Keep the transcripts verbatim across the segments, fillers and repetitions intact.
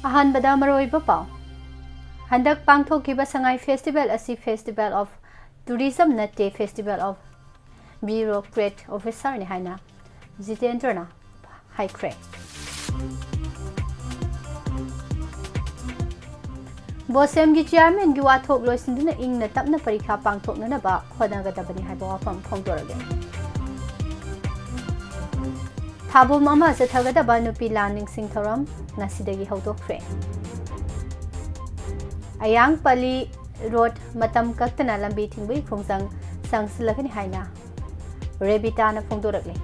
ꯑꯍꯥꯟꯕꯗ ꯃꯔꯨꯑꯣꯏꯕ ꯄꯥꯎ꯫ ꯍꯟꯗꯛ ꯄꯥꯡꯊꯣꯛꯈꯤꯕ ꯁꯉꯥꯏ ꯐꯦꯁꯇꯤꯚꯦꯜ ꯑꯁꯤ Festival of Tourism ꯅꯠꯇꯦ, Festival of Bureaucrat Officer ꯅꯤ ꯍꯥꯏꯅ ꯖꯤꯇꯦꯟꯗ꯭ꯔꯅ ꯍꯥꯏꯈ꯭ꯔꯦ꯫ ꯕꯣꯁꯦꯝꯒꯤ ꯆꯤꯌꯥꯔꯃꯦꯟꯒꯤ ꯋꯥꯊꯣꯛ ꯂꯣꯏꯁꯤꯟꯗꯨꯅ ꯏꯪꯅ ꯇꯞꯅ ꯄꯔꯤꯈꯥ ꯄꯥꯡꯊꯣꯛꯅꯅꯕ ꯍꯣꯠꯅꯒꯗꯕꯅꯤ ꯍꯥꯏꯕ ꯋꯥꯐꯝ ꯐꯣꯡꯗꯣꯔꯛꯂꯦ꯫ ꯊꯥꯕꯣꯝ ꯑꯃ ꯆꯠꯊꯒꯗꯕ ꯅꯨꯄꯤ ꯂꯥꯟ ꯅꯤꯡꯁꯤꯡ ꯊꯧꯔꯝ ꯉꯁꯤꯗꯒꯤ ꯍꯧꯗꯣꯛꯈ꯭ꯔꯦ꯫ ꯑꯌꯥꯡ ꯄꯜꯂꯤ ꯔꯣꯗ ꯃꯇꯝ ꯀꯛꯇꯅ ꯂꯝꯕꯤ ꯊꯤꯡꯕꯒꯤ ꯈꯣꯡꯖꯪ ꯆꯪꯁꯤꯜꯂꯒꯅꯤ ꯍꯥꯏꯅ ꯔꯦꯕꯤꯇꯥꯅ ꯐꯣꯡꯗꯣꯔꯛꯂꯤ꯫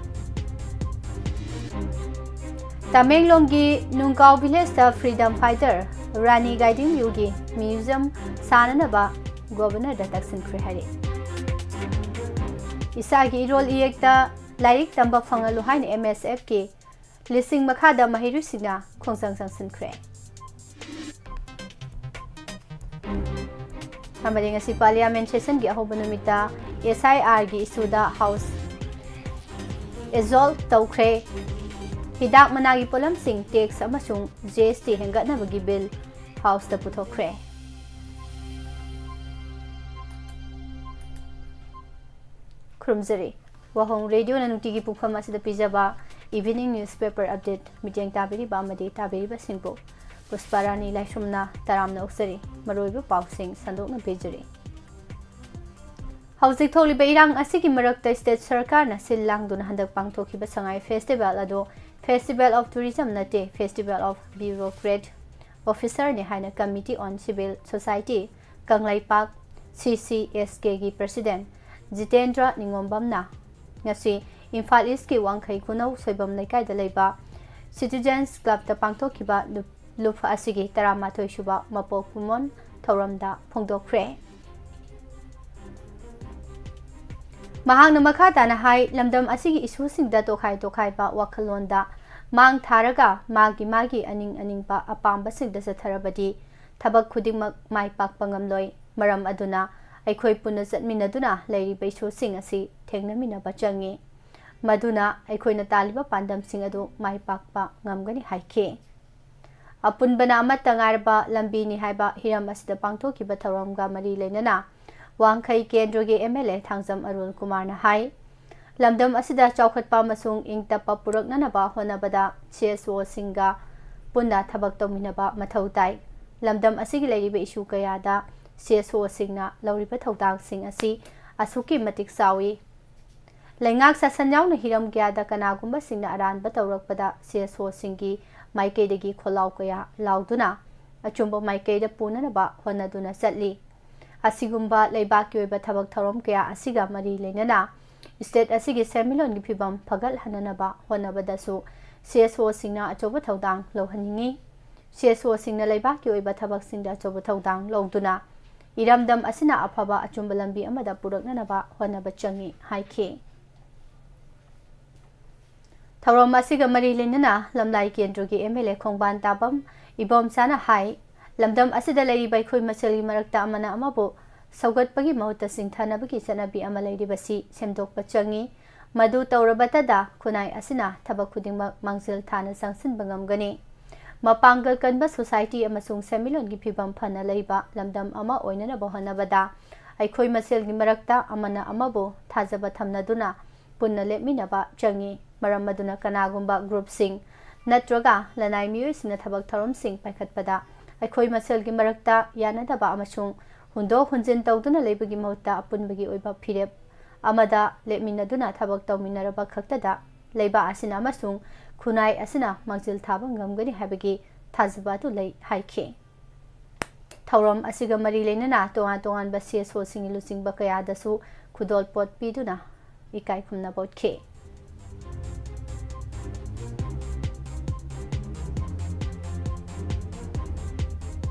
ꯇꯃꯦꯡꯂꯣꯡꯒꯤ ꯅꯨꯡꯀꯥꯎ ꯚꯤꯂꯦꯖꯇ ꯐ꯭ꯔꯤꯗꯝ ꯐꯥꯏꯇꯔ ꯔꯥꯅꯤ ꯒꯥꯏꯗꯤꯡꯂꯤꯌꯨꯒꯤ ꯃ꯭ꯌꯨꯖꯤꯌꯝ ꯁꯥꯅꯅꯕ ꯒꯣꯚꯔꯅꯔꯗ ꯇꯛꯁꯤꯟꯈ꯭ꯔꯦ ꯍꯥꯏꯔꯤ꯫ ꯏꯁꯥꯒꯤ ꯏꯔꯣꯜ ꯏꯌꯦꯛꯇ ꯂꯥꯏꯔꯤꯛ ꯇꯝꯕ ꯐꯪꯍꯜꯂꯨ ꯍꯥꯏꯅ M S F ꯀꯤ ꯂꯤꯁꯤꯡ ꯃꯈꯥꯗ ꯃꯍꯩꯔꯣꯏꯁꯤꯡꯅ ꯈꯣꯡꯖꯪ ꯆꯪꯁꯤꯟꯈ꯭ꯔꯦ꯫ ꯑꯃꯗꯤ ꯉꯁꯤ ꯄꯥꯔꯂꯤꯌꯥꯃꯦꯟ ꯁꯦꯁꯟꯒꯤ ꯑꯍꯧꯕ ꯅꯨꯃꯤꯠꯇ S I R ꯒꯤ ꯏꯁꯨꯗ ꯍꯥꯎꯁ ꯑꯦꯖꯣꯜ ꯇꯧꯈ꯭ꯔꯦ꯫ ꯍꯤꯗꯥꯛ ꯃꯅꯥꯒꯤ ꯄꯣꯠꯂꯝꯁꯤꯡ ꯇꯦꯛꯁ ꯑꯃꯁꯨꯡ G S T ꯍꯦꯟꯒꯠꯅꯕꯒꯤ ꯕꯤꯜ ꯍꯥꯎꯁꯇ ꯄꯨꯊꯣꯛꯈ꯭ꯔꯦ꯫ ꯈꯨꯔꯨꯝꯖꯔꯤ꯫ ꯋꯥꯍꯣꯡ ꯔꯦꯗꯤꯑꯣꯅ ꯅꯨꯡꯇꯤꯒꯤ ꯄꯨꯡꯐꯝ ꯑꯁꯤꯗ ꯄꯤꯖꯕ Evening Newspaper Update ꯃꯤꯠꯌꯦꯡ ꯇꯥꯕꯤꯔꯤꯕ ꯑꯃꯗꯤ ꯇꯥꯕꯤꯔꯤꯕꯁꯤꯡꯕꯨ ꯄꯨꯁꯄꯥꯔꯥꯅꯤ ꯂꯥꯏꯁ꯭ꯔꯝꯅ ꯇꯔꯥꯝꯅ ꯑꯣꯛꯆꯔꯤ꯫ ꯃꯔꯨꯑꯣꯏꯕ ꯄꯥꯎꯁꯤꯡ ꯁꯟꯗꯣꯛꯅ ꯄꯤꯖꯔꯤ꯫ ꯍꯧꯖꯤꯛ ꯊꯣꯛꯂꯤꯕ ꯏꯔꯥꯡ ꯑꯁꯤꯒꯤ ꯃꯔꯛꯇ ꯁ꯭ꯇꯦꯠ ꯁꯔꯀꯥꯔꯅ ꯁꯤꯜ ꯂꯥꯡꯗꯨꯅ ꯍꯟꯗꯛ ꯄꯥꯡꯊꯣꯛꯈꯤꯕ ꯁꯉꯥꯏ ꯐꯦꯁꯇꯤꯚꯦꯜ ꯑꯗꯨ Festival of Tourism ꯅꯠꯇꯦ, Festival of Bureaucrat Officer ꯅꯤ ꯍꯥꯏꯅ Committee on Civil Society Kangleipak, C C S K ꯒꯤ President ꯖꯤꯇꯦꯟꯗ꯭ꯔ ꯅꯤꯉꯣꯝꯕꯝꯅ ꯉꯁꯤ ꯏꯝꯐꯥꯜ ꯏꯁꯀꯤ ꯋꯥꯡꯈꯩ ꯈꯨꯅꯧ ꯁꯣꯏꯕꯝ ꯂꯩꯀꯥꯏꯗ ꯂꯩꯕ Citizens Club ꯇ ꯄꯥꯡꯊꯣꯛꯈꯤꯕ ꯂꯨꯞ-, ꯂꯨꯞ ꯑꯁꯤꯒꯤ ꯇꯔꯥꯃꯥꯊꯣꯏ ꯁꯨꯕ ꯃꯄꯣꯛ ꯀꯨꯝꯑꯣꯟ ꯊꯧꯔꯝꯗ ꯐꯣꯡꯗꯣꯛꯈ꯭ꯔꯦ꯫ ꯃꯍꯥꯛꯅ ꯃꯈꯥ ꯇꯥꯅ ꯍꯥꯏ, ꯂꯝꯗꯝ ꯑꯁꯤꯒꯤ ꯏꯁꯨꯁꯤꯡꯗ ꯇꯣꯈꯥꯏ ꯇꯣꯈꯥꯏꯕ ꯋꯥꯈꯜꯂꯣꯟꯗ ꯃꯥꯡ ꯊꯥꯔꯒ ꯃꯥꯒꯤ ꯃꯥꯒꯤ ꯑꯅꯤꯡ ꯑꯅꯤꯡꯕ ꯑꯄꯥꯝꯕꯁꯤꯡꯗ ꯆꯠꯊꯔꯕꯗꯤ ꯊꯕꯛ ꯈꯨꯗꯤꯡꯃꯛ ꯃꯥꯏ ꯄꯥꯛꯄ ꯉꯝꯂꯣꯏ꯫ ꯃꯔꯝ ꯑꯗꯨꯅ ꯑꯩꯈꯣꯏ ꯄꯨꯟꯅ ꯆꯠꯃꯤꯟꯅꯗꯨꯅ ꯂꯩꯔꯤꯕ ꯏꯁꯨꯁꯤꯡ ꯑꯁꯤ ꯊꯦꯡꯅꯃꯤꯟꯅꯕ ꯆꯪꯏ꯫ ꯃꯗꯨꯅ ꯑꯩꯈꯣꯏꯅ ꯇꯥꯜꯂꯤꯕ ꯄꯥꯟꯗꯝꯁꯤꯡ ꯑꯗꯨ ꯃꯥꯏ ꯄꯥꯛꯄ ꯉꯝꯒꯅꯤ ꯍꯥꯏꯈꯤ꯫ ꯑꯄꯨꯟꯕꯅ ꯑꯃꯠꯇ ꯉꯥꯏꯔꯕ ꯂꯝꯕꯤꯅꯤ ꯍꯥꯏꯕ ꯍꯤꯔꯝ ꯑꯁꯤꯗ ꯄꯥꯡꯊꯣꯛꯈꯤꯕ ꯊꯧꯔꯝꯒ ꯃꯔꯤ ꯂꯩꯅꯅ ꯋꯥꯡꯈꯩ ꯀꯦꯟꯗ꯭ꯔꯒꯤ M L A ꯊꯥꯡꯖꯝ ꯑꯔꯨꯜ ꯀꯨꯃꯥꯔꯅ ꯍꯥꯏ, ꯂꯝꯗꯝ ꯑꯁꯤꯗ ꯆꯥꯎꯈꯠꯄ ꯑꯃꯁꯨꯡ ꯏꯪ ꯇꯞꯄ ꯄꯨꯔꯛꯅꯅꯕ ꯍꯣꯠꯅꯕꯗ C S O ꯁꯤꯡꯒ ꯄꯨꯟꯅ ꯊꯕꯛ ꯇꯧꯃꯤꯟꯅꯕ ꯃꯊꯧ ꯇꯥꯏ꯫ ꯂꯝꯗꯝ ꯑꯁꯤꯒꯤ ꯂꯩꯔꯤꯕ issue ꯀꯌꯥꯗ C S O ꯁꯤꯡꯅ ꯂꯧꯔꯤꯕ ꯊꯧꯗꯥꯡꯁꯤꯡ ꯑꯁꯤ ꯑꯁꯨꯛꯀꯤ ꯃꯇꯤꯛ ꯆꯥꯎꯏ꯫ ꯂꯩꯉꯥꯛ ꯁꯥꯁꯟ ꯌꯥꯎꯅ ꯍꯤꯔꯝ ꯀꯌꯥꯗ ꯀꯅꯥꯒꯨꯝꯕꯁꯤꯡꯅ ꯑꯔꯥꯟꯕ ꯇꯧꯔꯛꯄꯗ C S O ꯁꯤꯡꯒꯤ ꯃꯥꯏꯀꯩꯗꯒꯤ ꯈꯣꯜꯂꯥꯎ ꯀꯌꯥ ꯂꯥꯎꯗꯨꯅ ꯑꯆꯨꯝꯕ ꯃꯥꯏꯀꯩꯗ ꯄꯨꯅꯅꯕ ꯍꯣꯠꯅꯗꯨꯅ ꯆꯠꯂꯤ꯫ ꯑꯁꯤꯒꯨꯝꯕ ꯂꯩꯕꯥꯛꯀꯤ ꯑꯣꯏꯕ ꯊꯕꯛ ꯊꯧꯔꯝ ꯀꯌꯥ ꯑꯁꯤꯒ ꯃꯔꯤ ꯂꯩꯅꯅ state ꯑꯁꯤꯒꯤ ꯁꯦꯟꯃꯤꯠꯂꯣꯟꯒꯤ ꯐꯤꯕꯝ ꯐꯒꯠꯍꯟꯅꯅꯕ ꯍꯣꯠꯅꯕꯗꯁꯨ C S O ꯁꯤꯡꯅ ꯑꯆꯧꯕ ꯊꯧꯗꯥꯡ ꯂꯧꯍꯟꯅꯤꯡꯏ꯫ C S O ꯁꯤꯡꯅ ꯂꯩꯕꯥꯛꯀꯤ ꯑꯣꯏꯕ ꯊꯕꯛꯁꯤꯡꯗ ꯑꯆꯧꯕ ꯊꯧꯗꯥꯡ ꯂꯧꯗꯨꯅ ꯏꯔꯝꯗꯝ ꯑꯁꯤꯅ ꯑꯐꯕ ꯑꯆꯨꯝꯕ ꯂꯝꯕꯤ ꯑꯃꯗ ꯄꯨꯔꯛꯅꯅꯕ ꯍꯣꯠꯅꯕ ꯆꯪꯏ ꯍꯥꯏꯈꯤ꯫ ꯊꯧꯔꯝ ꯑꯁꯤꯒ ꯃꯔꯤ ꯂꯩꯅꯅ ꯂꯝꯂꯥꯏ ꯀꯦꯟꯗ꯭ꯔꯒꯤ M L A ꯈꯣꯡꯕꯥꯟ ꯇꯥꯕꯝ ꯏꯕꯣꯝꯆꯥꯅ ꯍꯥꯏ, ꯂꯝꯗꯝ ꯑꯁꯤꯗ ꯂꯩꯔꯤꯕ ꯑꯩꯈꯣꯏ ꯃꯁꯦꯜꯒꯤ ꯃꯔꯛꯇ ꯑꯃꯅ ꯑꯃꯕꯨ ꯁꯧꯒꯠꯄꯒꯤ ꯃꯍꯨꯠꯇ ꯁꯤꯡꯊꯅꯕꯒꯤ ꯆꯠꯅꯕꯤ ꯑꯃ ꯂꯩꯔꯤꯕꯁꯤ ꯁꯦꯝꯗꯣꯛꯄ ꯆꯪꯏ꯫ ꯃꯗꯨ ꯇꯧꯔꯕꯇꯗ ꯈꯨꯟꯅꯥꯏ ꯑꯁꯤꯅ ꯊꯕꯛ ꯈꯨꯗꯤꯡꯃꯛ ꯃꯥꯡꯖꯤꯜ ꯊꯥꯅ ꯆꯪꯁꯤꯟꯕ ꯉꯝꯒꯅꯤ꯫ ꯃꯄꯥꯡꯒꯜ ꯀꯟꯕ society ꯑꯃꯁꯨꯡ ꯁꯦꯟꯃꯤꯠꯂꯣꯟꯒꯤ ꯐꯤꯕꯝ ꯐꯅ ꯂꯩꯕ ꯂꯝꯗꯝ ꯑꯃ ꯑꯣꯏꯅꯅꯕ ꯍꯣꯠꯅꯕꯗ ꯑꯩꯈꯣꯏ ꯃꯁꯦꯜꯒꯤ ꯃꯔꯛꯇ ꯑꯃꯅ ꯑꯃꯕꯨ ꯊꯥꯖꯕ ꯊꯝꯅꯗꯨꯅ ꯄꯨꯟꯅ ꯂꯦꯞꯃꯤꯟꯅꯕ ꯆꯪꯏ꯫ ꯃꯔꯝ ꯑꯗꯨꯅ ꯀꯅꯥꯒꯨꯝꯕ group ꯁꯤꯡ ꯅꯠꯇ꯭ꯔꯒ ꯂꯅꯥꯏ ꯃꯤꯑꯣꯏꯁꯤꯡꯅ ꯊꯕꯛ ꯊꯧꯔꯝꯁꯤꯡ ꯄꯥꯏꯈꯠꯄꯗ ꯑꯩꯈꯣꯏ ꯃꯁꯦꯜꯒꯤ ꯃꯔꯛꯇ ꯌꯥꯅꯗꯕ ꯑꯃꯁꯨꯡ ꯍꯨꯟꯗꯣꯛ ꯍꯨꯟꯖꯤꯟ ꯇꯧꯗꯨꯅ ꯂꯩꯕꯒꯤ ꯃꯍꯨꯠꯇ ꯑꯄꯨꯟꯕꯒꯤ ꯑꯣꯏꯕ ꯐꯤꯔꯦꯞ ꯑꯃꯗ ꯂꯦꯞꯃꯤꯟꯅꯗꯨꯅ ꯊꯕꯛ ꯇꯧꯃꯤꯟꯅꯔꯕ ꯈꯛꯇꯗ ꯂꯩꯕꯥꯛ ꯑꯁꯤꯅ ꯑꯃꯁꯨꯡ ꯈꯨꯟꯅꯥꯏ ꯑꯁꯤꯅ ꯃꯥꯡꯖꯤꯜ ꯊꯥꯕ ꯉꯝꯒꯅꯤ ꯍꯥꯏꯕꯒꯤ ꯊꯥꯖꯕ ꯑꯗꯨ ꯂꯩ ꯍꯥꯏꯈꯤ꯫ ꯊꯧꯔꯝ ꯑꯁꯤꯒ ꯃꯔꯤ ꯂꯩꯅꯅ ꯇꯣꯉꯥꯟ ꯇꯣꯉꯥꯟꯕ C S O ꯁꯤꯡꯒꯤ ꯂꯨꯆꯤꯡꯕ ꯀꯌꯥꯗꯁꯨ ꯈꯨꯗꯣꯜꯄꯣꯠ ꯄꯤꯗꯨꯅ ꯏꯀꯥꯏ ꯈꯨꯝꯅꯕ ꯎꯠꯈꯤ꯫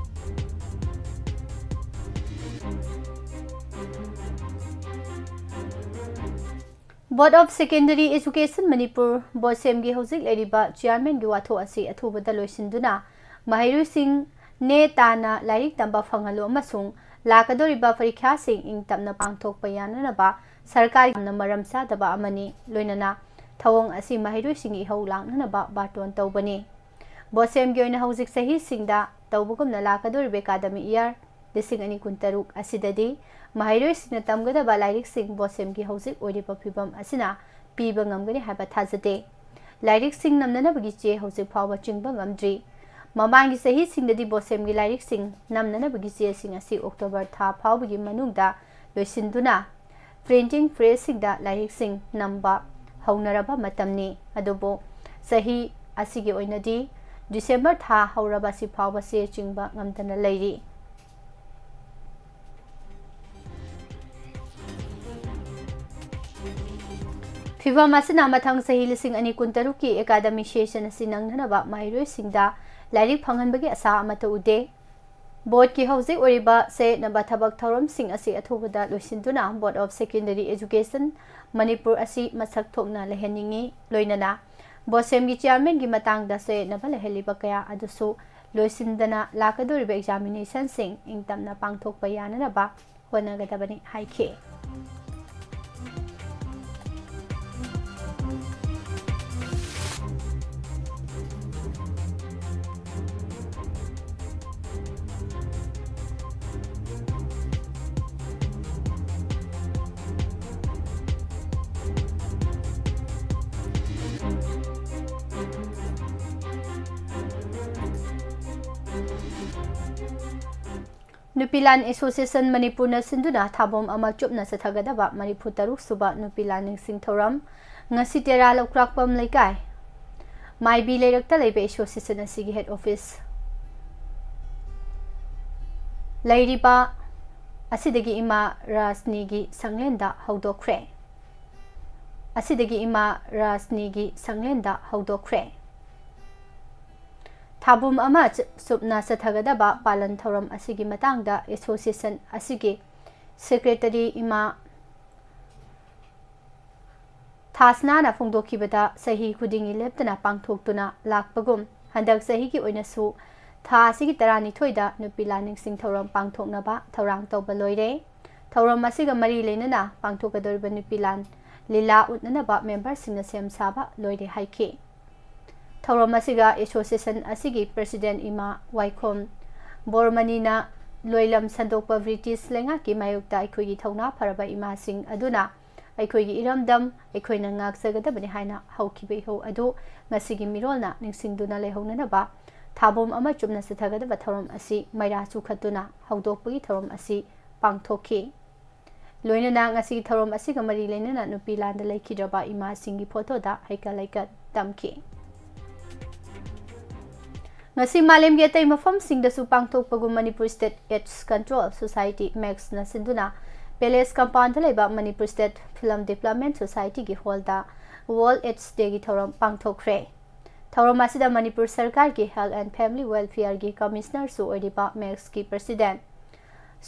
Board of Secondary Education Manipur, BOSEM ꯒꯤ ꯍꯧꯖꯤꯛ ꯂꯩꯔꯤꯕ chairman ꯒꯤ ꯋꯥꯊꯣꯛ ꯑꯁꯤ ꯑꯊꯨꯕꯗ ꯂꯣꯏꯁꯤꯟꯗꯨꯅ ꯃꯍꯩꯔꯣꯏꯁꯤꯡ ꯅꯦ ꯇꯥꯅ ꯂꯥꯏꯔꯤꯛ ꯇꯝꯕ ꯐꯪꯍꯜꯂꯨ ꯑꯃꯁꯨꯡ ꯂꯥꯛꯀꯗꯧꯔꯤꯕ ꯄꯔꯤꯈ꯭ꯌꯥꯁꯤꯡ ꯏꯪ ꯇꯞꯅ ꯄꯥꯡꯊꯣꯛꯄ ꯌꯥꯅꯅꯕ ꯁꯔꯀꯥꯔꯒꯤ ꯌꯥꯝꯅ ꯃꯔꯝ ꯆꯥꯗꯕ ꯑꯃꯅꯤ꯫ ꯂꯣꯏꯅꯅ ꯊꯧꯑꯣꯡ ꯑꯁꯤ ꯃꯍꯩꯔꯣꯏꯁꯤꯡꯒꯤ ꯏꯍꯧ ꯂꯥꯡꯅꯅꯕ ꯕꯥꯔꯇꯣꯟ ꯇꯧꯕꯅꯤ꯫ ꯕꯣꯁꯦꯝꯒꯤ ꯑꯣꯏꯅ ꯍꯧꯖꯤꯛ ꯆꯍꯤꯁꯤꯡꯗ ꯇꯧꯕꯒꯨꯝꯅ ꯂꯥꯛꯀꯗꯧꯔꯤꯕ academic year ꯂꯤꯁꯤꯡ ꯑꯅꯤ ꯀꯨꯟꯇꯔꯨꯛ ꯑꯁꯤꯗꯗꯤ ꯃꯍꯩꯔꯣꯏꯁꯤꯡꯅ ꯇꯝꯒꯗꯕ ꯂꯥꯏꯔꯤꯛꯁꯤꯡ ꯕꯣꯁꯦꯝꯒꯤ ꯍꯧꯖꯤꯛ ꯑꯣꯏꯔꯤꯕ ꯐꯤꯕꯝ ꯑꯁꯤꯅ ꯄꯤꯕ ꯉꯝꯒꯅꯤ ꯍꯥꯏꯕ ꯊꯥꯖꯗꯦ꯫ ꯂꯥꯏꯔꯤꯛꯁꯤꯡ ꯅꯝꯅꯅꯕꯒꯤ ꯆꯦ ꯍꯧꯖꯤꯛ ꯐꯥꯎꯕ ꯆꯤꯡꯕ ꯉꯝꯗ꯭ꯔꯤ꯫ ꯃꯃꯥꯡꯒꯤ ꯆꯍꯤꯁꯤꯡꯗꯗꯤ ꯕꯣꯁꯦꯝꯒꯤ ꯂꯥꯏꯔꯤꯛꯁꯤꯡ ꯅꯝꯅꯅꯕꯒꯤ ꯆꯦꯁꯤꯡ ꯑꯁꯤ October ꯊꯥ ꯐꯥꯎꯕꯒꯤ ꯃꯅꯨꯡꯗ ꯂꯣꯏꯁꯤꯟꯗꯨꯅ printing pressꯁꯤꯡꯗ ꯂꯥꯏꯔꯤꯛꯁꯤꯡ ꯅꯝꯕ ꯍꯧꯅꯔꯕ ꯃꯇꯝꯅꯤ꯫ ꯑꯗꯨꯕꯨ ꯆꯍꯤ ꯑꯁꯤꯒꯤ ꯑꯣꯏꯅꯗꯤ December ꯊꯥ ꯍꯧꯔꯕ ꯑꯁꯤ ꯐꯥꯎꯕ ꯆꯦ ꯆꯤꯡꯕ ꯉꯝꯗꯅ ꯂꯩꯔꯤ꯫ ꯐꯤꯚꯝ ꯑꯁꯤꯅ ꯃꯊꯪ ꯆꯍꯤ ꯂꯤꯁꯤꯡ ꯑꯅꯤ ꯀꯨꯟꯇꯔꯨꯛꯀꯤ academic session ꯑꯁꯤ ꯅꯪꯅꯅꯕ ꯃꯍꯩꯔꯣꯏꯁꯤꯡꯗ ꯂꯥꯏꯔꯤꯛ ꯐꯪꯍꯟꯕꯒꯤ ꯑꯁꯥ ꯑꯃꯠꯇ ꯎꯗꯦ꯫ Boardꯀꯤ ꯍꯧꯖꯤꯛ ꯑꯣꯏꯔꯤꯕ ꯆꯌꯦꯠꯅꯕ ꯊꯕꯛ ꯊꯧꯔꯝꯁꯤꯡ ꯑꯁꯤ ꯑꯊꯨꯕꯗ ꯂꯣꯏꯁꯤꯟꯗꯨꯅ Board of Secondary Education Manipur ꯑꯁꯤ ꯃꯁꯛ ꯊꯣꯛꯅ ꯂꯩꯍꯟꯅꯤꯡꯏ꯫ ꯂꯣꯏꯅꯅ ꯕꯣꯁꯦꯝꯒꯤ chairmanꯒꯤ ꯃꯇꯥꯡꯗ ꯆꯌꯦꯠꯅꯕ ꯂꯩꯍꯜꯂꯤꯕ ꯀꯌꯥ ꯑꯗꯨꯁꯨ ꯂꯣꯏꯁꯤꯟꯗꯅ ꯂꯥꯛꯀꯗꯧꯔꯤꯕ examinationꯁꯤꯡ ꯏꯪꯇꯝꯅ ꯄꯥꯡꯊꯣꯛꯄ ꯌꯥꯅꯅꯕ ꯍꯣꯠꯅꯒꯗꯕꯅꯤ ꯍꯥꯏꯈꯤ꯫ ꯅꯨꯄꯤ ꯂꯥꯟ Association ꯃꯅꯤꯄꯨꯔꯅ ꯁꯤꯟꯗꯨꯅ ꯊꯥꯕꯝ ꯑꯃ ꯆꯨꯞꯅ ꯆꯠꯊꯒꯗꯕ ꯃꯔꯤꯐꯨ ꯇꯔꯨꯛ ꯁꯨꯕ ꯅꯨꯄꯤ ꯂꯥꯟ ꯅꯤꯡꯁꯤꯡ ꯊꯧꯔꯝ ꯉꯁꯤ ꯇꯦꯔꯥ ꯂꯧꯀ꯭ꯔꯥꯛꯄꯝ ꯂꯩꯀꯥꯏ ꯃꯥꯏꯕꯤ ꯂꯩꯔꯛꯇ ꯂꯩꯕ association ꯑꯁꯤꯒꯤ head office ꯂꯩꯔꯤꯕ ꯑꯁꯤꯗꯒꯤ ꯏꯃꯥ ꯔꯥꯖꯅꯤꯒꯤ ꯁꯪꯂꯦꯟꯗ ꯍꯧꯗꯣꯛꯈ꯭ꯔꯦ꯫ ꯑꯁꯤꯗꯒꯤ ꯏꯃꯥ ꯔꯥꯖꯅꯤꯒꯤ ꯁꯪꯂꯦꯟꯗ ꯍꯧꯗꯣꯛꯈ꯭ꯔꯦ꯫ ꯊꯥꯕꯨꯝ ꯑꯃ ꯆ-, ꯆꯨꯞꯅ ꯆꯠꯊꯒꯗꯕ ꯄꯥꯂꯟ ꯊꯧꯔꯝ ꯑꯁꯤꯒꯤ ꯃꯇꯥꯡꯗ association ꯑꯁꯤꯒꯤ secretary ꯏꯃꯥ ꯊꯥꯁꯅꯥꯅ ꯐꯣꯡꯗꯣꯛꯈꯤꯕꯗ, ꯆꯍꯤ ꯈꯨꯗꯤꯡꯒꯤ ꯂꯦꯞꯇꯅ ꯄꯥꯡꯊꯣꯛꯇꯨꯅ ꯂꯥꯛꯄꯒꯨꯝ, ꯍꯟꯗꯛ ꯆꯍꯤꯒꯤ ꯑꯣꯏꯅꯁꯨ ꯊꯥ ꯑꯁꯤꯒꯤ ꯇꯔꯥꯅꯤꯊꯣꯏꯗ ꯅꯨꯄꯤ ꯂꯥꯟ ꯅꯤꯡꯁꯤꯡ ꯊꯧꯔꯝ ꯄꯥꯡꯊꯣꯛꯅꯕ ꯊꯧꯔꯥꯡ ꯇꯧꯕ ꯂꯣꯏꯔꯦ꯫ ꯊꯧꯔꯝ ꯑꯁꯤꯒ ꯃꯔꯤ ꯂꯩꯅꯅ ꯄꯥꯡꯊꯣꯛꯀꯗꯧꯔꯤꯕ ꯅꯨꯄꯤ ꯂꯥꯟ ꯂꯤꯂꯥ ꯎꯠꯅꯅꯕ memberꯁꯤꯡꯅ ꯁꯦꯝ ꯁꯥꯕ ꯂꯣꯏꯔꯦ ꯍꯥꯏꯈꯤ꯫ ꯊꯧꯔꯝ ꯑꯁꯤꯒ ꯑꯦꯁꯣꯁꯤꯌꯦꯁꯟ ꯑꯁꯤꯒꯤ ꯄ꯭ꯔꯦꯁꯤꯗꯦꯟꯠ ꯏꯃꯥ ꯋꯥꯏꯈꯣꯝ ꯕꯣꯔꯃꯅꯤꯅ ꯂꯣꯏꯂꯝ ꯁꯟꯗꯣꯛꯄ ꯕ꯭ꯔꯤꯇꯤꯁ ꯂꯩꯉꯥꯛꯀꯤ ꯃꯥꯌꯣꯛꯇ ꯑꯩꯈꯣꯏꯒꯤ ꯊꯧꯅꯥ ꯐꯔꯕ ꯏꯃꯥꯁꯤꯡ ꯑꯗꯨꯅ ꯑꯩꯈꯣꯏꯒꯤ ꯏꯔꯝꯗꯝ ꯑꯩꯈꯣꯏꯅ ꯉꯥꯛꯆꯒꯗꯕꯅꯤ ꯍꯥꯏꯅ ꯍꯧꯈꯤꯕ ꯏꯍꯧ ꯑꯗꯨ ꯉꯁꯤꯒꯤ ꯃꯤꯔꯣꯜꯅ ꯅꯤꯡꯁꯤꯡꯗꯨꯅ ꯂꯩꯍꯧꯅꯅꯕ ꯊꯥꯕꯣꯝ ꯑꯃ ꯆꯨꯝꯅ ꯆꯠꯊꯒꯗꯕ ꯊꯧꯔꯝ ꯑꯁꯤ ꯃꯩꯔꯥ ꯆꯨꯈꯠꯇꯨꯅ ꯍꯧꯗꯣꯛꯄꯒꯤ ꯊꯧꯔꯝ ꯑꯁꯤ ꯄꯥꯡꯊꯣꯛꯈꯤ꯫ ꯂꯣꯏꯅꯅ ꯉꯁꯤꯒꯤ ꯊꯧꯔꯝ ꯑꯁꯤꯒ ꯃꯔꯤ ꯂꯩꯅꯅ ꯅꯨꯄꯤ ꯂꯥꯟꯗ ꯂꯩꯈꯤꯗ꯭ꯔꯕ ꯏꯃꯥꯁꯤꯡꯒꯤ ꯐꯣꯇꯣꯗ ꯍꯩꯀꯠ ꯂꯩꯀꯠ ꯇꯝꯈꯤ꯫ ꯉꯁꯤ ꯃꯥꯂꯦꯝꯒꯤ ꯑꯇꯩ ꯃꯐꯝꯁꯤꯡꯗꯁꯨ ꯄꯥꯡꯊꯣꯛꯄꯒꯨꯝ Manipur state AIDS control society, ꯃꯦꯛꯁꯅ ꯁꯤꯟꯗꯨꯅ ꯄꯦꯂꯦꯁ ꯀꯝꯄꯥꯎꯟꯗ ꯂꯩꯕ ꯃꯅꯤꯄꯨꯔ ꯁ꯭ꯇꯦꯠ ꯐꯤꯂꯝ ꯗꯤꯕ꯭ꯂꯞꯃꯦꯟꯠ ꯁꯣꯁꯥꯏꯇꯤꯒꯤ ꯍꯣꯜꯗ ꯋꯥꯔꯜꯗ ꯑꯦꯗꯁ ꯗꯦꯒꯤ ꯊꯧꯔꯝ ꯄꯥꯡꯊꯣꯛꯈ꯭ꯔꯦ꯫ ꯊꯧꯔꯝ ꯑꯁꯤꯗ ꯃꯅꯤꯄꯨꯔ ꯁꯔꯀꯥꯔꯒꯤ ꯍꯦꯜꯊ ꯑꯦꯟꯗ ꯐꯦꯃꯤꯂꯤ ꯋꯦꯜꯐꯤꯌꯔꯒꯤ ꯀꯃꯤꯁꯅꯔꯁꯨ ꯑꯣꯏꯔꯤꯕ ꯃꯦꯛꯁꯀꯤ ꯄ꯭ꯔꯦꯁꯤꯗꯦꯟꯠ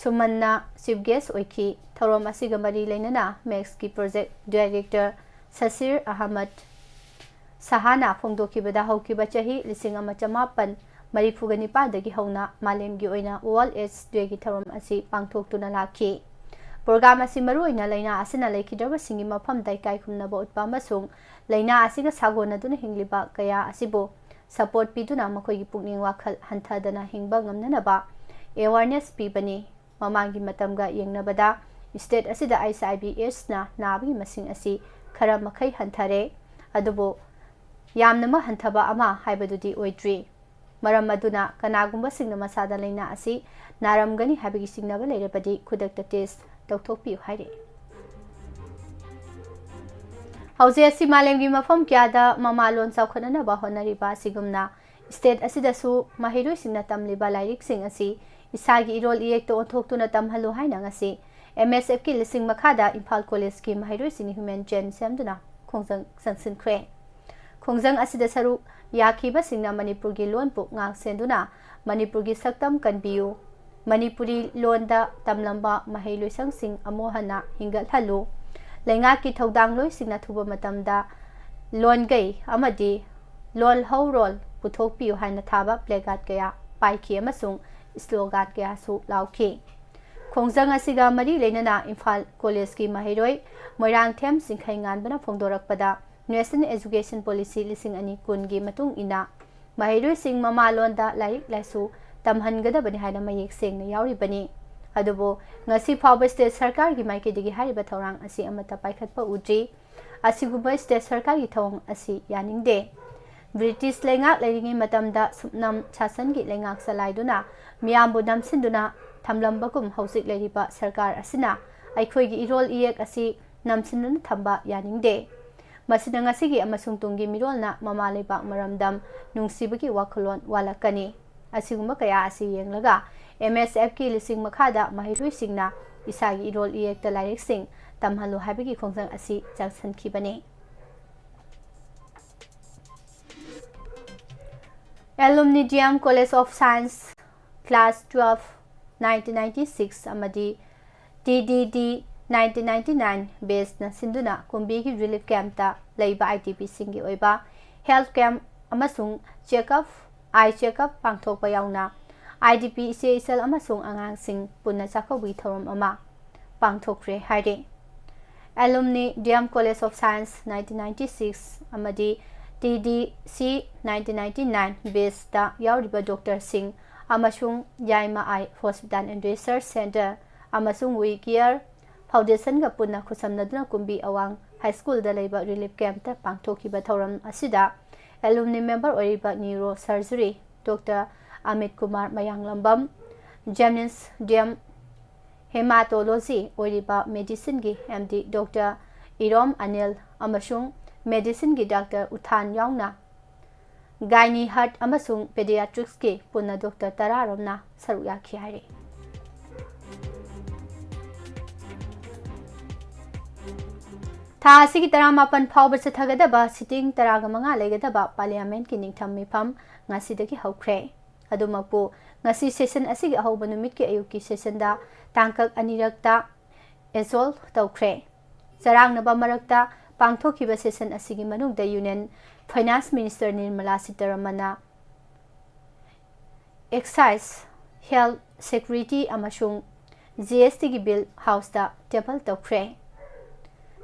ꯁꯨꯃꯟꯅ ꯆꯤꯐ ꯒꯦꯁ ꯑꯣꯏꯈꯤ꯫ ꯊꯧꯔꯝ ꯑꯁꯤꯒ ꯃꯔꯤ ꯂꯩꯅꯅ ꯃꯦꯛꯁꯀꯤ ꯄ꯭ꯔꯣꯖꯦꯛ ꯗꯥꯏꯔꯦꯛꯇꯔ ꯁꯁꯤꯔ ꯑꯍꯃꯗ ꯁꯍꯥꯅ ꯐꯣꯡꯗꯣꯛꯈꯤꯕꯗ, ꯍꯧꯈꯤꯕ ꯆꯍꯤ ꯂꯤꯁꯤꯡ ꯑꯃ ꯆꯃꯥꯄꯟ ꯃꯔꯤꯐꯨꯒ ꯅꯤꯄꯥꯟꯗꯒꯤ ꯍꯧꯅ ꯃꯥꯂꯦꯝꯒꯤ ꯑꯣꯏꯅ ꯋꯥꯔꯜꯗ ꯑꯦꯗꯁ ꯗꯦꯒꯤ ꯊꯧꯔꯝ ꯑꯁꯤ ꯄꯥꯡꯊꯣꯛꯇꯨꯅ ꯂꯥꯛꯈꯤ꯫ ꯄ꯭ꯔꯣꯒ꯭ꯔꯥꯝ ꯑꯁꯤ ꯃꯔꯨꯑꯣꯏꯅ ꯂꯥꯏꯅꯥ ꯑꯁꯤꯅ ꯂꯩꯈꯤꯗ꯭ꯔꯕꯁꯤꯡꯒꯤ ꯃꯐꯝꯗ ꯏꯀꯥꯏ ꯈꯨꯝꯅꯕ ꯎꯠꯄ ꯑꯃꯁꯨꯡ ꯂꯥꯏꯅꯥ ꯑꯁꯤꯒ ꯁꯥꯒꯣꯟꯅꯗꯨꯅ ꯍꯤꯡꯂꯤꯕ ꯀꯌꯥ ꯑꯁꯤꯕꯨ ꯁꯄꯣꯔꯠ ꯄꯤꯗꯨꯅ ꯃꯈꯣꯏꯒꯤ ꯄꯨꯛꯅꯤꯡ ꯋꯥꯈꯜ ꯍꯟꯊꯗꯅ ꯍꯤꯡꯕ ꯉꯝꯅꯅꯕ ꯑꯦꯋꯥꯔꯅꯦꯁ ꯄꯤꯕꯅꯤ꯫ ꯃꯃꯥꯡꯒꯤ ꯃꯇꯝꯒ ꯌꯦꯡꯅꯕꯗ ꯁ꯭ꯇꯦꯠ ꯑꯁꯤꯗ ꯑꯩꯆ ꯑꯥꯏ ꯚꯤ ꯑꯦꯗꯁꯅ ꯅꯥꯕꯒꯤ ꯃꯁꯤꯡ ꯑꯁꯤ ꯈꯔ ꯃꯈꯩ ꯍꯟꯊꯔꯦ, ꯑꯗꯨꯕꯨ ꯌꯥꯝꯅꯃꯛ ꯍꯟꯊꯕ ꯑꯃ ꯍꯥꯏꯕꯗꯨꯗꯤ ꯑꯣꯏꯗ꯭ꯔꯤ꯫ ꯃꯔꯝ ꯑꯗꯨꯅ ꯀꯅꯥꯒꯨꯝꯕꯁꯤꯡꯅ ꯃꯁꯥꯗ ꯂꯥꯏꯅꯥ ꯑꯁꯤ ꯅꯥꯔꯝꯒꯅꯤ ꯍꯥꯏꯕꯒꯤ ꯆꯤꯡꯅꯕ ꯂꯩꯔꯕꯗꯤ ꯈꯨꯗꯛꯇ ꯇꯦꯁ ꯇꯧꯊꯣꯛꯄꯤꯌꯨ ꯍꯥꯏꯔꯤ꯫ ꯍꯧꯖꯤꯛ ꯑꯁꯤ ꯃꯥꯂꯦꯝꯒꯤ ꯃꯐꯝ ꯀꯌꯥꯗ ꯃꯃꯥ ꯂꯣꯟ ꯆꯥꯎꯈꯠꯅꯅꯕ ꯍꯣꯠꯅꯔꯤꯕ ꯑꯁꯤꯒꯨꯝꯅ ꯁ꯭ꯇꯦꯠ ꯑꯁꯤꯗꯁꯨ ꯃꯍꯩꯔꯣꯏꯁꯤꯡꯅ ꯇꯝꯂꯤꯕ ꯂꯥꯏꯔꯤꯛꯁꯤꯡ ꯑꯁꯤ ꯏꯁꯥꯒꯤ ꯏꯔꯣꯜ ꯏꯌꯦꯛꯇ ꯑꯣꯟꯊꯣꯛꯇꯨꯅ ꯇꯝꯍꯜꯂꯨ ꯍꯥꯏꯅ ꯉꯁꯤ ꯑꯦꯝ ꯑꯦꯁ ꯑꯦꯐꯀꯤ ꯂꯤꯁꯤꯡ ꯃꯈꯥꯗ ꯏꯝꯐꯥꯜ ꯀꯣꯂꯦꯖꯀꯤ ꯃꯍꯩꯔꯣꯏꯁꯤꯡꯅ ꯍ꯭ꯌꯨꯃꯦꯟ ꯆꯦꯟ ꯁꯦꯝꯗꯨꯅ ꯈꯣꯡꯖꯪ ꯆꯪꯁꯤꯟꯈ꯭ꯔꯦ꯫ ꯈꯣꯡꯖꯪ ꯑꯁꯤꯗ ꯁꯔꯨꯛ ꯌꯥꯈꯤꯕꯁꯤꯡꯅ ꯃꯅꯤꯄꯨꯔꯒꯤ ꯂꯣꯟꯕꯨ ꯉꯥꯛ ꯁꯦꯟꯗꯨꯅ ꯃꯅꯤꯄꯨꯔꯒꯤ ꯁꯛꯇꯝ ꯀꯟꯕꯤꯌꯨ, ꯃꯅꯤꯄꯨꯔꯤ ꯂꯣꯟꯗ ꯇꯝꯂꯝꯕ ꯃꯍꯩ ꯂꯣꯏꯁꯪꯁꯤꯡ ꯑꯃꯨꯛ ꯍꯟꯅ ꯍꯤꯡꯒꯠꯍꯜꯂꯨ, ꯂꯩꯉꯥꯛꯀꯤ ꯊꯧꯗꯥꯡꯂꯣꯏꯁꯤꯡꯅ ꯑꯊꯨꯕ ꯃꯇꯝꯗ ꯂꯣꯟꯒꯩ ꯑꯃꯗꯤ ꯂꯣꯟ ꯍꯧꯔꯣꯜ ꯄꯨꯊꯣꯛꯄꯤꯌꯨ ꯍꯥꯏꯅ ꯊꯥꯕ placard ꯀꯌꯥ ꯄꯥꯏꯈꯤ ꯑꯃꯁꯨꯡ slogan ꯀꯌꯥꯁꯨ ꯂꯥꯎꯈꯤ꯫ ꯈꯣꯡꯖꯪ ꯑꯁꯤꯒ ꯃꯔꯤ ꯂꯩꯅꯅ ꯏꯝꯐꯥꯜ ꯀꯣꯂꯦꯖꯀꯤ ꯃꯍꯩꯔꯣꯏ ꯃꯣꯏꯔꯥꯡꯊꯦꯝ ꯆꯤꯡꯈꯩꯉꯥꯟꯕꯅ ꯐꯣꯡꯗꯣꯔꯛꯄꯗ, National Education Policy ꯂꯤꯁꯤꯡ ꯑꯅꯤ ꯀꯨꯟꯒꯤ ꯃꯇꯨꯡ ꯏꯟꯅ ꯃꯍꯩꯔꯣꯏꯁꯤꯡ ꯃꯃꯥꯂꯣꯟꯗ ꯂꯥꯏꯔꯤꯛ ꯂꯥꯏꯁꯨ ꯇꯝꯍꯟꯒꯗꯕꯅꯤ ꯍꯥꯏꯅ ꯃꯌꯦꯛ ꯁꯦꯡꯅ ꯌꯥꯎꯔꯤꯕꯅꯤ꯫ ꯑꯗꯨꯕꯨ ꯉꯁꯤ ꯐꯥꯎꯕ state ꯁꯔꯀꯥꯔꯒꯤ ꯃꯥꯏꯀꯩꯗꯒꯤ ꯍꯥꯏꯔꯤꯕ ꯊꯧꯔꯥꯡ ꯑꯁꯤ ꯑꯃꯠꯇ ꯄꯥꯏꯈꯠꯄ ꯎꯗ꯭ꯔꯤ꯫ ꯑꯁꯤꯒꯨꯝꯕ state ꯁꯔꯀꯥꯔꯒꯤ ꯊꯧꯑꯣꯡ ꯑꯁꯤ ꯌꯥꯅꯤꯡꯗꯦ꯫ British ꯂꯩꯉꯥꯛ ꯂꯩꯔꯤꯉꯩ ꯃꯇꯝꯗ ꯁꯨꯞꯅꯝ ꯁꯥꯁꯟꯒꯤ ꯂꯩꯉꯥꯛ ꯆꯂꯥꯏꯗꯨꯅ ꯃꯤꯌꯥꯝꯕꯨ ꯅꯝꯁꯤꯟꯗꯨꯅ ꯊꯝꯂꯝꯕꯒꯨꯝ ꯍꯧꯖꯤꯛ ꯂꯩꯔꯤꯕ ꯁꯔꯀꯥꯔ ꯑꯁꯤꯅ ꯑꯩꯈꯣꯏꯒꯤ ꯏꯔꯣꯜ ꯏꯌꯦꯛ ꯑꯁꯤ ꯅꯝꯁꯤꯟꯗꯨꯅ ꯊꯝꯕ ꯌꯥꯅꯤꯡꯗꯦ꯫ ꯃꯁꯤꯅ ꯉꯁꯤꯒꯤ ꯑꯃꯁꯨꯡ ꯇꯨꯡꯒꯤ ꯃꯤꯔꯣꯜꯅ ꯃꯃꯥ ꯂꯩꯕꯥꯛ ꯃꯔꯝꯗꯝ ꯅꯨꯡꯁꯤꯕꯒꯤ ꯋꯥꯈꯜꯂꯣꯟ ꯋꯥꯠꯂꯛꯀꯅꯤ꯫ ꯑꯁꯤꯒꯨꯝꯕ ꯀꯌꯥ ꯑꯁꯤ ꯌꯦꯡꯂꯒ M S F ꯀꯤ ꯂꯤꯁꯤꯡ ꯃꯈꯥꯗ ꯃꯍꯩꯔꯣꯏꯁꯤꯡꯅ ꯏꯁꯥꯒꯤ ꯏꯔꯣꯜ ꯏꯌꯦꯛꯇ ꯂꯥꯏꯔꯤꯛꯁꯤꯡ ꯇꯝꯍꯜꯂꯨ ꯍꯥꯏꯕꯒꯤ ꯈꯣꯡꯖꯪ ꯑꯁꯤ ꯆꯪꯁꯤꯟꯈꯤꯕꯅꯤ꯫ Alumni D M College of Science Class twelve nineteen ninety six ꯑꯃꯗꯤ T D D nineteen ninety nine batchꯅ ꯁꯤꯟꯗꯨꯅ ꯀꯨꯝꯕꯤꯒꯤ relief campꯇ ꯂꯩꯕ I D Pꯁꯤꯡꯒꯤ ꯑꯣꯏꯕ health camp ꯑꯃꯁꯨꯡ check up, eye check up ꯄꯥꯡꯊꯣꯛꯄ ꯌꯥꯎꯅ I D P ꯏꯆꯦ ꯏꯆꯜ ꯑꯃꯁꯨꯡ ꯑꯉꯥꯡꯁꯤꯡ ꯄꯨꯟꯅ ꯆꯥꯛꯀꯧꯕꯒꯤ ꯊꯧꯔꯝ ꯑꯃ ꯄꯥꯡꯊꯣꯛꯈ꯭ꯔꯦ ꯍꯥꯏꯔꯤ꯫ Alumni D M College of Science nineteen ninety six ꯑꯃꯗꯤ T D C nineteen ninety nine batchꯇ ꯌꯥꯎꯔꯤꯕ doctorꯁꯤꯡ ꯑꯃꯁꯨꯡ ꯌꯥꯏꯃ Eye Hospital and Research Center ꯑꯃꯁꯨꯡ We Care Foundationꯒ ꯄꯨꯟꯅ ꯈꯨꯠꯁꯝꯅꯗꯨꯅ ꯀꯨꯝꯕꯤ ꯑꯋꯥꯡ High Schoolꯗ ꯂꯩꯕ relief campꯇ ꯄꯥꯡꯊꯣꯛꯈꯤꯕ ꯊꯧꯔꯝ ꯑꯁꯤꯗ alumni member ꯑꯣꯏꯔꯤꯕ neurosurgery Doctor ꯑꯃꯤꯠ ꯀꯨꯃꯥꯔ ꯃꯌꯥꯡꯂꯝꯕꯝ, JNIMS D M Hematology ꯑꯣꯏꯔꯤꯕ medicineꯒꯤ M D Doctor ꯏꯔꯣꯝ ꯑꯅꯤꯜ ꯑꯃꯁꯨꯡ medicineꯒꯤ Doctor ꯎꯊꯥꯟ ꯌꯥꯎꯅ Gynae Heart ꯑꯃꯁꯨꯡ Pediatricsꯀꯤ ꯄꯨꯟꯅ doctor ꯇꯔꯥ ꯔꯣꯝꯅ ꯁꯔꯨꯛ ꯌꯥꯈꯤ ꯍꯥꯏꯔꯤ꯫ ꯊꯥ ꯑꯁꯤꯒꯤ ꯇꯔꯥꯃꯥꯄꯟ ꯐꯥꯎꯕ ꯆꯠꯊꯒꯗꯕ sitting ꯇꯔꯥꯒ ꯃꯉꯥ ꯂꯩꯒꯗꯕ Parliamentꯀꯤ ꯅꯤꯡꯊꯝ ꯃꯤꯐꯝ ꯉꯁꯤꯗꯒꯤ ꯍꯧꯈ꯭ꯔꯦ꯫ ꯑꯗꯨꯃꯛꯄꯨ, ꯉꯁꯤ session ꯑꯁꯤꯒꯤ ꯑꯍꯧꯕ ꯅꯨꯃꯤꯠꯀꯤ ꯑꯌꯨꯛꯀꯤ sessionꯗ ꯇꯥꯡꯀꯛ ꯑꯅꯤꯔꯛꯇ adjourn ꯇꯧꯈ꯭ꯔꯦ꯫ ꯆꯔꯥꯡꯅꯕ ꯃꯔꯛꯇ ꯄꯥꯡꯊꯣꯛꯈꯤꯕ session ꯑꯁꯤꯒꯤ ꯃꯅꯨꯡꯗ Union Finance Minister Nirmala ꯁꯤꯇꯥꯔꯥꯃꯟꯅ Excise, Health Security ꯑꯃꯁꯨꯡ G S Tꯒꯤ bill Houseꯇ table ꯇꯧꯈ꯭ꯔꯦ꯫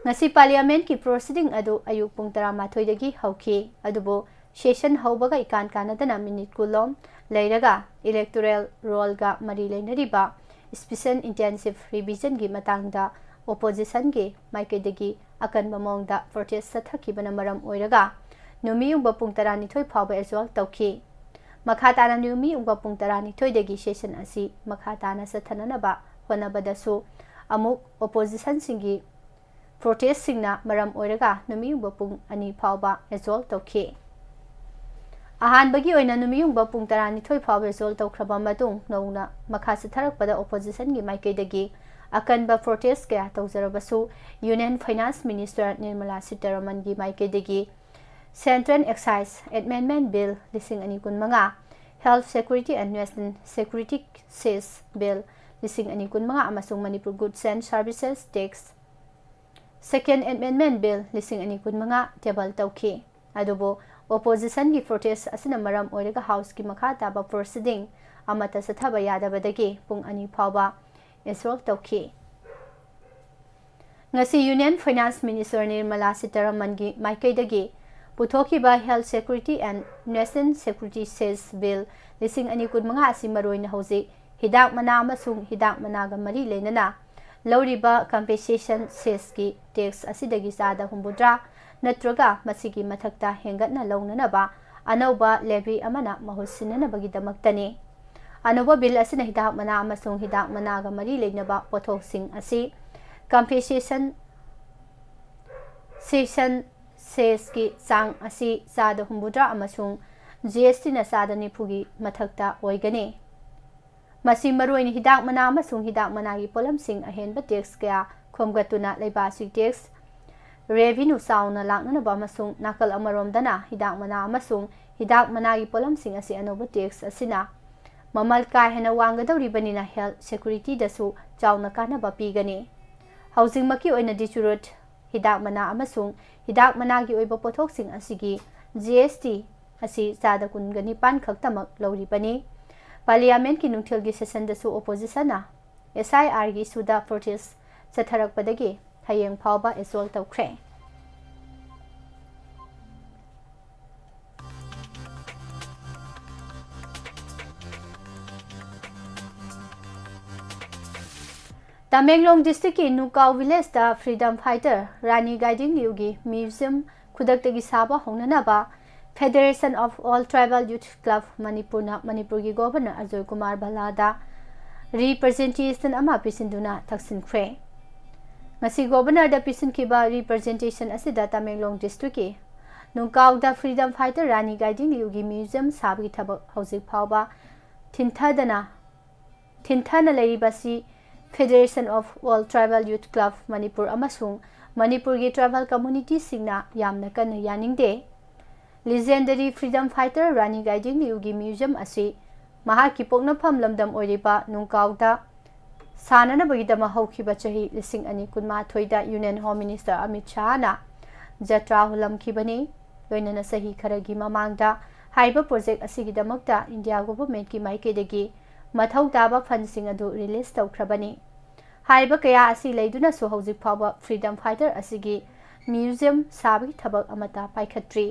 ꯉꯁꯤ Parliament ꯀꯤ proceeding ꯑꯗꯨ ꯑꯌꯨꯛ ꯄꯨꯡ ꯇꯔꯥꯃꯥꯊꯣꯏꯗꯒꯤ ꯍꯧꯈꯤ꯫ ꯑꯗꯨꯕꯨ session ꯍꯧꯕꯒ ꯏꯀꯥꯟ ꯀꯥꯟꯅꯗꯅ minute ꯀꯨꯟꯂꯣꯝ ꯂꯩꯔꯒ electoral roll ꯒ ꯃꯔꯤ ꯂꯩꯅꯔꯤꯕ special intensive revision ꯒꯤ ꯃꯇꯥꯡꯗ opposition ꯒꯤ ꯃꯥꯏꯀꯩꯗꯒꯤ ꯑꯀꯟꯕ ꯃꯑꯣꯡꯗ protest ꯆꯠꯊꯈꯤꯕꯅ ꯃꯔꯝ ꯑꯣꯏꯔꯒ ꯅꯨꯃꯤꯠ ꯌꯨꯡꯕ ꯄꯨꯡ ꯇꯔꯥꯅꯤꯊꯣꯏ ꯐꯥꯎꯕ adjourn ꯇꯧꯈꯤ꯫ ꯃꯈꯥ ꯇꯥꯅ ꯅꯨꯃꯤꯠ ꯌꯨꯡꯕ ꯄꯨꯡ ꯇꯔꯥꯅꯤꯊꯣꯏꯗꯒꯤ session ꯑꯁꯤ ꯃꯈꯥ ꯇꯥꯅ ꯆꯠꯊꯅꯅꯕ ꯍꯣꯠꯅꯕꯗꯁꯨ ꯑꯃꯨꯛ opposition ꯁꯤꯡꯒꯤ protest ꯁꯤꯡꯅ ꯃꯔꯝ ꯑꯣꯏꯔꯒ ꯅꯨꯃꯤꯠ ꯌꯨꯡꯕ ꯄꯨꯡ ꯑꯅꯤ ꯐꯥꯎꯕ adjourn ꯇꯧꯈꯤ꯫ ꯑꯍꯥꯟꯕꯒꯤ ꯑꯣꯏꯅ ꯅꯨꯃꯤꯠ ꯌꯨꯡꯕ ꯄꯨꯡ ꯇꯔꯥꯅꯤꯊꯣꯏ ꯐꯥꯎꯕ adjourn ꯇꯧꯈ꯭ꯔꯕ ꯃꯇꯨꯡ ꯅꯧꯅ ꯃꯈꯥ ꯆꯠꯊꯔꯛꯄꯗ opposition ꯒꯤ ꯃꯥꯏꯀꯩꯗꯒꯤ ꯑꯀꯟꯕ protest ꯀꯌꯥ ꯇꯧꯖꯔꯕꯁꯨ Union Finance Minister ꯅꯤꯔꯃꯂꯥ ꯁꯤꯇꯥꯔꯥꯃꯟꯒꯤ ꯃꯥꯏꯀꯩꯗꯒꯤ Central Excise Amendment Bill ꯂꯤꯁꯤꯡ ꯑꯅꯤ ꯀꯨꯟꯃꯉꯥ, Health Security and National Security Cess Bill ꯂꯤꯁꯤꯡ ꯑꯅꯤ ꯀꯨꯟꯃꯉꯥ ꯑꯃꯁꯨꯡ Manipur Goods and Services Tax Second Amendment Bill ꯂꯤꯁꯤꯡ ꯑꯅꯤ ꯀꯨꯟꯃꯉꯥ table ꯇꯧꯈꯤ꯫ ꯑꯗꯨꯕꯨ opposition ꯒꯤ protest ꯑꯁꯤꯅ ꯃꯔꯝ ꯑꯣꯏꯔꯒ House ꯀꯤ ꯃꯈꯥ ꯇꯥꯕ proceeding ꯑꯃꯠꯇ ꯆꯠꯊꯕ ꯌꯥꯗꯕꯗꯒꯤ ꯄꯨꯡ ꯑꯅꯤ ꯐꯥꯎꯕ adjourn ꯇꯧꯈꯤ꯫ ꯉꯁꯤ Union Finance Minister ꯅꯤꯔꯃꯂꯥ ꯁꯤꯇꯥꯔꯥꯃꯟꯒꯤ ꯃꯥꯏꯀꯩꯗꯒꯤ ꯄꯨꯊꯣꯛꯈꯤꯕ Health Security and National Security Cess Bill ꯂꯤꯁꯤꯡ ꯑꯅꯤ ꯀꯨꯟꯃꯉꯥ ꯑꯁꯤ ꯃꯔꯨꯑꯣꯏꯅ ꯍꯧꯖꯤꯛ ꯍꯤꯗꯥꯛ ꯃꯅꯥ ꯑꯃꯁꯨꯡ ꯍꯤꯗꯥꯛ ꯃꯅꯥꯒ ꯃꯔꯤ ꯂꯩꯅꯅ ꯂꯧꯔꯤꯕ compensation cess ꯀꯤ tax ꯑꯁꯤꯗꯒꯤ ꯆꯥꯗ ꯍꯨꯝꯐꯨꯇꯔꯥ ꯅꯠꯇ꯭ꯔꯒ ꯃꯁꯤꯒꯤ ꯃꯊꯛꯇ ꯍꯦꯟꯒꯠꯅ ꯂꯧꯅꯅꯕ ꯑꯅꯧꯕ levy ꯑꯃꯅ ꯃꯍꯨꯠ ꯁꯤꯟꯅꯅꯕꯒꯤꯗꯃꯛꯇꯅꯤ꯫ ꯑꯅꯧꯕ bill ꯑꯁꯤꯅ ꯍꯤꯗꯥꯛ ꯃꯅꯥ ꯑꯃꯁꯨꯡ ꯍꯤꯗꯥꯛ ꯃꯅꯥꯒ ꯃꯔꯤ ꯂꯩꯅꯕ ꯄꯣꯠꯊꯣꯛꯁꯤꯡ ꯑꯁꯤ compensation cess ꯀꯤ ꯆꯥꯡ ꯑꯁꯤ ꯆꯥꯗ ꯍꯨꯝꯐꯨꯇꯔꯥ ꯑꯃꯁꯨꯡ G S T ꯅ ꯆꯥꯗ ꯅꯤꯐꯨꯒꯤ ꯃꯊꯛꯇ ꯑꯣꯏꯒꯅꯤ꯫ ꯃꯁꯤ ꯃꯔꯨꯑꯣꯏꯅ ꯍꯤꯗꯥꯛ ꯃꯅꯥ ꯑꯃꯁꯨꯡ ꯍꯤꯗꯥꯛ ꯃꯅꯥꯒꯤ ꯄꯣꯠꯂꯝꯁꯤꯡ ꯑꯍꯦꯟꯕ tax ꯀꯌꯥ ꯈꯣꯝꯒꯠꯇꯨꯅ ꯂꯩꯕꯥꯛ ꯑꯁꯤ tax revenue ꯆꯥꯎꯅ ꯂꯥꯛꯅꯅꯕ ꯑꯃꯁꯨꯡ ꯅꯥꯀꯜ ꯑꯃꯔꯣꯝꯗꯅ ꯍꯤꯗꯥꯛ ꯃꯅꯥ ꯑꯃꯁꯨꯡ ꯍꯤꯗꯥꯛ ꯃꯅꯥꯒꯤ ꯄꯣꯠꯂꯝꯁꯤꯡ ꯑꯁꯤ ꯑꯅꯧꯕ tax ꯑꯁꯤꯅ ꯃꯃꯜ ꯀꯥ ꯍꯦꯟꯅ ꯋꯥꯡꯒꯗꯧꯔꯤꯕꯅꯤꯅ health security ꯗꯁꯨ ꯆꯥꯎꯅ ꯀꯥꯟꯅꯕ ꯄꯤꯒꯅꯤ꯫ ꯍꯧꯖꯤꯛꯃꯛꯀꯤ ꯑꯣꯏꯅꯗꯤ ꯆꯨꯔꯨꯠ, ꯍꯤꯗꯥꯛ ꯃꯅꯥ ꯑꯃꯁꯨꯡ ꯍꯤꯗꯥꯛ ꯃꯅꯥꯒꯤ ꯑꯣꯏꯕ ꯄꯣꯠꯊꯣꯛꯁꯤꯡ ꯑꯁꯤꯒꯤ G S T ꯑꯁꯤ ꯆꯥꯗ ꯀꯨꯟꯒ ꯅꯤꯄꯥꯟ ꯈꯛꯇꯃꯛ ꯂꯧꯔꯤꯕꯅꯤ꯫ Parliament ꯀꯤ ꯅꯨꯡꯊꯤꯜꯒꯤ session ꯗꯁꯨ opposition ꯅ S I R ꯒꯤ issue ꯗ protest ꯆꯠꯊꯔꯛꯄꯗꯒꯤ ꯍꯌꯦꯡ ꯐꯥꯎꯕ ꯑꯦꯁꯣꯜ ꯇꯧꯈ꯭ꯔꯦ꯫ ꯇꯃꯦꯡꯂꯣꯡ ꯗꯤꯁꯇ꯭ꯔꯤꯛꯀꯤ ꯅꯨꯀꯥꯎ ꯚꯤꯂꯦꯖꯇ ꯐ꯭ꯔꯤꯗꯝ ꯐꯥꯏꯇꯔ ꯔꯥꯅꯤ ꯒꯥꯏꯗꯤꯡ ꯂꯤꯌꯨꯒꯤ ꯃ꯭ꯌꯨꯖꯤꯌꯝ ꯈꯨꯗꯛꯇꯒꯤ ꯁꯥꯕ ꯍꯧꯅꯅꯕ Federation of All Tribal Youth Club ꯃꯅꯤꯄꯨꯔꯅ ꯃꯅꯤꯄꯨꯔꯒꯤ ꯒꯣꯚꯔꯅꯔ ꯑꯖꯣꯏ ꯀꯨꯃꯥꯔ ꯚꯜꯂꯥꯗ ꯔꯤꯄ꯭ꯔꯖꯦꯟꯇꯦꯁꯟ ꯑꯃ ꯄꯤꯁꯤꯟꯗꯨꯅ ꯊꯛꯁꯤꯟꯈ꯭ꯔꯦ꯫ ꯉꯁꯤ ꯒꯣꯚꯔꯅꯔꯗ ꯄꯤꯁꯤꯟꯈꯤꯕ ꯔꯤꯄ꯭ꯔꯖꯦꯟꯇꯦꯁꯟ ꯑꯁꯤꯗ ꯇꯃꯦꯡꯂꯣꯡ ꯗꯤꯁꯇ꯭ꯔꯤꯛꯀꯤ ꯅꯨꯡꯀꯥꯎꯗ ꯐ꯭ꯔꯤꯗꯝ ꯐꯥꯏꯇꯔ ꯔꯥꯅꯤ ꯒꯥꯏꯗꯤꯡ ꯂꯤꯌꯨꯒꯤ ꯃ꯭ꯌꯨꯖꯤꯌꯝ ꯁꯥꯕꯒꯤ ꯊꯕꯛ ꯍꯧꯖꯤꯛ ꯐꯥꯎꯕ ꯊꯤꯟꯊꯗꯅ ꯊꯤꯟꯊꯅ ꯂꯩꯔꯤꯕꯁꯤ Federation of All Tribal Youth Club Manipur ꯑꯃꯁꯨꯡ ꯃꯅꯤꯄꯨꯔꯒꯤ ꯇ꯭ꯔꯥꯏꯕꯦꯜ ꯀꯝꯃꯨꯅꯤꯇꯤꯁꯤꯡꯅ ꯌꯥꯝꯅ ꯀꯟꯅ ꯌꯥꯅꯤꯡꯗꯦ꯫ Legendary freedom fighter ꯔꯥꯅꯤ ꯒꯥꯏꯗꯤꯡ ꯂꯤꯌꯨꯒꯤ ꯃ꯭ꯌꯨꯖꯤꯌꯝ ꯑꯁꯤ ꯃꯍꯥꯛꯀꯤ ꯄꯣꯛꯅꯐꯝ ꯂꯝꯗꯝ ꯑꯣꯏꯔꯤꯕ ꯅꯨꯡꯀꯥꯎꯗ ꯁꯥꯅꯅꯕꯒꯤꯗꯃꯛ ꯍꯧꯈꯤꯕ ꯆꯍꯤ ꯂꯤꯁꯤꯡ ꯑꯅꯤ ꯀꯨꯟꯃꯥꯊꯣꯏꯗ Union Home Minister ꯑꯃꯤꯠ ꯁꯥꯍꯅ ꯖꯇ꯭ꯔꯥ ꯍꯨꯜꯂꯝꯈꯤꯕꯅꯤ꯫ ꯂꯣꯏꯅꯅ ꯆꯍꯤ ꯈꯔꯒꯤ ꯃꯃꯥꯡꯗ ꯍꯥꯏꯔꯤꯕ ꯄ꯭ꯔꯣꯖꯦꯛ ꯑꯁꯤꯒꯤꯗꯃꯛꯇ ꯏꯟꯗꯤꯌꯥ ꯒꯣꯚꯔꯟꯃꯦꯟꯠꯀꯤ ꯃꯥꯏꯀꯩꯗꯒꯤ ꯃꯊꯧ ꯇꯥꯕ ꯐꯟꯁꯤꯡ ꯑꯗꯨ ꯔꯤꯂꯤꯖ ꯇꯧꯈ꯭ꯔꯕꯅꯤ꯫ ꯍꯥꯏꯔꯤꯕ ꯀꯌꯥ ꯑꯁꯤ ꯂꯩꯗꯨꯅꯁꯨ ꯍꯧꯖꯤꯛ ꯐꯥꯎꯕ ꯐ꯭ꯔꯤꯗꯝ ꯐꯥꯏꯇꯔ ꯑꯁꯤꯒꯤ ꯃ꯭ꯌꯨꯖꯤꯌꯝ ꯁꯥꯕꯒꯤ ꯊꯕꯛ ꯑꯃꯠꯇ ꯄꯥꯏꯈꯠꯇ꯭ꯔꯤ꯫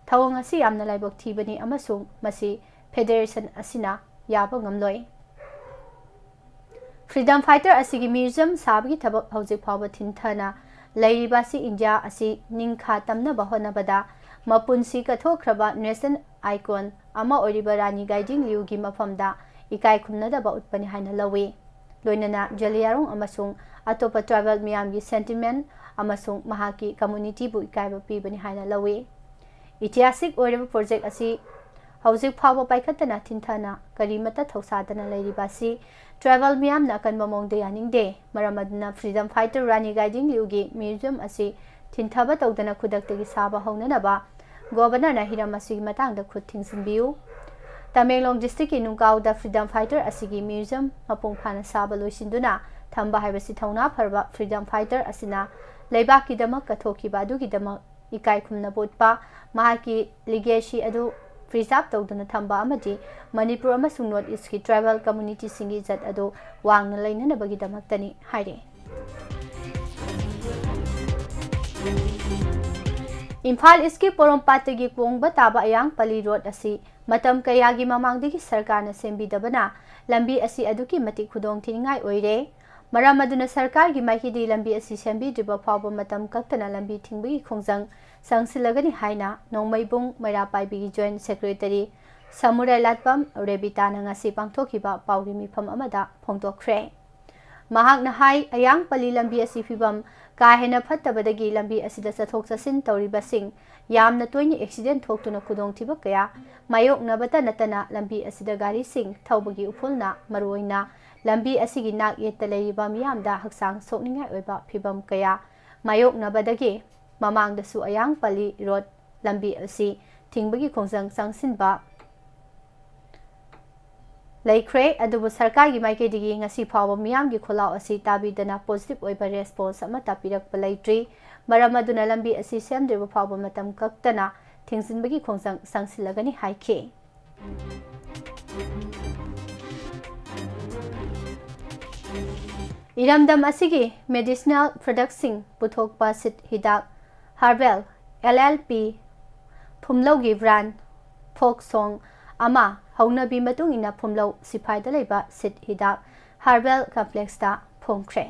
ꯊꯧꯑꯣꯡ ꯑꯁꯤ ꯌꯥꯝꯅ ꯂꯥꯏꯕꯛ ꯊꯤꯕꯅꯤ ꯑꯃꯁꯨꯡ ꯃꯁꯤ ꯐꯦꯗꯦꯔꯦꯁꯟ ꯑꯁꯤꯅ ꯌꯥꯕ ꯉꯝꯂꯣꯏ꯫ ꯐ꯭ꯔꯤꯗꯝ ꯐꯥꯏꯇꯔ ꯑꯁꯤꯒꯤ ꯃ꯭ꯌꯨꯖꯤꯌꯝ ꯁꯥꯕꯒꯤ ꯊꯕꯛ ꯍꯧꯖꯤꯛ ꯐꯥꯎꯕ ꯊꯤꯟꯊꯅ ꯂꯩꯔꯤꯕ ꯑꯁꯤ ꯏꯟꯗꯤꯌꯥ ꯑꯁꯤ ꯅꯤꯡꯈꯥ ꯇꯝꯅꯕ ꯍꯣꯠꯅꯕꯗ ꯃꯄꯨꯟꯁꯤ ꯀꯠꯊꯣꯛꯈ꯭ꯔꯕ ꯅꯦꯁꯅꯦꯜ ꯑꯥꯏꯀꯣꯟ ꯑꯃ ꯑꯣꯏꯔꯤꯕ ꯔꯥꯅꯤ ꯒꯥꯏꯗꯤꯡ ꯂꯤꯌꯨꯒꯤ ꯃꯐꯝꯗ ꯏꯀꯥꯏ ꯈꯨꯝꯅꯗꯕ ꯎꯠꯄꯅꯤ ꯍꯥꯏꯅ ꯂꯧꯏ꯫ ꯂꯣꯏꯅꯅ ꯖꯂꯤꯌꯥꯡꯔꯣꯡ ꯑꯃꯁꯨꯡ ꯑꯇꯣꯞꯄ ꯇ꯭ꯔꯥꯏꯕꯦꯜ ꯃꯤꯌꯥꯝꯒꯤ ꯁꯦꯟꯇꯤꯃꯦꯟ ꯑꯃꯁꯨꯡ ꯃꯍꯥꯛꯀꯤ ꯀꯝꯃꯨꯅꯤꯇꯤꯕꯨ ꯏꯀꯥꯏꯕ ꯄꯤꯕꯅꯤ ꯍꯥꯏꯅ ꯂꯧꯏ꯫ ꯏꯇꯤꯍꯥꯁꯤꯛ ꯑꯣꯏꯔꯕ ꯄ꯭ꯔꯣꯖꯦꯛ ꯑꯁꯤ ꯍꯧꯖꯤꯛ ꯐꯥꯎꯕ ꯄꯥꯏꯈꯠꯇꯅ ꯊꯤꯟꯊꯅ ꯀꯔꯤꯃꯠꯇ ꯊꯧꯁꯥꯗꯅ ꯂꯩꯔꯤꯕ ꯑꯁꯤ ꯇ꯭ꯔꯥꯏꯕꯦꯜ ꯃꯤꯌꯥꯝꯅ ꯑꯀꯟꯕ ꯃꯑꯣꯡꯗ ꯌꯥꯅꯤꯡꯗꯦ꯫ ꯃꯔꯝ ꯑꯗꯨꯅ ꯐ꯭ꯔꯤꯗꯝ ꯐꯥꯏꯇꯔ ꯔꯥꯅꯤ ꯒꯥꯏꯗꯤꯡ ꯂꯤꯌꯨꯒꯤ ꯃ꯭ꯌꯨꯖꯤꯌꯝ ꯑꯁꯤ ꯊꯤꯟꯊꯕ ꯇꯧꯗꯅ ꯈꯨꯗꯛꯇꯒꯤ ꯁꯥꯕ ꯍꯧꯅꯅꯕ ꯒꯣꯚꯔꯅꯔꯅ ꯍꯤꯔꯝ ꯑꯁꯤꯒꯤ ꯃꯇꯥꯡꯗ ꯈꯨꯠ ꯊꯤꯡꯖꯤꯟꯕꯤꯌꯨ꯫ ꯇꯃꯦꯡꯂꯣꯡ ꯗꯤꯁꯇ꯭ꯔꯤꯛꯀꯤ ꯅꯨꯡꯀꯥꯎꯗ ꯐ꯭ꯔꯤꯗꯝ ꯐꯥꯏꯇꯔ ꯑꯁꯤꯒꯤ ꯃ꯭ꯌꯨꯖꯤꯌꯝ ꯃꯄꯨꯡ ꯐꯥꯅ ꯁꯥꯕ ꯂꯣꯏꯁꯤꯟꯗꯨꯅ ꯊꯝꯕ ꯍꯥꯏꯕꯁꯤ ꯊꯧꯅꯥ ꯐꯔꯕ ꯐ꯭ꯔꯤꯗꯝ ꯐꯥꯏꯇꯔ ꯑꯁꯤꯅ ꯂꯩꯕꯥꯛꯀꯤꯗꯃꯛ ꯀꯠꯊꯣꯛꯈꯤꯕ ꯑꯗꯨꯒꯤꯗꯃꯛ ꯏꯀꯥꯏ ꯈꯨꯝꯅꯕ ꯎꯠꯄ, ꯃꯍꯥꯛꯀꯤ ꯂꯤꯒꯦꯁꯤ ꯑꯗꯨ ꯄ꯭ꯔꯤꯖꯥꯔꯚ ꯇꯧꯗꯨꯅ ꯊꯝꯕ ꯑꯃꯗꯤ ꯃꯅꯤꯄꯨꯔ ꯑꯃꯁꯨꯡ ꯅꯣꯔꯠ ꯏꯁ꯭ꯠꯀꯤ ꯇ꯭ꯔꯥꯏꯕꯦꯜ ꯀꯝꯃ꯭ꯌꯨꯅꯤꯇꯤꯁꯤꯡꯒꯤ ꯏꯖꯠ ꯑꯗꯨ ꯋꯥꯡꯅ ꯂꯩꯅꯅꯕꯒꯤꯗꯃꯛꯇꯅꯤ ꯍꯥꯏꯔꯤ꯫ ꯏꯝꯐꯥꯜ ꯏꯁꯀꯤ ꯄꯣꯔꯣꯝꯄꯥꯠꯇꯒꯤ ꯀꯣꯡꯕ ꯇꯥꯕ ꯑꯌꯥꯡꯄꯜꯂꯤ ꯔꯣꯗ ꯑꯁꯤ ꯃꯇꯝ ꯀꯌꯥꯒꯤ ꯃꯃꯥꯡꯗꯒꯤ ꯁꯔꯀꯥꯔꯅ ꯁꯦꯝꯕꯤꯗꯕꯅ ꯂꯝꯕꯤ ꯑꯁꯤ ꯑꯗꯨꯛꯀꯤ ꯃꯇꯤꯛ ꯈꯨꯗꯣꯡ ꯊꯤꯅꯤꯡꯉꯥꯏ ꯑꯣꯏꯔꯦ꯫ ꯃꯔꯝ ꯑꯗꯨꯅ ꯁꯔꯀꯥꯔꯒꯤ ꯃꯥꯏꯀꯩꯗꯒꯤ ꯂꯝꯕꯤ ꯑꯁꯤ ꯁꯦꯝꯕꯤꯗ꯭ꯔꯤꯕ ꯐꯥꯎꯕ ꯃꯇꯝ ꯀꯛꯇꯅ ꯂꯝꯕꯤ ꯊꯤꯡꯕꯒꯤ ꯈꯣꯡꯖꯪ ꯆꯪꯁꯤꯜꯂꯒꯅꯤ ꯍꯥꯏꯅ ꯅꯣꯡꯃꯩꯕꯨꯡ ꯃꯩꯔꯥ ꯄꯥꯏꯕꯤꯒꯤ ꯖꯣꯏꯟꯠ ꯁꯦꯀ꯭ꯔꯦꯇꯔꯤ ꯁꯃꯨꯔꯥꯏ ꯂꯥꯠꯄꯝ ꯔꯦꯕꯤꯇꯥꯅ ꯉꯁꯤ ꯄꯥꯡꯊꯣꯛꯈꯤꯕ ꯄꯥꯎꯒꯤ ꯃꯤꯐꯝ ꯑꯃꯗ ꯐꯣꯡꯗꯣꯛꯈ꯭ꯔꯦ꯫ ꯃꯍꯥꯛꯅ ꯍꯥꯏ, ꯑꯌꯥꯡꯄꯜꯂꯤ ꯂꯝꯕꯤ ꯑꯁꯤ ꯐꯤꯕꯝ ꯀꯥ ꯍꯦꯟꯅ ꯐꯠꯇꯕꯗꯒꯤ ꯂꯝꯕꯤ ꯑꯁꯤꯗ ꯆꯠꯊꯣꯛ ꯆꯠꯁꯤꯟ ꯇꯧꯔꯤꯕꯁꯤꯡ ꯌꯥꯝꯅ ꯇꯣꯏꯅ ꯑꯦꯛꯁꯤꯗꯦꯟ ꯊꯣꯛꯇꯨꯅ ꯈꯨꯗꯣꯡꯊꯤꯕ ꯀꯌꯥ ꯃꯥꯌꯣꯛꯅꯕꯇ ꯅꯠꯇꯅ ꯂꯝꯕꯤ ꯑꯁꯤꯗ ꯒꯥꯔꯤꯁꯤꯡ ꯊꯧꯕꯒꯤ ꯎꯐꯨꯜꯅ ꯃꯔꯨꯑꯣꯏꯅ ꯂꯝꯕꯤ ꯑꯁꯤꯒꯤ ꯅꯥꯛ ꯌꯦꯠꯇ ꯂꯩꯔꯤꯕ ꯃꯤꯌꯥꯝꯗ ꯍꯛꯆꯥꯡ ꯁꯣꯛꯅꯤꯡꯉꯥꯏ ꯑꯣꯏꯕ ꯐꯤꯕꯝ ꯀꯌꯥ ꯃꯥꯌꯣꯛꯅꯕꯗꯒꯤ ꯃꯃꯥꯡꯗꯁꯨ ꯑꯌꯥꯡꯄꯜꯂꯤ ꯔꯣꯗ ꯂꯝꯕꯤ ꯑꯁꯤ ꯊꯤꯡꯕꯒꯤ ꯈꯣꯡꯖꯪ ꯆꯪꯁꯤꯟꯕ ꯂꯩꯈ꯭ꯔꯦ꯫ ꯑꯗꯨꯕꯨ ꯁꯔꯀꯥꯔꯒꯤ ꯃꯥꯏꯀꯩꯗꯒꯤ ꯉꯁꯤ ꯐꯥꯎꯕ ꯃꯤꯌꯥꯝꯒꯤ ꯈꯣꯜꯂꯥꯎ ꯑꯁꯤ ꯇꯥꯕꯤꯗꯅ ꯄꯣꯖꯤꯇꯤꯚ ꯑꯣꯏꯕ ꯔꯦꯁꯄꯣꯟꯁ ꯑꯃꯠꯇ ꯄꯤꯔꯛꯄ ꯂꯩꯇ꯭ꯔꯤ꯫ ꯃꯔꯝ ꯑꯗꯨꯅ ꯂꯝꯕꯤ ꯑꯁꯤ ꯁꯦꯝꯗ꯭ꯔꯤꯕ ꯐꯥꯎꯕ ꯃꯇꯝ ꯀꯛꯇꯅ ꯊꯤꯡꯖꯤꯟꯕꯒꯤ ꯈꯣꯡꯖꯪ ꯆꯪꯁꯤꯜꯂꯒꯅꯤ ꯍꯥꯏꯈꯤ꯫ ꯏꯔꯝꯗꯝ ꯑꯁꯤꯒꯤ ꯃꯦꯗꯤꯁꯤꯅꯦꯜ ꯄ꯭ꯔꯗꯛꯁꯤꯡ ꯄꯨꯊꯣꯛꯄ ꯁꯤꯠ ꯍꯤꯗꯥꯛ ꯍꯔꯕꯦꯜ ꯑꯦꯜ ꯑꯦꯜ ꯄꯤ ꯐꯨꯝꯂꯧꯒꯤ ꯕ꯭ꯔꯥꯟ ꯐꯣꯛ ꯁꯣꯡ ꯑꯃ ꯍꯧꯅꯕꯤ ꯃꯇꯨꯡ ꯏꯟꯅ ꯐꯨꯝꯂꯧ ꯁꯤꯐꯥꯏꯗ ꯂꯩꯕ ꯁꯤꯠ ꯍꯤꯗꯥꯛ ꯍꯔꯕꯦꯜ ꯀꯝꯄ꯭ꯂꯦꯛꯁꯇ ꯐꯣꯡꯈ꯭ꯔꯦ꯫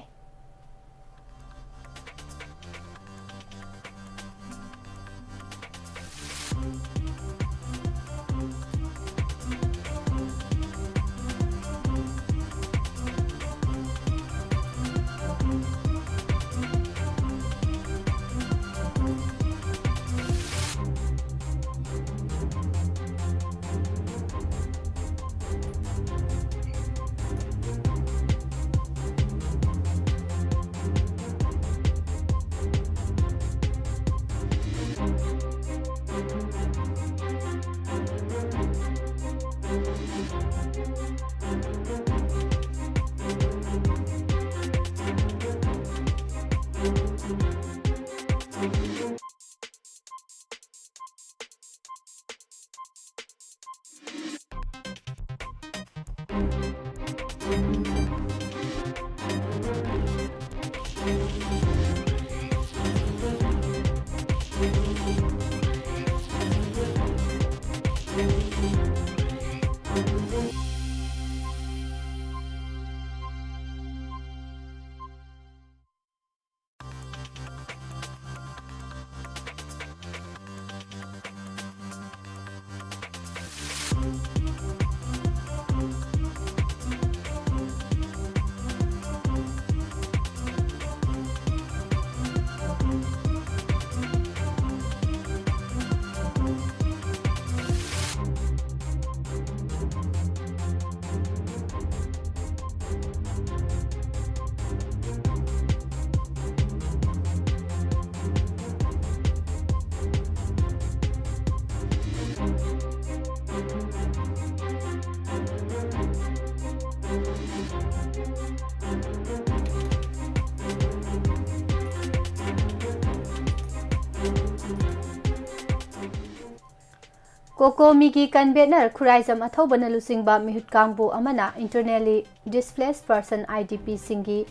ꯀꯣꯀꯣꯃꯤꯒꯤ convener ꯈꯨꯔꯥꯏꯖꯝ ꯑꯊꯧꯕꯅ ꯂꯨꯆꯤꯡꯕ ꯃꯤꯍꯨꯠ ꯀꯥꯡꯕꯨ ꯑꯃꯅ internally displaced person, I D P ꯁꯤꯡꯒꯤ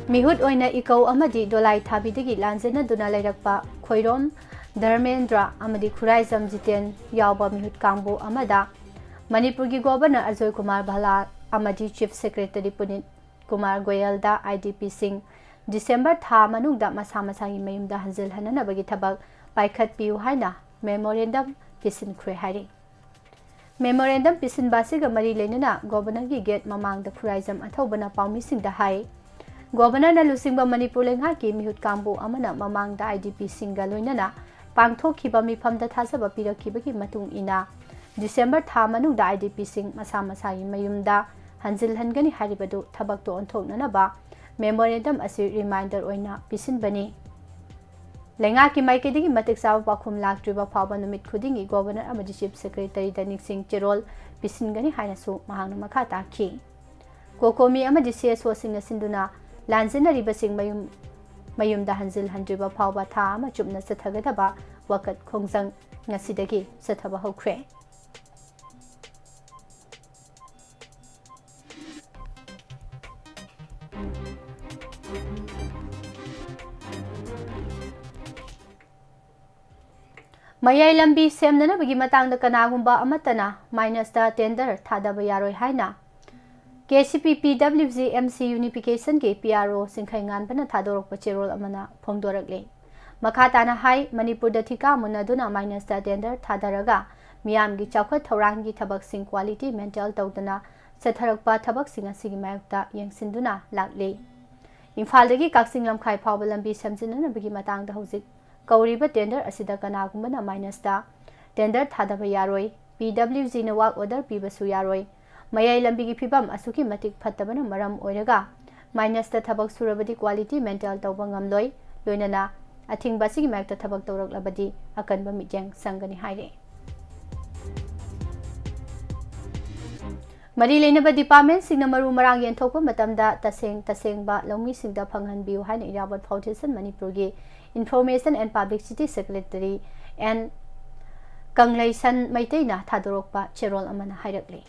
ꯃꯤꯍꯨꯠ ꯑꯣꯏꯅ ꯏꯀꯧ ꯑꯃꯗꯤ ꯗꯣꯂꯥꯏ ꯊꯥꯕꯤꯗꯒꯤ ꯂꯥꯟꯖꯦꯟꯅꯗꯨꯅ ꯂꯩꯔꯛꯄ ꯈꯣꯏꯔꯣꯝ ꯙꯔꯃꯦꯟꯗ꯭ꯔ ꯑꯃꯗꯤ ꯈꯨꯔꯥꯏꯖꯝ ꯖꯤꯇꯦꯟ ꯌꯥꯎꯕ ꯃꯤꯍꯨꯠ ꯀꯥꯡꯕꯨ ꯑꯃꯗ ꯃꯅꯤꯄꯨꯔꯒꯤ Governor ꯑꯖꯣꯏ ꯀꯨꯃꯥꯔ ꯚꯜꯂꯥ ꯑꯃꯗꯤ Chief Secretary ꯄꯨꯅꯤꯠ Kumar ꯒꯣꯌꯜꯗ I D P ꯁꯤꯡ December ꯊꯥ ꯃꯅꯨꯡꯗ ꯃꯁꯥ ꯃꯁꯥꯒꯤ ꯃꯌꯨꯝꯗ ꯍꯟꯖꯤꯜꯍꯟꯅꯅꯕꯒꯤ ꯊꯕꯛ ꯄꯥꯏꯈꯠꯄꯤꯌꯨ ꯍꯥꯏꯅ memorandum ꯄꯤꯁꯤꯟꯈ꯭ꯔꯦ ꯍꯥꯏꯔꯤ꯫ Memorandum ꯄꯤꯁꯤꯟꯕ ꯑꯁꯤꯒ ꯃꯔꯤ ꯂꯩꯅꯅ Governorꯒꯤ gate ꯃꯃꯥꯡꯗ ꯈꯨꯔꯥꯏꯖꯝ ꯑꯊꯧꯕꯅ ꯄꯥꯎꯃꯤꯁꯤꯡꯗ ꯍꯥꯏ, Governorꯅ ꯂꯨꯆꯤꯡꯕ ꯃꯅꯤꯄꯨꯔ ꯂꯩꯉꯥꯛꯀꯤ ꯃꯤꯍꯨꯠ ꯀꯥꯡꯕꯨ ꯑꯃꯅ ꯃꯃꯥꯡꯗ I D P ꯁꯤꯡꯒ ꯂꯣꯏꯅꯅ ꯄꯥꯡꯊꯣꯛꯈꯤꯕ ꯃꯤꯐꯝꯗ ꯊꯥꯖꯕ ꯄꯤꯔꯛꯈꯤꯕꯒꯤ ꯃꯇꯨꯡ ꯏꯟꯅ, December ꯊꯥ ꯃꯅꯨꯡꯗ I D P ꯁꯤꯡ ꯃꯁꯥ ꯃꯁꯥꯒꯤ ꯃꯌꯨꯝꯗ ꯍꯟꯖꯤꯜꯍꯟꯒꯅꯤ ꯍꯥꯏꯔꯤꯕꯗꯨ ꯊꯕꯛꯇ ꯑꯣꯟꯊꯣꯛꯅꯅꯕ memorandum ꯑꯁꯤ reminder ꯑꯣꯏꯅ ꯄꯤꯁꯤꯟꯕꯅꯤ꯫ ꯂꯩꯉꯥꯛꯀꯤ ꯃꯥꯏꯀꯩꯗꯒꯤ ꯃꯇꯤꯛ ꯆꯥꯕ ꯄꯥꯎꯈꯨꯝ ꯂꯥꯛꯇ꯭ꯔꯤꯕ ꯐꯥꯎꯕ ꯅꯨꯃꯤꯠ ꯈꯨꯗꯤꯡꯒꯤ Governor ꯑꯃꯗꯤ Chief Secretaryꯗ ꯅꯤꯡꯁꯤꯡ ꯆꯦꯔꯣꯜ ꯄꯤꯁꯤꯟꯒꯅꯤ ꯍꯥꯏꯅꯁꯨ ꯃꯍꯥꯛꯅ ꯃꯈꯥ ꯇꯥꯈꯤ꯫ ꯀꯣꯀꯣꯃꯤ ꯑꯃꯗꯤ C S Oꯁꯤꯡꯅ ꯁꯤꯟꯗꯨꯅ ꯂꯥꯟꯖꯦꯟꯅꯔꯤꯕꯁꯤꯡ ꯃꯌꯨꯝ, ꯃꯌꯨꯝꯗ ꯍꯟꯖꯤꯜꯍꯟꯗ꯭ꯔꯤꯕ ꯐꯥꯎꯕ ꯊꯥ ꯑꯃ ꯆꯨꯞꯅ ꯆꯠꯊꯒꯗꯕ ꯋꯥꯀꯠ ꯈꯣꯡꯖꯪ ꯉꯁꯤꯗꯒꯤ ꯆꯠꯊꯕ ꯍꯧꯈ꯭ꯔꯦ꯫ ꯃꯌꯥꯏ ꯂꯝꯕꯤ ꯁꯦꯝꯅꯅꯕꯒꯤ ꯃꯇꯥꯡꯗ ꯀꯅꯥꯒꯨꯝꯕ ꯑꯃꯠꯇꯅ ꯃꯥꯏꯅꯁꯇ ꯇꯦꯟꯗꯔ ꯊꯥꯗꯕ ꯌꯥꯔꯣꯏ ꯍꯥꯏꯅ ꯀꯦ ꯁꯤ ꯄꯤ ꯄꯤ W G M C ꯌꯨꯅꯤꯐꯤꯀꯦꯁꯟꯒꯤ P R ꯑꯣ ꯁꯤꯡꯈꯩ ꯉꯥꯟꯕꯅ ꯊꯥꯗꯣꯔꯛꯄ ꯆꯦꯔꯣꯜ ꯑꯃꯅ ꯐꯣꯡꯗꯣꯔꯛꯂꯤ꯫ ꯃꯈꯥ ꯇꯥꯅ ꯍꯥꯏ, ꯃꯅꯤꯄꯨꯔꯗ ꯊꯤꯀꯥ ꯃꯨꯟꯅꯗꯨꯅ ꯃꯥꯏꯅꯁꯇ ꯇꯦꯟꯗꯔ ꯊꯥꯗꯔꯒ ꯃꯤꯌꯥꯝꯒꯤ ꯆꯥꯎꯈꯠ ꯊꯧꯔꯥꯡꯒꯤ ꯊꯕꯛꯁꯤꯡ ꯀ꯭ꯋꯥꯂꯤꯇꯤ ꯃꯦꯟꯇꯦꯟ ꯇꯧꯗꯅ ꯆꯠꯊꯔꯛꯄ ꯊꯕꯛꯁꯤꯡ ꯑꯁꯤꯒꯤ ꯃꯥꯌꯣꯛꯇ ꯌꯦꯡꯁꯤꯟꯗꯨꯅ ꯂꯥꯛꯂꯤ꯫ ꯏꯝꯐꯥꯜꯗꯒꯤ ꯀꯛꯆꯤꯡ ꯂꯝꯈꯥꯏ ꯐꯥꯎꯕ ꯂꯝꯕꯤ ꯁꯦꯝꯖꯤꯟꯅꯅꯕꯒꯤ ꯃꯇꯥꯡꯗ ꯍꯧꯖꯤꯛ ꯀꯧꯔꯤꯕ ꯇꯦꯟꯗꯔ ꯑꯁꯤꯗ ꯀꯅꯥꯒꯨꯝꯕꯅ ꯃꯥꯏꯅꯁꯇ ꯇꯦꯟꯗꯔ ꯊꯥꯗꯕ ꯌꯥꯔꯣꯏ꯫ ꯄꯤ ꯗꯕ꯭ꯂꯤꯎ ꯖꯤꯅ ꯋꯥꯔꯛ ꯑꯣꯔꯗꯔ ꯄꯤꯕꯁꯨ ꯌꯥꯔꯣꯏ꯫ ꯃꯌꯥꯏ ꯂꯝꯕꯤꯒꯤ ꯐꯤꯕꯝ ꯑꯁꯨꯛꯀꯤ ꯃꯇꯤꯛ ꯐꯠꯇꯕꯅ ꯃꯔꯝ ꯑꯣꯏꯔꯒ ꯃꯥꯏꯅꯁꯇ ꯊꯕꯛ ꯁꯨꯔꯕꯗꯤ ꯀ꯭ꯋꯥꯂꯤꯇꯤ ꯃꯦꯟꯇꯦꯟ ꯇꯧꯕ ꯉꯝꯂꯣꯏ꯫ ꯂꯣꯏꯅꯅ ꯑꯊꯤꯡꯕ ꯑꯁꯤꯒꯤ ꯃꯥꯌꯣꯛꯇ ꯊꯕꯛ ꯇꯧꯔꯛꯂꯕꯗꯤ ꯑꯀꯟꯕ ꯃꯤꯠꯌꯦꯡ ꯆꯪꯒꯅꯤ ꯍꯥꯏꯔꯤ꯫ ꯃꯔꯤ ꯂꯩꯅꯕ ꯗꯤꯄꯥꯔꯠꯃꯦꯟꯁꯤꯡꯅ ꯃꯔꯨ ꯃꯔꯥꯡ ꯌꯦꯟꯊꯣꯛꯄ ꯃꯇꯝꯗ ꯇꯁꯦꯡ ꯇꯁꯦꯡꯕ ꯂꯧꯃꯤꯁꯤꯡꯗ ꯐꯪꯍꯟꯕꯤꯌꯨ ꯍꯥꯏꯅ ꯏꯔꯥꯕꯣꯠ ꯐꯥꯎꯟꯗꯦꯁꯟ ꯃꯅꯤꯄꯨꯔꯒꯤ information and publicity secretary N Kangleisan ꯃꯩꯇꯩꯅ ꯊꯥꯗꯣꯔꯛꯄ ꯆꯦꯔꯣꯜ ꯑꯃꯅ ꯍꯥꯏꯔꯛꯂꯤ꯫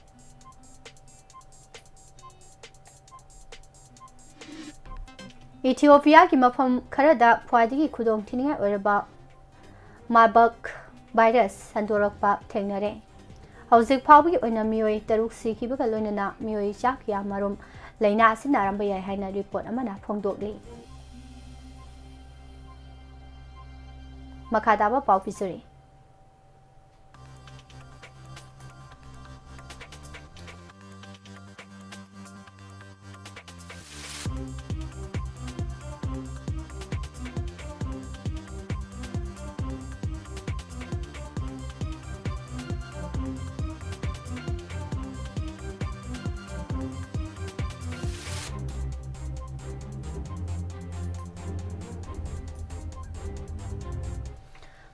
ꯏꯊꯤꯑꯣꯄꯤꯌꯥꯒꯤ ꯃꯐꯝ ꯈꯔꯗ ꯈ꯭ꯋꯥꯏꯗꯒꯤ ꯈꯨꯗꯣꯡꯊꯤꯅꯤꯡꯉꯥꯏ ꯑꯣꯏꯔꯕ ꯃꯥꯔꯕꯔꯒ ꯚꯥꯏꯔꯁ ꯁꯟꯗꯣꯔꯛꯄ ꯊꯦꯡꯅꯔꯦ꯫ ꯍꯧꯖꯤꯛ ꯐꯥꯎꯕꯒꯤ ꯑꯣꯏꯅ ꯃꯤꯑꯣꯏ ꯇꯔꯨꯛ ꯁꯤꯈꯤꯕꯒ ꯂꯣꯏꯅꯅ ꯃꯤꯑꯣꯏ ꯆꯥ ꯀꯌꯥ ꯃꯔꯨꯝ ꯂꯥꯏꯅꯥ ꯑꯁꯤ ꯅꯥꯔꯝꯕ ꯌꯥꯏ ꯍꯥꯏꯅ ꯔꯤꯄꯣꯔꯠ ꯑꯃꯅ ꯐꯣꯡꯗꯣꯛꯂꯤ꯫ ꯃꯈꯥ ꯇꯥꯕ ꯄꯥꯎ ꯄꯤꯖꯔꯤ꯫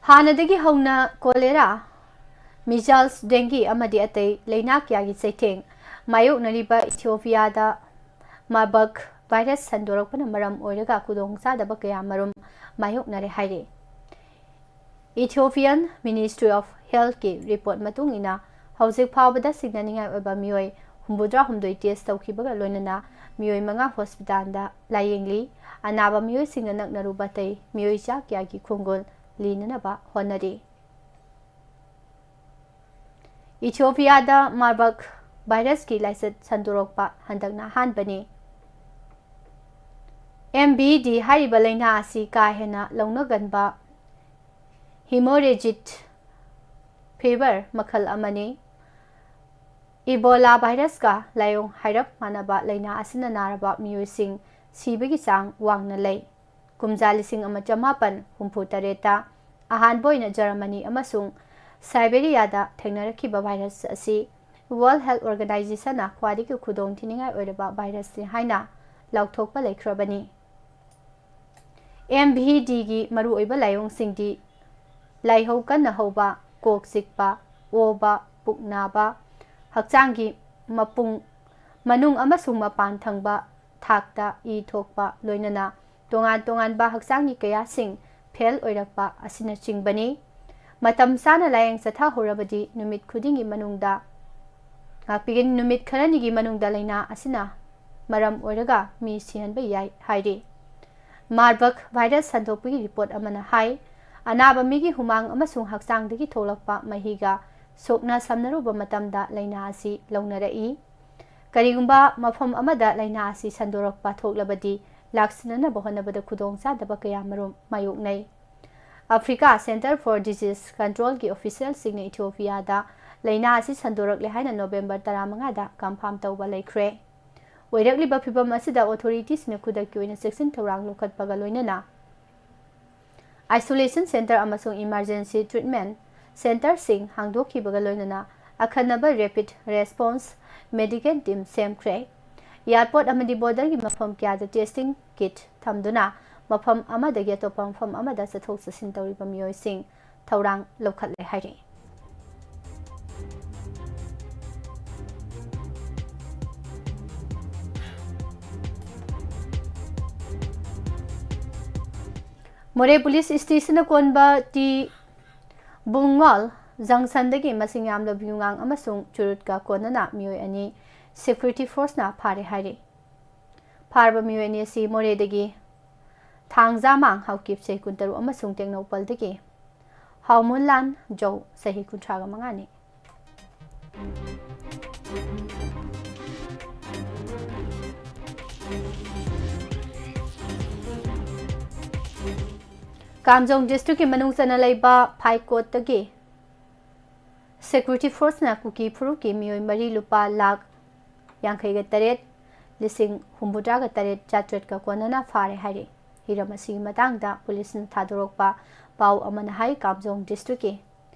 ꯍꯥꯟꯅꯗꯒꯤ ꯍꯧꯅ ꯀꯣꯂꯦꯔꯥ, ꯃꯤꯖꯜꯁ, ꯗꯦꯡꯒꯤ ꯑꯃꯗꯤ ꯑꯇꯩ ꯂꯩꯅꯥ ꯀꯌꯥꯒꯤ ꯆꯩꯊꯦꯡ ꯃꯥꯌꯣꯛꯅꯔꯤꯕ ꯏꯊꯤꯑꯣꯄꯤꯌꯥꯗ ꯃꯥꯔꯕꯔꯒ ꯚꯥꯏꯔꯁ ꯁꯟꯗꯣꯔꯛꯄꯅ ꯃꯔꯝ ꯑꯣꯏꯔꯒ ꯈꯨꯗꯣꯡꯆꯥꯗꯕ ꯀꯌꯥ ꯃꯔꯨꯝ ꯃꯥꯌꯣꯛꯅꯔꯦ ꯍꯥꯏꯔꯤ꯫ Ethiopian Ministry of Healthꯀꯤ ꯔꯤꯄꯣꯔꯠ ꯃꯇꯨꯡ ꯏꯟꯅ, ꯍꯧꯖꯤꯛ ꯐꯥꯎꯕꯗ ꯁꯤꯡꯅꯅꯤꯡꯉꯥꯏ ꯑꯣꯏꯕ ꯃꯤꯑꯣꯏ ꯍꯨꯝꯐꯨꯇꯔꯥꯍꯨꯝꯗꯣꯏ ꯇꯦꯁ ꯇꯧꯈꯤꯕꯒ ꯂꯣꯏꯅꯅ ꯃꯤꯑꯣꯏ ꯃꯉꯥ ꯍꯣꯁꯄꯤꯇꯥꯜꯗ ꯂꯥꯌꯦꯡꯂꯤ꯫ ꯑꯅꯥꯕ ꯃꯤꯑꯣꯏꯁꯤꯡꯅ ꯅꯛꯅꯔꯨꯕ ꯑꯇꯩ ꯃꯤꯑꯣꯏ ꯆꯥ ꯀꯌꯥꯒꯤ ꯈꯣꯡꯒꯨꯜ ꯂꯤꯅꯅꯕ ꯍꯣꯠꯅꯔꯤ꯫ ꯏꯊꯤꯑꯣꯄꯤꯌꯥꯗ ꯃꯥꯔꯕꯔꯒ ꯚꯥꯏꯔꯁꯀꯤ ꯂꯥꯏꯆꯠ ꯁꯟꯗꯣꯔꯛꯄ ꯍꯟꯗꯛꯅ ꯑꯍꯥꯟꯕꯅꯤ꯫ ꯑꯦꯝ ꯚꯤ ꯗꯤ ꯍꯥꯏꯔꯤꯕ ꯂꯥꯏꯅꯥ ꯑꯁꯤ ꯀꯥ ꯍꯦꯟꯅ ꯂꯧꯅꯒꯟꯕ ꯍꯤꯃꯣꯔꯦꯖꯤꯛ ꯐꯤꯚꯔ ꯃꯈꯜ ꯑꯃꯅꯤ꯫ ꯏꯕꯣꯂꯥ ꯚꯥꯏꯔꯁꯀ ꯂꯥꯏꯑꯣꯡ ꯍꯥꯏꯔꯞ ꯃꯥꯟꯅꯕ ꯂꯥꯏꯅꯥ ꯑꯁꯤꯅ ꯅꯥꯔꯕ ꯃꯤꯑꯣꯏꯁꯤꯡ ꯁꯤꯕꯒꯤ ꯆꯥꯡ ꯋꯥꯡꯅ ꯂꯩ꯫ ꯀꯨꯝꯖꯥ ꯂꯤꯁꯤꯡ ꯑꯃ ꯆꯃꯥꯄꯟ ꯍꯨꯝꯐꯨ ꯇꯔꯦꯠꯇ ꯑꯍꯥꯟꯕ ꯑꯣꯏꯅ ꯖꯔꯃꯅꯤ ꯑꯃꯁꯨꯡ ꯁꯥꯏꯕꯦꯔꯤꯌꯥꯗ ꯊꯦꯡꯅꯔꯛꯈꯤꯕ ꯚꯥꯏꯔꯁ ꯑꯁꯤ World Health Organizationꯅ ꯈ꯭ꯋꯥꯏꯗꯒꯤ ꯈꯨꯗꯣꯡꯊꯤꯅꯤꯡꯉꯥꯏ ꯑꯣꯏꯔꯕ ꯚꯥꯏꯔꯁꯅꯤ ꯍꯥꯏꯅ ꯂꯥꯎꯊꯣꯛꯄ ꯂꯩꯈ꯭ꯔꯕꯅꯤ꯫ ꯑꯦꯝ ꯚꯤ ꯗꯤꯒꯤ ꯃꯔꯨꯑꯣꯏꯕ ꯂꯥꯏꯑꯣꯡꯁꯤꯡꯗꯤ ꯂꯥꯏꯍꯧ ꯀꯟꯅ ꯍꯧꯕ, ꯀꯣꯛ ꯆꯤꯛꯄ, ꯑꯣꯕ, ꯄꯨꯛ ꯅꯥꯕ, ꯍꯛꯆꯥꯡꯒꯤ ꯃꯄꯨꯡ ꯃꯅꯨꯡ ꯑꯃꯁꯨꯡ ꯃꯄꯥꯟ ꯊꯪꯕ ꯊꯥꯛꯇ ꯏ ꯊꯣꯛꯄ, ꯂꯣꯏꯅꯅ ꯇꯣꯉꯥꯟ ꯇꯣꯉꯥꯟꯕ ꯍꯛꯆꯥꯡꯒꯤ ꯀꯌꯥꯁꯤꯡ ꯐꯦꯜ ꯑꯣꯏꯔꯛꯄ ꯑꯁꯤꯅꯆꯤꯡꯕꯅꯤ꯫ ꯃꯇꯝ ꯆꯥꯅ ꯂꯥꯌꯦꯡ ꯆꯠꯊꯍꯧꯔꯕꯗꯤ ꯅꯨꯃꯤꯠ ꯈꯨꯗꯤꯡꯒꯤ ꯃꯅꯨꯡꯗ ꯉꯥꯛꯄꯤꯒꯅꯤ꯫ ꯅꯨꯃꯤꯠ ꯈꯔꯅꯤꯒꯤ ꯃꯅꯨꯡꯗ ꯂꯥꯏꯅꯥ ꯑꯁꯤꯅ ꯃꯔꯝ ꯑꯣꯏꯔꯒ ꯃꯤ ꯁꯤꯍꯟꯕ ꯌꯥꯏ ꯍꯥꯏꯔꯤ꯫ ꯃꯥꯔꯕꯔꯒ ꯚꯥꯏꯔꯁ ꯁꯟꯗꯣꯛꯄꯒꯤ ꯔꯤꯄꯣꯔꯠ ꯑꯃꯅ ꯍꯥꯏ, ꯑꯅꯥꯕ ꯃꯤꯒꯤ ꯍꯨꯃꯥꯡ ꯑꯃꯁꯨꯡ ꯍꯛꯆꯥꯡꯗꯒꯤ ꯊꯣꯛꯂꯛꯄ ꯃꯍꯤꯒ ꯁꯣꯛꯅ ꯁꯝꯅꯔꯨꯕ ꯃꯇꯝꯗ ꯂꯥꯏꯅꯥ ꯑꯁꯤ ꯂꯧꯅꯔꯛꯏ꯫ ꯀꯔꯤꯒꯨꯝꯕ ꯃꯐꯝ ꯑꯃꯗ ꯂꯥꯏꯅꯥ ꯑꯁꯤ ꯁꯟꯗꯣꯔꯛꯄ ꯊꯣꯛꯂꯕꯗꯤ ꯂꯥꯛꯁꯤꯟꯅꯅꯕ ꯍꯣꯠꯅꯕꯗ ꯈꯨꯗꯣꯡꯆꯥꯗꯕ ꯀꯌꯥ ꯃꯔꯨꯝ ꯃꯥꯌꯣꯛꯅꯩ꯫ ꯑꯐ꯭ꯔꯤꯀꯥ Centre for Disease Controlꯒꯤ ꯑꯣꯐꯤꯁꯤꯌꯦꯜꯁꯤꯡꯅ ꯏꯊꯤꯑꯣꯄꯤꯌꯥꯗ ꯂꯥꯏꯅꯥ ꯑꯁꯤ ꯁꯟꯗꯣꯔꯛꯂꯦ ꯍꯥꯏꯅ ꯅꯣꯕꯦꯝꯕꯔ ꯇꯔꯥꯃꯉꯥꯗ ꯀꯟꯐꯥꯔꯝ ꯇꯧꯕ ꯂꯩꯈ꯭ꯔꯦ꯫ ꯑꯣꯏꯔꯛꯂꯤꯕ ꯐꯤꯚꯝ ꯑꯁꯤꯗ ꯑꯣꯊꯣꯔꯤꯇꯤꯁꯤꯡꯅ ꯈꯨꯗꯛꯀꯤ ꯑꯣꯏꯅ ꯆꯦꯛꯁꯤꯟ ꯊꯧꯔꯥꯡ ꯂꯧꯈꯠꯄꯒ ꯂꯣꯏꯅꯅ Isolation Centre ꯑꯃꯁꯨꯡ Emergency Treatment Centreꯁꯤꯡ ꯍꯥꯡꯗꯣꯛꯈꯤꯕꯒ ꯂꯣꯏꯅꯅ ꯑꯈꯟꯅꯕ Rapid Response Medical Team ꯁꯦꯝꯈ꯭ꯔꯦ꯫ Airport ꯑꯃꯗꯤ borderꯒꯤ ꯃꯐꯝ ꯀꯌꯥꯗ testing kit ꯊꯝꯗꯨꯅ ꯃꯐꯝ ꯑꯃꯗꯒꯤ ꯑꯇꯣꯞꯄ ꯃꯐꯝ ꯑꯃꯗ ꯆꯠꯊꯣꯛ ꯆꯠꯁꯤꯟ ꯇꯧꯔꯤꯕ ꯃꯤꯑꯣꯏꯁꯤꯡ ꯊꯧꯔꯥꯡ ꯂꯧꯈꯠꯂꯦ ꯍꯥꯏꯔꯤ꯫ ꯃꯣꯔꯦ ꯄꯨꯂꯤꯁ ꯁ꯭ꯇꯦꯁꯟꯅ ꯀꯣꯟꯕ ꯇꯤ ꯕꯨꯡꯉꯣꯜ ꯖꯪꯁꯟꯗꯒꯤ ꯃꯁꯤꯡ ꯌꯥꯝꯂꯕ ꯌꯨꯉꯥꯡ ꯑꯃꯁꯨꯡ ꯆꯨꯔꯨꯠꯀ ꯀꯣꯟꯅꯅ ꯃꯤꯑꯣꯏ ꯑꯅꯤ security forceꯅ ꯐꯥꯔꯦ ꯍꯥꯏꯔꯤ꯫ ꯐꯥꯔꯕ ꯃꯤꯑꯣꯏ ꯑꯅꯤ ꯑꯁꯤ ꯃꯣꯔꯦꯗꯒꯤ ꯊꯥꯡꯖꯥꯃꯥꯡ ꯍꯥꯎꯀꯤꯞ, ꯆꯍꯤ ꯀꯨꯟꯇꯔꯨꯛ, ꯑꯃꯁꯨꯡ ꯇꯦꯡꯅꯧꯄꯜꯗꯒꯤ ꯍꯥꯎꯃꯨꯟꯂꯥꯟ ꯖꯧ, ꯆꯍꯤ ꯀꯨꯟꯊ꯭ꯔꯥꯒ ꯃꯉꯥꯅꯤ꯫ ꯀꯥꯝꯖꯣꯡ ꯗꯤꯁꯇ꯭ꯔꯤꯛꯀꯤ ꯃꯅꯨꯡ ꯆꯟꯅ ꯂꯩꯕ ꯐꯥꯏꯀꯣꯠꯇꯒꯤ ꯁꯦꯀ꯭ꯌꯨꯔꯤꯇꯤ ꯐꯣꯔꯁꯅ ꯀꯨꯀꯤ ꯐꯨꯔꯨꯞꯀꯤ ꯃꯤꯑꯣꯏ ꯃꯔꯤ ꯂꯨꯄꯥ ꯂꯥꯈ ꯌꯥꯡꯈꯩꯒ ꯇꯔꯦꯠ ꯂꯤꯁꯤꯡ ꯍꯨꯝꯐꯨꯇꯔꯥꯒ ꯇꯔꯦꯠ ꯆꯥꯇ꯭ꯔꯦꯠꯀ ꯀꯣꯟꯅꯅ ꯐꯥꯔꯦ ꯍꯥꯏꯔꯤ꯫ ꯍꯤꯔꯝ ꯑꯁꯤꯒꯤ ꯃꯇꯥꯡꯗ ꯄꯨꯂꯤꯁꯅ ꯊꯥꯗꯣꯔꯛꯄ ꯄꯥꯎ ꯑꯃꯅ ꯍꯥꯏ, ꯀꯥꯝꯖꯣꯡ ꯗꯤꯁꯇ꯭ꯔꯤꯛꯀꯤ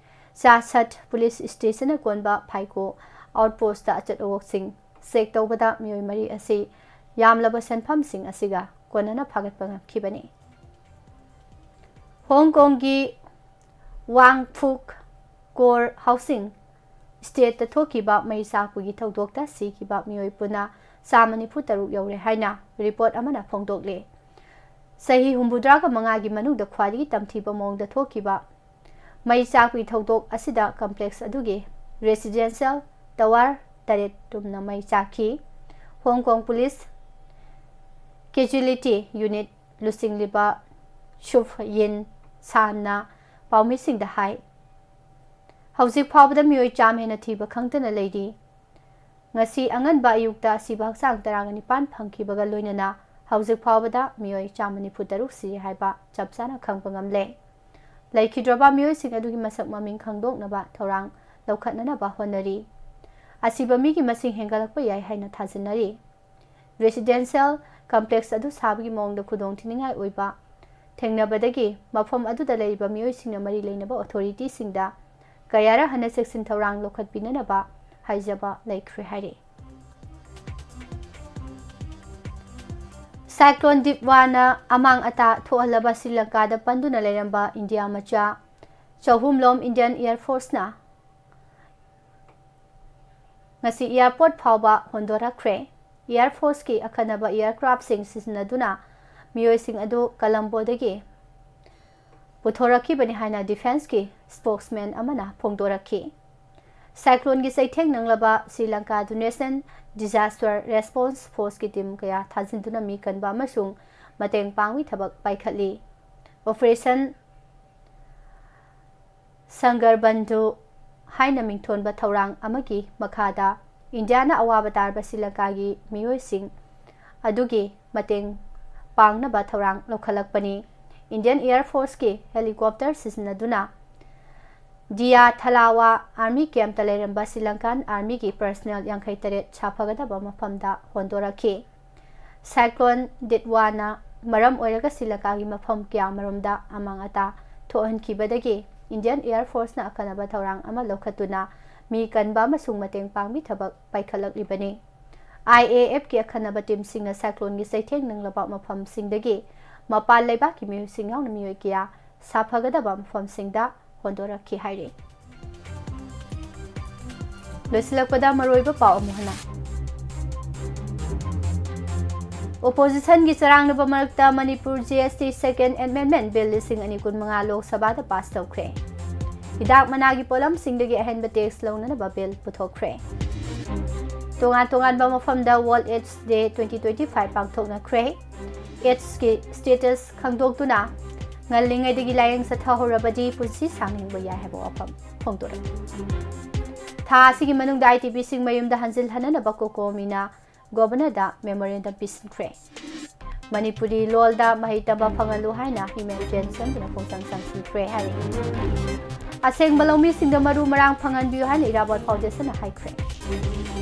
ꯆꯥꯁꯠ ꯄꯨꯂꯤꯁ ꯁ꯭ꯇꯦꯁꯟꯅ ꯀꯣꯟꯕ ꯐꯥꯏꯀꯣ ꯑꯥꯎꯠꯄꯣꯁꯇ ꯑꯆꯠ ꯑꯋꯣꯛꯁꯤꯡ ꯆꯦꯛ ꯇꯧꯕꯗ ꯃꯤꯑꯣꯏ ꯃꯔꯤ ꯑꯁꯤ ꯌꯥꯝꯂꯕ ꯁꯦꯟꯐꯝꯁꯤꯡ ꯑꯁꯤꯒ ꯀꯣꯟꯅꯅ ꯐꯥꯒꯠꯄ ꯉꯝꯈꯤꯕꯅꯤ꯫ ꯍꯣꯡ ꯀꯣꯡꯒꯤ ꯋꯥꯡꯐꯨꯛ ꯀꯣꯔ ꯍꯥꯎꯁꯤꯡ ꯁ꯭ꯇꯦꯠꯇ ꯊꯣꯛꯈꯤꯕ ꯃꯩ ꯆꯥꯛꯄꯒꯤ ꯊꯧꯗꯣꯛꯇ ꯁꯤꯈꯤꯕ ꯃꯤꯑꯣꯏ ꯄꯨꯟꯅ ꯆꯥꯝꯃ ꯅꯤꯐꯨ ꯇꯔꯨꯛ ꯌꯧꯔꯦ ꯍꯥꯏꯅ ꯔꯤꯄꯣꯔꯠ ꯑꯃꯅ ꯐꯣꯡꯗꯣꯛꯂꯦ꯫ ꯆꯍꯤ ꯍꯨꯝꯐꯨꯇꯔꯥꯒ ꯃꯉꯥꯒꯤ ꯃꯅꯨꯡꯗ ꯈ꯭ꯋꯥꯏꯗꯒꯤ ꯇꯝꯊꯤꯕ ꯃꯑꯣꯡꯗ ꯊꯣꯛꯈꯤꯕ ꯃꯩ ꯆꯥꯛꯄꯒꯤ ꯊꯧꯗꯣꯛ ꯑꯁꯤꯗ ꯀꯝꯄ꯭ꯂꯦꯛꯁ ꯑꯗꯨꯒꯤ ꯔꯦꯁꯤꯗꯦꯟꯁꯤꯌꯦꯜ ꯇꯋꯥꯔ ꯇꯔꯦꯠ ꯇꯨꯝꯅ ꯃꯩ ꯆꯥꯛꯈꯤ꯫ ꯍꯣꯡ ꯀꯣꯡ ꯄꯨꯂꯤꯁ ꯀꯦꯖꯨꯑꯦꯂꯤꯇꯤ ꯌꯨꯅꯤꯠ ꯂꯨꯆꯤꯡꯂꯤꯕ ꯁꯨꯐ ꯌꯤꯟ ꯁꯥꯟꯅ ꯄꯥꯎꯃꯤꯁꯤꯡꯗ ꯍꯥꯏ, ꯍꯧꯖꯤꯛ ꯐꯥꯎꯕꯗ ꯃꯤꯑꯣꯏ ꯆꯥꯝꯃ ꯍꯦꯟꯅ ꯊꯤꯕ ꯈꯪꯗꯅ ꯂꯩꯔꯤ꯫ ꯉꯁꯤ ꯑꯉꯟꯕ ꯑꯌꯨꯛꯇ ꯑꯁꯤꯕ ꯍꯛꯆꯥꯡ ꯇꯔꯥꯒ ꯅꯤꯄꯥꯟ ꯐꯪꯈꯤꯕꯒ ꯂꯣꯏꯅꯅ ꯍꯧꯖꯤꯛ ꯐꯥꯎꯕꯗ ꯃꯤꯑꯣꯏ ꯆꯥꯝꯃ ꯅꯤꯐꯨ ꯇꯔꯨꯛ ꯁꯤꯔꯦ ꯍꯥꯏꯕ ꯆꯞ ꯆꯥꯅ ꯈꯪꯕ ꯉꯝꯂꯦ꯫ ꯂꯩꯈꯤꯗ꯭ꯔꯕ ꯃꯤꯑꯣꯏꯁꯤꯡ ꯑꯗꯨꯒꯤ ꯃꯁꯛ ꯃꯃꯤꯡ ꯈꯪꯗꯣꯛꯅꯕ ꯊꯧꯔꯥꯡ ꯂꯧꯈꯠꯅꯅꯕ ꯍꯣꯠꯅꯔꯤ꯫ ꯑꯁꯤꯕ ꯃꯤꯒꯤ ꯃꯁꯤꯡ ꯍꯦꯟꯒꯠꯂꯛꯄ ꯌꯥꯏ ꯍꯥꯏꯅ ꯊꯥꯖꯅꯔꯤ꯫ ꯔꯦꯁꯤꯗꯦꯟꯁꯤꯌꯦꯜ ꯀꯝꯄ꯭ꯂꯦꯛꯁ ꯑꯗꯨ ꯁꯥꯕꯒꯤ ꯃꯑꯣꯡꯗ ꯈꯨꯗꯣꯡꯊꯤꯅꯤꯡꯉꯥꯏ ꯑꯣꯏꯕ ꯊꯦꯡꯅꯕꯗꯒꯤ ꯃꯐꯝ ꯑꯗꯨꯗ ꯂꯩꯔꯤꯕ ꯃꯤꯑꯣꯏꯁꯤꯡꯅ ꯃꯔꯤ ꯂꯩꯅꯕ ꯑꯣꯊꯣꯔꯤꯇꯤꯁꯤꯡꯗ ꯀꯌꯥꯔꯛ ꯍꯟꯅ ꯆꯦꯛꯁꯤꯟ ꯊꯧꯔꯥꯡ ꯂꯧꯈꯠꯄꯤꯅꯅꯕ ꯍꯥꯏꯖꯕ ꯂꯩꯈ꯭ꯔꯦ ꯍꯥꯏꯔꯤ꯫ ꯁꯥꯏꯀ꯭ꯂꯣꯟ ꯗꯤꯞꯋꯥꯅ ꯑꯃꯥꯡ ꯑꯇꯥ ꯊꯣꯛꯍꯜꯂꯕ ꯁ꯭ꯔꯤ ꯂꯪꯀꯥꯗ ꯄꯟꯗꯨꯅ ꯂꯩꯔꯝꯕ ꯏꯟꯗꯤꯌꯥ ꯃꯆꯥ ꯆꯍꯨꯝꯂꯣꯝ ꯏꯟꯗꯤꯌꯟ ꯑꯦꯌꯔ ꯐꯣꯔꯁꯅ ꯉꯁꯤ ꯑꯦꯌꯔꯄꯣꯔꯠ ꯐꯥꯎꯕ ꯍꯣꯟꯗꯣꯔꯛꯈ꯭ꯔꯦ꯫ ꯑꯦꯌꯔ ꯐꯣꯔꯁꯀꯤ ꯑꯈꯟꯅꯕ ꯑꯦꯌꯔꯀ꯭ꯔꯥꯐꯁꯤꯡ ꯁꯤꯖꯤꯟꯅꯗꯨꯅ ꯃꯤꯑꯣꯏꯁꯤꯡ ꯑꯗꯨ ꯀꯂꯝꯕꯣꯗꯒꯤ ꯄꯨꯊꯣꯔꯛꯈꯤꯕꯅꯤ ꯍꯥꯏꯅ ꯗꯤꯐꯦꯟꯁꯀꯤ ꯁ꯭ꯄꯣꯛꯁꯃꯦꯟ ꯑꯃꯅ ꯐꯣꯡꯗꯣꯔꯛꯈꯤ꯫ ꯁꯥꯏꯀ꯭ꯂꯣꯟꯒꯤ ꯆꯩꯊꯦꯡ ꯅꯪꯂꯕ ꯁ꯭ꯔꯤ ꯂꯪꯀꯥꯗꯨ ꯅꯦꯁꯅꯦꯜ ꯗꯤꯖꯥꯁꯇꯔ ꯔꯦꯁꯄꯣꯟꯁ ꯐꯣꯔꯁꯀꯤ ꯇꯤꯝ ꯀꯌꯥ ꯊꯥꯖꯤꯟꯗꯨꯅ ꯃꯤ ꯀꯟꯕ ꯑꯃꯁꯨꯡ ꯃꯇꯦꯡ ꯄꯥꯡꯕꯒꯤ ꯊꯕꯛ ꯄꯥꯏꯈꯠꯂꯤ꯫ ꯑꯣꯄꯔꯦꯁꯟ ꯁꯪꯒꯔꯕꯟꯙꯨ ꯍꯥꯏꯅ ꯃꯤꯡꯊꯣꯟꯕ ꯊꯧꯔꯥꯡ ꯑꯃꯒꯤ ꯃꯈꯥꯗ ꯏꯟꯗꯤꯌꯥꯅ ꯑꯋꯥꯕ ꯇꯥꯔꯕ ꯁ꯭ꯔꯤ ꯂꯪꯀꯥꯒꯤ ꯃꯤꯑꯣꯏꯁꯤꯡ ꯑꯗꯨꯒꯤ ꯃꯇꯦꯡ ꯄꯥꯡꯅꯕ ꯊꯧꯔꯥꯡ ꯂꯧꯈꯠꯂꯛꯄꯅꯤ꯫ Indian Air Forceꯀꯤ helicopter ꯁꯤꯖꯤꯟꯅꯗꯨꯅ ꯗꯤꯌꯥ ꯊꯂꯥꯋꯥ army campꯇ ꯂꯩꯔꯝꯕ Sri Lankan armyꯒꯤ personnel ꯌꯥꯡꯈꯩ ꯇꯔꯦꯠ ꯁꯥꯐꯒꯗꯕ ꯃꯐꯝꯗ ꯍꯣꯟꯗꯣꯔꯛꯈꯤ꯫ Cyclone Ditwana ꯃꯔꯝ ꯑꯣꯏꯔꯒ ꯁ꯭ꯔꯤ ꯂꯪꯀꯥꯒꯤ ꯃꯐꯝ ꯀꯌꯥꯃꯔꯨꯝꯗ ꯑꯃꯥꯡ ꯑꯇꯥ ꯊꯣꯛꯍꯟꯈꯤꯕꯗꯒꯤ Indian Air Forceꯅ ꯑꯈꯟꯅꯕ ꯊꯧꯔꯥꯡ ꯑꯃ ꯂꯧꯈꯠꯇꯨꯅ ꯃꯤ ꯀꯟꯕ ꯑꯃꯁꯨꯡ ꯃꯇꯦꯡ ꯄꯥꯡꯕꯒꯤ ꯊꯕꯛ ꯄꯥꯏꯈꯠꯂꯛꯂꯤꯕꯅꯤ꯫ IAFꯀꯤ ꯑꯈꯟꯅꯕ teamꯁꯤꯡꯅ cycloneꯒꯤ ꯆꯩꯊꯦꯡ ꯅꯪꯂꯕ ꯃꯐꯝꯁꯤꯡꯗꯒꯤ ꯃꯄꯥꯟ ꯂꯩꯕꯥꯛꯀꯤ ꯃꯤꯑꯣꯏꯁꯤꯡ ꯌꯥꯎꯅ ꯃꯤꯑꯣꯏ ꯀꯌꯥ ꯁꯥꯐꯒꯗꯕ ꯃꯐꯝꯁꯤꯡꯗ ꯍꯣꯟꯗꯣꯔꯛꯈꯤ ꯍꯥꯏꯔꯤ꯫ ꯂꯣꯏꯁꯤꯜꯂꯛꯄꯗ ꯃꯔꯨꯑꯣꯏꯕ ꯄꯥꯎ ꯑꯃꯨꯛ ꯍꯟꯅ꯫ Oppositionꯒꯤ ꯆꯔꯥꯡꯅꯕ ꯃꯔꯛꯇ Manipur GST Second Amendment Bill ꯂꯤꯁꯤꯡ ꯑꯅꯤ ꯀꯨꯟꯃꯉꯥ ꯂꯣꯛ ꯁꯚꯥꯗ pass ꯇꯧꯈ꯭ꯔꯦ꯫ ꯍꯤꯗꯥꯛ ꯃꯅꯥꯒꯤ ꯄꯣꯠꯂꯝꯁꯤꯡꯗꯒꯤ ꯑꯍꯦꯟꯕ tax ꯂꯧꯅꯅꯕ bill ꯄꯨꯊꯣꯛꯈ꯭ꯔꯦ꯫ ꯇꯣꯉꯥꯟ ꯇꯣꯉꯥꯟꯕ ꯃꯐꯝꯗ World AIDS Day twenty twenty-five ꯄꯥꯡꯊꯣꯛꯅꯈ꯭ꯔꯦ꯫ AIDSꯀꯤ status ꯈꯪꯗꯣꯛꯇꯨꯅ ꯉꯜꯂꯤꯉꯩꯗꯒꯤ ꯂꯥꯌꯦꯡ ꯆꯠꯊꯍꯧꯔꯕꯗꯤ ꯄꯨꯟꯁꯤ ꯁꯥꯡꯅ ꯍꯤꯡꯕ ꯌꯥꯏ ꯍꯥꯏꯕ ꯋꯥꯐꯝ ꯐꯣꯡꯗꯣꯔꯛꯏ꯫ ꯊꯥ ꯑꯁꯤꯒꯤ ꯃꯅꯨꯡꯗ IDPꯁꯤꯡ ꯃꯌꯨꯝꯗ ꯍꯟꯖꯤꯜꯍꯟꯅꯅꯕ COCOMIꯅ Governorꯗ memorandum ꯄꯤꯁꯤꯟꯈ꯭ꯔꯦ꯫ ꯃꯅꯤꯄꯨꯔꯤ ꯂꯣꯜꯗ ꯃꯍꯩ ꯇꯝꯕ ꯐꯪꯍꯜꯂꯨ ꯍꯥꯏꯅ humanitarian ꯁꯦꯝꯗꯨꯅ ꯈꯣꯡꯖꯪ ꯆꯪꯁꯤꯟꯈ꯭ꯔꯦ ꯍꯥꯏꯔꯤ꯫ ꯑꯁꯦꯡꯕ ꯂꯧꯃꯤꯁꯤꯡꯗ ꯃꯔꯨ ꯃꯔꯥꯡ ꯐꯪꯍꯟꯕꯤꯌꯨ ꯍꯥꯏꯅ ꯏꯔꯥꯕꯣꯠ Foundationꯅ ꯍꯥꯏꯈ꯭ꯔꯦ꯫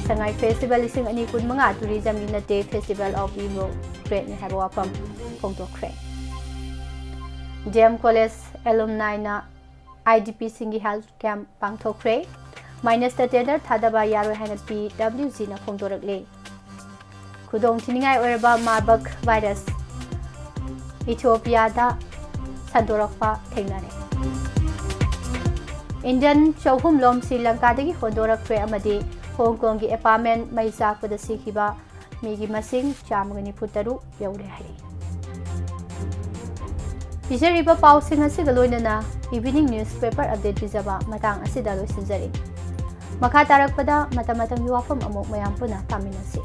ꯁꯉꯥꯏ Festival ꯂꯤꯁꯤꯡ ꯑꯅꯤ ꯀꯨꯟꯃꯉꯥ tourismꯒꯤ ꯅꯠꯇꯦ, Festival of Europe Greatꯅꯤ ꯍꯥꯏꯕ ꯋꯥꯐꯝ ꯐꯣꯡꯗꯣꯛꯈ꯭ꯔꯦ꯫ DM College alumniꯅ IDPꯁꯤꯡꯒꯤ health camp ꯄꯥꯡꯊꯣꯛꯈ꯭ꯔꯦ꯫ Minusꯇ tender ꯊꯥꯗꯕ ꯌꯥꯔꯣꯏ ꯍꯥꯏꯅ PWGꯅ ꯐꯣꯡꯗꯣꯔꯛꯂꯤ꯫ ꯈꯨꯗꯣꯡꯊꯤꯅꯤꯡꯉꯥꯏ ꯑꯣꯏꯔꯕ Marburg virus Ethiopiaꯗ ꯁꯟꯗꯣꯔꯛꯄ ꯊꯦꯡꯅꯔꯦ꯫ Indian ꯆꯍꯨꯝ ꯂꯣꯝ ꯁ꯭ꯔꯤ ꯂꯪꯀꯥꯗꯒꯤ ꯍꯣꯟꯗꯣꯔꯛꯈ꯭ꯔꯦ ꯑꯃꯗꯤ ꯍꯣꯡ ꯀꯣꯡꯒꯤ apartment ꯃꯩ ꯆꯥꯛꯄꯗ ꯁꯤꯈꯤꯕ ꯃꯤꯒꯤ ꯃꯁꯤꯡ ꯆꯥꯝꯃꯒ ꯅꯤꯐꯨ ꯇꯔꯨꯛ ꯌꯧꯔꯦ ꯍꯥꯏꯔꯤ꯫ ꯄꯤꯖꯔꯤꯕ ꯄꯥꯎꯁꯤꯡ ꯑꯁꯤꯒ ꯂꯣꯏꯅꯅ evening newspaper update ꯄꯤꯖꯕ ꯃꯇꯥꯡ ꯑꯁꯤꯗ ꯂꯣꯏꯁꯤꯟꯖꯔꯤ꯫ ꯃꯈꯥ ꯇꯥꯔꯛꯄꯗ ꯃꯇꯝ ꯃꯇꯝꯒꯤ ꯋꯥꯐꯝ ꯑꯃꯨꯛ ꯃꯌꯥꯝ ꯄꯨꯟꯅ ꯇꯥꯃꯤꯟꯅꯁꯤ꯫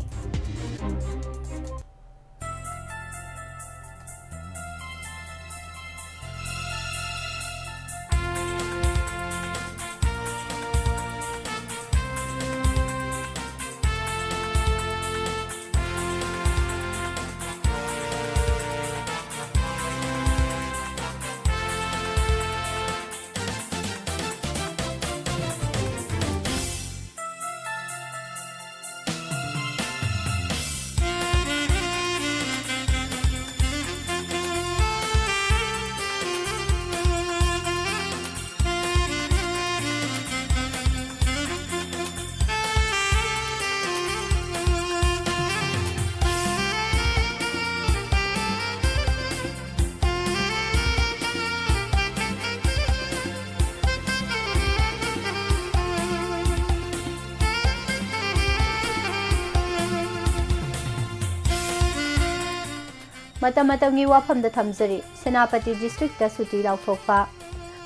ꯃꯇꯝ ꯃꯇꯝꯒꯤ ꯋꯥꯐꯝꯗ ꯊꯝꯖꯔꯤ꯫ ꯁꯦꯅꯥꯄꯇꯤ district ꯇ ꯁꯨꯇꯤ ꯂꯥꯎꯊꯣꯛꯄ꯫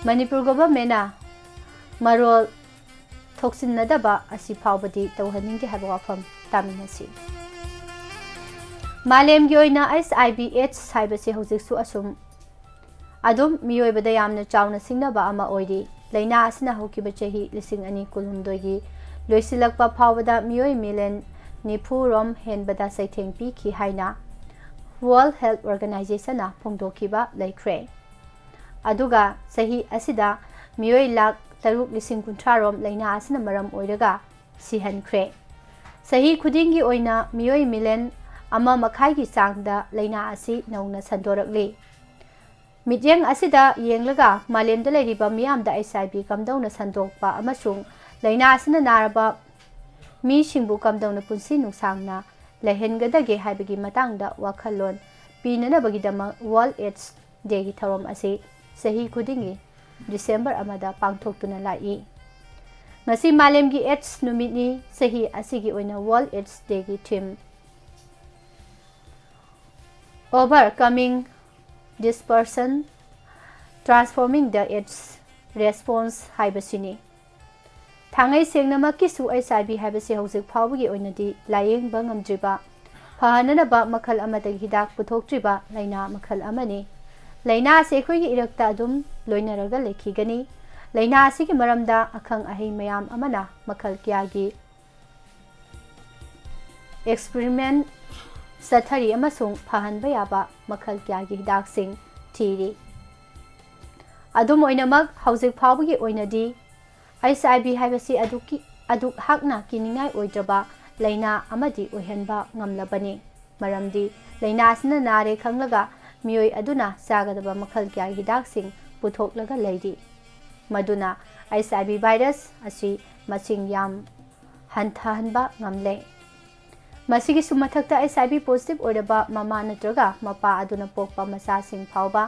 ꯃꯅꯤꯄꯨꯔ government ꯅ ꯃꯔꯣꯜ ꯊꯣꯛꯆꯤꯟꯅꯗꯕ ꯑꯁꯤ ꯐꯥꯎꯕꯗꯤ ꯇꯧꯍꯟꯅꯤꯡꯗꯦ ꯍꯥꯏꯕ ꯋꯥꯐꯝ ꯇꯥꯃꯤꯟꯅꯁꯤ꯫ ꯃꯥꯂꯦꯝꯒꯤ ꯑꯣꯏꯅ HIV AIDS ꯍꯥꯏꯕꯁꯤ ꯍꯧꯖꯤꯛꯁꯨ ꯑꯁꯨꯝ ꯑꯗꯨꯝ ꯃꯤꯑꯣꯏꯕꯗ ꯌꯥꯝꯅ ꯆꯥꯎꯅ ꯁꯤꯡꯅꯕ ꯑꯃ ꯑꯣꯏꯔꯤ꯫ ꯂꯥꯏꯅꯥ ꯑꯁꯤꯅ ꯍꯧꯈꯤꯕ ꯆꯍꯤ ꯂꯤꯁꯤꯡ ꯑꯅꯤ ꯀꯨꯟꯍꯨꯝꯗꯣꯏꯒꯤ ꯂꯣꯏꯁꯤꯜꯂꯛꯄ ꯐꯥꯎꯕꯗ ꯃꯤꯑꯣꯏ million ꯅꯤꯐꯨ ꯔꯣꯝ ꯍꯦꯟꯕꯗ ꯆꯩꯊꯦꯡ ꯄꯤꯈꯤ ꯍꯥꯏꯅ World Health Organization ꯅ ꯐꯣꯡꯗꯣꯛꯈꯤꯕ ꯂꯩꯈ꯭ꯔꯦ꯫ ꯑꯗꯨꯒ ꯆꯍꯤ ꯑꯁꯤꯗ ꯃꯤꯑꯣꯏ ꯂꯥꯈ ꯇꯔꯨꯛ ꯂꯤꯁꯤꯡ ꯀꯨꯟꯊ꯭ꯔꯥ ꯔꯣꯝ ꯂꯥꯏꯅꯥ ꯑꯁꯤꯅ ꯃꯔꯝ ꯑꯣꯏꯔꯒ ꯁꯤꯍꯟꯈ꯭ꯔꯦ꯫ ꯆꯍꯤ ꯈꯨꯗꯤꯡꯒꯤ ꯑꯣꯏꯅ ꯃꯤꯑꯣꯏ million ꯑꯃ ꯃꯈꯥꯏꯒꯤ ꯆꯥꯡꯗ ꯂꯥꯏꯅꯥ ꯑꯁꯤ ꯅꯧꯅ ꯁꯟꯗꯣꯔꯛꯂꯤ꯫ ꯃꯤꯠꯌꯦꯡ ꯑꯁꯤꯗ ꯌꯦꯡꯂꯒ ꯃꯥꯂꯦꯝꯗ ꯂꯩꯔꯤꯕ ꯃꯤꯌꯥꯝꯗ HIV ꯀꯝꯗꯧꯅ ꯁꯟꯗꯣꯛꯄ ꯑꯃꯁꯨꯡ ꯂꯥꯏꯅꯥ ꯑꯁꯤꯅ ꯅꯥꯔꯕ ꯃꯤꯁꯤꯡꯕꯨ ꯀꯝꯗꯧꯅ ꯄꯨꯟꯁꯤ ꯅꯨꯡꯁꯥꯡꯅ ꯂꯩꯍꯟꯒꯗꯒꯦ ꯍꯥꯏꯕꯒꯤ ꯃꯇꯥꯡꯗ ꯋꯥꯈꯜꯂꯣꯟ ꯄꯤꯅꯅꯕꯒꯤꯗꯃꯛ World AIDS Day ꯒꯤ ꯊꯧꯔꯝ ꯑꯁꯤ ꯆꯍꯤ ꯈꯨꯗꯤꯡꯒꯤ December ꯑꯃꯗ ꯄꯥꯡꯊꯣꯛꯇꯨꯅ ꯂꯥꯛꯏ꯫ ꯉꯁꯤ ꯃꯥꯂꯦꯝꯒꯤ AIDS ꯅꯨꯃꯤꯠꯅꯤ꯫ ꯆꯍꯤ ꯑꯁꯤꯒꯤ ꯑꯣꯏꯅ World AIDS Day ꯒꯤ theme Overcoming Dispersion, Transforming the AIDS Response ꯍꯥꯏꯕꯁꯤꯅꯤ꯫ ꯊꯥꯡꯉꯩ ꯁꯦꯡꯅꯃꯛꯀꯤꯁꯨ HIV ꯍꯥꯏꯕꯁꯤ ꯍꯧꯖꯤꯛ ꯐꯥꯎꯕꯒꯤ ꯑꯣꯏꯅꯗꯤ ꯂꯥꯌꯦꯡꯕ ꯉꯝꯗ꯭ꯔꯤꯕ, ꯐꯍꯟꯅꯅꯕ ꯃꯈꯜ ꯑꯃꯠꯇꯒꯤ ꯍꯤꯗꯥꯛ ꯄꯨꯊꯣꯛꯇ꯭ꯔꯤꯕ ꯂꯥꯏꯅꯥ ꯃꯈꯜ ꯑꯃꯅꯤ꯫ ꯂꯥꯏꯅꯥ ꯑꯁꯤ ꯑꯩꯈꯣꯏꯒꯤ ꯏꯔꯛꯇ ꯑꯗꯨꯝ ꯂꯣꯏꯅꯔꯒ ꯂꯩꯈꯤꯒꯅꯤ꯫ ꯂꯥꯏꯅꯥ ꯑꯁꯤꯒꯤ ꯃꯔꯝꯗ ꯑꯈꯪ ꯑꯍꯩ ꯃꯌꯥꯝ ꯑꯃꯅ ꯃꯈꯜ ꯀꯌꯥꯒꯤ experiment ꯆꯠꯊꯔꯤ ꯑꯃꯁꯨꯡ ꯐꯍꯟꯕ ꯌꯥꯕ ꯃꯈꯜ ꯀꯌꯥꯒꯤ ꯍꯤꯗꯥꯛꯁꯤꯡ ꯊꯤꯔꯤ꯫ ꯑꯗꯨꯝ ꯑꯣꯏꯅꯃꯛ, ꯍꯧꯖꯤꯛ ꯐꯥꯎꯕꯒꯤ ꯑꯣꯏꯅꯗꯤ HIV ꯍꯥꯏꯕꯁꯤ ꯑꯗꯨꯛꯀꯤ, ꯑꯗꯨꯛ ꯍꯥꯛꯅ ꯀꯤꯅꯤꯡꯉꯥꯏ ꯑꯣꯏꯗ꯭ꯔꯕ ꯂꯥꯏꯅꯥ ꯑꯃꯗꯤ ꯑꯣꯏꯍꯟꯕ ꯉꯝꯂꯕꯅꯤ꯫ ꯃꯔꯝꯗꯤ ꯂꯥꯏꯅꯥ ꯑꯁꯤꯅ ꯅꯥꯔꯦ ꯈꯪꯂꯒ ꯃꯤꯑꯣꯏ ꯑꯗꯨꯅ ꯆꯥꯒꯗꯕ ꯃꯈꯜ ꯀꯌꯥꯒꯤ ꯍꯤꯗꯥꯛꯁꯤꯡ ꯄꯨꯊꯣꯛꯂꯒ ꯂꯩꯔꯤ꯫ ꯃꯗꯨꯅ HIV virus ꯑꯁꯤ ꯃꯁꯤꯡ ꯌꯥꯝ ꯍꯟꯊꯍꯟꯕ ꯉꯝꯂꯦ꯫ ꯃꯁꯤꯒꯤꯁꯨ ꯃꯊꯛꯇ HIV positive ꯑꯣꯏꯔꯕ ꯃꯃꯥ ꯅꯠꯇ꯭ꯔꯒ ꯃꯄꯥ ꯑꯗꯨꯅ ꯄꯣꯛꯄ ꯃꯆꯥꯁꯤꯡ ꯐꯥꯎꯕ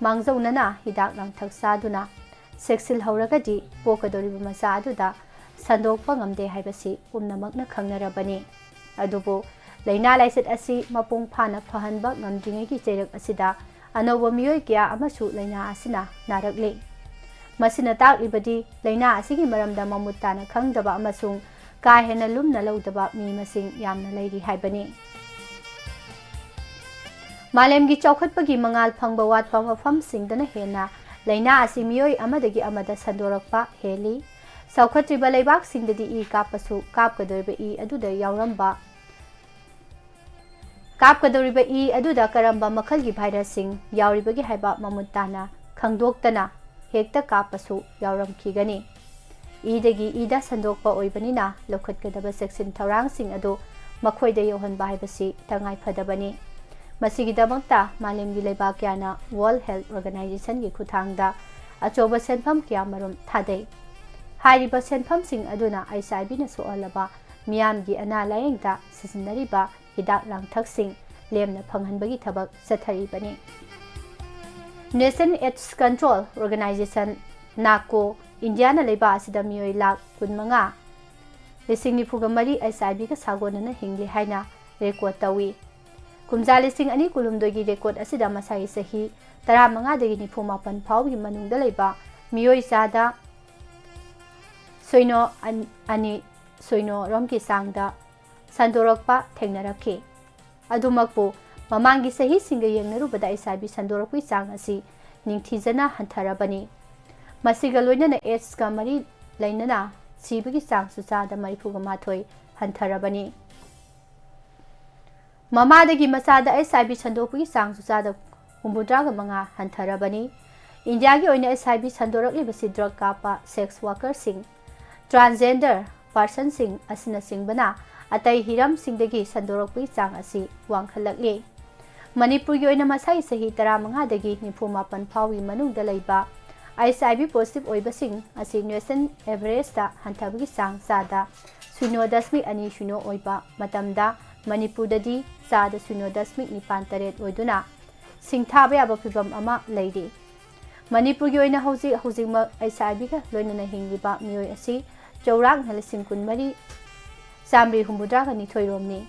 ꯃꯥꯡꯖꯧꯅꯅ ꯍꯤꯗꯥꯛ ꯂꯥꯡꯊꯛ ꯆꯥꯗꯨꯅ ꯆꯦꯛꯁꯤꯜꯍꯧꯔꯒꯗꯤ ꯄꯣꯛꯀꯗꯧꯔꯤꯕ ꯃꯆꯥ ꯑꯗꯨꯗ ꯁꯟꯗꯣꯛꯄ ꯉꯝꯗꯦ ꯍꯥꯏꯕꯁꯤ ꯄꯨꯝꯅꯃꯛꯅ ꯈꯪꯅꯔꯕꯅꯤ꯫ ꯑꯗꯨꯕꯨ ꯂꯥꯏꯅꯥ ꯂꯥꯏꯆꯠ ꯑꯁꯤ ꯃꯄꯨꯡ ꯐꯥꯅ ꯐꯍꯟꯕ ꯉꯝꯗ꯭ꯔꯤꯉꯩꯒꯤ ꯆꯩꯔꯛ ꯑꯁꯤꯗ ꯑꯅꯧꯕ ꯃꯤꯑꯣꯏ ꯀꯌꯥ ꯑꯃꯁꯨ ꯂꯥꯏꯅꯥ ꯑꯁꯤꯅ ꯅꯥꯔꯛꯂꯤ꯫ ꯃꯁꯤꯅ ꯇꯥꯛꯂꯤꯕꯗꯤ ꯂꯥꯏꯅꯥ ꯑꯁꯤꯒꯤ ꯃꯔꯝꯗ ꯃꯃꯨꯠ ꯇꯥꯅ ꯈꯪꯗꯕ ꯑꯃꯁꯨꯡ ꯀꯥ ꯍꯦꯟꯅ ꯂꯨꯝꯅ ꯂꯧꯗꯕ ꯃꯤ ꯃꯁꯤꯡ ꯌꯥꯝꯅ ꯂꯩꯔꯤ ꯍꯥꯏꯕꯅꯤ꯫ ꯃꯥꯂꯦꯝꯒꯤ ꯆꯥꯎꯈꯠꯄꯒꯤ ꯃꯉꯥꯜ ꯐꯪꯕ ꯋꯥꯠꯄ ꯃꯐꯝꯁꯤꯡꯗꯅ ꯍꯦꯟꯅ ꯂꯥꯏꯅꯥ ꯑꯁꯤ ꯃꯤꯑꯣꯏ ꯑꯃꯗꯒꯤ ꯑꯃꯗ ꯁꯟꯗꯣꯔꯛꯄ ꯍꯦꯜꯂꯤ꯫ ꯆꯥꯎꯈꯠꯇ꯭ꯔꯤꯕ ꯂꯩꯕꯥꯛꯁꯤꯡꯗꯗꯤ ꯏ ꯀꯥꯞꯄꯁꯨ ꯀꯥꯞꯀꯗꯧꯔꯤꯕ ꯏ ꯑꯗꯨꯗ ꯌꯥꯎꯔꯝꯕ ꯀꯥꯞꯀꯗꯧꯔꯤꯕ ꯏ ꯑꯗꯨꯗ ꯀꯔꯝꯕ ꯃꯈꯜꯒꯤ ꯚꯥꯏꯔꯁꯁꯤꯡ ꯌꯥꯎꯔꯤꯕꯒꯦ ꯍꯥꯏꯕ ꯃꯃꯨꯠ ꯇꯥꯅ ꯈꯪꯗꯣꯛꯇꯅ ꯍꯦꯛꯇ ꯀꯥꯞꯄꯁꯨ ꯌꯥꯎꯔꯝꯈꯤꯒꯅꯤ꯫ ꯏꯗꯒꯤ ꯏꯗ ꯁꯟꯗꯣꯛꯄ ꯑꯣꯏꯕꯅꯤꯅ ꯂꯧꯈꯠꯀꯗꯕ ꯆꯦꯛꯁꯤꯟ ꯊꯧꯔꯥꯡꯁꯤꯡ ꯑꯗꯨ ꯃꯈꯣꯏꯗ ꯌꯧꯍꯟꯕ ꯍꯥꯏꯕꯁꯤ ꯇꯉꯥꯏ ꯐꯗꯕꯅꯤ꯫ ꯃꯁꯤꯒꯤꯗꯃꯛꯇ ꯃꯥꯂꯦꯝꯒꯤ ꯂꯩꯕꯥꯛ ꯀꯌꯥꯅ World Health Organizationꯒꯤ ꯈꯨꯠꯊꯥꯡꯗ ꯑꯆꯧꯕ ꯁꯦꯟꯐꯝ ꯀꯌꯥꯃꯔꯨꯝ ꯊꯥꯗꯩ꯫ ꯍꯥꯏꯔꯤꯕ ꯁꯦꯟꯐꯝꯁꯤꯡ ꯑꯗꯨꯅ HIV ꯅ ꯁꯣꯛꯍꯜꯂꯕ ꯃꯤꯌꯥꯝꯒꯤ ꯑꯅꯥ ꯂꯥꯌꯦꯡꯗ ꯁꯤꯖꯤꯟꯅꯔꯤꯕ ꯍꯤꯗꯥꯛ ꯂꯥꯡꯊꯛꯁꯤꯡ ꯂꯦꯝꯅ ꯐꯪꯍꯟꯕꯒꯤ ꯊꯕꯛ ꯆꯠꯊꯔꯤꯕꯅꯤ꯫ National AIDS Control Organization, NACO, ꯏꯟꯗꯤꯌꯥꯅ ꯂꯩꯕꯥꯛ ꯑꯁꯤꯗ ꯃꯤꯑꯣꯏ ꯂꯥꯈ ꯀꯨꯟꯃꯉꯥ, ꯂꯤꯁꯤꯡ ꯅꯤꯐꯨꯒ ꯃꯔꯤ HIV ꯒ ꯁꯥꯒꯣꯟꯅꯅ ꯍꯤꯡꯂꯤ ꯍꯥꯏꯅ ꯔꯦꯀꯣꯔꯗ ꯇꯧꯏ꯫ ꯀꯨꯝꯖꯥ ꯂꯤꯁꯤꯡ ꯑꯅꯤ ꯀꯨꯟꯍꯨꯝꯗꯣꯏꯒꯤ ꯔꯦꯀꯣꯔꯗ ꯑꯁꯤꯗ ꯃꯁꯥꯒꯤ ꯆꯍꯤ ꯇꯔꯥꯃꯉꯥꯗꯒꯤ ꯅꯤꯐꯨ ꯃꯥꯄꯟ ꯐꯥꯎꯕꯒꯤ ꯃꯅꯨꯡꯗ ꯂꯩꯕ ꯃꯤꯑꯣꯏ ꯆꯥꯗ ꯁꯣꯏꯅꯣ ꯑꯟ-, ꯑꯅꯤ ꯁꯣꯏꯅꯣ ꯔꯣꯝꯒꯤ ꯆꯥꯡꯗ ꯁꯟꯗꯣꯔꯛꯄ ꯊꯦꯡꯅꯔꯛꯈꯤ꯫ ꯑꯗꯨꯃꯛꯄꯨ, ꯃꯃꯥꯡꯒꯤ ꯆꯍꯤꯁꯤꯡꯒ ꯌꯦꯡꯅꯔꯨꯕꯗ HIV ꯁꯟꯗꯣꯔꯛꯄꯒꯤ ꯆꯥꯡ ꯑꯁꯤ ꯅꯤꯡꯊꯤꯖꯅ ꯍꯟꯊꯔꯕꯅꯤ꯫ ꯃꯁꯤꯒ ꯂꯣꯏꯅꯅ AIDS ꯀ ꯃꯔꯤ ꯂꯩꯅꯅ ꯁꯤꯕꯒꯤ ꯆꯥꯡꯁꯨ ꯆꯥꯗ ꯃꯔꯤꯐꯨꯒ ꯃꯥꯊꯣꯏ ꯍꯟꯊꯔꯕꯅꯤ꯫ ꯃꯃꯥꯗꯒꯤ ꯃꯆꯥꯗ HIV ꯁꯟꯗꯣꯛꯄꯒꯤ ꯆꯥꯡꯁꯨ ꯆꯥꯗ ꯍꯨꯝꯐꯨꯇꯔꯥꯒ ꯃꯉꯥ ꯍꯟꯊꯔꯕꯅꯤ꯫ ꯏꯟꯗꯤꯌꯥꯒꯤ ꯑꯣꯏꯅ HIV ꯁꯟꯗꯣꯔꯛꯂꯤꯕꯁꯤ ꯗ꯭ꯔꯒ ꯀꯥꯞꯄ, ꯁꯦꯛꯁ ꯋꯥꯔꯀꯔꯁꯤꯡ, ꯇ꯭ꯔꯥꯟꯁꯖꯦꯟꯗꯔ ꯄꯥꯔꯁꯟꯁꯤꯡ ꯑꯁꯤꯅꯆꯤꯡꯕꯅ ꯑꯇꯩ ꯍꯤꯔꯝꯁꯤꯡꯗꯒꯤ ꯁꯟꯗꯣꯔꯛꯄꯒꯤ ꯆꯥꯡ ꯑꯁꯤ ꯋꯥꯡꯈꯠꯂꯛꯂꯤ꯫ ꯃꯅꯤꯄꯨꯔꯒꯤ ꯑꯣꯏꯅ ꯃꯁꯥꯒꯤ ꯆꯍꯤ ꯇꯔꯥꯃꯉꯥꯗꯒꯤ ꯅꯤꯐꯨ ꯃꯥꯄꯟ ꯐꯥꯎꯒꯤ ꯃꯅꯨꯡꯗ ꯂꯩꯕ HIV ꯄꯣꯖꯤꯇꯤꯚ ꯑꯣꯏꯕꯁꯤꯡ ꯑꯁꯤ ꯅꯦꯁꯅꯦꯜ ꯑꯦꯚꯔꯦꯖꯇ ꯍꯟꯊꯕꯒꯤ ꯆꯥꯡ ꯆꯥꯗ ꯁꯤꯅꯣ ꯗꯁꯃꯤꯛ ꯑꯅꯤ ꯁꯤꯅꯣ ꯑꯣꯏꯕ ꯃꯇꯝꯗ, ꯃꯅꯤꯄꯨꯔꯗꯗꯤ ꯆꯥꯗ ꯁꯤꯅꯣ ꯗꯁꯃꯤꯛ ꯅꯤꯄꯥꯟ ꯇꯔꯦꯠ ꯑꯣꯏꯗꯨꯅ ꯁꯤꯡꯊꯥꯕ ꯌꯥꯕ ꯐꯤꯚꯝ ꯑꯃ ꯂꯩꯔꯤ꯫ ꯃꯅꯤꯄꯨꯔꯒꯤ ꯑꯣꯏꯅ ꯍꯧꯖꯤꯛ ꯍꯧꯖꯤꯛꯃꯛ HIV ꯒ ꯂꯣꯏꯅꯅ ꯍꯤꯡꯂꯤꯕ ꯃꯤꯑꯣꯏ ꯑꯁꯤ ꯆꯥꯎꯔꯥꯛꯅ ꯂꯤꯁꯤꯡ ꯀꯨꯟꯃꯔꯤ ꯆꯥꯃꯔꯤ ꯍꯨꯝꯐꯨꯇꯔꯥꯒ ꯅꯤꯊꯣꯏ ꯔꯣꯝꯅꯤ꯫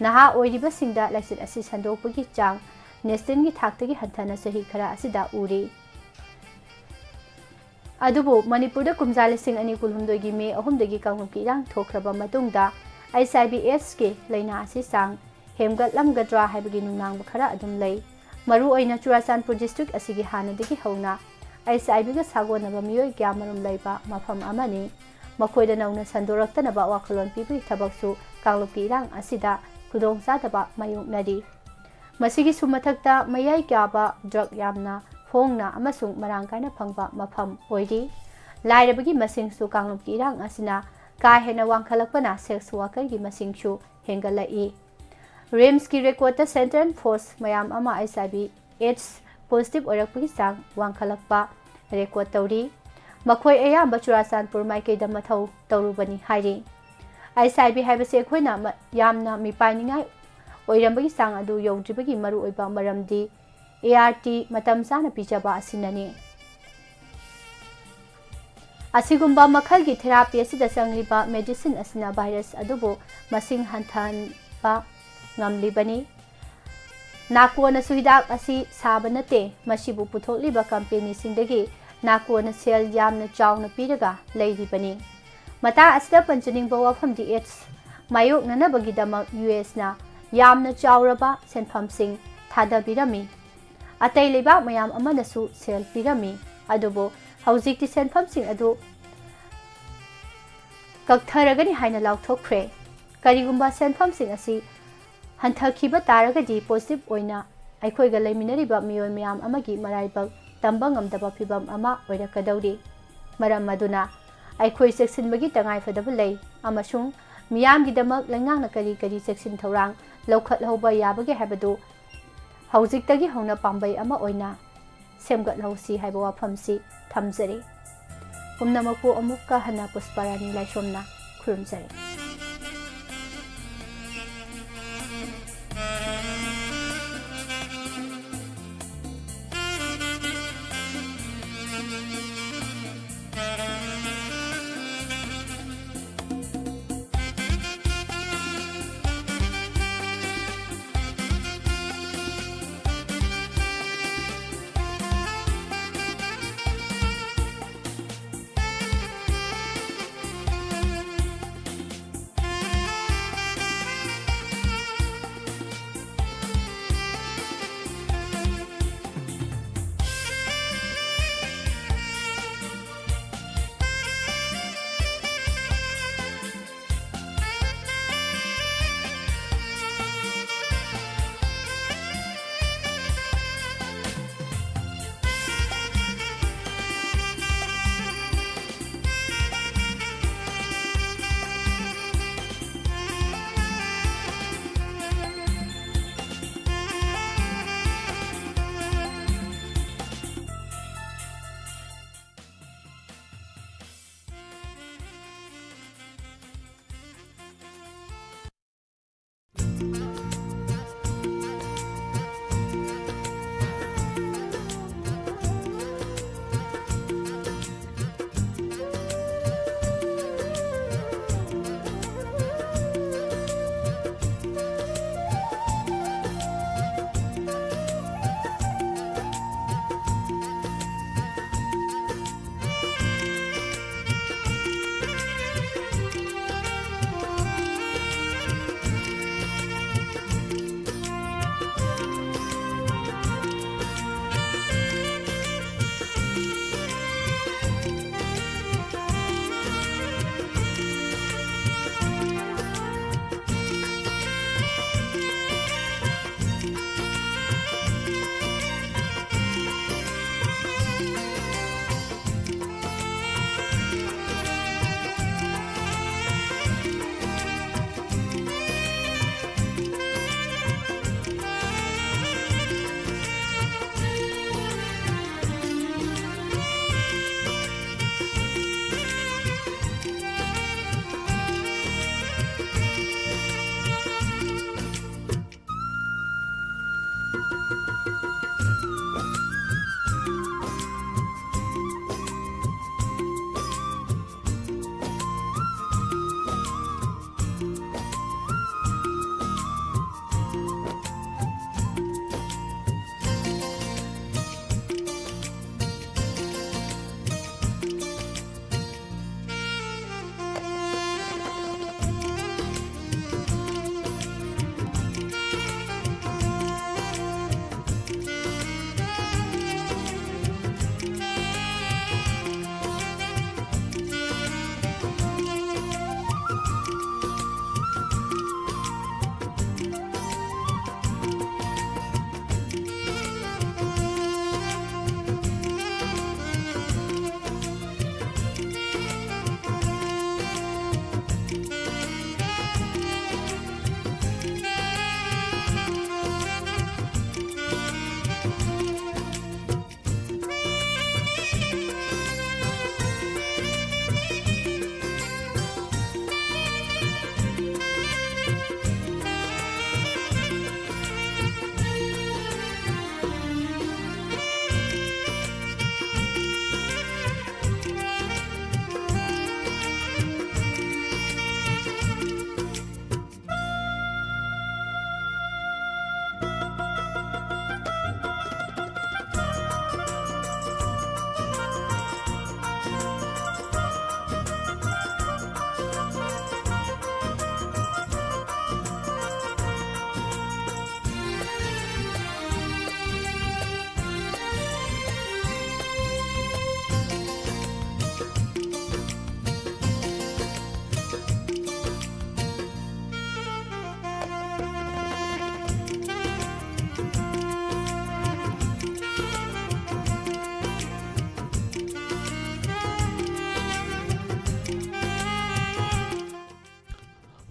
ꯅꯍꯥ ꯑꯣꯏꯔꯤꯕꯁꯤꯡꯗ ꯂꯥꯏꯆꯠ ꯑꯁꯤ ꯁꯟꯗꯣꯛꯄꯒꯤ ꯆꯥꯡ national ꯒꯤ ꯊꯥꯛꯇꯒꯤ ꯍꯟꯊꯅ ꯆꯍꯤ ꯈꯔ ꯑꯁꯤꯗ ꯎꯔꯤ꯫ ꯑꯗꯨꯕꯨ ꯃꯅꯤꯄꯨꯔꯗ ꯀꯨꯝꯖꯥ ꯂꯤꯁꯤꯡ ꯑꯅꯤ ꯀꯨꯟꯍꯨꯝꯗꯣꯏꯒꯤ ꯃꯦ ꯑꯍꯨꯝꯗꯒꯤ ꯀꯥꯡꯂꯨꯞꯀꯤ ꯏꯔꯥꯡ ꯊꯣꯛꯈ꯭ꯔꯕ ꯃꯇꯨꯡꯗ H I V AIDS ꯀꯤ ꯂꯥꯏꯅꯥ ꯑꯁꯤ ꯆꯥꯡ ꯍꯦꯟꯒꯠꯂꯝꯒꯗ꯭ꯔꯥ ꯍꯥꯏꯕꯒꯤ ꯅꯨꯡꯅꯥꯡꯕ ꯈꯔ ꯑꯗꯨꯝ ꯂꯩ꯫ ꯃꯔꯨꯑꯣꯏꯅ ꯆꯨꯔꯥꯆꯥꯟꯄꯨꯔ district ꯑꯁꯤꯒꯤ ꯍꯥꯟꯅꯗꯒꯤ ꯍꯧꯅ H I V ꯒ ꯁꯥꯒꯣꯟꯅꯕ ꯃꯤꯑꯣꯏ ꯀꯌꯥꯃꯔꯨꯝ ꯂꯩꯕ ꯃꯐꯝ ꯑꯃꯅꯤ꯫ ꯃꯈꯣꯏꯗ ꯅꯧꯅ ꯁꯟꯗꯣꯔꯛꯇꯅꯕ ꯋꯥꯈꯜꯂꯣꯟ ꯄꯤꯕꯒꯤ ꯊꯕꯛꯁꯨ ꯀꯥꯡꯂꯨꯞꯀꯤ ꯏꯔꯥꯡ ꯑꯁꯤꯗ ꯈꯨꯗꯣꯡꯆꯥꯗꯕ ꯃꯥꯌꯣꯛꯅꯔꯤ꯫ ꯃꯁꯤꯒꯤꯁꯨ ꯃꯊꯛꯇ ꯃꯌꯥꯏ ꯀꯥꯕ drug ꯌꯥꯝꯅ ꯍꯣꯡꯅ ꯑꯃꯁꯨꯡ ꯃꯔꯥꯡ ꯀꯥꯏꯅ ꯐꯪꯕ ꯃꯐꯝ ꯑꯣꯏꯔꯤ꯫ ꯂꯥꯏꯔꯕꯒꯤ ꯃꯁꯤꯡꯁꯨ ꯀꯥꯡꯂꯨꯞꯀꯤ ꯏꯔꯥꯡ ꯑꯁꯤꯅ ꯀꯥ ꯍꯦꯟꯅ ꯋꯥꯡꯈꯠꯂꯛꯄꯅ sex worker ꯒꯤ ꯃꯁꯤꯡꯁꯨ ꯍꯦꯟꯒꯠꯂꯛꯏ꯫ RIMS ꯀꯤ record ꯇ central force ꯃꯌꯥꯝ ꯑꯃ H I V AIDS positive ꯑꯣꯏꯔꯛꯄꯒꯤ ꯆꯥꯡ ꯋꯥꯡꯈꯠꯂꯛꯄ record ꯇꯧꯔꯤ꯫ ꯃꯈꯣꯏ ꯑꯌꯥꯝꯕ ꯆꯨꯔꯥꯆꯥꯟꯄꯨꯔ ꯃꯥꯏꯀꯩꯗ ꯃꯊꯧ ꯇꯧꯔꯨꯕꯅꯤ ꯍꯥꯏꯔꯤ꯫ H I V ꯍꯥꯏꯕꯁꯤ ꯑꯩꯈꯣꯏꯅ ꯃ-, ꯌꯥꯝꯅ ꯃꯤꯄꯥꯏꯅꯤꯡꯉꯥꯏ ꯑꯣꯏꯔꯝꯕꯒꯤ ꯆꯥꯡ ꯑꯗꯨ ꯌꯧꯗ꯭ꯔꯤꯕꯒꯤ ꯃꯔꯨꯑꯣꯏꯕ ꯃꯔꯝꯗꯤ A R T ꯃꯇꯝ ꯆꯥꯅ ꯄꯤꯖꯕ ꯑꯁꯤꯅꯅꯤ꯫ ꯑꯁꯤꯒꯨꯝꯕ ꯃꯈꯜꯒꯤ therapy ꯑꯁꯤꯗ ꯆꯪꯂꯤꯕ medicine ꯑꯁꯤꯅ virus ꯑꯗꯨꯕꯨ ꯃꯁꯤꯡ ꯍꯟꯊꯍꯟꯕ ꯉꯝꯂꯤꯕꯅꯤ꯫ ꯅꯥꯀꯣꯟꯅꯁꯨ ꯍꯤꯗꯥꯛ ꯑꯁꯤ ꯁꯥꯕ ꯅꯠꯇꯦ, ꯃꯁꯤꯕꯨ ꯄꯨꯊꯣꯛꯂꯤꯕ company ꯁꯤꯡꯗꯒꯤ ꯅꯥꯀꯣꯟꯅ ꯁꯦꯜ ꯌꯥꯝꯅ ꯆꯥꯎꯅ ꯄꯤꯔꯒ ꯂꯩꯔꯤꯕꯅꯤ꯫ ꯃꯇꯥꯡ ꯑꯁꯤꯗ ꯄꯟꯖꯅꯤꯡꯕ ꯋꯥꯐꯝꯗꯤ AIDS ꯃꯥꯌꯣꯛꯅꯅꯕꯒꯤꯗꯃꯛ U S ꯅ ꯌꯥꯝꯅ ꯆꯥꯎꯔꯕ ꯁꯦꯟꯐꯝꯁꯤꯡ ꯊꯥꯗꯕꯤꯔꯝꯃꯤ꯫ ꯑꯇꯩ ꯂꯩꯕꯥꯛ ꯃꯌꯥꯝ ꯑꯃꯅꯁꯨ ꯁꯦꯜ ꯄꯤꯔꯝꯃꯤ꯫ ꯑꯗꯨꯕꯨ ꯍꯧꯖꯤꯛꯇꯤ ꯁꯦꯟꯐꯝꯁꯤꯡ ꯑꯗꯨ ꯀꯛꯊꯔꯒꯅꯤ ꯍꯥꯏꯅ ꯂꯥꯎꯊꯣꯛꯈ꯭ꯔꯦ꯫ ꯀꯔꯤꯒꯨꯝꯕ ꯁꯦꯟꯐꯝꯁꯤꯡ ꯑꯁꯤ ꯍꯟꯊꯈꯤꯕ ꯇꯥꯔꯒꯗꯤ positive ꯑꯣꯏꯅ ꯑꯩꯈꯣꯏꯒ ꯂꯩꯃꯤꯟꯅꯔꯤꯕ ꯃꯤꯑꯣꯏ ꯃꯌꯥꯝ ꯑꯃꯒꯤ ꯃꯔꯥꯏꯕꯛ ꯇꯝꯕ ꯉꯝꯗꯕ ꯐꯤꯚꯝ ꯑꯃ ꯑꯣꯏꯔꯛꯀꯗꯧꯔꯤ꯫ ꯃꯔꯝ ꯑꯗꯨꯅ ꯑꯩꯈꯣꯏ ꯆꯦꯛꯁꯤꯟꯕꯒꯤ ꯇꯉꯥꯏꯐꯗꯕ ꯂꯩ ꯑꯃꯁꯨꯡ ꯃꯤꯌꯥꯝꯒꯤꯗꯃꯛ ꯂꯩꯉꯥꯛꯅ ꯀꯔꯤ ꯀꯔꯤ ꯆꯦꯛꯁꯤꯟ ꯊꯧꯔꯥꯡ ꯂꯧꯈꯠꯍꯧꯕ ꯌꯥꯕꯒꯦ ꯍꯥꯏꯕꯗꯨ ꯍꯧꯖꯤꯛꯇꯒꯤ ꯍꯧꯅ ꯄꯥꯝꯕꯩ ꯑꯃ ꯑꯣꯏꯅ ꯁꯦꯝꯒꯠꯍꯧꯁꯤ ꯍꯥꯏꯕ ꯋꯥꯐꯝꯁꯤ ꯊꯝꯖꯔꯤ꯫ ꯄꯨꯝꯅꯃꯛꯄꯨ ꯑꯃꯨꯛꯀ ꯍꯟꯅ ꯄꯨꯁꯄꯥꯔꯥꯅꯤ ꯂꯥꯏꯁ꯭ꯔꯝꯅ ꯈꯨꯔꯨꯝꯖꯔꯤ꯫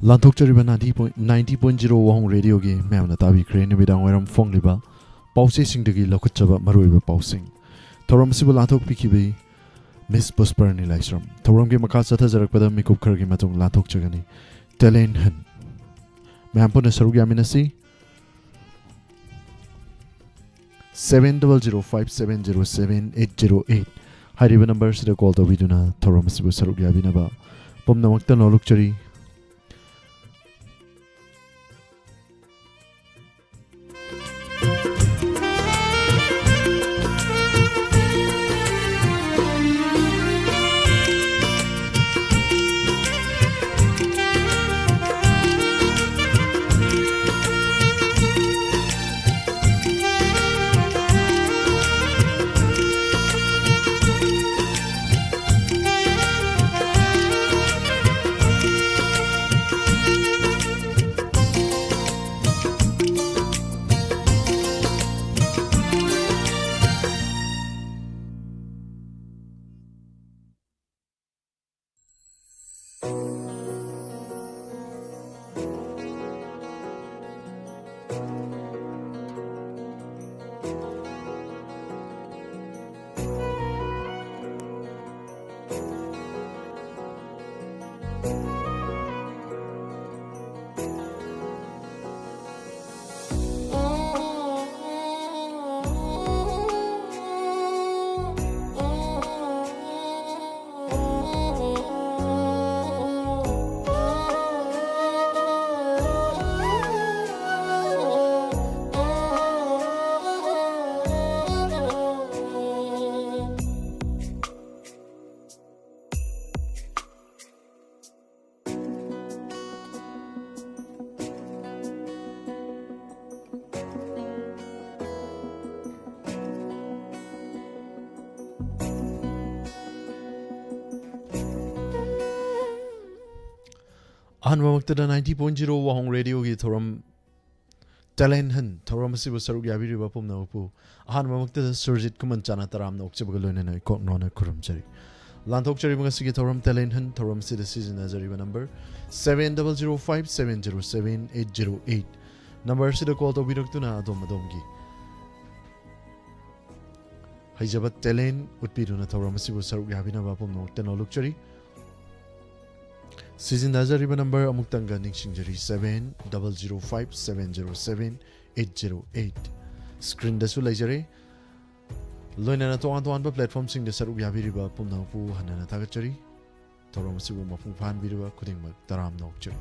ꯂꯥꯟꯊꯣꯛꯆꯔꯤꯕ ninety point ninety point zero ꯋꯥꯍꯣꯡ ꯔꯦꯗꯤꯑꯣꯒꯤ ꯃꯌꯥꯝꯅ ꯇꯥꯕꯤꯈ꯭ꯔꯦ꯫ ꯅꯨꯃꯤꯗꯥꯡ ꯋꯥꯏꯔꯝ ꯐꯣꯡꯂꯤꯕ ꯄꯥꯎꯆꯦꯁꯤꯡꯗꯒꯤ ꯂꯧꯈꯠꯆꯕ ꯃꯔꯨꯑꯣꯏꯕ ꯄꯥꯎꯁꯤꯡ꯫ ꯊꯧꯔꯝ ꯑꯁꯤꯕꯨ ꯂꯥꯟꯊꯣꯛꯄꯤꯈꯤꯕꯤ ꯃꯤꯁ ꯄꯨꯁꯄꯔꯅꯤ ꯂꯥꯏꯁ꯭ꯔꯝ꯫ ꯊꯧꯔꯝꯒꯤ ꯃꯈꯥ ꯆꯠꯊꯖꯔꯛꯄꯗ ꯃꯤꯀꯨꯞ ꯈꯔꯒꯤ ꯃꯇꯨꯡ ꯂꯥꯟꯊꯣꯛꯆꯒꯅꯤ꯫ Talent Hunt꯫ ꯃꯌꯥꯝ ꯄꯨꯟꯅ ꯁꯔꯨꯛ ꯌꯥꯃꯤꯟꯅꯁꯤ꯫ Seven double zero five seven zero seven eight zero eight ꯍꯥꯏꯔꯤꯕ ꯅꯝꯕꯔꯁꯤꯗ ꯀꯣꯜ ꯇꯧꯕꯤꯗꯨꯅ ꯊꯧꯔꯝ ꯑꯁꯤꯕꯨ ꯁꯔꯨꯛ ꯌꯥꯕꯤꯅꯕ ꯄꯨꯝꯅꯃꯛꯇ ꯅꯣꯂꯨꯛꯆꯔꯤ꯫ ꯑꯍꯥꯟꯕꯃꯛꯇꯗ ninety point zero ꯋꯥꯍꯣꯡ ꯔꯦꯗꯤꯑꯣꯒꯤ ꯊꯧꯔꯝ Talent Hunt ꯊꯧꯔꯝ ꯑꯁꯤꯕꯨ ꯁꯔꯨꯛ ꯌꯥꯕꯤꯔꯤꯕ ꯄꯨꯝꯅꯃꯛꯄꯨ ꯑꯍꯥꯟꯕꯃꯛꯇꯗ ꯁꯨꯔꯖꯤꯠ ꯈꯨꯃꯟ ꯆꯥꯅ ꯇꯔꯥꯝꯅ ꯑꯣꯛꯆꯕꯒ ꯂꯣꯏꯅꯅ ꯏꯀꯣꯛ ꯅꯣꯟꯅ ꯈꯨꯔꯨꯝꯖꯔꯤ꯫ ꯂꯥꯟꯊꯣꯛꯆꯔꯤꯕ ꯉꯁꯤꯒꯤ ꯊꯧꯔꯝ Talent Hunt ꯊꯧꯔꯝꯁꯤꯗ ꯁꯤꯖꯤꯟꯅꯖꯔꯤꯕ number seven double zero five seven zero seven eight zero eight꯫ Number ꯑꯁꯤꯗ call ꯇꯧꯕꯤꯔꯛꯇꯨꯅ ꯑꯗꯣꯝ ꯑꯗꯣꯝꯒꯤ ꯍꯩꯖꯕ talent ꯎꯠꯄꯤꯗꯨꯅ ꯊꯧꯔꯝ ꯑꯁꯤꯕꯨ ꯁꯔꯨꯛ ꯌꯥꯕꯤꯅꯕ ꯄꯨꯝꯅꯃꯛꯇ ꯅꯣꯜꯂꯨꯛꯆꯔꯤ꯫ ꯁꯤꯖꯤꯟꯅꯖꯔꯤꯕ number ꯑꯃꯨꯛꯇꯪꯒ ꯅꯤꯡꯁꯤꯡꯖꯔꯤ, seven double zero five seven zero seven eight zero eight꯫ Screenꯗꯁꯨ ꯂꯩꯖꯔꯦ꯫ ꯂꯣꯏꯅꯅ ꯇꯣꯉꯥꯟ ꯇꯣꯉꯥꯟꯕ platformꯁꯤꯡꯗ ꯁꯔꯨꯛ ꯌꯥꯕꯤꯔꯤꯕ ꯄꯨꯝꯅꯃꯛꯄꯨ ꯍꯟꯅ ꯍꯟꯅ ꯊꯥꯒꯠꯆꯔꯤ꯫ ꯊꯧꯔꯝ ꯑꯁꯤꯕꯨ ꯃꯄꯨꯡ ꯐꯥꯍꯟꯕꯤꯔꯤꯕ ꯈꯨꯗꯤꯡꯃꯛ ꯇꯔꯥꯝꯅ ꯑꯣꯛꯆꯔꯤ꯫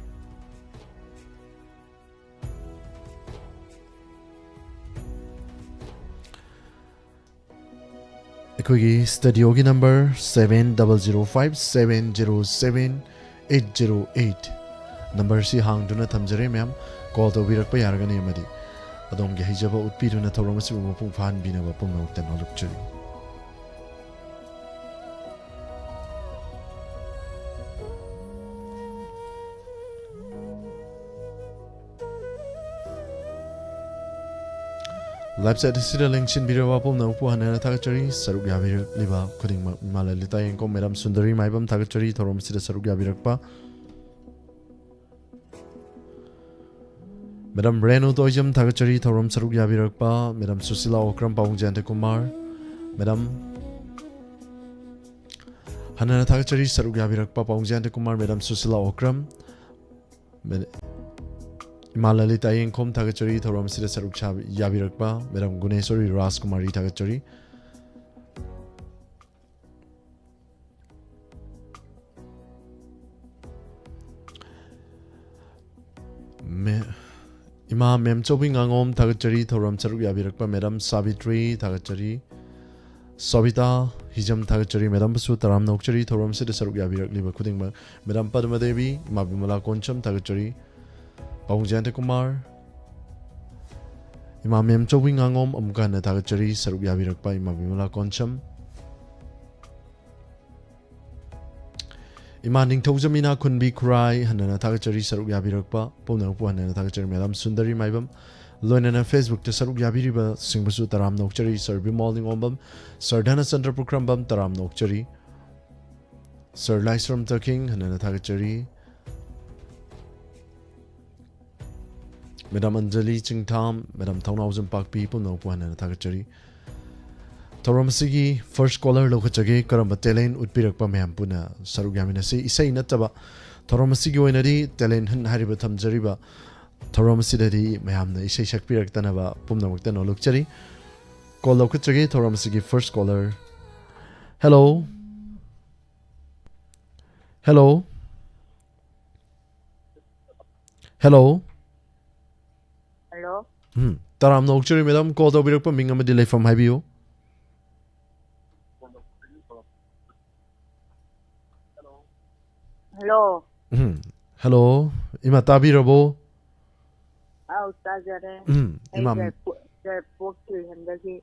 ꯑꯩꯈꯣꯏꯒꯤ studioꯒꯤ number seven double zero five seven zero seven eight zero eight꯫ Numberꯁꯤ ꯍꯥꯡꯗꯨꯅ ꯊꯝꯖꯔꯦ ꯃꯌꯥꯝ, call ꯇꯧꯕꯤꯔꯛꯄ ꯌꯥꯔꯒꯅꯤ ꯑꯃꯗꯤ ꯑꯗꯣꯝꯒꯤ ꯍꯩꯖꯕ ꯎꯠꯄꯤꯗꯨꯅ ꯊꯧꯔꯝ ꯑꯁꯤꯕꯨ ꯃꯄꯨꯡ ꯐꯥꯍꯟꯕꯤꯅꯕ ꯄꯨꯝꯅꯃꯛꯇ ꯅꯣꯜꯂꯨꯛꯆꯔꯤ꯫ Live chat ꯑꯁꯤꯗ ꯂꯦꯡꯁꯤꯟꯕꯤꯔꯕ ꯄꯨꯝꯅꯃꯛꯄꯨ ꯍꯟꯅ ꯍꯟꯅ ꯊꯥꯒꯠꯆꯔꯤ꯫ ꯁꯔꯨꯛ ꯌꯥꯕꯤꯔꯛꯂꯤꯕ ꯈꯨꯗꯤꯡꯃꯛ ꯏꯃꯥ ꯂꯂꯤꯇꯥ ꯌꯦꯡꯀꯣꯝ, madam ꯁꯨꯟꯗꯔꯤ ꯃꯥꯏꯕꯝ ꯊꯥꯒꯠꯆꯔꯤ꯫ ꯊꯧꯔꯝ ꯑꯁꯤꯗ ꯁꯔꯨꯛ ꯌꯥꯕꯤꯔꯛꯄ madam ꯔꯦꯅꯨ ꯇꯣꯏꯖꯝ ꯊꯥꯒꯠꯆꯔꯤ꯫ ꯊꯧꯔꯝ ꯁꯔꯨꯛ ꯌꯥꯕꯤꯔꯛꯄ madam ꯁꯨꯁꯤꯂꯥ ꯑꯣꯀ꯭ꯔꯝ, ꯄꯥꯕꯨꯡ ꯖꯌꯟꯇ ꯀꯨꯃꯥꯔ, madam ꯍꯟꯅ ꯍꯟꯅ ꯊꯥꯒꯠꯆꯔꯤ꯫ ꯁꯔꯨꯛ ꯌꯥꯕꯤꯔꯛꯄ ꯄꯥꯕꯨꯡ ꯖꯌꯟꯇ ꯀꯨꯃꯥꯔ, madam ꯁꯨꯁꯤꯂꯥ ꯑꯣꯀ꯭ꯔꯝ, ꯃꯦ-, ꯏꯃꯥ ꯂꯂꯤꯇꯥ ꯌꯦꯡꯈꯣꯝ ꯊꯥꯒꯠꯆꯔꯤ꯫ ꯊꯧꯔꯝ ꯑꯁꯤꯗ ꯁꯔꯨꯛ ꯁꯥ-, ꯌꯥꯕꯤꯔꯛꯄ madam ꯒꯨꯅꯦꯁꯣꯔꯤ ꯔꯥꯖꯀꯨꯃꯥꯔꯤ ꯊꯥꯒꯠꯆꯔꯤ꯫ ꯃꯦ-, ꯏꯃꯥ ꯃꯦꯝꯆꯧꯕꯤ ꯉꯥꯉꯣꯝ ꯊꯥꯒꯠꯆꯔꯤ꯫ ꯊꯧꯔꯝ ꯁꯔꯨꯛ ꯌꯥꯕꯤꯔꯛꯄ madam ꯁꯥꯕꯤꯇ꯭ꯔꯤ ꯊꯥꯒꯠꯆꯔꯤ꯫ ꯁꯣꯕꯤꯇꯥ ꯍꯤꯖꯝ ꯊꯥꯒꯠꯆꯔꯤ꯫ Madamꯕꯨꯁꯨ ꯇꯔꯥꯝꯅ ꯑꯣꯛꯆꯔꯤ꯫ ꯊꯧꯔꯝ ꯑꯁꯤꯗ ꯁꯔꯨꯛ ꯌꯥꯕꯤꯔꯛꯂꯤꯕ ꯈꯨꯗꯤꯡꯃꯛ madam ꯄꯗꯃꯗꯦꯕꯤ, ꯏꯃꯥ ꯕꯤꯃꯂꯥ ꯀꯣꯟꯁꯝ ꯊꯥꯒꯠꯆꯔꯤ꯫ ꯄꯥꯕꯨꯡ ꯖꯌꯟꯇ ꯀꯨꯃꯥꯔ, ꯏꯃꯥ ꯃꯦꯝꯆꯧꯕꯤ ꯉꯥꯉꯣꯝ ꯑꯃꯨꯛꯀ ꯍꯟꯅ ꯊꯥꯒꯠꯆꯔꯤ꯫ ꯁꯔꯨꯛ ꯌꯥꯕꯤꯔꯛꯄ ꯏꯃꯥ ꯕꯤꯃꯂꯥ ꯀꯣꯟꯁꯝ꯫ ꯏꯃꯥ ꯅꯤꯡꯊꯧꯖꯝ ꯏꯅꯥꯈꯨꯟꯕꯤ ꯈꯨꯔꯥꯏ ꯍꯟꯅ ꯍꯟꯅ ꯊꯥꯒꯠꯆꯔꯤ꯫ ꯁꯔꯨꯛ ꯌꯥꯕꯤꯔꯛꯄ ꯄꯨꯝꯅꯃꯛꯄꯨ ꯍꯟꯅ ꯍꯟꯅ ꯊꯥꯒꯠꯆꯔꯤ꯫ Madam ꯁꯨꯟꯗꯔꯤ ꯃꯥꯏꯕꯝ, ꯂꯣꯏꯅꯅ Facebookꯇ ꯁꯔꯨꯛ ꯌꯥꯕꯤꯔꯤꯕꯁꯤꯡꯕꯨꯁꯨ ꯇꯔꯥꯝꯅ ꯑꯣꯛꯆꯔꯤ꯫ Sir ꯕꯤꯃꯣꯜ ꯅꯤꯉꯣꯝꯕꯝ, Sir ꯙꯅꯆꯟꯗ꯭ꯔ ꯄꯨꯈ꯭ꯔꯝꯕꯝ, ꯇꯔꯥꯝꯅ ꯑꯣꯛꯆꯔꯤ꯫ Sir Laisram Taking, ꯍꯟꯅ ꯍꯟꯅ ꯊꯥꯒꯠꯆꯔꯤ꯫ Madam Anjali Chingtham, Madam Thongnaojam Pakpi, ꯄꯨꯝꯅꯃꯛꯄꯨ ꯍꯟꯅ ꯍꯟꯅ ꯊꯥꯒꯠꯆꯔꯤ꯫ ꯊꯧꯔꯝ ꯑꯁꯤꯒꯤ first caller ꯂꯧꯈꯠꯆꯒꯦ꯫ ꯀꯔꯝꯕ talent ꯎꯠꯄꯤꯔꯛꯄ ꯃꯌꯥꯝ ꯄꯨꯟꯅ ꯁꯔꯨꯛ ꯌꯥꯃꯤꯟꯅꯁꯤ꯫ ꯏꯁꯩ ꯅꯠꯇꯕ ꯊꯧꯔꯝ ꯑꯁꯤꯒꯤ ꯑꯣꯏꯅꯗꯤ talent hunt ꯍꯥꯏꯔꯤꯕ ꯊꯝꯖꯔꯤꯕ ꯊꯧꯔꯝ ꯑꯁꯤꯗꯗꯤ ꯃꯌꯥꯝꯅ ꯏꯁꯩ ꯁꯛꯄꯤꯔꯛꯇꯅꯕ ꯄꯨꯝꯅꯃꯛꯇ ꯅꯣꯂꯨꯛꯆꯔꯤ꯫ Call ꯂꯧꯈꯠꯆꯒꯦ ꯊꯧꯔꯝ ꯑꯁꯤꯒꯤ first caller꯫ Hello꯫ Hello꯫ Hello꯫ Hello꯫ ꯎꯝ, ꯇꯔꯥꯝꯅ ꯑꯣꯛꯆꯔꯤ madam, call ꯇꯧꯕꯤꯔꯛꯄ ꯃꯤꯡ ꯑꯃꯗꯤ ꯂꯩꯐꯝ ꯍꯥꯏꯕꯤꯌꯨ꯫ Hello꯫ ꯎꯝ, hello, ꯏꯃꯥ ꯇꯥꯕꯤꯔꯕꯣ? ꯑꯥꯎ, ꯇꯥꯖꯔꯦ꯫ ꯎꯝ, ꯑꯩ ꯏꯃꯥ꯫ ꯌꯥꯏꯄꯣ-, ꯌꯥꯏꯄꯣꯛ ꯇꯨꯔꯦꯟꯗꯒꯤ,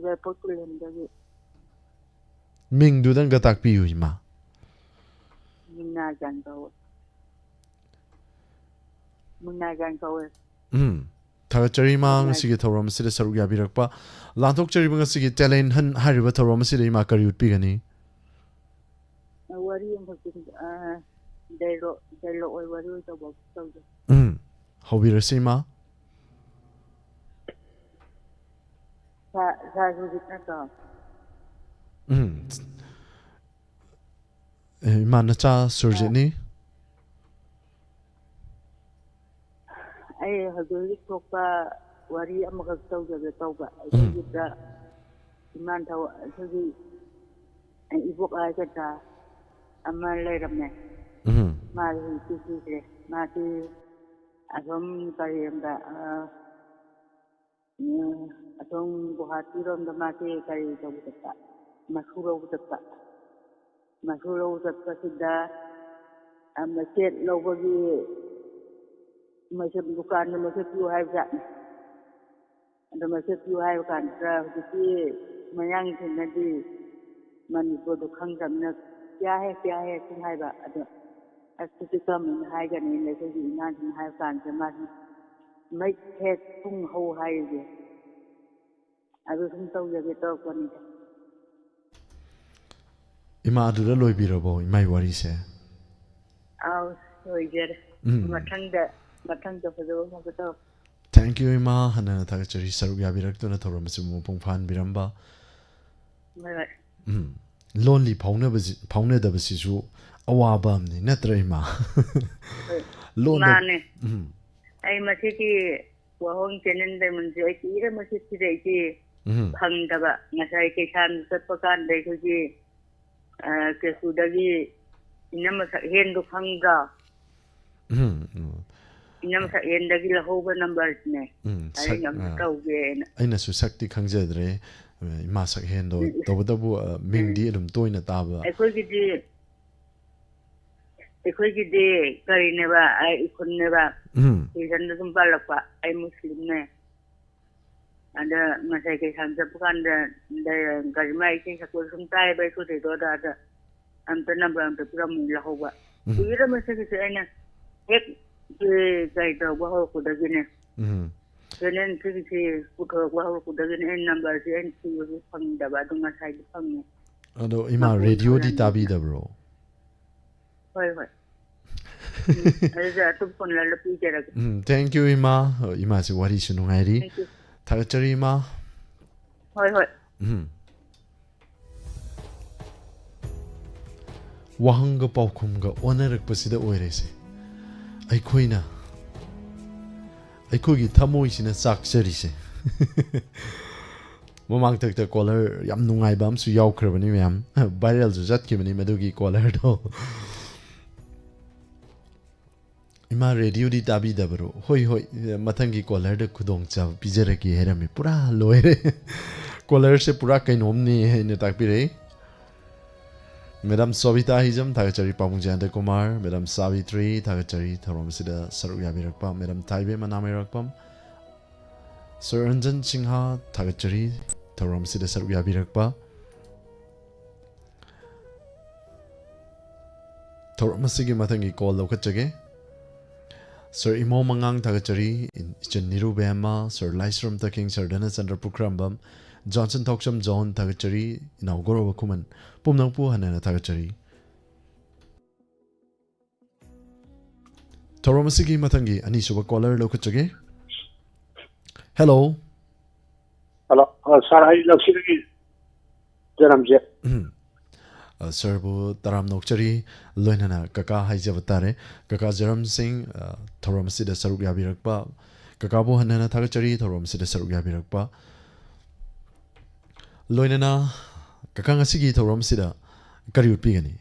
ꯌꯥꯏꯄꯣꯛ ꯇꯨꯔꯦꯟꯗꯒꯤ꯫ ꯃꯤꯡꯗꯨꯗꯪꯒ ꯇꯥꯛꯄꯤꯌꯨ, ꯏꯃꯥ꯫ ꯃꯤꯅꯥꯖꯥꯟ ꯀꯧꯋꯦ꯫ ꯃꯤꯅꯥꯖꯥꯟ ꯀꯧꯋꯦ꯫ ꯎꯝ꯫ ꯊꯥꯒꯠꯆꯔꯤ, ꯏꯃꯥ, ꯅꯨꯡꯉꯥꯏ-, ꯉꯁꯤꯒꯤ ꯊꯧꯔꯝ ꯑꯁꯤꯗ ꯁꯔꯨꯛ ꯌꯥꯕꯤꯔꯛꯄ꯫ ꯂꯥꯟꯊꯣꯛꯆꯔꯤꯕ ꯉꯁꯤꯒꯤ talent hunt ꯍꯥꯏꯔꯤꯕ ꯊꯧꯔꯝ ꯑꯁꯤꯗ ꯏꯃꯥ ꯀꯔꯤ ꯎꯠꯄꯤꯒꯅꯤ? ꯋꯥꯔꯤ ꯑꯃꯈꯛꯇꯪ, ꯑ, dialogue, dialogue ꯑꯣꯏ ꯋꯥꯔꯤ ꯑꯣꯏ ꯇꯧꯕ ꯇꯧꯖꯩ꯫ ꯎꯝ꯫ ꯍꯧꯕꯤꯔꯁꯤ, ꯏꯃꯥ꯫ ꯁꯥ-, ꯁꯥꯔ ꯁꯨꯔꯖꯤꯠ ꯅꯠꯇ꯭ꯔꯣ? ꯎꯝ꯫ ꯑꯦ, ꯏꯃꯥ ꯅꯆꯥ ꯁꯨꯔꯖꯤꯠꯅꯤ꯫ ꯑꯩ ꯍꯧꯖꯤꯛ ꯍꯧꯖꯤꯛ ꯊꯣꯛꯄ ꯋꯥꯔꯤ ꯑꯃꯈꯛ ꯇꯧꯖꯒꯦ ꯇꯧꯕ꯫ ꯎꯝ꯫ ꯑꯩꯈꯣꯏꯒꯤꯗ ꯏꯃꯥꯟ ꯊꯧ-, ꯑꯩꯈꯣꯏꯒꯤ ꯏꯕꯣꯛ ꯍꯥꯏꯒꯗ꯭ꯔꯥ ꯑꯃ ꯂꯩꯔꯝꯃꯦ꯫ ꯎꯝ꯫ ꯃꯥꯗꯤ ꯍꯧꯖꯤꯛꯇꯤ ꯁꯤꯈ꯭ꯔꯦ꯫ ꯃꯥꯗꯤ ꯑꯁꯣꯝ ꯀꯔꯤꯔꯣꯝꯗ, ꯑ, ꯎꯝ, ꯑꯁꯣꯝ ꯒꯨꯍꯥꯇꯤꯔꯣꯝꯗ ꯃꯥꯁꯦ ꯀꯔꯤ ꯇꯧꯕ ꯆꯠꯄ, ꯃꯁꯨ ꯂꯧꯕ ꯆꯠꯄ꯫ ꯃꯁꯨ ꯂꯧꯕ ꯆꯠꯄꯁꯤꯗ, ꯑ, ꯃꯩꯈꯦꯠ ꯂꯧꯕꯒꯤ ꯃꯩꯈꯦꯠ ꯗꯨꯀꯥꯟꯗ ꯃꯩꯈꯦꯠ ꯄꯤꯌꯨ ꯍꯥꯏꯕꯖꯥꯠꯅꯤ꯫ ꯑꯗꯣ ꯃꯩꯈꯦꯠ ꯄꯤꯌꯨ ꯍꯥꯏꯕ ꯀꯥꯟꯗ ꯍꯧꯖꯤꯛꯀꯤ ꯃꯌꯥꯡꯁꯤꯡꯅꯗꯤ ꯃꯅꯤꯄꯨꯔꯗꯣ ꯈꯪꯗꯕꯅꯤꯅ "ꯀꯌꯥ ꯍꯦ, ꯀꯌꯥ ꯍꯦ" ꯁꯨꯝ ꯍꯥꯏꯕ꯫ ꯑꯗꯣ ꯑꯁ, ꯁꯤꯗꯤ ꯀꯔꯝꯍꯥꯏꯅ ꯍꯥꯏꯒꯅꯤꯅ ꯑꯩꯈꯣꯏꯒꯤ ꯏꯃꯥꯁꯤꯅ ꯍꯥꯏꯕ ꯀꯥꯟꯁꯤꯗ ꯃꯥꯁꯤ "ꯃꯩꯈꯦꯠ ꯄꯨꯡ ꯍꯧ" ꯍꯥꯏꯔꯤꯁꯦ꯫ ꯑꯗꯨ ꯁꯨꯝ ꯇꯧꯖꯒꯦ ꯇꯧꯔꯛꯄꯅꯤꯗ꯫ ꯏꯃꯥ, ꯑꯗꯨꯗ ꯂꯣꯏꯕꯤꯔꯕꯣ ꯏꯃꯥꯏ ꯋꯥꯔꯤꯁꯦ? ꯑꯥꯎ, ꯂꯣꯏꯖꯔꯦ꯫ ꯎꯝ꯫ ꯃꯊꯪꯗ ꯃꯊꯪꯗ ꯐꯖꯕ ꯑꯃꯒ ꯇꯧ꯫ Thank you, ꯏꯃꯥ꯫ ꯍꯟꯅ ꯊꯥꯒꯠꯆꯔꯤ ꯁꯔꯨꯛ ꯌꯥꯕꯤꯔꯛꯇꯨꯅ ꯊꯧꯔꯝ ꯑꯁꯤꯕꯨ ꯃꯄꯨꯡ ꯐꯥꯍꯟꯕꯤꯔꯝꯕ꯫ ꯍꯣꯏ ꯍꯣꯏ꯫ ꯎꯝ꯫ ꯂꯣꯟꯂꯤ ꯐꯥꯎꯅꯕꯁꯤ, ꯐꯥꯎꯅꯗꯕꯁꯤꯁꯨ ꯑꯋꯥꯕ ꯑꯃꯅꯤ, ꯅꯠꯇ꯭ꯔ ꯏꯃꯥ? ꯍꯣꯏ꯫ ꯂꯣꯟꯗ ꯃꯥꯅꯦ꯫ ꯎꯝ꯫ ꯑꯩ ꯃꯁꯤꯒꯤ ꯋꯥꯍꯣꯡ ꯆꯦꯅꯦꯜ ꯗꯥꯏꯃꯟꯁꯦ ꯑꯩ ꯀꯨꯏꯔꯦ ꯃꯁꯤ ꯊꯤꯔꯛꯏꯁꯦ꯫ ꯎꯝ꯫ ꯐꯪꯗꯕ꯫ ꯉꯁꯥꯏ ꯀꯩꯁꯥꯝ ꯆꯠꯄ ꯀꯥꯟꯗ ꯑꯩꯈꯣꯏꯒꯤ, ꯑ, ꯀꯦꯀꯨꯗꯒꯤ ꯏꯅꯝꯃ ꯁꯛꯍꯦꯟꯗꯣ ꯈꯪꯗ꯭ꯔꯣ? ꯎꯝ, ꯎꯝ꯫ ꯏꯅꯝꯃ ꯁꯛꯍꯦꯟꯗꯒꯤ ꯂꯧꯍꯧꯕ ꯅꯝꯕꯔꯁꯤꯅꯦ꯫ ꯎꯝ, ꯑꯩꯅ ꯁꯛ-, ꯑꯝꯇ ꯑ, ꯇꯧꯒꯦꯅ꯫ ꯑꯩꯅꯁꯨ ꯁꯛꯇꯤ ꯈꯪꯖꯗ꯭ꯔꯦ, ꯑ, ꯏꯃꯥ ꯁꯛꯍꯦꯟꯗꯣ꯫ ꯎꯝ꯫ ꯇꯧꯕꯇꯕꯨ, ꯑ, ꯃꯤꯡꯗꯤ ꯑꯗꯨꯝ ꯇꯣꯏꯅ ꯇꯥꯕ꯫ ꯑꯩꯈꯣꯏꯒꯤꯗꯤ, ꯑꯩꯈꯣꯏꯒꯤꯗꯤ ꯀꯔꯤꯅꯦꯕ, ꯑꯩ ꯎꯈ꯭ꯔꯨꯜꯅꯦꯕ꯫ ꯎꯝ꯫ ꯁꯤꯖꯟꯗ ꯑꯗꯨꯝ ꯄꯥꯜꯂꯛꯄ, ꯑꯩ ꯃꯨꯁꯂꯤꯝꯅꯦ꯫ ꯑꯗ ꯉꯁꯥꯏ ꯀꯩꯁꯥꯝ ꯆꯠꯄ ꯀꯥꯟꯗ ꯒꯥꯔꯤ ꯃꯥ ꯏꯁꯩ ꯁꯛꯄ ꯁꯨꯝ ꯇꯥꯏꯌꯦꯕ ꯑꯩꯈꯣꯏ ꯔꯦꯗꯤꯑꯣꯗ꯫ ꯑꯗ ꯑꯝꯇ ꯅꯝꯕꯔ ꯑꯝꯇ ꯄꯤꯔꯝꯃꯨ ꯂꯧꯍꯧꯕ꯫ ꯎꯝ꯫ ꯀꯨꯏꯔꯦ ꯃꯁꯤꯒꯤꯁꯦ ꯑꯩꯅ ꯍꯦꯛ ꯁꯤ ꯀꯩ ꯇꯧꯕ ꯍꯧꯔꯛꯄꯗꯒꯤꯅꯦ꯫ ꯎꯝ꯫ ꯆꯦꯅꯦꯜ ꯁꯤꯒꯤꯁꯤ ꯄꯨꯊꯣꯔꯛꯄ ꯍꯧꯔꯛꯄꯗꯒꯤꯅꯦ ꯑꯩꯅ ꯅꯝꯕꯔꯁꯤ ꯑꯩꯅ ꯊꯤꯕꯁꯨ ꯐꯪꯗꯕ, ꯑꯗꯨ ꯉꯁꯥꯏꯗꯤ ꯐꯪꯉꯦ꯫ ꯑꯗꯣ ꯏꯃꯥ, ꯃꯄꯨ ꯔꯦꯗꯤꯑꯣꯗꯤ ꯊꯥꯔꯝꯃꯦ꯫ ꯇꯥꯕꯤꯗꯕ꯭ꯔꯣ? ꯍꯣꯏ ꯍꯣꯏ꯫ ꯎꯝ, ꯑꯗꯨꯗꯤ ꯑꯇꯣꯞꯄ ꯐꯣꯟ ꯂꯥꯏꯟꯗ ꯄꯤꯖꯔꯒꯦ꯫ ꯎꯝ, thank you ꯏꯃꯥ꯫ ꯏꯃꯥꯁꯤ ꯋꯥꯔꯤꯁꯨ ꯅꯨꯡꯉꯥꯏꯔꯤ꯫ Thank you꯫ ꯊꯥꯒꯠꯆꯔꯤ ꯏꯃꯥ꯫ ꯍꯣꯏ ꯍꯣꯏ꯫ ꯎꯝ꯫ ꯋꯥꯍꯪꯒ ꯄꯥꯎꯈꯨꯝꯒ ꯑꯣꯟꯅꯔꯛꯄꯁꯤꯗ ꯑꯣꯏꯔꯦꯁꯦ꯫ ꯑꯩꯈꯣꯏꯅ, ꯑꯩꯈꯣꯏꯒꯤ ꯊꯃꯣꯏꯁꯤꯅ ꯆꯥꯛꯆꯔꯤꯁꯦ꯫ ꯃꯃꯥꯡꯊꯛꯇ ꯀꯣꯂꯔ ꯌꯥꯝ ꯅꯨꯡꯉꯥꯏꯕ ꯑꯃꯁꯨ ꯌꯥꯎꯈ꯭ꯔꯕꯅꯤ ꯃꯌꯥꯝ꯫ ꯚꯥꯏꯔꯦꯜꯁꯨ ꯆꯠꯈꯤꯕꯅꯤ ꯃꯗꯨꯒꯤ ꯀꯣꯂꯔꯗꯣ꯫ ꯏꯃꯥ, ꯔꯦꯗꯤꯑꯣꯗꯤ ꯇꯥꯕꯤꯗꯕꯔꯣ? ꯍꯣꯏ, ꯍꯣꯏ, ꯃꯊꯪꯒꯤ ꯀꯣꯂꯔꯗ ꯈꯨꯗꯣꯡꯆꯥꯕ ꯄꯤꯖꯔꯒꯦ ꯍꯥꯏꯔꯝꯃꯤ꯫ ꯄꯨꯔꯥ ꯂꯣꯏꯔꯦ꯫ ꯀꯣꯂꯔꯁꯦ ꯄꯨꯔꯥ ꯀꯩꯅꯣꯝꯅꯤ ꯍꯥꯏꯅ ꯇꯥꯛꯄꯤꯔꯛꯏ꯫ ꯃꯦꯗꯥꯝ ꯁꯣꯕꯤꯇꯥ ꯍꯤꯖꯝ, ꯊꯥꯒꯠꯆꯔꯤ꯫ ꯄꯥꯕꯨꯡ ꯖꯌꯟꯇ ꯀꯨꯃꯥꯔ, ꯃꯦꯗꯥꯝ ꯁꯥꯕꯤꯇ꯭ꯔꯤ, ꯊꯥꯒꯠꯆꯔꯤ ꯊꯧꯔꯝ ꯑꯁꯤꯗ ꯁꯔꯨꯛ ꯌꯥꯕꯤꯔꯛꯄ꯫ ꯃꯦꯗꯥꯝ ꯊꯥꯏꯕꯦꯝ ꯃꯅꯥꯃꯩꯔꯥꯛꯄꯝ, ꯁꯔ ꯔꯟꯖꯟ ꯁꯤꯡꯍ, ꯊꯥꯒꯠꯆꯔꯤ ꯊꯧꯔꯝ ꯑꯁꯤꯗ ꯁꯔꯨꯛ ꯌꯥꯕꯤꯔꯛꯄ꯫ ꯊꯧꯔꯝ ꯑꯁꯤꯒꯤ ꯃꯊꯪꯒꯤ ꯀꯣꯜ ꯂꯧꯈꯠꯆꯒꯦ꯫ ꯁꯔ ꯏꯃꯣ ꯃꯉꯥꯡ, ꯊꯥꯒꯠꯆꯔꯤ꯫ ꯏꯆꯟ ꯅꯤꯔꯨꯕꯦꯝꯃ, ꯁꯔ ꯂꯥꯏꯁ꯭ꯔꯝ ꯇꯈꯦꯡ, ꯁꯔ ꯙꯅꯆꯟꯗ꯭ꯔ ꯄꯨꯈ꯭ꯔꯝꯕꯝ, ꯖꯣꯟꯁꯟ ꯊꯣꯛꯆꯝ ꯖꯣꯟ ꯊꯥꯒꯠꯆꯔꯤ꯫ ꯏꯅꯥꯎ ꯒꯧꯔꯕ ꯈꯨꯃꯟ ꯄꯨꯝꯅꯃꯛꯄꯨ ꯍꯟꯅ ꯍꯟꯅ ꯊꯥꯒꯠꯆꯔꯤ꯫ ꯊꯧꯔꯝ ꯑꯁꯤꯒꯤ ꯃꯊꯪꯒꯤ ꯑꯅꯤꯁꯨꯕ caller ꯂꯧꯈꯠꯆꯒꯦ꯫ Hello꯫ Hello, ꯑ, sir, ꯑꯩ ꯂꯧꯁꯤꯗꯒꯤ ꯖꯔꯝꯁꯦ꯫ ꯎꯝ꯫ ꯑ, sirꯕꯨ ꯇꯔꯥꯝꯅ ꯑꯣꯛꯆꯔꯤ꯫ ꯂꯣꯏꯅꯅ ꯀꯀꯥ ꯍꯥꯏꯖꯕ ꯇꯥꯔꯦ꯫ ꯀꯀꯥ ꯖꯔꯝ ꯁꯤꯡ, ꯑ, ꯊꯧꯔꯝ ꯑꯁꯤꯗ ꯁꯔꯨꯛ ꯌꯥꯕꯤꯔꯛꯄ, ꯀꯀꯥꯕꯨ ꯍꯟꯅ ꯍꯟꯅ ꯊꯥꯒꯠꯆꯔꯤ ꯊꯧꯔꯝ ꯑꯁꯤꯗ ꯁꯔꯨꯛ ꯌꯥꯕꯤꯔꯛꯄ꯫ ꯂꯣꯏꯅꯅ ꯀꯀꯥ ꯉꯁꯤꯒꯤ ꯊꯧꯔꯝ ꯑꯁꯤꯗ ꯀꯔꯤ ꯎꯠꯄꯤꯒꯅꯤ?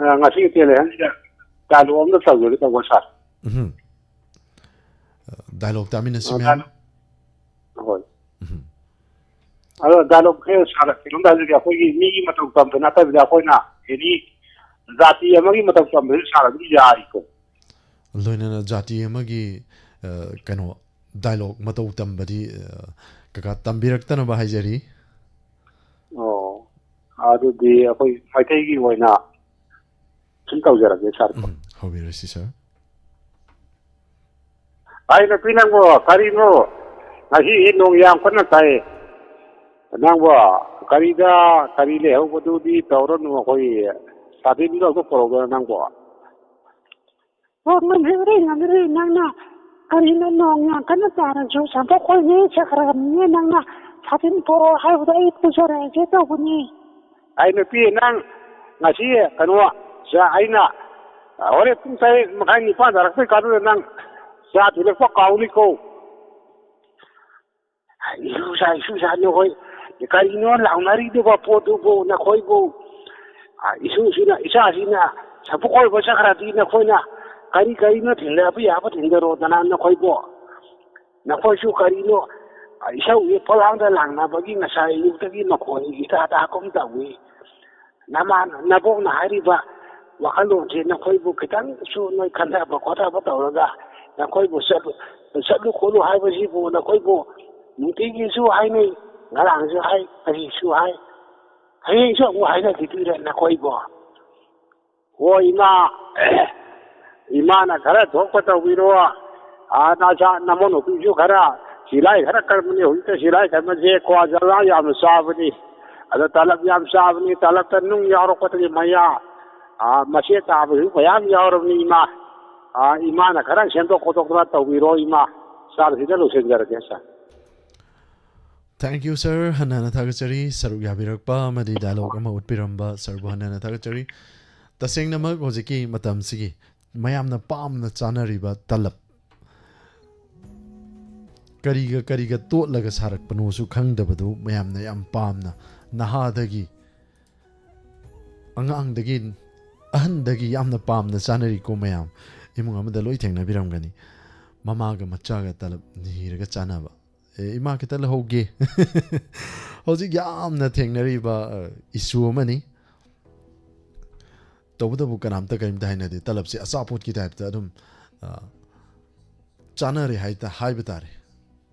ꯑ, ꯉꯁꯤꯒꯤ ꯇꯦꯂꯦꯟꯁꯤꯗ dialogue ꯑꯃ ꯇꯧꯖꯒꯦ ꯇꯧꯕ, sir꯫ ꯎꯝ꯫ ꯑ, dialogue ꯇꯥꯃꯤꯟꯅꯁꯤ, ꯑ, ꯃꯌꯥꯝ꯫ Dialogue꯫ ꯍꯣꯏ꯫ ꯎꯝ꯫ ꯑꯗꯣ dialogueꯁꯦ, sir, ꯀꯩꯅꯣꯝꯇ ꯍꯥꯏꯖꯒꯦ, ꯑꯩꯈꯣꯏꯒꯤ ꯃꯤꯒꯤ ꯃꯇꯧ ꯇꯝꯕ ꯅꯠꯇꯕꯤꯗ ꯑꯩꯈꯣꯏꯅ any ꯖꯥꯇꯤ ꯑꯃꯒꯤ ꯃꯇꯧ ꯇꯝꯕꯁꯦ, sir, ꯑꯗꯨꯝ ꯌꯥꯏꯀꯣ? ꯂꯣꯏꯅꯅ ꯖꯥꯇꯤ ꯑꯃꯒꯤ, ꯑ, ꯀꯩꯅꯣ, dialogue ꯃꯇꯧ ꯇꯝꯕꯗꯤ, ꯑ, ꯀꯀꯥ ꯇꯝꯕꯤꯔꯛꯇꯅꯕ ꯍꯥꯏꯖꯔꯤ꯫ ꯑꯣ, ꯑꯗꯨꯗꯤ ꯑꯩꯈꯣꯏ ꯃꯩꯇꯩꯒꯤ ꯑꯣꯏꯅ ꯁꯨꯝ ꯇꯧꯖꯔꯒꯦ, sir꯫ ꯎꯝ, ꯍꯧꯕꯤꯔꯁꯤ, sir꯫ ꯑꯩ ꯅꯨꯄꯤ, ꯅꯪꯕꯨ ꯀꯔꯤꯅꯣ? ꯉꯁꯤ ꯅꯣꯡ ꯌꯥꯝ ꯀꯟꯅ ꯇꯥꯏ꯫ ꯅꯪꯕꯨ ꯀꯔꯤꯗ ꯀꯔꯤ ꯂꯩꯍꯧꯕꯗꯨꯗꯤ ꯇꯧꯔꯅꯨ, ꯑꯩꯈꯣꯏ ꯁꯥꯇꯤꯟꯗꯣ ꯑꯝꯇ ꯄꯨꯔꯛꯎꯗꯅ ꯅꯪꯕꯨ꯫ ꯑꯣ, ꯉꯝꯖꯔꯦ, ꯉꯝꯖꯔꯦ꯫ ꯅꯪꯅ ꯀꯔꯤꯅꯣ, ꯅꯣꯡ ꯌꯥꯝ ꯀꯟꯅ ꯇꯥꯔꯁꯨ ꯁꯝꯄꯣꯛ ꯈꯣꯏꯅꯦ, ꯁꯥꯈ꯭ꯔꯕꯅꯤꯅꯦ꯫ ꯅꯪꯅ ꯁꯥꯇꯤꯟ ꯄꯣꯔꯛꯑꯣ ꯍꯥꯏꯕꯗ ꯑꯩ ꯄꯨꯖꯔꯛꯑꯒꯦ ꯇꯧꯕꯅꯤ꯫ ꯑꯩ ꯅꯨꯄꯤ, ꯅꯪ ꯉꯁꯤ ꯀꯩꯅꯣ, ꯁ-, ꯑꯩꯅ ꯍꯣꯔꯦꯟ ꯄꯨꯡ ꯇꯔꯦꯠ ꯃꯈꯥꯏ, ꯅꯤꯄꯥꯟ ꯇꯥꯔꯛꯄꯩ ꯀꯥꯟꯗꯨꯗ ꯅꯪ ꯆꯥ ꯊꯤꯜꯂꯛꯄ ꯀꯥꯎꯅꯤꯀꯣ꯫ ꯏꯁꯨ ꯁꯥ, ꯏꯁꯨ ꯁꯥ, ꯅꯈꯣꯏ ꯀꯔꯤꯅꯣ ꯂꯥꯎꯅꯔꯤꯗꯨꯕꯣ ꯄꯣꯠꯇꯨꯕꯨ ꯅꯈꯣꯏꯕꯨ? ꯑ, ꯏꯁꯨꯁꯤꯅ, ꯏꯆꯥꯁꯤꯅ ꯁꯝꯄꯣꯛ ꯀꯣꯏꯕ ꯆꯠꯈ꯭ꯔꯗꯤ ꯅꯈꯣꯏꯅ ꯀꯔꯤ ꯀꯔꯤꯅꯣ ꯊꯤꯟꯗꯕ ꯌꯥꯕ ꯊꯤꯟꯗꯔꯣꯗꯅ ꯅꯈꯣꯏꯕꯨ? ꯅꯈꯣꯏꯁꯨ ꯀꯔꯤꯅꯣ, ꯑ, ꯏꯁꯧꯒꯤ ꯄꯣꯂꯥꯡꯗ ꯂꯥꯡꯅꯕꯒꯤ ꯉꯁꯥꯏ ꯑꯌꯨꯛꯇꯒꯤ ꯃꯈꯣꯟ ꯏꯇꯥ ꯇꯥꯒꯨꯝ ꯇꯧꯏ꯫ ꯅꯃꯥ ꯅꯕꯣꯛꯅ ꯍꯥꯏꯔꯤꯕ ꯋꯥꯈꯜꯂꯣꯟꯁꯦ ꯅꯈꯣꯏꯕꯨ ꯈꯤꯇꯪꯁꯨ ꯅꯣꯏ ꯈꯟꯊꯕ ꯈꯣꯊꯕ ꯇꯧꯔꯒ ꯅꯈꯣꯏꯕꯨ ꯆꯠꯂꯨ, ꯆꯠꯂꯨ ꯈꯣꯠꯂꯨ ꯍꯥꯏꯕꯁꯤꯕꯨ ꯅꯈꯣꯏꯕꯨ ꯅꯨꯡꯇꯤꯒꯤꯁꯨ ꯍꯥꯏꯅꯩ, ꯉꯔꯥꯡꯁꯨ ꯍꯥꯏ, ꯉꯁꯤꯁꯨ ꯍꯥꯏ, ꯍꯌꯦꯡꯁꯨ ꯑꯃꯨꯛ ꯍꯥꯏꯅꯈꯤꯗꯣꯏꯔꯥ ꯅꯈꯣꯏꯕꯨ? ꯍꯣ ꯏꯃꯥ, ꯏꯃꯥꯅ ꯈꯔ ꯊꯣꯛꯄ ꯇꯧꯕꯤꯔꯣ, ꯑꯥ, ꯅꯆꯥ ꯅꯃꯧ ꯅꯨꯄꯤꯁꯨ ꯈꯔ ꯁꯤꯂꯥꯏ ꯈꯔ ꯀꯟꯕꯅꯤ꯫ ꯍꯧꯖꯤꯛꯇ ꯁꯤꯂꯥꯏ ꯀꯟꯕꯁꯦ ꯀ꯭ꯋꯥ ꯖꯂꯥ ꯌꯥꯝꯅ ꯆꯥꯕꯅꯤ꯫ ꯑꯗꯣ ꯇꯂꯕ ꯌꯥꯝ ꯆꯥꯕꯅꯤ꯫ ꯇꯂꯕꯇ ꯅꯨꯡ ꯌꯥꯎꯔꯛꯄꯗꯒꯤ ꯃꯌꯥ, ꯑ, ꯃꯁꯦ ꯇꯥꯕꯁꯨ ꯃꯌꯥꯝ ꯌꯥꯎꯔꯕꯅꯤ ꯏꯃꯥ꯫ ꯑ, ꯏꯃꯥꯅ ꯈꯔ ꯁꯦꯝꯗꯣꯛ ꯈꯣꯠꯇꯣꯛꯇꯅ ꯇꯧꯕꯤꯔꯣ ꯏꯃꯥ꯫ ꯁꯥꯔ, ꯁꯤꯗ ꯂꯣꯏꯁꯤꯟꯖꯔꯒꯦ ꯁꯥꯔ꯫ Thank you, sir꯫ ꯍꯟꯅ ꯍꯟꯅ ꯊꯥꯒꯠꯆꯔꯤ ꯁꯔꯨꯛ ꯌꯥꯕꯤꯔꯛꯄ ꯑꯃꯗꯤ dialogue ꯑꯃ ꯎꯠꯄꯤꯔꯝꯕ ꯁꯔꯕꯨ ꯍꯟꯅ ꯍꯟꯅ ꯊꯥꯒꯠꯆꯔꯤ꯫ ꯇꯁꯦꯡꯅꯃꯛ ꯍꯧꯖꯤꯛꯀꯤ ꯃꯇꯝꯁꯤꯒꯤ ꯃꯌꯥꯝꯅ ꯄꯥꯝꯅ ꯆꯥꯅꯔꯤꯕ ꯇꯂꯕ, ꯀꯔꯤꯒ ꯀꯔꯤꯒ ꯇꯣꯠꯂꯒ ꯁꯥꯔꯛꯄꯅꯣꯁꯨ ꯈꯪꯗꯕꯗꯨ ꯃꯌꯥꯝꯅ ꯌꯥꯝ ꯄꯥꯝꯅ, ꯅꯍꯥꯗꯒꯤ, ꯑꯉꯥꯡꯗꯒꯤ, ꯑꯍꯟꯗꯒꯤ ꯌꯥꯝꯅ ꯄꯥꯝꯅ ꯆꯥꯅꯔꯤꯀꯣ ꯃꯌꯥꯝ꯫ ꯏꯃꯨꯡ ꯑꯃꯗ ꯂꯣꯏ ꯊꯦꯡꯅꯕꯤꯔꯝꯒꯅꯤ꯫ ꯃꯃꯥꯒ ꯃꯆꯥꯒ ꯇꯂꯕ ꯅꯤꯔꯒ ꯆꯥꯅꯕ꯫ "ꯑꯦ, ꯏꯃꯥ, ꯈꯤꯇ ꯂꯧꯍꯧꯒꯦ"꯫ ꯍꯧꯖꯤꯛ ꯌꯥꯝꯅ ꯊꯦꯡꯅꯔꯤꯕ, ꯑ, issue ꯑꯃꯅꯤ꯫ ꯇꯧꯕꯇꯕꯨ ꯀꯅꯥꯝꯇ ꯀꯔꯤꯝꯇ ꯍꯥꯏꯅꯗꯦ꯫ ꯇꯂꯕꯁꯦ ꯑꯆꯥꯄꯣꯠꯀꯤ type ꯇ ꯑꯗꯨꯝ, ꯑ, ꯆꯥꯅꯔꯦ ꯍꯥꯏ ꯇ-, ꯍꯥꯏꯕ ꯇꯥꯔꯦ꯫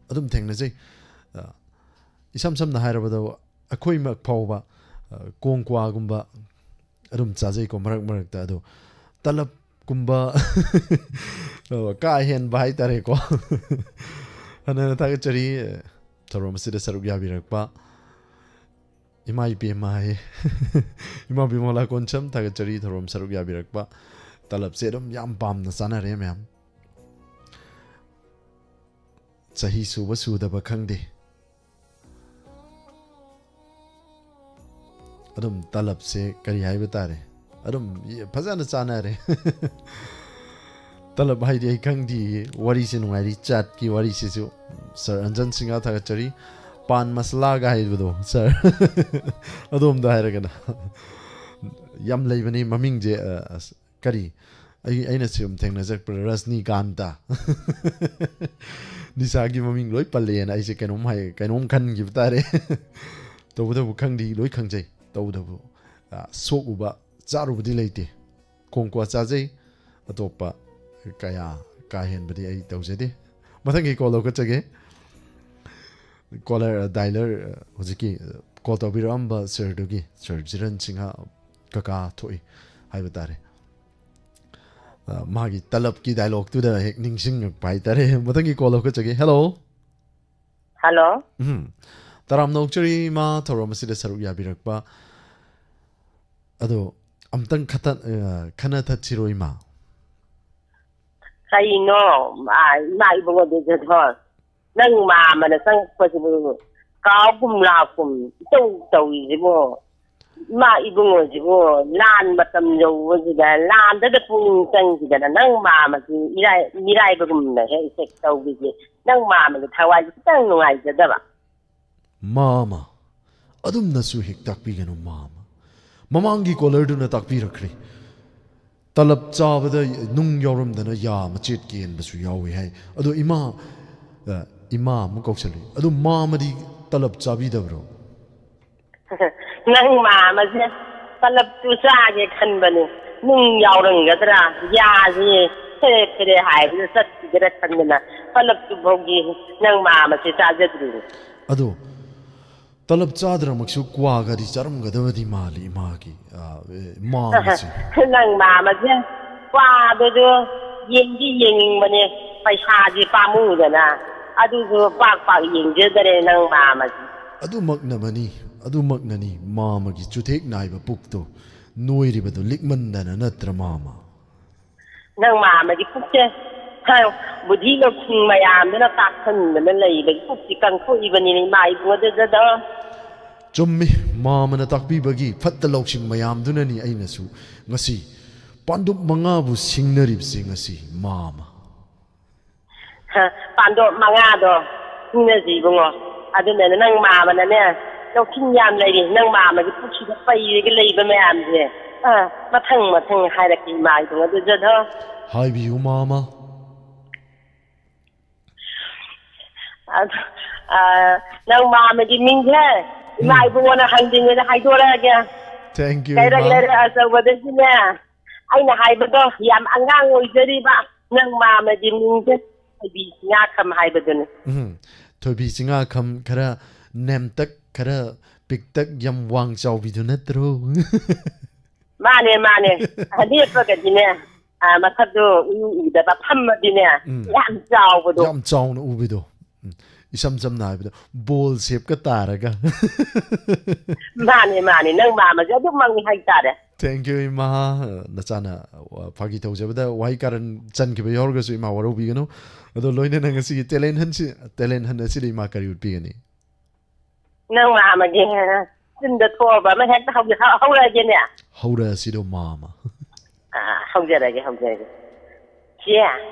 ꯑꯗꯨꯝ ꯊꯦꯡꯅꯖꯩ꯫ ꯑ, ꯏꯁꯝ ꯁꯝꯅ ꯍꯥꯏꯔꯕꯗ ꯑꯩꯈꯣꯏꯃꯛ ꯐꯥꯎꯕ, ꯑ, ꯀꯣꯡ ꯀ꯭ꯋꯥꯒꯨꯝꯕ ꯑꯗꯨꯝ ꯆꯥꯖꯩꯀꯣ ꯃꯔꯛ ꯃꯔꯛꯇ꯫ ꯑꯗꯣ ꯇꯂꯕꯀꯨꯝꯕ, ꯑ, ꯀꯥ ꯍꯦꯟꯕ ꯍꯥꯏꯇꯥꯔꯦꯀꯣ꯫ ꯍꯟꯅ ꯍꯟꯅ ꯊꯥꯒꯠꯆꯔꯤ, ꯑ, ꯊꯧꯔꯝ ꯑꯁꯤꯗ ꯁꯔꯨꯛ ꯌꯥꯕꯤꯔꯛꯄ꯫ ꯏꯃꯥ ꯏꯕꯦꯝꯃ ꯍꯥꯏꯌꯦ꯫ ꯏꯃꯥ ꯕꯤꯃꯣꯂꯥ ꯀꯣꯟꯁꯝ, ꯊꯥꯒꯠꯆꯔꯤ ꯊꯧꯔꯝ ꯁꯔꯨꯛ ꯌꯥꯕꯤꯔꯛꯄ꯫ ꯇꯂꯕꯁꯦ ꯑꯗꯨꯝ ꯌꯥꯝ ꯄꯥꯝꯅ ꯆꯥꯅꯔꯦ ꯃꯌꯥꯝ꯫ ꯆꯍꯤ ꯁꯨꯕ ꯁꯨꯗꯕ ꯈꯪꯗꯦ꯫ ꯑꯗꯨꯝ ꯇꯂꯕꯁꯦ ꯀꯔꯤ ꯍꯥꯏꯕ ꯇꯥꯔꯦ, ꯑꯗꯨꯝ ꯐꯖꯅ ꯆꯥꯅꯔꯦ꯫ ꯇꯂꯕ ꯍꯥꯏꯗꯤ ꯑꯩ ꯈꯪꯗꯤꯌꯦ꯫ ꯋꯥꯔꯤꯁꯦ ꯅꯨꯡꯉꯥꯏꯔꯤ, ꯆꯥꯠꯀꯤ ꯋꯥꯔꯤꯁꯤꯁꯨ꯫ ꯁꯥꯔ ꯑꯟꯖꯟ ꯁꯤꯡꯍ ꯊꯥꯒꯠꯆꯔꯤ꯫ ꯄꯥꯟ ꯃꯁꯂꯥꯒ ꯍꯥꯏꯕꯗꯣ, ꯁꯥꯔ꯫ ꯑꯗꯣꯝꯗ ꯍꯥꯏꯔꯒꯅ꯫ ꯌꯥꯝ ꯂꯩꯕꯅꯤ ꯃꯃꯤꯡꯁꯦ, ꯑ, ꯑꯁ, ꯀꯔꯤ? ꯑꯩ, ꯑꯩꯅ ꯁꯨꯝ ꯊꯦꯡꯅꯖꯔꯛꯄꯗ ꯔꯖꯅꯤꯀꯥꯟꯇ꯫ ꯅꯤꯁꯥꯒꯤ ꯃꯃꯤꯡ ꯂꯣꯏ ꯄꯜꯂꯦꯅ ꯑꯩꯁꯦ ꯀꯩꯅꯣꯝ ꯍꯥꯏ, ꯀꯩꯅꯣꯝ ꯈꯟꯈꯤꯕ ꯇꯥꯔꯦ꯫ ꯇꯧꯕꯇꯕꯨ ꯈꯪꯗꯤ ꯂꯣꯏ ꯈꯪꯖꯩ꯫ ꯇꯧꯕꯇꯕꯨ, ꯑ, ꯁꯣꯛꯎꯕ, ꯆꯥꯔꯨꯕꯗꯤ ꯂꯩꯇꯦ꯫ ꯀꯣꯡꯀ꯭ꯋꯥ ꯆꯥꯖꯩ, ꯑꯇꯣꯞꯄ ꯀꯌꯥ ꯀꯥ ꯍꯦꯟꯕꯗꯤ ꯑꯩ ꯇꯧꯖꯗꯦ꯫ ꯃꯊꯪꯒꯤ call ꯂꯧꯈꯠꯆꯒꯦ꯫ Caller, dialer, ꯍꯧꯖꯤꯛꯀꯤ call ꯇꯧꯕꯤꯔꯛꯑꯝꯕ sir ꯗꯨꯒꯤ, ꯁꯥꯔ ꯖꯤꯔꯟ ꯁꯤꯡꯍ ꯀꯀꯥ ꯊꯣꯛꯏ ꯍꯥꯏꯕ ꯇꯥꯔꯦ꯫ ꯑ, ꯃꯥꯒꯤ ꯇꯂꯕꯀꯤ dialogue ꯇꯨꯗ ꯍꯦꯛ ꯅꯤꯡꯁꯤꯡꯉꯛꯄ ꯍꯥꯏꯇꯥꯔꯦ꯫ ꯃꯊꯪꯒꯤ call ꯂꯧꯈꯠꯆꯒꯦ꯫ Hello꯫ ꯍꯜꯂꯣ꯫ ꯎꯝ꯫ ꯇꯔꯥꯝꯅ ꯑꯣꯛꯆꯔꯤ ꯏꯃꯥ, ꯊꯧꯔꯝ ꯑꯁꯤꯗ ꯁꯔꯨꯛ ꯌꯥꯕꯤꯔꯛꯄ꯫ ꯑꯗꯣ ꯑꯝꯇꯪ ꯈꯠꯇ-, ꯑ, ꯈꯟꯅ ꯊꯠꯁꯤꯔꯣ ꯏꯃꯥ? ꯀꯩꯅꯣ, ꯑ, ꯏꯃꯥ ꯏꯕꯨꯡꯉꯣ ꯗꯦꯖꯊꯣꯟ, ꯅꯪ ꯃꯥꯝꯃꯅ ꯆꯪꯉꯛꯄꯁꯤꯕꯨ ꯀꯥꯎꯒꯨꯝ ꯂꯥꯛꯀꯨꯝ ꯏꯇꯧ ꯇꯧꯔꯤꯁꯤꯕꯨ? ꯏꯃꯥ ꯏꯕꯨꯡꯉꯣꯁꯤꯕꯨ ꯂꯥꯟ ꯃꯇꯝ ꯌꯧꯕꯁꯤꯗ ꯂꯥꯟꯗꯗ ꯄꯨꯛꯅꯤꯡ ꯆꯪꯈꯤꯗꯅ ꯅꯪ ꯃꯥꯝꯃꯁꯤ ꯏꯔꯥꯏ-, ꯃꯤꯔꯥꯏꯕꯒꯨꯝꯅ ꯍꯦꯛ ꯍꯦꯛ ꯇꯧꯕꯤꯁꯦ꯫ ꯅꯪ ꯃꯥꯝꯃꯒꯤ ꯊꯋꯥꯏꯁꯤ ꯈꯤꯇꯪ ꯅꯨꯡꯉꯥꯏꯖꯗꯕ꯫ ꯃꯥꯝꯃ, ꯑꯗꯨꯝꯅꯁꯨ ꯍꯦꯛ ꯇꯥꯛꯄꯤꯒꯅꯨ ꯃꯥꯝꯃ꯫ ꯃꯃꯥꯡꯒꯤ ꯀꯣꯂꯔꯗꯨꯅ ꯇꯥꯛꯄꯤꯔꯛꯈ꯭ꯔꯦ꯫ ꯇꯂꯞ ꯆꯥꯕꯗ ꯅꯨꯡ ꯌꯥꯎꯔꯝꯗꯅ ꯌꯥ ꯃꯆꯦꯠ ꯀꯦꯟꯕꯁꯨ ꯌꯥꯎꯏ ꯍꯥꯏ꯫ ꯑꯗꯣ ꯏꯃꯥ, ꯑ, ꯏꯃꯥ ꯑꯃꯨꯛ ꯀꯧꯁꯜꯂꯤ꯫ ꯑꯗꯣ ꯃꯥꯝꯃꯗꯤ ꯇꯂꯞ ꯆꯥꯕꯤꯗꯕ꯭ꯔꯣ? ꯅꯪ ꯃꯥꯝꯃꯁꯦ ꯇꯂꯞꯇꯨ ꯆꯥꯒꯦ ꯈꯟꯕꯅꯤ꯫ ꯅꯨꯡ ꯌꯥꯎꯔꯝꯒꯗ꯭ꯔꯥ? ꯌꯥꯁꯦ ꯐꯦꯔꯦ ꯐꯦꯔꯦ ꯍꯥꯏꯕꯗ ꯆꯠꯈꯤꯒꯗ꯭ꯔꯥ ꯈꯟꯗꯅ ꯇꯂꯞꯇꯨ ꯐꯥꯎꯗꯤ ꯅꯪ ꯃꯥꯝꯃꯁꯦ ꯆꯥꯖꯗ꯭ꯔꯤꯅꯤ꯫ ꯑꯗꯣ ꯇꯂꯞ ꯆꯥꯗ꯭ꯔꯃꯛꯁꯨ ꯀ꯭ꯋꯥꯒꯗꯤ ꯆꯥꯔꯝꯒꯗꯕꯗꯤ ꯃꯥꯜꯂꯤ ꯏꯃꯥꯒꯤ, ꯑ, ꯑꯦ, ꯃꯥꯝꯃꯁꯦ꯫ ꯅꯪ ꯃꯥꯝꯃꯁꯦ ꯀ꯭ꯋꯥꯗꯨꯁꯨ ꯌꯦꯡꯗꯤ ꯌꯦꯡꯅꯤꯡꯕꯅꯦ, ꯄꯩꯁꯥꯁꯦ ꯄꯥꯝꯃꯨꯗꯅ꯫ ꯑꯗꯨꯁꯨ ꯄꯥꯛ ꯄꯥꯛ ꯌꯦꯡꯖꯗꯔꯦ ꯅꯪ ꯃꯥꯝꯃꯁꯦ꯫ ꯑꯗꯨꯃꯛꯅꯃꯅꯤ, ꯑꯗꯨꯃꯛꯅꯅꯤ ꯃꯥꯝꯃꯒꯤ ꯆꯨꯊꯦꯛ ꯅꯥꯏꯕ ꯄꯨꯛꯇꯣ ꯅꯣꯏꯔꯤꯕꯗꯣ ꯂꯤꯛꯃꯟꯗꯅ ꯅꯠꯇ꯭ꯔ ꯃꯥꯝꯃ? ꯅꯪ ꯃꯥꯝꯃꯒꯤ ꯄꯨꯛꯁꯦ, ꯍ, ꯕꯨꯙꯤ ꯂꯧꯁꯤꯡ ꯃꯌꯥꯝꯗꯨꯅ ꯇꯥꯛꯁꯟꯗꯅ ꯂꯩꯕꯒꯤ ꯄꯨꯛꯁꯤ ꯀꯪꯊꯣꯛꯏꯕꯅꯤꯅꯦ ꯏꯃꯥ ꯏꯕꯨꯡꯉꯣ ꯗꯦꯖꯊꯣꯟ꯫ ꯆꯨꯝꯃꯤ, ꯃꯥꯝꯃꯅ ꯇꯥꯛꯄꯤꯕꯒꯤ ꯐꯠꯇ ꯂꯧꯁꯤꯡ ꯃꯌꯥꯝꯗꯨꯅꯅꯤ ꯑꯩꯅꯁꯨ ꯉꯁꯤ ꯄꯥꯟꯗꯨꯞ ꯃꯉꯥꯕꯨ ꯁꯤꯡꯅꯔꯤꯕꯁꯤ ꯉꯁꯤ ꯃꯥꯝꯃ꯫ ꯍ, ꯄꯥꯟꯗꯣꯞ ꯃꯉꯥꯗꯣ ꯁꯤꯡꯅꯁꯤ ꯏꯕꯨꯡꯉꯣ꯫ ꯑꯗꯨꯅꯅꯦ ꯅꯪ ꯃꯥꯝꯃꯅꯅꯦ ꯂꯧꯁꯤꯡ ꯌꯥꯝ ꯂꯩꯔꯤ꯫ ꯅꯪ ꯃꯥꯝꯃꯒꯤ ꯄꯨꯛꯁꯤꯗ ꯄꯩꯔꯒ ꯂꯩꯕ ꯃꯌꯥꯝꯁꯦ, ꯑ, ꯃꯊꯪ ꯃꯊꯪ ꯍꯥꯏꯔꯛꯀꯦ ꯏꯃꯥ ꯏꯕꯨꯡꯉꯣ ꯗꯦꯖꯊꯣꯟ꯫ ꯍꯥꯏꯕꯤꯌꯨ ꯃꯥꯝꯃ꯫ ꯑꯗꯨ, ꯑ, ꯅꯪ ꯃꯥꯝꯃꯒꯤ ꯃꯤꯡꯁꯦ ꯏꯃꯥ ꯎꯝ꯫ ꯏꯕꯨꯡꯉꯣꯅ ꯍꯪꯗ꯭ꯔꯤꯉꯩꯗ ꯍꯥꯏꯗꯣꯔꯛꯑꯒꯦ꯫ Thank you, ꯀꯩꯔꯛ ꯏꯃꯥ꯫ ꯂꯩꯔꯛ ꯑꯆꯧꯕꯗꯒꯤꯅꯦ ꯑꯩꯅ ꯍꯥꯏꯕꯗꯣ ꯌꯥꯝ ꯑꯉꯥꯡ ꯑꯣꯏꯖꯔꯤꯕ ꯅꯪ ꯃꯥꯝꯃꯒꯤ ꯃꯤꯡꯁꯦ ꯊꯣꯏꯕꯤ ꯆꯤꯉꯥꯈꯝ ꯍꯥꯏꯕꯗꯨꯅꯤ꯫ ꯎꯝ, ꯊꯣꯏꯕꯤ ꯆꯤꯉꯥꯈꯝ ꯈꯔ ꯅꯦꯝꯇꯛ, ꯈꯔ ꯄꯤꯛꯇꯛ, ꯌꯥꯝ ꯋꯥꯡ ꯆꯥꯎꯕꯤꯗꯨ ꯅꯠꯇ꯭ꯔꯣ? ꯃꯥꯅꯦ, ꯃꯥꯅꯦ꯫ ꯂꯦꯞꯄꯒꯗꯤꯅꯦ, ꯑ, ꯃꯁꯛꯇꯣ ꯎ ꯎꯗꯕ, ꯐꯝꯃꯗꯤꯅꯦ, ꯎꯝ꯫ ꯌꯥꯝ ꯆꯥꯎꯕꯗꯣ꯫ ꯌꯥꯝ ꯆꯥꯎꯅ ꯎꯕꯤꯗꯣ꯫ ꯎꯝ꯫ ꯏꯁꯝ ꯁꯝꯅ ꯍꯥꯏꯕꯗ ꯕꯣꯜ ꯁꯦꯞꯀ ꯇꯥꯔꯒ꯫ ꯃꯥꯅꯦ, ꯃꯥꯅꯦ, ꯅꯪ ꯃꯥꯃꯁꯦ ꯑꯗꯨꯝ ꯃꯪꯉꯤ ꯍꯥꯏꯇꯥꯔꯦ꯫ Thank you, ꯏꯃꯥ꯫ ꯅꯆꯥꯅ, ꯑ, ꯐꯥꯒꯤ ꯇꯧꯖꯕꯗ ꯋꯥꯍꯩ ꯀꯥꯔꯟ ꯆꯟꯈꯤꯕ ꯌꯥꯎꯔꯒꯁꯨ ꯏꯃꯥ ꯋꯥꯔꯧꯕꯤꯒꯅꯨ꯫ ꯑꯗꯣ ꯂꯣꯏꯅꯅ ꯉꯁꯤꯒꯤ talent hunt ꯁꯤ, talent hunt ꯑꯁꯤꯗ ꯏꯃꯥ ꯀꯔꯤ ꯎꯠꯄꯤꯒꯅꯤ? ꯅꯪ ꯃꯥꯃꯒꯤ ꯆꯤꯟꯗ ꯊꯣꯛꯑꯕ ꯑꯃ ꯍꯦꯛꯇ ꯍꯧ-, ꯍꯧ-, ꯍꯧꯔꯛꯑꯒꯦꯅꯦ꯫ ꯍꯧꯔꯛꯑꯁꯤꯗꯣ, ꯃꯥꯃ꯫ ꯑꯥ, ꯍꯧꯖꯔꯒꯦ, ꯍꯧꯖꯔꯒꯦ꯫ ꯆꯦ,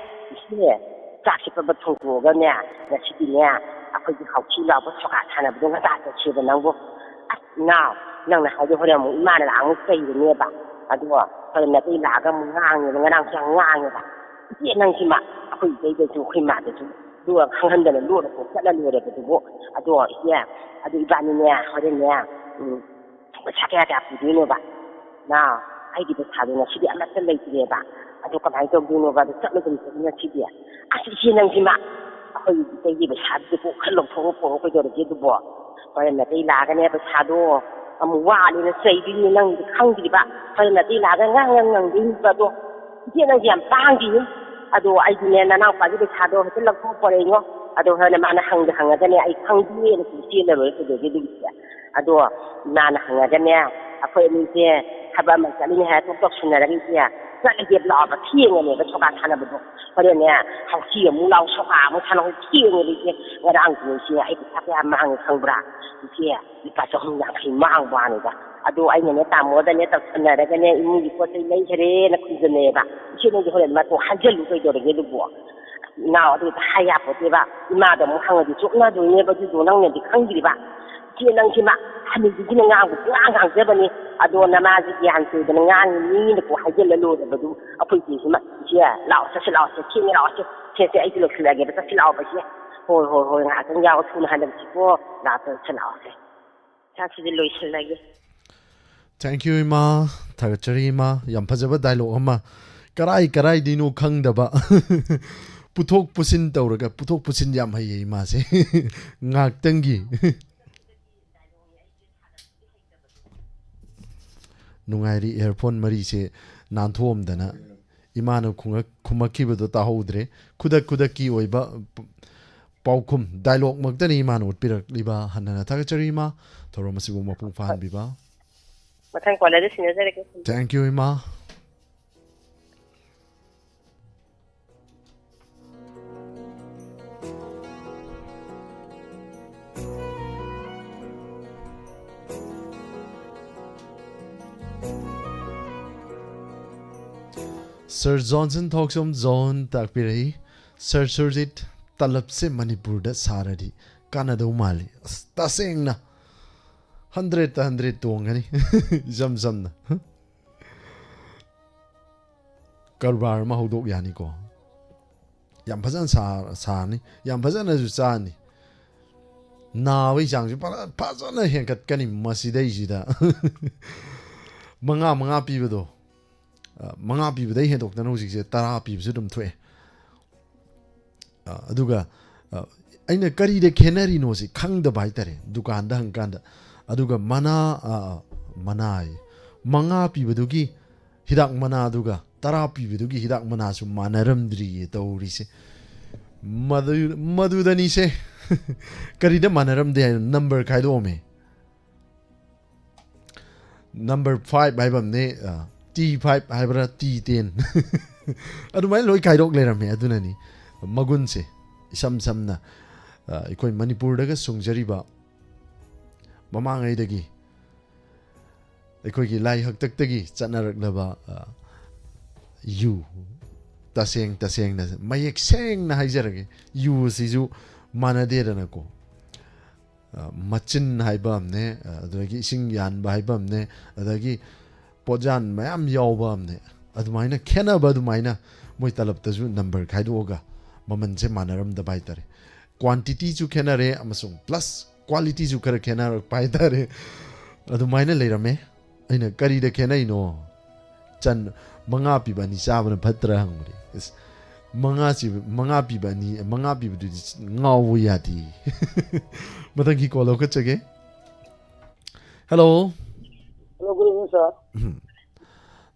ꯏꯆꯦ, ꯆꯥꯛꯁꯦ ꯄꯕ ꯊꯣꯡꯇꯣꯛꯑꯒꯅꯦ, ꯉꯁꯤꯗꯤꯅꯦ, ꯑꯩꯈꯣꯏꯒꯤ ꯍꯥꯎꯁꯤ ꯂꯥꯎꯕ ꯁꯣꯀꯥ ꯁꯥꯟꯅꯕꯗꯣ ꯉꯟꯇꯥ ꯆꯠꯁꯦꯕ ꯅꯪꯕꯨ꯫ ꯑꯁ, ꯏꯅꯥꯎ, ꯅꯪꯅ ꯍꯥꯏꯗꯣ ꯍꯣꯔꯦꯟ ꯑꯃꯨꯛ ꯏꯃꯥꯅ ꯂꯥꯛ ꯑꯃꯨꯛ ꯆꯩꯔꯅꯦꯕ꯫ ꯑꯗꯣ ꯍꯣꯔꯦꯟ ꯅꯥꯇꯩ ꯂꯥꯛꯑꯒ ꯑꯃꯨꯛ ꯉꯥꯡꯉꯦꯕ, ꯉꯔꯥꯡꯁꯨ ꯌꯥꯝ ꯉꯥꯡꯉꯦꯕ꯫ ꯏꯆꯦ ꯅꯪꯁꯤꯃ, ꯑꯩꯈꯣꯏ ꯏꯇꯩꯗꯁꯨ, ꯑꯩꯈꯣꯏ ꯃꯥꯗꯁꯨ, ꯑꯗꯨꯒ ꯈꯪꯍꯟꯗꯅ ꯂꯣꯟꯅ ꯀꯣꯛ ꯆꯠꯂ ꯂꯣꯏꯔꯕꯗꯨꯕꯨ꯫ ꯑꯗꯣ ꯏꯆꯦ, ꯑꯗꯨ ꯏꯕꯥꯅꯤꯅꯦ, ꯍꯣꯔꯦꯟꯅꯦ, ꯎꯝ, ꯄꯩꯁꯥ ꯀꯌꯥ ꯀꯌꯥ ꯄꯨꯗꯣꯏꯅꯣꯕ? ꯅꯥꯎ, ꯑꯩꯗꯤ ꯄꯩꯁꯥꯗꯣ ꯉꯁꯤꯗꯤ ꯑꯃꯠꯇ ꯂꯩꯇ꯭ꯔꯦꯕ꯫ ꯑꯗꯣ ꯀꯃꯥꯏꯅ ꯇꯧꯗꯣꯏꯅꯣꯕ? ꯑꯗꯣ ꯆꯠꯂꯒꯨꯝꯁꯦ ꯉꯁꯤꯗꯤ꯫ ꯑꯁ, ꯏꯆꯦ ꯅꯪꯁꯤꯃ, ꯑꯩꯈꯣꯏ ꯏꯇꯩꯒꯤ ꯄꯩꯁꯥꯗꯨꯕꯨ ꯈꯔ ꯂꯧꯊꯣꯛꯑ ꯄꯣꯔꯛꯑꯣ, ꯀꯩꯗꯧꯔꯒꯦ ꯑꯗꯨꯕꯣ? ꯍꯣꯔꯦꯟ ꯅꯥꯇꯩ ꯂꯥꯛꯑꯒꯅꯦ ꯄꯩꯁꯥꯗꯣ ꯑꯃꯨꯛ ꯋꯥꯠꯂꯦꯅ ꯆꯩꯗꯣꯏꯅꯤ, ꯅꯪꯗꯤ ꯈꯪꯗ꯭ꯔꯤꯕ꯫ ꯍꯣꯔꯦꯟ ꯅꯥꯇꯩ ꯂꯥꯛꯑꯒ ꯉꯥꯡ ꯉꯥꯡ ꯉꯪꯗꯣꯏꯅꯤꯕ ꯑꯗꯣ꯫ ꯏꯆꯦ ꯅꯪꯁꯦ ꯌꯥꯝ ꯄꯥꯡꯗꯤꯌꯦ꯫ ꯑꯗꯣ ꯑꯩꯗꯤꯅꯦ ꯅꯅꯥꯎꯄꯥꯒꯤ ꯄꯩꯁꯥꯗꯣ ꯍꯦꯛꯇ ꯂꯧꯊꯣꯛꯄ ꯄꯣꯔꯛꯏꯉꯣ꯫ ꯑꯗꯣ ꯍꯣꯔꯦꯟ ꯃꯥꯅ ꯍꯪꯗ ꯍꯪꯉꯒꯅꯦ ꯑꯩ ꯈꯪꯗꯦꯅ ꯆꯦꯜꯂꯔꯣꯏ ꯀꯩꯗꯧꯒꯦ ꯑꯗꯨꯒꯤꯗꯤ꯫ ꯑꯗꯣ ꯏꯃꯥꯅ ꯍꯪꯉꯒꯅꯦ, ꯑꯩꯈꯣꯏ ꯑꯅꯤꯁꯦ ꯊꯕꯛ ꯑꯃ ꯆꯠꯂꯤꯅꯦ ꯍꯥꯏꯔ ꯀꯣꯛ ꯇꯧꯁꯤꯟꯅꯔꯒ ꯏꯆꯦ, ꯆꯠꯂꯒꯦ ꯂꯥꯛꯑꯣꯕ, ꯊꯦꯡꯉꯅꯦꯕ ꯁꯣꯀꯥ ꯁꯥꯟꯅꯕꯗꯣ꯫ ꯍꯣꯔꯦꯟꯅꯦ ꯍꯥꯎꯁꯤ ꯑꯃꯨꯛ ꯂꯥꯎ, ꯁꯣꯀꯥ ꯑꯃꯨꯛ ꯁꯥꯟꯅꯧ, ꯊꯦꯡꯉꯦꯕ ꯏꯆꯦ꯫ ꯉꯔꯥꯡꯁꯨꯅꯦ ꯏꯆꯦ, ꯑꯩ ꯄꯩꯁꯥ ꯀꯌꯥ ꯃꯥꯡꯉꯦ ꯈꯪꯕ꯭ꯔꯥ? ꯏꯆꯦ, ꯂꯨꯄꯥ ꯆꯍꯨꯝ ꯌꯥꯡꯈꯩ ꯃꯥꯡꯕ ꯋꯥꯅꯤꯗ꯫ ꯑꯗꯣ ꯑꯩꯅꯅꯦ ꯇꯥꯃꯣꯗꯅꯦ ꯇꯧꯁꯟꯅꯔꯒꯅꯦ ꯏꯃꯨꯡꯒꯤ ꯄꯣꯠ ꯆꯩ ꯂꯩꯈꯔꯦꯅ ꯈꯨꯝꯖꯟꯅꯩꯌꯦꯕ꯫ ꯏꯆꯦ ꯅꯪꯗꯤ ꯍꯣꯔꯦꯟ ꯃꯇꯣ ꯍꯥꯏꯖꯜꯂꯨ ꯀꯩꯗꯧꯔꯒꯦ ꯑꯗꯨꯕꯨ? ꯏꯅꯥꯎ, ꯑꯗꯨ ꯍꯥꯏ ꯌꯥꯄꯣꯠꯇꯦꯕ꯫ ꯏꯃꯥꯗ ꯑꯃꯨꯛ ꯍꯪꯉꯗꯤ ꯆꯣꯞꯅꯗꯣꯏꯅꯦꯕ ꯑꯗꯨꯗꯣ, ꯅꯪꯅꯗꯤ ꯈꯪꯗ꯭ꯔꯤꯕ꯫ ꯏꯆꯦ ꯅꯪꯁꯤꯃ ꯍꯅꯨꯕꯤꯒꯤꯅ ꯉꯥꯡꯕ ꯄꯨꯡꯉꯥꯡ ꯉꯥꯡꯖꯕꯅꯤ꯫ ꯑꯗꯣ ꯅꯃꯥꯁꯤ ꯒ꯭ꯌꯥꯟ ꯇꯧꯗꯅ ꯉꯥꯡꯉꯤ ꯃꯤꯅꯀꯣ ꯍꯥꯏꯖꯤꯜꯂ ꯂꯣꯏꯔꯕꯗꯨ ꯑꯩꯈꯣꯏ ꯏꯆꯦꯁꯤꯃ꯫ ꯏꯆꯦ ꯂꯥꯛꯑꯣ ꯆꯠꯁꯤ ꯂꯥꯛꯑꯣ ꯁꯦ, ꯊꯦꯡꯉꯦ ꯂꯥꯛꯑꯣ ꯁꯦ, ꯁꯦ ꯁꯦ ꯑꯩꯁꯨ ꯂꯣꯏꯁꯤꯜꯂꯛꯑꯒꯦꯕ ꯆꯠꯁꯤ ꯂꯥꯛꯑꯣꯕ ꯏꯆꯦ꯫ ꯍꯣꯏ ꯍꯣꯏ ꯍꯣꯏ ꯉꯥꯏꯍꯥꯛꯇꯪ ꯌꯥꯎ ꯊꯨꯅ ꯍꯜꯂꯛꯁꯤꯀꯣ ꯂꯥꯛꯑꯣ ꯆꯠꯁꯤ ꯂꯥꯛꯑꯣ ꯁꯦ꯫ ꯆꯥꯛꯁꯤꯗꯤ ꯂꯣꯏꯁꯤꯜꯂꯒꯦ꯫ Thank you, ꯏꯃꯥ꯫ ꯊꯥꯒꯠꯆꯔꯤ, ꯏꯃꯥ꯫ ꯌꯥꯝ ꯐꯖꯕ dialogue ꯑꯃ꯫ ꯀꯔꯥꯏ ꯀꯔꯥꯏꯗꯩꯅꯣ ꯈꯪꯗꯕ꯫ ꯄꯨꯊꯣꯛ ꯄꯨꯁꯤꯟ ꯇꯧꯔꯒ, ꯄꯨꯊꯣꯛ ꯄꯨꯁꯤꯟ ꯌꯥꯝ ꯍꯩꯌꯦ ꯏꯃꯥꯁꯦ꯫ ꯉꯥꯛꯇꯪꯒꯤ꯫ ꯅꯨꯡꯉꯥꯏꯔꯤ, earphone ꯃꯔꯤꯁꯦ ꯅꯥꯟꯊꯣꯛꯑꯝꯗꯅ꯫ ꯏꯃꯥꯅ ꯈꯨꯉꯛ-, ꯈꯨꯝꯃꯛꯈꯤꯕꯗꯣ ꯇꯥꯍꯧꯗ꯭ꯔꯦ꯫ ꯈꯨꯗꯛ ꯈꯨꯗꯛꯀꯤ ꯑꯣꯏꯕ ꯄ-, ꯄꯥꯎꯈꯨꯝ, ꯗꯥꯏꯂꯣꯒꯃꯛꯇꯅꯤ ꯏꯃꯥꯅ ꯎꯠꯄꯤꯔꯛꯂꯤꯕ꯫ ꯍꯟꯅ ꯍꯟꯅ ꯊꯥꯒꯠꯆꯔꯤ ꯏꯃꯥ, ꯊꯧꯔꯝ ꯑꯁꯤꯕꯨ ꯃꯄꯨꯡ ꯐꯥꯍꯟꯕꯤꯕ꯫ ꯃꯊꯪ ꯀꯣꯂꯔꯗ ꯁꯤꯟꯅꯖꯔꯒꯦ꯫ Thank you ꯏꯃꯥ꯫ ꯁꯔ ꯖꯣꯟꯁꯟ ꯊꯣꯛꯆꯣꯝ ꯖꯣꯟ ꯇꯥꯛꯄꯤꯔꯛꯏ, "ꯁꯔ ꯁꯨꯔꯖꯤꯠ, ꯇꯂꯞꯁꯦ ꯃꯅꯤꯄꯨꯔꯗ ꯁꯥꯔꯗꯤ ꯀꯥꯟꯅꯗꯧ ꯃꯥꯜꯂꯤ"꯫ ꯑꯁ, ꯇꯁꯦꯡꯅ ꯍꯟꯗ꯭ꯔꯦꯠꯇ ꯍꯟꯗ꯭ꯔꯦꯠ ꯇꯣꯡꯒꯅꯤ꯫ ꯏꯆꯝ ꯆꯝꯅ ꯀꯔꯕꯥꯔ ꯑꯃ ꯍꯧꯗꯣꯛ ꯌꯥꯅꯤꯀꯣ꯫ ꯌꯥꯝ ꯐꯖꯅ ꯁꯥ-, ꯁꯥꯔꯅꯤ, ꯌꯥꯝ ꯐꯖꯅꯁꯨ ꯆꯥꯔꯅꯤ꯫ ꯅꯥꯕꯒꯤ ꯆꯥꯡꯁꯨ ꯐꯖ-, ꯐꯖꯅ ꯍꯦꯟꯒꯠꯀꯅꯤ ꯃꯁꯤꯗꯩꯁꯤꯗ꯫ ꯃꯉꯥ, ꯃꯉꯥ ꯄꯤꯕꯗꯣ, ꯑ, ꯃꯉꯥ ꯄꯤꯕꯗꯩ ꯍꯦꯟꯗꯣꯛꯇꯅ ꯍꯧꯖꯤꯛꯁꯦ ꯇꯔꯥ ꯄꯤꯕꯁꯨ ꯑꯗꯨꯝ ꯊꯣꯛꯑꯦ꯫ ꯑ, ꯑꯗꯨꯒ, ꯑ, ꯑꯩꯅ ꯀꯔꯤꯗ ꯈꯦꯠꯅꯔꯤꯅꯣꯁꯤ ꯈꯪꯗꯕ ꯍꯥꯏꯇꯥꯔꯦ, ꯗꯨꯀꯥꯟꯗ ꯍꯪꯀꯥꯟꯗ꯫ ꯑꯗꯨꯒ ꯃꯅꯥ, ꯑ, ꯑ, ꯃꯅꯥ ꯍꯥꯏꯌꯦ, ꯃꯉꯥ ꯄꯤꯕꯗꯨꯒꯤ ꯍꯤꯗꯥꯛ ꯃꯅꯥꯗꯨꯒ ꯇꯔꯥ ꯄꯤꯕꯗꯨꯒꯤ ꯍꯤꯗꯥꯛ ꯃꯅꯥꯁꯨ ꯃꯥꯟꯅꯔꯝꯗ꯭ꯔꯤꯌꯦ ꯇꯧꯔꯤꯁꯦ꯫ ꯃꯗꯨ-, ꯃꯗꯨꯗꯅꯤꯁꯦ꯫ ꯀꯔꯤꯗ ꯃꯥꯟꯅꯔꯝꯗꯦ ꯍꯥꯏꯅ ꯅꯝꯕꯔ ꯈꯥꯏꯗꯣꯛꯑꯝꯃꯦ꯫ ꯅꯝꯕꯔ ꯐꯥꯏꯚ ꯍꯥꯏꯕ ꯑꯃꯅꯦ, ꯑ, ꯇꯤ ꯐꯥꯏꯚ ꯍꯥꯏꯕ꯭ꯔꯥ, ꯇꯤ ꯇꯦꯟ꯫ ꯑꯗꯨꯃꯥꯏꯅ ꯂꯣꯏ ꯈꯥꯏꯗꯣꯛ ꯂꯩꯔꯝꯃꯦ꯫ ꯑꯗꯨꯅꯅꯤ ꯃꯒꯨꯟꯁꯦ꯫ ꯏꯁꯝ ꯁꯝꯅ, ꯑ, ꯑꯩꯈꯣꯏ ꯃꯅꯤꯄꯨꯔꯗꯒ ꯁꯨꯡꯖꯔꯤꯕ ꯃꯃꯥꯡꯉꯩꯗꯒꯤ ꯑꯩꯈꯣꯏꯒꯤ ꯂꯥꯏ ꯍꯥꯛꯇꯛꯇꯒꯤ ꯆꯠꯅꯔꯛꯂꯕ, ꯑ, ꯌꯨ, ꯇꯁꯦꯡ ꯇꯁꯦꯡꯅ ꯃꯌꯦꯛ ꯁꯦꯡꯅ ꯍꯥꯏꯖꯔꯒꯦ, ꯌꯨ ꯑꯁꯤꯁꯨ ꯃꯥꯟꯅꯗꯦꯗꯅꯀꯣ꯫ ꯑ, ꯃꯆꯤꯟ ꯍꯥꯏꯕ ꯑꯃꯅꯦ, ꯑ, ꯑꯗꯨꯗꯒꯤ ꯏꯁꯤꯡ ꯌꯥꯟꯕ ꯍꯥꯏꯕ ꯑꯃꯅꯦ, ꯑꯗꯒꯤ ꯄꯣꯠꯌꯥꯟ ꯃꯌꯥꯝ ꯌꯥꯎꯕ ꯑꯃꯅꯦ꯫ ꯑꯗꯨꯃꯥꯏꯅ ꯈꯦꯠꯅꯕ ꯑꯗꯨꯃꯥꯏꯅ ꯃꯣꯏ ꯇꯂꯞꯇꯁꯨ ꯅꯝꯕꯔ ꯈꯥꯏꯗꯣꯛꯑꯒ ꯃꯃꯜꯁꯦ ꯃꯥꯟꯅꯔꯝꯗꯕ ꯍꯥꯏꯇꯥꯔꯦ꯫ ꯀ꯭ꯋꯥꯟꯇꯤꯇꯤꯁꯨ ꯈꯦꯠꯅꯔꯦ ꯑꯃꯁꯨꯡ ꯄ꯭ꯂꯁ ꯀ꯭ꯋꯥꯂꯤꯇꯤꯁꯨ ꯈꯔ ꯈꯦꯠꯅꯔꯛꯄ ꯍꯥꯏꯇꯥꯔꯦ꯫ ꯑꯗꯨꯃꯥꯏꯅ ꯂꯩꯔꯝꯃꯦ꯫ ꯑꯩꯅ, "ꯀꯔꯤꯗ ꯈꯦꯠꯅꯩꯅꯣ? ꯆꯟ ꯃꯉꯥ ꯄꯤꯕ ꯑꯅꯤ ꯆꯥꯕꯅ ꯐꯠꯇ꯭ꯔꯥ?" ꯍꯪꯕꯅꯦ꯫ ꯑꯁ, ꯃꯉꯥ ꯆꯤ-, ꯃꯉꯥ ꯄꯤꯕ ꯑꯅꯤ, ꯃꯉꯥ ꯄꯤꯕꯗꯨꯗꯤ ꯉꯥꯎꯕ ꯌꯥꯗꯦ꯫ ꯃꯊꯪꯒꯤ ꯀꯣꯜ ꯂꯧꯈꯠꯆꯒꯦ꯫ Hello. Hello, good evening, sir. Um.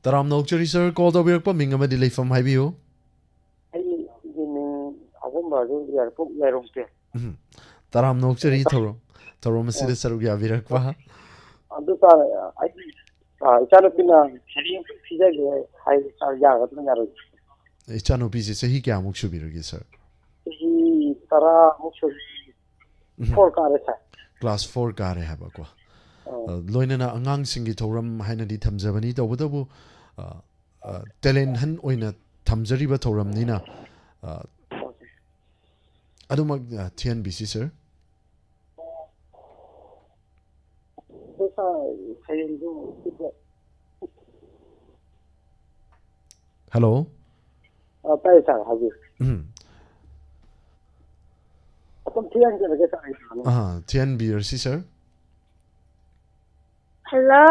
ꯇꯔꯥꯝꯅ ꯑꯣꯛꯆꯔꯤ, ꯁꯔ꯫ ꯀꯣꯜ ꯇꯧꯕꯤꯔꯛꯄ ꯃꯤꯡ ꯑꯃꯗꯤ ꯂꯩꯐꯝ ꯍꯥꯏꯕꯤꯌꯨ꯫ ꯑꯩꯒꯤ ꯃꯤꯡ ꯑꯍꯨꯝ ꯁ꯭ꯀꯨꯜꯗꯨ ꯌꯥꯏꯔꯤꯄꯣꯛ ꯂꯩꯔꯣꯡ ꯇꯦꯟ꯫ ꯎꯝ꯫ ꯇꯔꯥꯝꯅ ꯑꯣꯛꯆꯔꯤ ꯊꯧꯔꯝ, ꯊꯧꯔꯝ ꯑꯁꯤꯗ ꯁꯔꯨꯛ ꯌꯥꯕꯤꯔꯛꯄ꯫ ꯑꯗꯨ ꯇꯥꯔꯦ, ꯑꯩꯒꯤ, ꯑꯥ, ꯏꯆꯥꯅꯨꯄꯤꯅ ꯁꯩꯔꯦꯡ ꯄꯤꯖꯒꯦ ꯍꯥꯏ, ꯌꯥꯒꯗ꯭ꯔꯥ ꯌꯥꯔꯣꯏꯗ꯭ꯔꯥ? ꯏꯆꯥꯅꯨꯄꯤꯁꯦ ꯆꯍꯤ ꯀꯌꯥꯃꯨꯛ ꯁꯨꯕꯤꯔꯒꯦ, ꯁꯥꯔ? ꯆꯍꯤ ꯇꯔꯥꯃꯨꯛ ꯁꯨꯔꯦ꯫ ꯎꯝ꯫ ꯐꯣꯔ ꯀꯥꯔꯦ, ꯁꯥꯔ꯫ ꯀ꯭ꯂꯥꯁ ꯐꯣꯔ ꯀꯥꯔꯦ ꯍꯥꯏꯕꯀꯣ꯫ ꯑꯥ꯫ ꯑ, ꯂꯣꯏꯅꯅ ꯑꯉꯥꯡꯁꯤꯡꯒꯤ ꯊꯧꯔꯝ ꯍꯥꯏꯅꯗꯤ ꯊꯝꯖꯕꯅꯤ, ꯇꯧꯕꯇꯕꯨ, ꯑ, ꯑ, ꯇꯦꯂꯦꯟ ꯍꯟ ꯑꯣꯏꯅ ꯊꯝꯖꯔꯤꯕ ꯊꯧꯔꯝꯅꯤꯅ, ꯑ, ꯑꯗꯨꯃꯛ, ꯑ, ꯊꯤꯍꯟꯕꯤꯁꯤ, ꯁꯥꯔ꯫ ꯑꯗꯣ, ꯁꯥꯔ, ꯍꯌꯦꯡꯗꯨ ꯍꯜꯂꯣ꯫ ꯑ, ꯇꯥꯏꯌꯦ, ꯁꯥꯔ, ꯍꯥꯏꯕꯤꯌꯨ꯫ ꯎꯝ꯫ ꯑꯗꯨꯝ ꯊꯤꯍꯟꯖꯔꯒꯦ, ꯁꯥꯔ, ꯑꯩ ꯁꯥꯔꯅ꯫ ꯑꯥ, ꯊꯤꯍꯟꯕꯤꯔꯁꯤ, sir. Hello.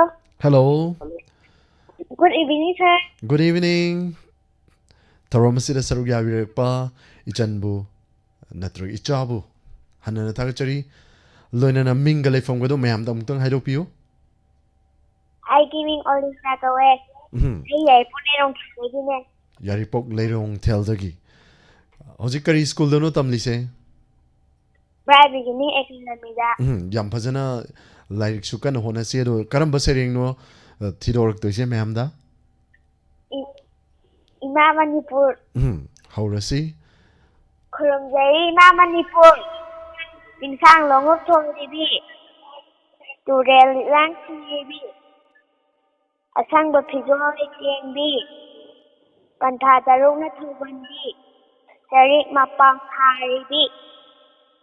Hello. Good evening, sir. Good evening. ꯊꯧꯔꯝ ꯑꯁꯤꯗ ꯁꯔꯨꯛ ꯌꯥꯕꯤꯔꯛꯄ ꯏꯆꯟꯕꯨ ꯅꯠꯇ꯭ꯔꯒ ꯏꯆꯥꯕꯨ ꯍꯟꯅꯅ ꯊꯥꯒꯠꯆꯔꯤ꯫ ꯂꯣꯏꯅꯅ ꯃꯤꯡꯒ ꯂꯩꯐꯝꯒꯗꯣ ꯃꯌꯥꯝꯗ ꯑꯃꯨꯛꯇꯪ ꯍꯥꯏꯗꯣꯛꯄꯤꯌꯨ꯫ ꯑꯩꯒꯤ ꯃꯤꯡ ꯑꯣꯂꯤꯁꯥ ꯀꯧꯋꯦ꯫ ꯎꯝ꯫ ꯑꯩ ꯌꯥꯏꯔꯤꯄꯣꯛ ꯂꯩꯔꯣꯡ ꯊꯦꯜꯗꯒꯤꯅꯦ꯫ ꯌꯥꯏꯔꯤꯄꯣꯛ ꯂꯩꯔꯣꯡ ꯊꯦꯜꯗꯒꯤ꯫ ꯍꯧꯖꯤꯛ ꯀꯔꯤ ꯁ꯭ꯀꯨꯜꯗꯅꯣ ꯇꯝꯂꯤꯁꯦ? Bright Beginning Academyꯗ꯫ ꯎꯝ, ꯌꯥꯝ ꯐꯖꯅ ꯂꯥꯏꯔꯤꯛꯁꯨ ꯀꯟꯅ ꯍꯣꯠꯅꯁꯤ꯫ ꯑꯗꯣ ꯀꯔꯝꯕ ꯁꯩꯔꯦꯡꯅꯣ, ꯑ, ꯊꯤꯗꯣꯔꯛꯇꯣꯏꯁꯦ ꯃꯌꯥꯝꯗ? ꯏ-, ꯏꯃꯥ ꯃꯅꯤꯄꯨꯔ꯫ ꯎꯝ, ꯍꯧꯔꯁꯤ꯫ ꯈꯨꯔꯨꯝꯖꯔꯤ ꯏꯃꯥ ꯃꯅꯤꯄꯨꯔ, ꯆꯤꯡꯁꯥꯡ ꯂꯣꯡꯍꯨꯞ ꯊꯣꯡꯂꯤꯕꯤ, ꯇꯨꯔꯦꯜ ꯂꯤꯛꯂꯥꯡ ꯁꯤꯜꯂꯤꯕꯤ, ꯑꯁꯪꯕ ꯐꯤꯖꯣꯜ ꯂꯩꯇꯦꯡꯕꯤ, ꯄꯟꯊꯥ ꯇꯔꯨꯛꯅ ꯊꯧꯒꯟꯕꯤ, ꯆꯔꯤꯛ ꯃꯄꯥꯡ ꯐꯥꯔꯤꯕꯤ,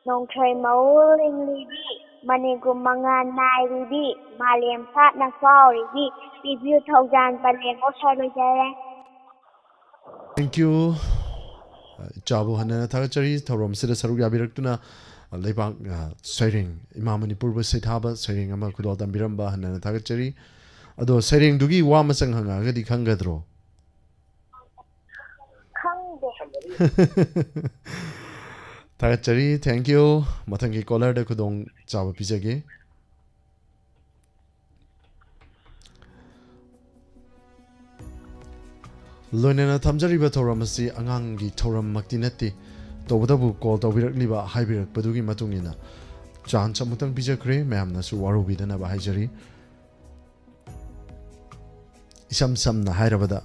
ꯅꯣꯡꯊ꯭ꯔꯣꯏ ꯃꯎ ꯂꯤꯡꯂꯤꯕꯤ, ꯃꯅꯤꯒꯨꯝ ꯃꯉꯥꯜ ꯅꯥꯏꯔꯤꯕꯤ, ꯃꯥꯂꯦꯝ ꯁꯥꯠꯅ ꯐꯥꯎꯔꯤꯕꯤ, ꯄꯤꯕꯤꯌꯨ ꯊꯧꯖꯥꯜ ꯄꯔꯦꯡ꯫ ꯑꯣ, ꯁꯥꯔ, ꯂꯣꯏꯖꯔꯦ꯫ Thank you꯫ ꯏꯆꯥꯕꯨ ꯍꯟꯅꯅ ꯊꯥꯒꯠꯆꯔꯤ, ꯊꯧꯔꯝꯁꯤꯗ ꯁꯔꯨꯛ ꯌꯥꯕꯤꯔꯛꯇꯨꯅ ꯂꯩꯕꯥꯛ, ꯑ, ꯁꯩꯔꯦꯡ, ꯏꯃꯥ ꯃꯅꯤꯄꯨꯔꯕꯨ ꯁꯩꯊꯥꯕ ꯁꯩꯔꯦꯡ ꯑꯃ ꯈꯨꯗꯣꯜ ꯇꯝꯕꯤꯔꯝꯕ ꯍꯟꯅꯅ ꯊꯥꯒꯠꯆꯔꯤ꯫ ꯑꯗꯣ ꯁꯩꯔꯦꯡꯗꯨꯒꯤ ꯋꯥ ꯃꯆꯪ ꯍꯪꯉꯛꯑꯒꯗꯤ ꯈꯪꯒꯗ꯭ꯔꯣ? ꯈꯪꯗꯦ꯫ ꯊꯥꯒꯠꯆꯔꯤ, thank you꯫ ꯃꯊꯪꯒꯤ caller ꯗ ꯈꯨꯗꯣꯡ ꯆꯥꯕ ꯄꯤꯖꯒꯦ꯫ ꯂꯣꯏꯅꯅ ꯊꯝꯖꯔꯤꯕ ꯊꯧꯔꯝ ꯑꯁꯤ ꯑꯉꯥꯡꯒꯤ ꯊꯧꯔꯝꯃꯛꯇꯤ ꯅꯠꯇꯦ꯫ ꯇꯧꯕꯇꯕꯨ call ꯇꯧꯕꯤꯔꯛꯂꯤꯕ, ꯍꯥꯏꯕꯤꯔꯛꯄꯗꯨꯒꯤ ꯃꯇꯨꯡ ꯏꯟꯅ chance ꯑꯃꯨꯛꯇꯪ ꯄꯤꯖꯈ꯭ꯔꯦ꯫ ꯃꯌꯥꯝꯅꯁꯨ ꯋꯥꯔꯧꯕꯤꯗꯅꯕ ꯍꯥꯏꯖꯔꯤ꯫ ꯏꯁꯝ ꯁꯝꯅ ꯍꯥꯏꯔꯕꯗ,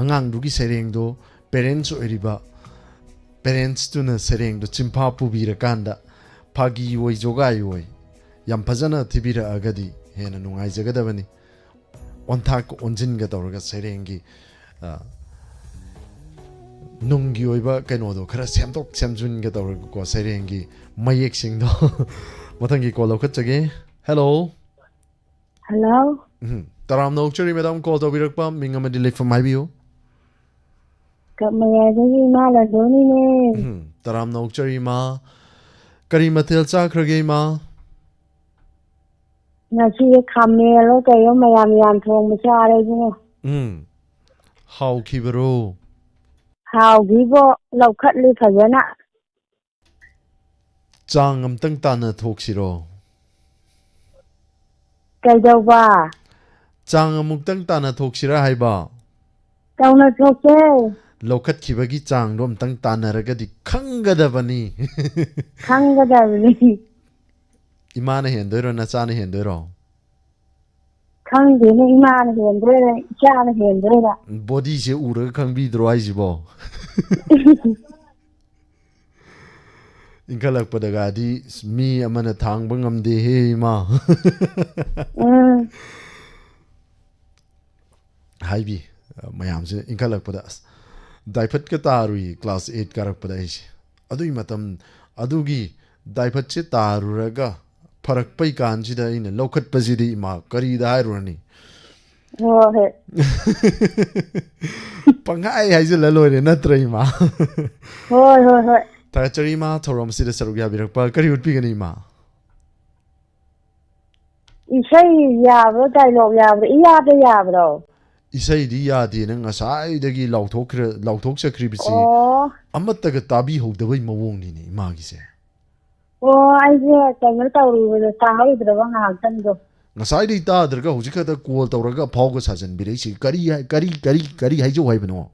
ꯑꯉꯥꯡꯗꯨꯒꯤ ꯁꯩꯔꯦꯡꯗꯣ parents ꯑꯣꯏꯔꯤꯕ parentsꯇꯨꯅ ꯁꯩꯔꯦꯡꯗꯣ ꯆꯤꯟꯐꯥ ꯄꯨꯕꯤꯔꯀꯥꯟꯗ ꯐꯥꯒꯤ ꯑꯣꯏ ꯖꯣꯒꯥꯏ ꯑꯣꯏ ꯌꯥꯝ ꯐꯖꯅ ꯊꯤꯕꯤꯔꯛꯑꯒꯗꯤ ꯍꯦꯟꯅ ꯅꯨꯡꯉꯥꯏꯖꯒꯗꯕꯅꯤ꯫ ꯑꯣꯟꯊꯥꯛ ꯑꯣꯟꯁꯤꯟꯒ ꯇꯧꯔꯒ ꯁꯩꯔꯦꯡꯒꯤ, ꯑ, ꯅꯨꯡꯒꯤ ꯑꯣꯏꯕ ꯀꯩꯅꯣꯗꯣ ꯈꯔ ꯁꯦꯝꯗꯣꯛ ꯁꯦꯝꯖꯤꯟꯒ ꯇꯧꯔꯒꯀꯣ, ꯁꯩꯔꯦꯡꯒꯤ ꯃꯌꯦꯛꯁꯤꯡꯗꯣ꯫ ꯃꯊꯪꯒꯤ call ꯂꯧꯈꯠꯆꯒꯦ꯫ Hello꯫ Hello꯫ ꯎꯝ, ꯇꯔꯥꯝꯅ ꯑꯣꯛꯆꯔꯤ madam, call ꯇꯧꯕꯤꯔꯛꯄ ꯃꯤꯡ ꯑꯃꯗꯤ ꯂꯩꯐꯝ ꯍꯥꯏꯕꯤꯌꯨ꯫ ꯀꯛꯃꯌꯥꯏꯗꯒꯤ ꯏꯃꯥ ꯂꯟꯗꯣꯅꯤꯅꯦ꯫ ꯎꯝ, ꯇꯔꯥꯝꯅ ꯑꯣꯛꯆꯔꯤ ꯏꯃꯥ꯫ ꯀꯔꯤ ꯃꯊꯦꯜ ꯆꯥꯈ꯭ꯔꯒꯦ ꯏꯃꯥ? ꯉꯁꯤꯁꯦ ꯈꯥꯃꯦꯟꯂꯣ ꯀꯩꯅꯣ ꯃꯌꯥꯝ ꯌꯥꯝ ꯊꯣꯡꯕ ꯆꯥꯔꯦ ꯏꯕꯨꯡꯉꯣ꯫ ꯎꯝ꯫ ꯍꯥꯎꯈꯤꯕꯔꯣ? ꯍꯥꯎꯈꯤꯕꯣ, ꯂꯧꯈꯠꯂꯤ ꯐꯖꯅ꯫ ꯆꯥꯡ ꯑꯝꯇꯪ ꯇꯥꯟꯅ ꯊꯣꯛꯁꯤꯔꯣ? ꯀꯩꯗꯧꯕ? ꯆꯥꯡ ꯑꯃꯨꯛꯇꯪ ꯇꯥꯟꯅ ꯊꯣꯛꯁꯤꯔꯥ ꯍꯥꯏꯕ? ꯇꯧꯅ ꯊꯣꯛꯁꯦ꯫ ꯂꯧꯈꯠꯈꯤꯕꯒꯤ ꯆꯥꯡꯗꯣ ꯑꯝꯇꯪ ꯇꯥꯟꯅꯔꯒꯗꯤ ꯈꯪꯒꯗꯕꯅꯤ꯫ ꯈꯪꯒꯗꯕꯅꯤ꯫ ꯏꯃꯥꯅ ꯍꯦꯟꯗꯣꯏꯔꯣ, ꯅꯆꯥꯅ ꯍꯦꯟꯗꯣꯏꯔꯣ? ꯈꯪꯗꯦꯅꯦ, ꯏꯃꯥꯅ ꯍꯦꯟꯗꯣꯏꯔꯥ, ꯏꯆꯥꯅ ꯍꯦꯟꯗꯣꯏꯔꯥ? Bodyꯁꯦ ꯎꯔꯒ ꯈꯪꯕꯤꯗ꯭ꯔꯣ ꯍꯥꯏꯁꯤꯕꯣ? ꯏꯟꯈꯠꯂꯛꯄꯗꯒꯗꯤ ꯃꯤ ꯑꯃꯅ ꯊꯥꯡꯕ ꯉꯝꯗꯦꯍꯦ ꯏꯃꯥ꯫ ꯎꯝ꯫ ꯍꯥꯏꯕꯤ, ꯃꯌꯥꯝꯁꯦ ꯏꯟꯈꯠꯂꯛꯄꯗ ꯑꯁ, diaperꯀ ꯇꯥꯔꯨꯏ class eight ꯀꯥꯔꯛꯄꯗ ꯑꯩꯁꯦ꯫ ꯑꯗꯨꯒꯤ ꯃꯇꯝ, ꯑꯗꯨꯒꯤ diaperꯁꯦ ꯇꯥꯔꯨꯔꯒ ꯐꯔꯛꯄꯩ ꯀꯥꯟꯁꯤꯗ ꯑꯩꯅ ꯂꯧꯈꯠꯄꯁꯤꯗꯤ ꯏꯃꯥ ꯀꯔꯤꯗ ꯍꯥꯏꯔꯨꯔꯅꯤ? ꯍꯣꯏ, ꯍꯣꯏ꯫ ꯄꯪꯍꯥꯏ ꯍꯥꯏꯖꯤꯜꯂ ꯂꯣꯏꯔꯦ ꯅꯠꯇ꯭ꯔ ꯏꯃꯥ? ꯍꯣꯏ, ꯍꯣꯏ, ꯍꯣꯏ꯫ ꯊꯥꯒꯠꯆꯔꯤ ꯏꯃꯥ, ꯊꯧꯔꯝ ꯑꯁꯤꯗ ꯁꯔꯨꯛ ꯌꯥꯕꯤꯔꯛꯄ꯫ ꯀꯔꯤ ꯎꯠꯄꯤꯒꯅꯤ ꯏꯃꯥ? ꯏꯁꯩ ꯌꯥꯕ꯭ꯔꯣ, dialogue ꯌꯥꯕ꯭ꯔꯣ, ꯏꯌꯥꯗ ꯌꯥꯕ꯭ꯔꯣ? ꯏꯁꯩꯗꯤ ꯌꯥꯗꯦ, ꯅꯪ ꯉꯁꯥꯏꯗꯒꯤ ꯂꯥꯎꯊꯣꯛꯈ꯭ꯔ-, ꯂꯥꯎꯊꯣꯛꯆꯈ꯭ꯔꯤꯕꯁꯤ ꯑꯣ꯫ ꯑꯃꯠꯇꯒ ꯇꯥꯕꯤꯍꯧꯗꯕꯩ ꯃꯑꯣꯡꯅꯤꯅꯦ ꯏꯃꯥꯒꯤꯁꯦ꯫ ꯑꯣ, ꯑꯩꯁꯦ ꯀꯩꯅꯣ ꯇꯧꯔꯨꯕꯗ ꯇꯥꯍꯧꯗ꯭ꯔꯕ ꯉꯥꯏꯍꯥꯛꯇꯪꯗꯣ꯫ ꯉꯁꯥꯏꯗꯩ ꯇꯥꯗ꯭ꯔꯒ ꯍꯧꯖꯤꯛ ꯈꯛꯇ call ꯇꯧꯔꯒ ꯑꯐꯥꯎꯒ ꯁꯥꯖꯟꯕꯤꯔꯛꯏꯁꯤ ꯀꯔꯤ ꯍꯥꯏ-, ꯀꯔꯤ, ꯀꯔꯤ, ꯀꯔꯤ ꯍꯥꯏꯖꯧ ꯍꯥꯏꯕꯅꯣ?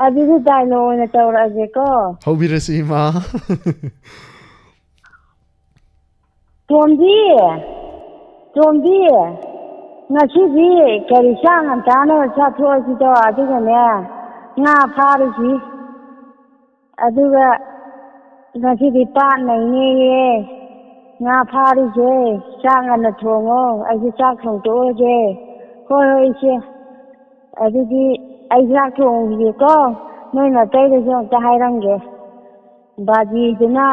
ꯑꯗꯨꯗꯤ ꯗꯥꯏꯂꯣꯛ ꯑꯣꯏꯅ ꯇꯧꯔꯛꯑꯒꯦꯀꯣ꯫ ꯍꯧꯕꯤꯔꯁꯤ, ꯏꯃꯥ꯫ ꯇꯣꯝꯕꯤ, ꯇꯣꯝꯕꯤ, ꯉꯁꯤꯗꯤ ꯀꯔꯤ ꯆꯥꯛ ꯉꯟꯇꯥꯅ ꯆꯥꯊꯣꯛꯑꯁꯤꯗꯣ, ꯑꯗꯨꯒꯅꯦ, ꯉꯥ ꯐꯥꯔꯨꯁꯤ꯫ ꯑꯗꯨꯒ ꯉꯁꯤꯗꯤ ꯄꯥꯠꯅꯩꯅꯦꯌꯦ ꯉꯥ ꯐꯥꯔꯤꯁꯦ꯫ ꯆꯥꯛ ꯉꯟꯅ ꯊꯣꯡꯉꯣ, ꯑꯩꯁꯨ ꯆꯥꯛ ꯊꯣꯡꯗꯣꯛꯎꯔꯒꯦ꯫ ꯍꯣꯏ, ꯍꯣꯏ, ꯏꯆꯦ꯫ ꯑꯗꯨꯗꯤ ꯑꯩ ꯆꯥꯛ ꯊꯣꯡꯈꯤꯒꯦꯀꯣ꯫ ꯅꯣꯏ ꯅꯥꯇꯩꯗꯁꯨ ꯑꯝꯇ ꯍꯥꯏꯔꯝꯒꯦ꯫ ꯕꯥꯖꯤꯗꯨꯅ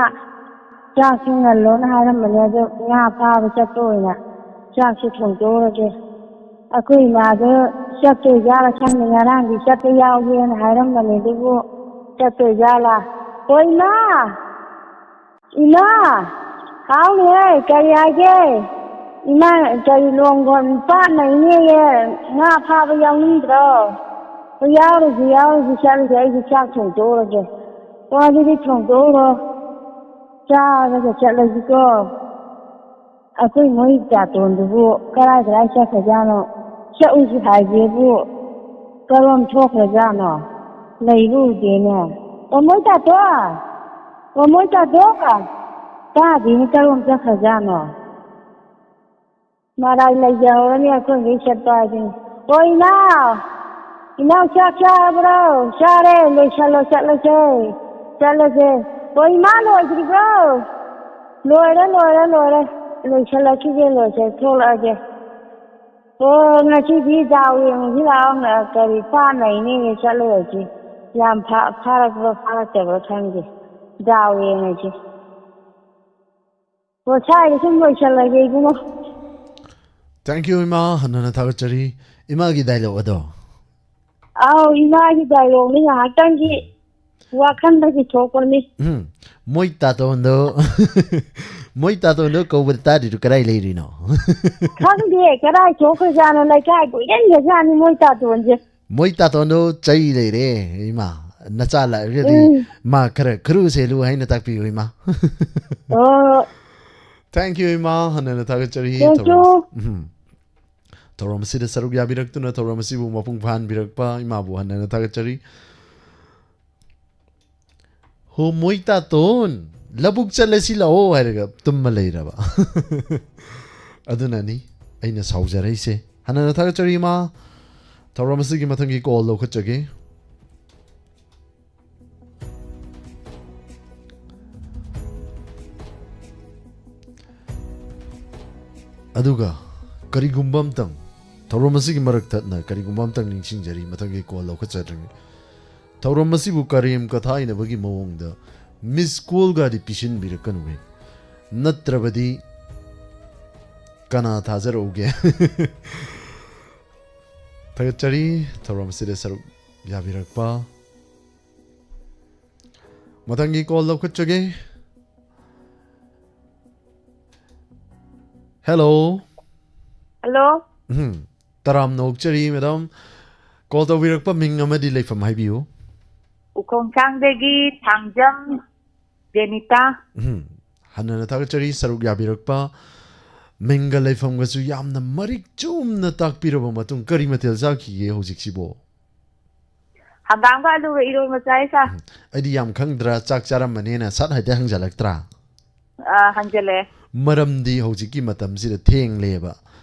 ꯆꯥꯛꯁꯨ ꯉꯜꯂꯣꯅ ꯍꯥꯏꯔꯝꯕꯅꯦ, ꯑꯗꯣ ꯉꯥ ꯐꯥꯕ ꯆꯠꯄ ꯑꯣꯏꯅ ꯆꯥꯛꯁꯨ ꯊꯣꯡꯗꯣꯛꯎꯔꯒꯦ꯫ ꯑꯩꯈꯣꯏ ꯏꯃꯥꯗꯣ ꯆꯠꯇꯣꯏꯖꯥꯠꯂ ꯈꯪꯗꯦ, ꯉꯔꯥꯡꯗꯤ ꯆꯠꯄ ꯌꯥꯎꯒꯦꯅ ꯍꯥꯏꯔꯝꯕꯅꯦ, ꯑꯗꯨꯕꯨ ꯆꯠꯇꯣꯏꯖꯥꯠꯂ? ꯍꯣ ꯏꯃꯥ! ꯏꯃꯥ! ꯍꯥꯎꯅꯦꯍꯦ, ꯀꯔꯤ ꯍꯥꯏꯒꯦ? ꯏꯃꯥ, ꯀꯔꯤ ꯂꯣꯡꯒꯣꯟ ꯄꯥꯠꯅ ꯏꯅꯦꯌꯦ, ꯉꯥ ꯐꯥꯕ ꯌꯥꯎꯅꯤꯡꯗ꯭ꯔꯣ? ꯍꯣꯏ, ꯌꯥꯎꯔꯨꯁꯤ, ꯌꯥꯎꯔꯨꯁꯤ, ꯆꯠꯂꯨꯁꯤ, ꯑꯩꯁꯨ ꯆꯥꯛ ꯊꯣꯡꯗꯣꯛꯎꯔꯒꯦ꯫ ꯑꯣ, ꯑꯗꯨꯗꯤ ꯊꯣꯡꯗꯣꯛꯎꯔꯣ, ꯆꯥꯔꯒ ꯆꯠꯂꯁꯤꯀꯣ꯫ ꯑꯩꯈꯣꯏ ꯃꯣꯏ ꯇꯥꯇꯣꯟꯗꯨꯕꯨ ꯀꯔꯥꯏ ꯀꯔꯥꯏ ꯆꯠꯈ꯭ꯔꯖꯥꯠꯅꯣ? ꯆꯠꯂꯨꯁꯤ ꯍꯥꯏꯒꯦꯕꯨ ꯀꯔꯣꯝ ꯊꯣꯛꯈ꯭ꯔꯖꯥꯠꯅꯣ? ꯂꯩꯕ ꯎꯗꯦꯅꯦ꯫ ꯑꯣ, ꯃꯣꯏ ꯇꯥꯇꯣ! ꯑꯣ, ꯃꯣꯏ ꯇꯥꯇꯣ! ꯇꯥꯗꯦꯅꯦ, ꯀꯔꯣꯝ ꯆꯠꯈ꯭ꯔꯖꯥꯠꯅꯣ? ꯃꯔꯥꯏ ꯂꯩꯖꯍꯧꯔꯅꯤ ꯑꯩꯈꯣꯏꯈꯩ ꯆꯠꯄ ꯍꯥꯏꯗꯨꯅꯤ꯫ ꯑꯣ, ꯏꯅꯥꯎ! ꯏꯅꯥꯎ, ꯆꯥꯛ ꯆꯥꯔꯕ꯭ꯔꯣ? ꯆꯥꯔꯦ꯫ ꯂꯣꯏꯁꯜꯂꯣ, ꯆꯠꯂꯁꯦ꯫ ꯆꯠꯂꯁꯦ꯫ ꯑꯣ, ꯏꯃꯥ, ꯂꯣꯏꯗ꯭ꯔꯤꯕ꯭ꯔꯣ? ꯂꯣꯏꯔꯦ, ꯂꯣꯏꯔꯦ, ꯂꯣꯏꯔꯦ꯫ ꯂꯣꯏꯁꯜꯂꯛꯈꯤꯒꯦ, ꯂꯣꯏꯁꯜ-, ꯊꯣꯛꯂꯛꯑꯒꯦ꯫ ꯑꯣ, ꯉꯁꯤꯗꯤ ꯗꯥꯎ ꯌꯦꯡꯉꯨꯁꯤ ꯂꯥꯛꯑꯣ꯫ ꯀꯔꯤ ꯄꯥꯠꯅꯩꯅꯦ, ꯆꯠꯂꯨꯔꯁꯤ꯫ ꯌꯥꯝ ꯐꯥ-, ꯐꯥꯔꯛꯄ꯭ꯔꯥ ꯐꯥꯔꯛꯇꯕ꯭ꯔꯥ ꯈꯪꯗꯦ꯫ ꯗꯥꯎ ꯌꯦꯡꯉꯁꯤ꯫ ꯑꯣ, ꯁ꯭ꯋꯥꯏꯗ ꯁꯨꯝ ꯂꯣꯏꯁꯜꯂꯒꯦ, ꯏꯕꯨꯡꯉꯣ꯫ Thank you, ꯏꯃꯥ꯫ ꯍꯟꯅ ꯍꯟꯅ ꯊꯥꯒꯠꯆꯔꯤ꯫ ꯏꯃꯥꯒꯤ ꯗꯥꯏꯂꯣꯛ ꯑꯗꯣ꯫ ꯑꯥꯎ, ꯏꯃꯥꯒꯤ ꯗꯥꯏꯂꯣꯛꯅꯤ, ꯉꯥꯏꯍꯥꯛꯇꯪꯒꯤ ꯋꯥꯈꯜꯗꯒꯤ ꯊꯣꯛꯄꯅꯤ꯫ ꯎꯝ, ꯃꯣꯏ ꯇꯥꯇꯣꯟꯗꯣ, ꯃꯣꯏ ꯇꯥꯇꯣꯟꯗꯣ ꯀꯧꯕꯗ ꯇꯥꯗ꯭ꯔꯤꯗꯨ ꯀꯗꯥꯏ ꯂꯩꯔꯤꯅꯣ? ꯈꯪꯗꯦ, ꯀꯗꯥꯏ ꯊꯣꯛꯈ꯭ꯔꯖꯥꯠꯅꯣ, ꯂꯩꯀꯥꯏ ꯀꯣꯏꯁꯤꯟꯈ꯭ꯔꯖꯥꯠꯅꯤ ꯃꯣꯏ ꯇꯥꯇꯣꯟꯁꯦ꯫ ꯃꯣꯏ ꯇꯥꯇꯣꯟꯗꯣ ꯆꯩ ꯂꯩꯔꯦ, ꯏꯃꯥ꯫ ꯅꯆꯥ ꯂꯥꯛꯂꯒꯗꯤ ꯎꯝ꯫ ꯃꯥ ꯈꯔ ꯈꯨꯔꯨ ꯁꯦꯜꯂꯨ ꯍꯥꯏꯅ ꯇꯥꯛꯄꯤꯌꯨ, ꯏꯃꯥ꯫ ꯑꯣ꯫ Thank you, ꯏꯃꯥ꯫ ꯍꯟꯅ ꯍꯟꯅ ꯊꯥꯒꯠꯆꯔꯤ꯫ Thank you꯫ ꯊꯧꯔꯝ ꯑꯁꯤ-, ꯎꯝ꯫ ꯊꯧꯔꯝ ꯑꯁꯤꯗ ꯁꯔꯨꯛ ꯌꯥꯕꯤꯔꯛꯇꯨꯅ ꯊꯧꯔꯝ ꯑꯁꯤꯕꯨ ꯃꯄꯨꯡ ꯐꯥꯍꯟꯕꯤꯔꯛꯄ ꯏꯃꯥꯕꯨ ꯍꯟꯅ ꯍꯟꯅ ꯊꯥꯒꯠꯆꯔꯤ꯫ ꯍꯣ ꯃꯣꯏ ꯇꯥꯇꯣꯟ, ꯂꯧꯕꯨꯛ ꯆꯠꯂꯁꯤ ꯂꯥꯛꯑꯣ ꯍꯥꯏꯔꯒ ꯇꯨꯝꯃ ꯂꯩꯔꯕ꯫ ꯑꯗꯨꯅꯅꯤ ꯑꯩꯅ ꯁꯥꯎꯖꯔꯛꯏꯁꯦ꯫ ꯍꯥꯟꯅꯅ ꯊꯥꯒꯠꯆꯔꯤ ꯏꯃꯥ꯫ ꯊꯧꯔꯝ ꯑꯁꯤꯒꯤ ꯃꯊꯪꯒꯤ ꯀꯣꯜ ꯂꯧꯈꯠꯆꯒꯦ꯫ ꯑꯗꯨꯒ ꯀꯔꯤꯒꯨꯝꯕ ꯑꯝꯇꯪ, ꯊꯧꯔꯝ ꯑꯁꯤꯒꯤ ꯃꯔꯛ ꯊꯠꯅ ꯀꯔꯤꯒꯨꯝꯕ ꯑꯝꯇꯪ ꯅꯤꯡꯁꯤꯡꯖꯔꯤ, ꯃꯊꯪꯒꯤ ꯀꯣꯜ ꯂꯧꯈꯠꯆꯗ꯭ꯔꯤꯉꯩ꯫ ꯊꯧꯔꯝ ꯑꯁꯤꯕꯨ ꯀꯔꯦꯝ ꯀꯊꯥꯏꯅꯕꯒꯤ ꯃꯑꯣꯡꯗ ꯃꯤꯁ ꯀꯣꯜꯒꯗꯤ ꯄꯤꯁꯤꯟꯕꯤꯔꯛꯀꯅꯨꯍꯦ꯫ ꯅꯠꯇ꯭ꯔꯕꯗꯤ ꯀꯅꯥ ꯊꯥꯖꯔꯛꯎꯒꯦ? ꯊꯥꯒꯠꯆꯔꯤ ꯊꯧꯔꯝ ꯑꯁꯤꯗ ꯁꯔꯨꯛ ꯌꯥꯕꯤꯔꯛꯄ꯫ ꯃꯊꯪꯒꯤ ꯀꯣꯜ ꯂꯧꯈꯠꯆꯒꯦ꯫ ꯍꯦꯜꯂꯣ꯫ ꯍꯜꯂꯣ꯫ ꯎꯝ, ꯇꯔꯥꯝꯅ ꯑꯣꯛꯆꯔꯤ ꯃꯦꯗꯥꯝ꯫ ꯀꯣꯜ ꯇꯧꯕꯤꯔꯛꯄ ꯃꯤꯡ ꯑꯃꯗꯤ ꯂꯩꯐꯝ ꯍꯥꯏꯕꯤꯌꯨ꯫ ꯎꯈꯣꯡꯁꯥꯡꯗꯒꯤ ꯊꯥꯡꯖꯝ ꯖꯦꯅꯤꯇꯥ꯫ ꯎꯝ, ꯍꯟꯅꯅ ꯊꯥꯒꯠꯆꯔꯤ ꯁꯔꯨꯛ ꯌꯥꯕꯤꯔꯛꯄ꯫ ꯃꯤꯡꯒ ꯂꯩꯐꯝꯒꯁꯨ ꯌꯥꯝꯅ ꯃꯔꯤꯛ ꯆꯨꯝꯅ ꯇꯥꯛꯄꯤꯔꯕ ꯃꯇꯨꯡ ꯀꯔꯤ ꯃꯊꯦꯜ ꯆꯥꯈꯤꯒꯦ ꯍꯧꯖꯤꯛꯁꯤꯕꯣ? ꯍꯪꯒꯥꯝꯒ ꯑꯂꯨꯒ ꯏꯔꯣꯟꯕ ꯆꯥꯏ ꯁꯥꯔ꯫ ꯎꯝ, ꯑꯩꯗꯤ ꯌꯥꯝ ꯈꯪꯗ꯭ꯔꯥ, ꯆꯥꯛ ꯆꯥꯔꯝꯃꯅꯦꯅ ꯁꯠ ꯍꯥꯏꯗ ꯍꯪꯖꯜꯂꯛꯇ꯭ꯔꯥ? ꯑꯥ, ꯍꯪꯖꯜꯂꯛꯑꯦ꯫ ꯃꯔꯝꯗꯤ ꯍꯧꯖꯤꯛꯀꯤ ꯃꯇꯝꯁꯤꯗ ꯊꯦꯡꯂꯦꯕ꯫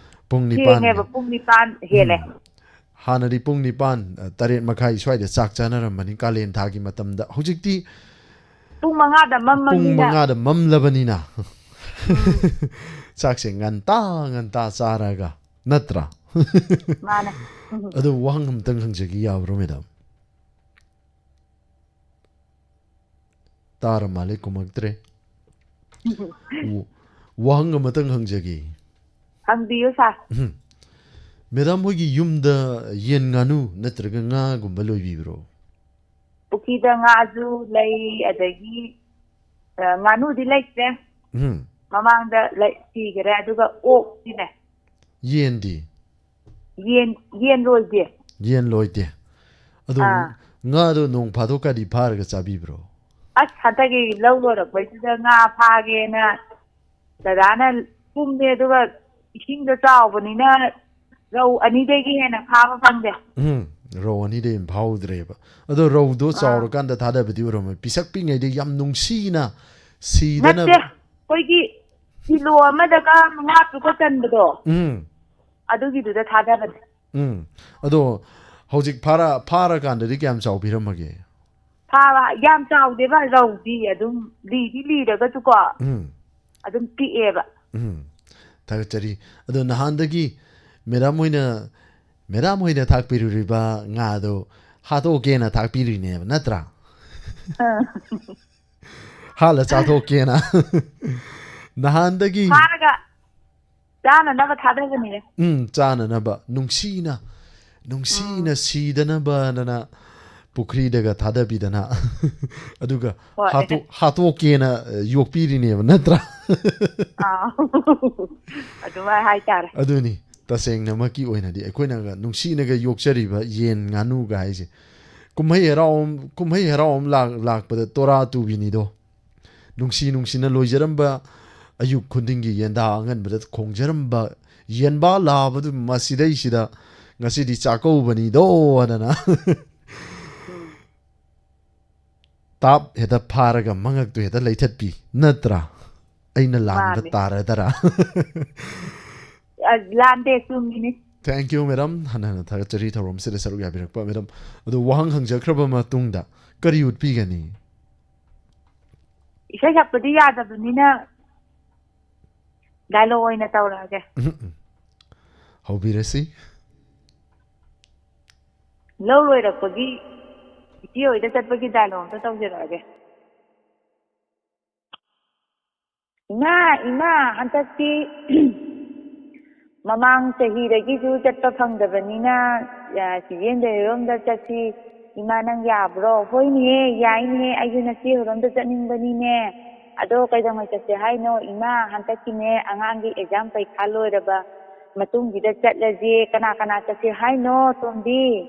ꯄꯨꯡ ꯅꯤꯄꯥꯟ꯫ ꯊꯦꯡꯉꯦꯕ, ꯄꯨꯡ ꯅꯤꯄꯥꯟ ꯍꯦꯜꯂꯦ꯫ ꯎꯝ꯫ ꯍꯥꯟꯅꯗꯤ ꯄꯨꯡ ꯅꯤꯄꯥꯟ, ꯑ, ꯇꯔꯦꯠ ꯃꯈꯥꯏ ꯁ꯭ꯋꯥꯏꯗ ꯆꯥꯛ ꯆꯥꯅꯔꯝꯕꯅꯤ ꯀꯥꯂꯦꯟ ꯊꯥꯒꯤ ꯃꯇꯝꯗ꯫ ꯍꯧꯖꯤꯛꯇꯤ ꯄꯨꯡ ꯃꯉꯥꯗ ꯄꯨꯡ ꯃꯝꯃꯕꯅꯤꯅ꯫ ꯃꯉꯥꯗ ꯃꯝꯂꯕꯅꯤꯅ꯫ ꯎꯝ꯫ ꯆꯥꯛꯁꯦ ꯉꯟꯇꯥ ꯉꯟꯇꯥ ꯆꯥꯔꯒ, ꯅꯠꯇ꯭ꯔꯥ? ꯃꯥꯅꯦ꯫ ꯎꯝ꯫ ꯑꯗꯨ ꯋꯥꯍꯪ ꯑꯝꯇꯪ ꯍꯪꯖꯒꯦ ꯌꯥꯕ꯭ꯔꯣ, ꯃꯦꯗꯥꯝ? ꯇꯥꯔ ꯃꯥꯜꯂꯦ, ꯈꯨꯝꯃꯛꯇ꯭ꯔꯦ꯫ ꯎꯝ꯫ ꯋꯥ-, ꯋꯥꯍꯪ ꯑꯃꯇꯪ ꯍꯪꯖꯒꯦ꯫ ꯍꯪꯕꯤꯌꯨ, ꯁꯥꯔ꯫ ꯎꯝ꯫ ꯃꯦꯗꯥꯝ ꯍꯣꯏꯒꯤ ꯌꯨꯝꯗ ꯌꯦꯟ, ꯉꯥꯅꯨ ꯅꯠꯇ꯭ꯔꯒ ꯉꯥꯒꯨꯝꯕ ꯂꯣꯏꯕꯤꯕ꯭ꯔꯣ? ꯄꯨꯈ꯭ꯔꯤꯗ ꯉꯥꯁꯨ ꯂꯩ, ꯑꯗꯒꯤ, ꯑ, ꯉꯥꯅꯨꯗꯤ ꯂꯩꯇ꯭ꯔꯦ꯫ ꯎꯝ꯫ ꯃꯃꯥꯡꯗ ꯂꯩ-, ꯁꯤꯈꯔꯦ, ꯑꯗꯨꯒ ꯑꯣꯛꯇꯤ ꯂꯩ꯫ ꯌꯦꯟꯗꯤ? ꯌꯦꯟ, ꯌꯦꯟ ꯂꯣꯏꯗꯦ꯫ ꯌꯦꯟ ꯂꯣꯏꯗꯦ꯫ ꯑꯗꯣ ꯑꯥ꯫ ꯉꯥꯗꯣ ꯅꯣꯡ ꯐꯥꯗꯣꯛꯀꯗꯤ ꯐꯥꯔꯒ ꯆꯥꯕꯤꯕ꯭ꯔꯣ? ꯑꯁ, ꯍꯟꯗꯛꯀꯤ ꯂꯧ ꯂꯣꯏꯔꯛꯄꯩꯗꯨꯗ ꯉꯥ ꯐꯥꯒꯦꯅ ꯗꯗꯥꯅ ꯀꯨꯝꯃꯦ, ꯑꯗꯨꯒ ꯏꯁꯤꯡꯗꯣ ꯆꯥꯎꯕꯅꯤꯅ ꯔꯧ ꯑꯅꯤꯗꯒꯤ ꯍꯦꯟꯅ ꯐꯥꯕ ꯐꯪꯗꯦ꯫ ꯎꯝ꯫ ꯔꯧ ꯑꯅꯤꯗꯩ ꯍꯦꯟꯅ ꯐꯥꯎꯗ꯭ꯔꯦꯕ꯫ ꯑꯗꯣ ꯔꯧꯗꯣ ꯑꯥ꯫ ꯆꯥꯎꯔꯀꯥꯟꯗ ꯊꯥꯗꯕꯗꯤ ꯑꯣꯏꯔꯝꯃꯣꯏ, ꯄꯤꯁꯛ ꯄꯤꯛꯉꯩꯗꯩ ꯌꯥꯝ ꯅꯨꯡꯁꯤꯅ ꯁꯤꯗꯅ ꯅꯠꯇꯦ, ꯑꯩꯈꯣꯏꯒꯤ ꯀꯤꯂꯣ ꯑꯃꯗꯒ ꯃꯉꯥ ꯇꯔꯨꯛꯀ ꯆꯟꯕꯗꯣ, ꯎꯝ ꯑꯗꯨꯒꯤꯗꯨꯗ ꯊꯥꯗꯕꯅꯦ꯫ ꯎꯝ꯫ ꯑꯗꯣ ꯍꯧꯖꯤꯛ ꯐꯥꯔ ꯐꯥꯔꯀꯥꯟꯗꯗꯤ ꯀꯌꯥꯝ ꯆꯥꯎꯕꯤꯔꯝꯃꯒꯦ? ꯐꯥꯕ ꯌꯥꯝ ꯆꯥꯎꯗꯦꯕ, ꯔꯧꯗꯤ ꯑꯗꯨꯝ ꯂꯤꯗꯤ ꯂꯤꯔꯒꯁꯨꯀꯣ, ꯎꯝ ꯑꯗꯨꯝ ꯄꯤꯛꯑꯦꯕ꯫ ꯎꯝ꯫ ꯊꯥꯒꯠꯆꯔꯤ꯫ ꯑꯗꯣ ꯅꯍꯥꯟꯗꯒꯤ ꯃꯦꯗꯥꯝ ꯍꯣꯏꯅ, ꯃꯦꯗꯥꯝ ꯍꯣꯏꯅ ꯊꯥꯛꯄꯤꯔꯨꯔꯤꯕ ꯉꯥꯗꯣ ꯍꯥꯠꯇꯣꯛꯀꯦꯅ ꯊꯥꯛꯄꯤꯔꯤꯅꯦꯕ, ꯅꯠꯇ꯭ꯔꯥ? ꯑꯥ꯫ ꯍꯥꯠꯂ ꯆꯥꯊꯣꯛꯀꯦꯅ꯫ ꯅꯍꯥꯟꯗꯒꯤ ꯐꯥꯔꯒ ꯆꯥꯅꯅꯕ ꯊꯥꯗꯕꯅꯤꯅꯦ꯫ ꯎꯝ, ꯆꯥꯅꯅꯕ ꯅꯨꯡꯁꯤꯅ, ꯅꯨꯡꯁꯤꯅ ꯁꯤꯗꯅꯕꯗꯅ ꯄꯨꯈ꯭ꯔꯤꯗꯒ ꯊꯥꯗꯕꯤꯗꯅ ꯑꯗꯨꯒ ꯍꯣꯏ꯫ ꯍꯥꯠꯇꯣꯛ-, ꯍꯥꯠꯇꯣꯛꯀꯦꯅ, ꯑ, ꯌꯣꯛꯄꯤꯔꯤꯅꯦꯕ, ꯅꯠꯇ꯭ꯔꯥ? ꯑꯥ꯫ ꯑꯗꯨꯃꯥꯏ ꯍꯥꯏꯇꯥꯔꯦ꯫ ꯑꯗꯨꯅꯤ, ꯇꯁꯦꯡꯅꯃꯛꯀꯤ ꯑꯣꯏꯅꯗꯤ ꯑꯩꯈꯣꯏꯅꯒ ꯅꯨꯡꯁꯤꯅꯒ ꯌꯣꯛꯆꯔꯤꯕ ꯌꯦꯟ ꯉꯥꯅꯨꯒ ꯍꯥꯏꯁꯦ꯫ ꯀꯨꯝꯍꯩ ꯍꯔꯥꯎ ꯑꯃ, ꯀꯨꯝꯍꯩ ꯍꯔꯥꯎ ꯑꯃ ꯂꯥꯛ-, ꯂꯥꯛꯄꯗ ꯇꯣꯔꯥ ꯇꯨꯕꯤꯅꯤꯗꯣ꯫ ꯅꯨꯡꯁꯤ ꯅꯨꯡꯁꯤꯅ ꯂꯣꯏꯖꯔꯝꯕ, ꯑꯌꯨꯛ ꯈꯨꯗꯤꯡꯒꯤ ꯌꯦꯟꯗꯥ ꯑꯉꯟꯕꯗ ꯈꯣꯡꯖꯔꯝꯕ ꯌꯦꯟꯕꯥ ꯂꯥꯕꯗꯨ ꯃꯁꯤꯗꯩꯁꯤꯗ ꯉꯁꯤꯗꯤ ꯆꯥꯛꯀꯧꯕꯅꯤꯗꯣ ꯍꯥꯏꯗꯅ꯫ ꯎꯝ꯫ ꯇꯥꯞ ꯍꯦꯛꯇ ꯐꯥꯔꯒ ꯃꯉꯛꯇꯨ ꯍꯦꯛꯇ ꯂꯩꯊꯠꯄꯤ, ꯅꯠꯇ꯭ꯔꯥ? ꯑꯩꯅ ꯂꯥꯟꯕ ꯃꯥꯅꯦ꯫ ꯇꯥꯔꯗꯔꯥ? ꯑ, ꯂꯥꯟꯗꯦ, ꯆꯨꯝꯃꯤꯅꯤ꯫ Thank you, madam꯫ ꯍꯟꯅ ꯍꯟꯅ ꯊꯥꯒꯠꯆꯔꯤ ꯊꯧꯔꯝꯁꯤꯗ ꯁꯔꯨꯛ ꯌꯥꯕꯤꯔꯛꯄ, madam꯫ ꯑꯗꯣ ꯋꯥꯍꯪ ꯍꯪꯖꯈ꯭ꯔꯕ ꯃꯇꯨꯡꯗ ꯀꯔꯤ ꯎꯠꯄꯤꯒꯅꯤ? ꯏꯁꯩ ꯁꯛꯄꯗꯤ ꯌꯥꯗꯕꯅꯤꯅ dialogue ꯑꯣꯏꯅ ꯇꯧꯔꯛꯑꯒꯦ꯫ ꯎꯝ, ꯎꯝ꯫ ꯍꯧꯕꯤꯔꯁꯤ꯫ ꯂꯧ ꯂꯣꯏꯔꯛꯄꯒꯤ ꯏꯆꯦ ꯍꯣꯏꯗ ꯆꯠꯄꯒꯤ dialogue ꯑꯝꯇ ꯇꯧꯖꯔꯛꯑꯒꯦ꯫ "ꯏꯃꯥ, ꯏꯃꯥ, ꯍꯟꯗꯛꯇꯤ ꯃꯃꯥꯡ ꯆꯍꯤꯗꯒꯤꯁꯨ ꯆꯠꯄ ꯐꯪꯗꯕꯅꯤꯅ, ꯑ, ꯆꯤꯆꯦꯟꯗ ꯍꯣꯏꯔꯣꯝꯗ ꯆꯠꯁꯤ꯫ ꯏꯃꯥ, ꯅꯪ ꯌꯥꯕ꯭ꯔꯣ?" "ꯍꯣꯏꯅꯦꯍꯦ, ꯌꯥꯏꯅꯦꯍꯦ, ꯑꯩꯁꯨ ꯅꯆꯦ ꯍꯣꯏꯔꯣꯝꯗ ꯆꯠꯅꯤꯡꯕꯅꯤꯅꯦ꯫ ꯑꯗꯣ ꯀꯩꯗꯧꯉꯩ ꯆꯠꯁꯦ ꯍꯥꯏꯅꯣ?" "ꯏꯃꯥ, ꯍꯟꯗꯛꯀꯤꯅꯦ ꯑꯉꯥꯡꯒꯤ exam ꯄꯩꯈꯥ ꯂꯣꯏꯔꯕ ꯃꯇꯨꯡꯒꯤꯗ ꯆꯠꯂꯁꯦ꯫ ꯀꯅꯥ ꯀꯅꯥ ꯆꯠꯁꯦ ꯍꯥꯏꯅꯣ, ꯇꯣꯝꯕꯤ?"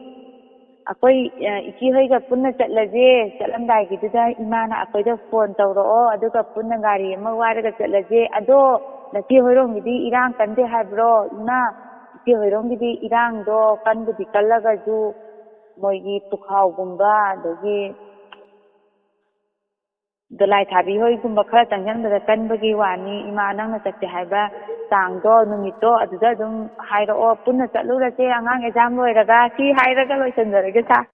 "ꯑꯩꯈꯣꯏ, ꯑ, ꯏꯆꯦ ꯍꯣꯏꯒ ꯄꯨꯟꯅ ꯆꯠꯂꯁꯦ꯫ ꯆꯠꯂꯝꯗꯥꯏꯒꯤꯗꯨꯗ ꯏꯃꯥꯅ ꯑꯩꯈꯣꯏꯗ phone ꯇꯧꯔꯛꯑꯣ, ꯑꯗꯨꯒ ꯄꯨꯟꯅ ꯒꯥꯔꯤ ꯑꯃ ꯋꯥꯏꯔꯒ ꯆꯠꯂꯁꯦ꯫ ꯑꯗꯣ ꯅꯆꯦ ꯍꯣꯏꯔꯣꯝꯒꯤꯗꯤ ꯏꯔꯥꯡ ꯀꯟꯗꯦ ꯍꯥꯏꯕ꯭ꯔꯣ?" "ꯏꯃꯥ, ꯏꯆꯦ ꯍꯣꯏꯔꯣꯝꯒꯤꯗꯤ ꯏꯔꯥꯡꯗꯣ ꯀꯟꯕꯨꯗꯤ ꯀꯜꯂꯒꯁꯨ ꯃꯣꯏꯒꯤ ꯄꯨꯈꯥꯎꯒꯨꯝꯕ, ꯑꯗꯒꯤ ꯗꯣꯂꯥꯏ ꯊꯥꯕꯤ ꯍꯣꯏꯒꯨꯝꯕ ꯈꯔ ꯆꯪꯁꯤꯟꯕꯗ ꯀꯟꯕꯒꯤ ꯋꯥꯅꯤ꯫ ꯏꯃꯥ, ꯅꯪꯅ ꯆꯠꯁꯦ ꯍꯥꯏꯕ ꯆꯥꯡꯗꯣ, ꯅꯨꯃꯤꯠꯇꯣ, ꯑꯗꯨꯗ ꯑꯗꯨꯝ ꯍꯥꯏꯔꯛꯑꯣ, ꯄꯨꯟꯅ ꯆꯠꯂꯨꯔꯁꯦ ꯑꯉꯥꯡ ꯑꯦꯛꯖꯥꯝ ꯂꯣꯏꯔꯒ꯫ ꯁꯤ ꯍꯥꯏꯔꯒ ꯂꯣꯏꯁꯤꯟꯖꯔꯒꯦ, ꯁꯥꯔ꯫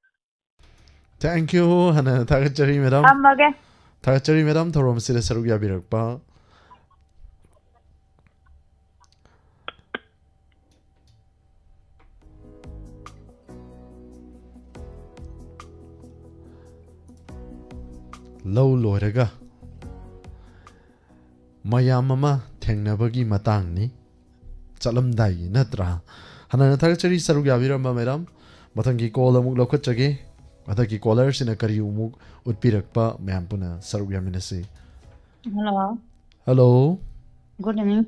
Thank you, ꯍꯥꯟꯅ ꯊꯥꯒꯠꯆꯔꯤ, ꯃꯦꯗꯥꯝ꯫ ꯊꯝꯃꯒꯦ꯫ ꯊꯥꯒꯠꯆꯔꯤ, ꯃꯦꯗꯥꯝ, ꯊꯧꯔꯝ ꯑꯁꯤꯗ ꯁꯔꯨꯛ ꯌꯥꯕꯤꯔꯛꯄ꯫ ꯂꯧ ꯂꯣꯏꯔꯒ ꯃꯌꯥꯝ ꯑꯃ ꯊꯦꯡꯅꯕꯒꯤ ꯃꯇꯥꯡꯅꯤ꯫ ꯆꯠꯂꯝꯗꯥꯏꯒꯤ ꯅꯠꯇ꯭ꯔꯥ? ꯍꯥꯟꯅ ꯊꯥꯒꯠꯆꯔꯤ ꯁꯔꯨꯛ ꯌꯥꯕꯤꯔꯝꯕ ꯃꯦꯗꯥꯝ꯫ ꯃꯊꯪꯒꯤ ꯀꯣꯜ ꯑꯃꯨꯛ ꯂꯧꯈꯠꯆꯒꯦ꯫ ꯍꯟꯗꯛꯀꯤ ꯀꯣꯂꯔꯁꯤꯅ ꯀꯔꯤ ꯑꯃꯨꯛ ꯎꯠꯄꯤꯔꯛꯄ, ꯃꯌꯥꯝ ꯄꯨꯟꯅ ꯁꯔꯨꯛ ꯌꯥꯃꯤꯟꯅꯁꯤ꯫ Hello. Hello. Good evening.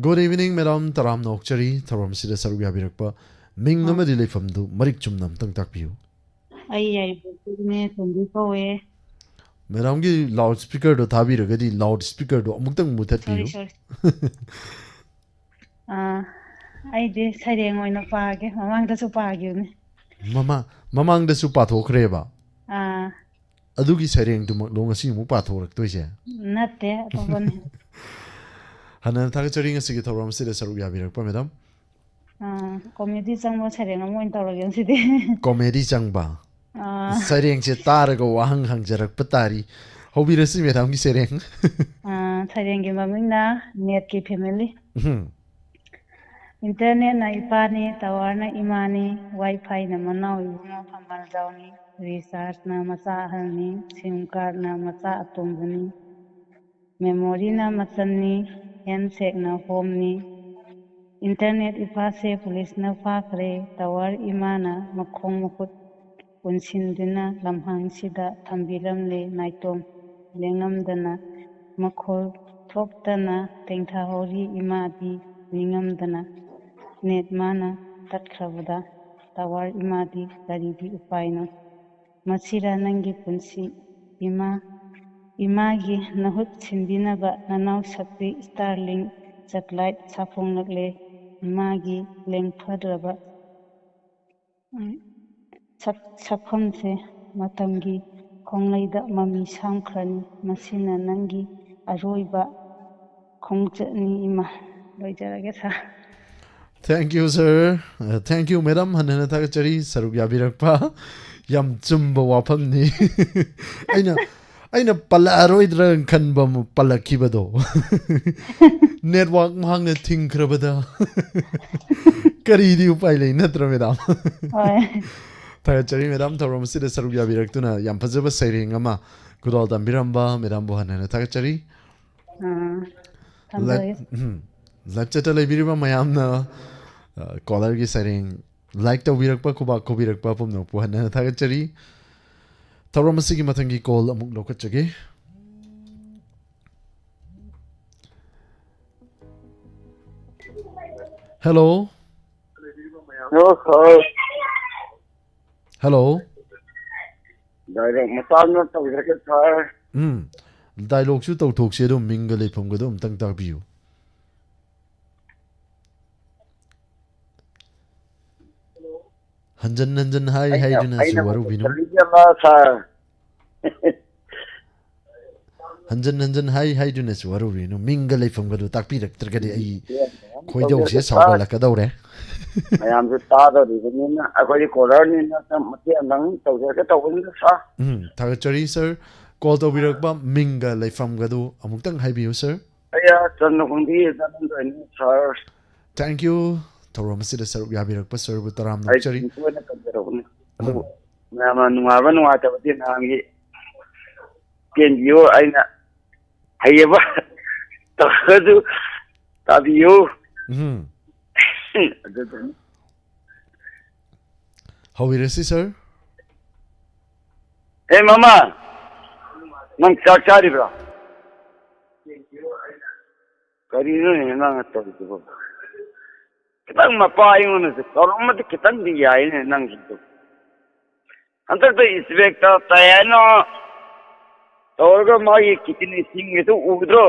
Good evening, madam, ꯇꯔꯥꯝꯅ ꯑꯣꯛꯆꯔꯤ ꯊꯧꯔꯝꯁꯤꯗ ꯁꯔꯨꯛ ꯌꯥꯕꯤꯔꯛꯄ꯫ ꯃꯤꯡ ꯑꯥ꯫ ꯑꯃꯗꯤ ꯂꯩꯐꯝꯗꯨ ꯃꯔꯤꯛ ꯆꯨꯝꯅ ꯑꯃꯨꯛꯇꯪ ꯇꯥꯛꯄꯤꯌꯨ꯫ ꯑꯩ ꯌꯥꯏꯔꯤꯄꯣꯛꯇꯒꯤꯅꯦ, ꯇꯣꯝꯕꯤ ꯀꯧꯋꯦ꯫ ꯃꯦꯗꯥꯝꯒꯤ ꯂꯥꯎꯠ ꯁ꯭ꯄꯤꯀꯔꯗꯣ ꯊꯥꯕꯤꯔꯒꯗꯤ, ꯂꯥꯎꯠ ꯁ꯭ꯄꯤꯀꯔꯗꯣ ꯑꯃꯨꯛꯇꯪ ꯃꯨꯊꯠꯄꯤꯌꯨ꯫ Sorry, sorry. ꯑꯥ, ꯑꯩꯗꯤ ꯁꯩꯔꯦꯡ ꯑꯣꯏꯅ ꯄꯥꯒꯦ, ꯃꯃꯥꯡꯗꯁꯨ ꯄꯥꯈꯤꯕꯅꯦ꯫ ꯃꯃꯥ-, ꯃꯃꯥꯡꯗꯁꯨ ꯄꯥꯊꯣꯛꯈ꯭ꯔꯦꯕ? ꯑꯥ꯫ ꯑꯗꯨꯒꯤ ꯁꯩꯔꯦꯡꯗꯨꯃꯛꯂꯣ ꯉꯁꯤ ꯑꯃꯨꯛ ꯄꯥꯊꯣꯔꯛꯇꯣꯏꯁꯦ? ꯅꯠꯇꯦ, ꯑꯇꯣꯞꯄꯅꯦ꯫ ꯍꯥꯟꯅ ꯊꯥꯒꯠꯆꯔꯤ ꯉꯁꯤꯒꯤ ꯊꯧꯔꯝ ꯑꯁꯤꯗ ꯁꯔꯨꯛ ꯌꯥꯕꯤꯔꯛꯄ, ꯃꯦꯗꯥꯝ꯫ ꯑꯥ, comedy ꯆꯪꯕ ꯁꯩꯔꯦꯡ ꯑꯃ ꯑꯣꯏꯅ ꯇꯧꯔꯒꯦ ꯉꯁꯤꯗꯤ꯫ Comedy ꯆꯪꯕ? ꯑꯥ꯫ ꯁꯩꯔꯦꯡꯁꯦ ꯇꯥꯔꯒ ꯋꯥꯍꯪ ꯍꯪꯖꯔꯛꯄ ꯇꯥꯔꯤ꯫ ꯍꯧꯕꯤꯔꯁꯤ, ꯃꯦꯗꯥꯝꯒꯤ ꯁꯩꯔꯦꯡ꯫ ꯑꯥ, ꯁꯩꯔꯦꯡꯒꯤ ꯃꯃꯤꯡꯅ ꯅꯦꯠꯀꯤ ꯐꯦꯃꯤꯂꯤ꯫ ꯎꯝ꯫ ꯏꯟꯇꯔꯅꯦꯠꯅ ꯏꯄꯥꯅꯤ, ꯇꯥꯋꯔꯅ ꯏꯃꯥꯅꯤ, ꯋꯥꯏ ꯐꯥꯏꯅ ꯃꯅꯥꯎ ꯏꯕꯨꯡꯉꯣ ꯐꯝꯕꯥꯜꯖꯥꯎꯅꯤ, ꯔꯤꯆꯥꯔꯖꯅ ꯃꯆꯥ ꯑꯍꯜꯅꯤ, ꯁꯤꯝ ꯀꯥꯔꯗꯅ ꯃꯆꯥ ꯑꯇꯣꯝꯕꯅꯤ, ꯃꯦꯃꯣꯔꯤꯅ ꯃꯆꯟꯅꯤ, ꯍꯦꯟꯁꯦꯛꯅ ꯍꯣꯝꯅꯤ꯫ ꯏꯟꯇꯔꯅꯦꯠ ꯏꯄꯥꯁꯦ ꯄꯨꯂꯤꯁꯅ ꯐꯥꯈ꯭ꯔꯦ, ꯇꯥꯋꯔ ꯏꯃꯥꯅ ꯃꯈꯣꯡ ꯃꯈꯨꯠ ꯄꯨꯟꯁꯤꯟꯗꯨꯅ ꯂꯝꯍꯥꯡꯁꯤꯗ ꯊꯝꯕꯤꯔꯝꯂꯦ ꯅꯥꯏꯇꯣꯝ ꯂꯦꯡꯉꯝꯗꯅ꯫ ꯃꯈꯣꯜ ꯊꯣꯛꯇꯅ ꯇꯦꯡꯊꯥꯍꯧꯔꯤ ꯏꯃꯥꯗꯤ ꯅꯤꯡꯉꯝꯗꯅ꯫ ꯅꯦꯠ ꯃꯥꯅ ꯇꯠꯈ꯭ꯔꯕꯗ ꯇꯥꯋꯔ ꯏꯃꯥꯗꯤ ꯀꯔꯤꯒꯤ ꯎꯄꯥꯏꯅꯣ? ꯃꯁꯤꯔꯥ ꯅꯪꯒꯤ ꯄꯨꯟꯁꯤ ꯏꯃꯥ? ꯏꯃꯥꯒꯤ ꯅꯍꯨꯠ ꯁꯤꯟꯕꯤꯅꯕ ꯅꯅꯥꯎ ꯁꯛꯄꯤ Starlink satellite ꯁꯥꯐꯣꯡꯂꯛꯂꯦ꯫ ꯏꯃꯥꯒꯤ ꯂꯦꯡꯐꯗ꯭ꯔꯕ ꯎꯝ, ꯁꯛ-, ꯁꯛꯐꯝꯁꯦ ꯃꯇꯝꯒꯤ ꯈꯣꯡꯂꯩꯗ ꯃꯃꯤ ꯁꯥꯝꯈ꯭ꯔꯅꯤ꯫ ꯃꯁꯤꯅ ꯅꯪꯒꯤ ꯑꯔꯣꯏꯕ ꯈꯣꯡꯆꯠꯅꯤ, ꯏꯃꯥ꯫ ꯂꯣꯏꯖꯔꯒꯦ, ꯁꯥꯔ꯫ Thank you, sir. Uh, thank you, madam. ꯍꯟꯅ ꯍꯟꯅ ꯊꯥꯒꯠꯆꯔꯤ ꯁꯔꯨꯛ ꯌꯥꯕꯤꯔꯛꯄ꯫ ꯌꯥꯝ ꯆꯨꯝꯕ ꯋꯥꯐꯝꯅꯤ꯫ ꯑꯩꯅ, ꯑꯩꯅ ꯄꯜꯂꯛꯑꯔꯣꯏꯗ꯭ꯔꯥ ꯈꯟꯕ ꯑꯃ ꯄꯜꯂꯛꯈꯤꯕꯗꯣ꯫ Network ꯃꯍꯥꯛꯅ ꯊꯤꯡꯈ꯭ꯔꯕꯗ꯫ ꯀꯔꯤꯗꯤ ꯎꯄꯥꯏ ꯂꯩ, ꯅꯠꯇ꯭ꯔꯣ, madam? ꯍꯣꯏ꯫ ꯊꯥꯒꯠꯆꯔꯤ, madam, ꯊꯧꯔꯝ ꯑꯁꯤꯗ ꯁꯔꯨꯛ ꯌꯥꯕꯤꯔꯛꯇꯨꯅ ꯌꯥꯝ ꯐꯖꯕ ꯁꯩꯔꯦꯡ ꯑꯃ ꯈꯨꯗꯣꯜ ꯇꯝꯕꯤꯔꯝꯕ madamꯕꯨ ꯍꯟꯅ ꯍꯟꯅ ꯊꯥꯒꯠꯆꯔꯤ꯫ ꯑꯥ, ꯊꯝꯖꯔꯒꯦ꯫ Live-, ꯎꯝ, live chat-ꯇ ꯂꯩꯕꯤꯔꯤꯕ ꯃꯌꯥꯝꯅ, ꯑ, caller-ꯒꯤ ꯁꯩꯔꯦꯡ like ꯇꯧꯕꯤꯔꯛꯄ, ꯈꯨꯕꯥꯛ ꯈꯨꯕꯤꯔꯛꯄ ꯄꯨꯝꯅꯃꯛꯄꯨ ꯍꯟꯅ ꯍꯟꯅ ꯊꯥꯒꯠꯆꯔꯤ꯫ ꯊꯧꯔꯝ ꯑꯁꯤꯒꯤ ꯃꯊꯪꯒꯤ call ꯑꯃꯨꯛ ꯂꯧꯈꯠꯆꯒꯦ꯫ Hello꯫ Hello, sir. Hello꯫ Dialogue ꯃꯆꯥ ꯑꯃ ꯇꯧꯖꯒꯦ, sir꯫ ꯎꯝ꯫ Dialogue-ꯁꯨ ꯇꯧꯊꯣꯛꯁꯤ, ꯑꯗꯨꯝ ꯃꯤꯡꯒ ꯂꯩꯐꯝꯒꯗꯣ ꯑꯝꯇꯪ ꯇꯥꯛꯄꯤꯌꯨ꯫ ꯍꯟꯖꯟ ꯍꯟꯖꯟ ꯍꯥꯏ ꯑꯩꯅ, ꯍꯥꯏꯗꯨꯅꯁꯨ ꯑꯩꯅ ꯋꯥꯔꯧꯕꯤꯅꯨ꯫ ꯃꯇꯝ ꯁꯔꯕꯤꯁ ꯑꯃ, sir꯫ ꯍꯟꯖꯟ ꯍꯟꯖꯟ ꯍꯥꯏ ꯍꯥꯏꯗꯨꯅꯁꯨ ꯋꯥꯔꯧꯕꯤꯅꯨ꯫ ꯃꯤꯡꯒ ꯂꯩꯐꯝꯒꯗꯨ ꯇꯥꯛꯄꯤꯔꯛꯇ꯭ꯔꯒꯗꯤ ꯑꯩ ꯈꯣꯏꯗꯧꯁꯦ ꯁꯥꯎꯒꯠꯂꯛꯀꯗꯧꯔꯦ꯫ ꯃꯌꯥꯝꯁꯨ ꯇꯥꯗꯧꯔꯤꯕꯅꯤꯅ, ꯑꯩꯈꯣꯏꯗꯤ caller-ꯅꯤꯅ ꯃꯇꯦꯡ ꯑꯃꯇꯪ ꯇꯧꯖꯒꯦ ꯇꯧꯕꯅꯤꯗ, sir꯫ ꯎꯝ, ꯊꯥꯒꯠꯆꯔꯤ, sir꯫ Call ꯇꯧꯕꯤꯔꯛꯄ ꯃꯤꯡꯒ ꯂꯩꯐꯝꯒꯗꯨ ꯑꯃꯨꯛꯇꯪ ꯍꯥꯏꯕꯤꯌꯨ, sir꯫ ꯑꯩ ꯆꯟꯅ ꯈꯣꯡꯕꯤ ꯆꯠꯂꯝꯗꯣꯏꯅꯤ, sir꯫ Thank you꯫ ꯊꯧꯔꯝ ꯑꯁꯤꯗ ꯁꯔꯨꯛ ꯌꯥꯕꯤꯔꯛꯄ sir-ꯕꯨ ꯇꯔꯥꯝꯅ ꯑꯩ ꯑꯣꯛꯆꯔꯤ꯫ ꯁꯤꯝꯄꯜ ꯑꯣꯏꯅ ꯇꯧꯖꯔꯛꯄꯅꯤ꯫ ꯑꯗꯨ ꯎꯝ꯫ ꯃꯌꯥꯝꯅ ꯅꯨꯡꯉꯥꯏꯕ ꯅꯨꯡꯉꯥꯏꯇꯕꯗꯤ ꯅꯍꯥꯟꯒꯤ ꯄꯦꯟꯕꯤꯌꯨ, ꯑꯩꯅ ꯍꯩꯌꯦꯕ ꯇꯧꯔꯒꯁꯨ ꯇꯥꯕꯤꯌꯨ꯫ ꯎꯝ꯫ ꯑꯗꯨꯗꯨꯅꯤ꯫ ꯍꯧꯕꯤꯔꯁꯤ, sir꯫ ꯑꯦ, ꯃꯃꯥ, ꯅꯪ ꯆꯥꯛ ꯆꯥꯔꯤꯕ꯭ꯔꯣ? ꯀꯔꯤꯅꯣꯅꯦ ꯅꯪꯅ ꯇꯧꯔꯤꯗꯨꯕꯣ? ꯈꯤꯇꯪ ꯃꯄꯥ ꯑꯩꯉꯣꯟꯗꯁꯨ ꯀꯧꯔꯝꯃꯗꯤ ꯈꯤꯇꯪꯗꯤ ꯌꯥꯏꯅꯦ ꯅꯪꯒꯤꯗꯣ꯫ ꯍꯟꯗꯛꯇ inspector ꯇꯥꯏ ꯍꯥꯏꯅ ꯇꯧꯔꯒ ꯃꯥꯒꯤ kidney ꯆꯤꯡꯉꯤꯗꯨ ꯎꯗ꯭ꯔꯣ?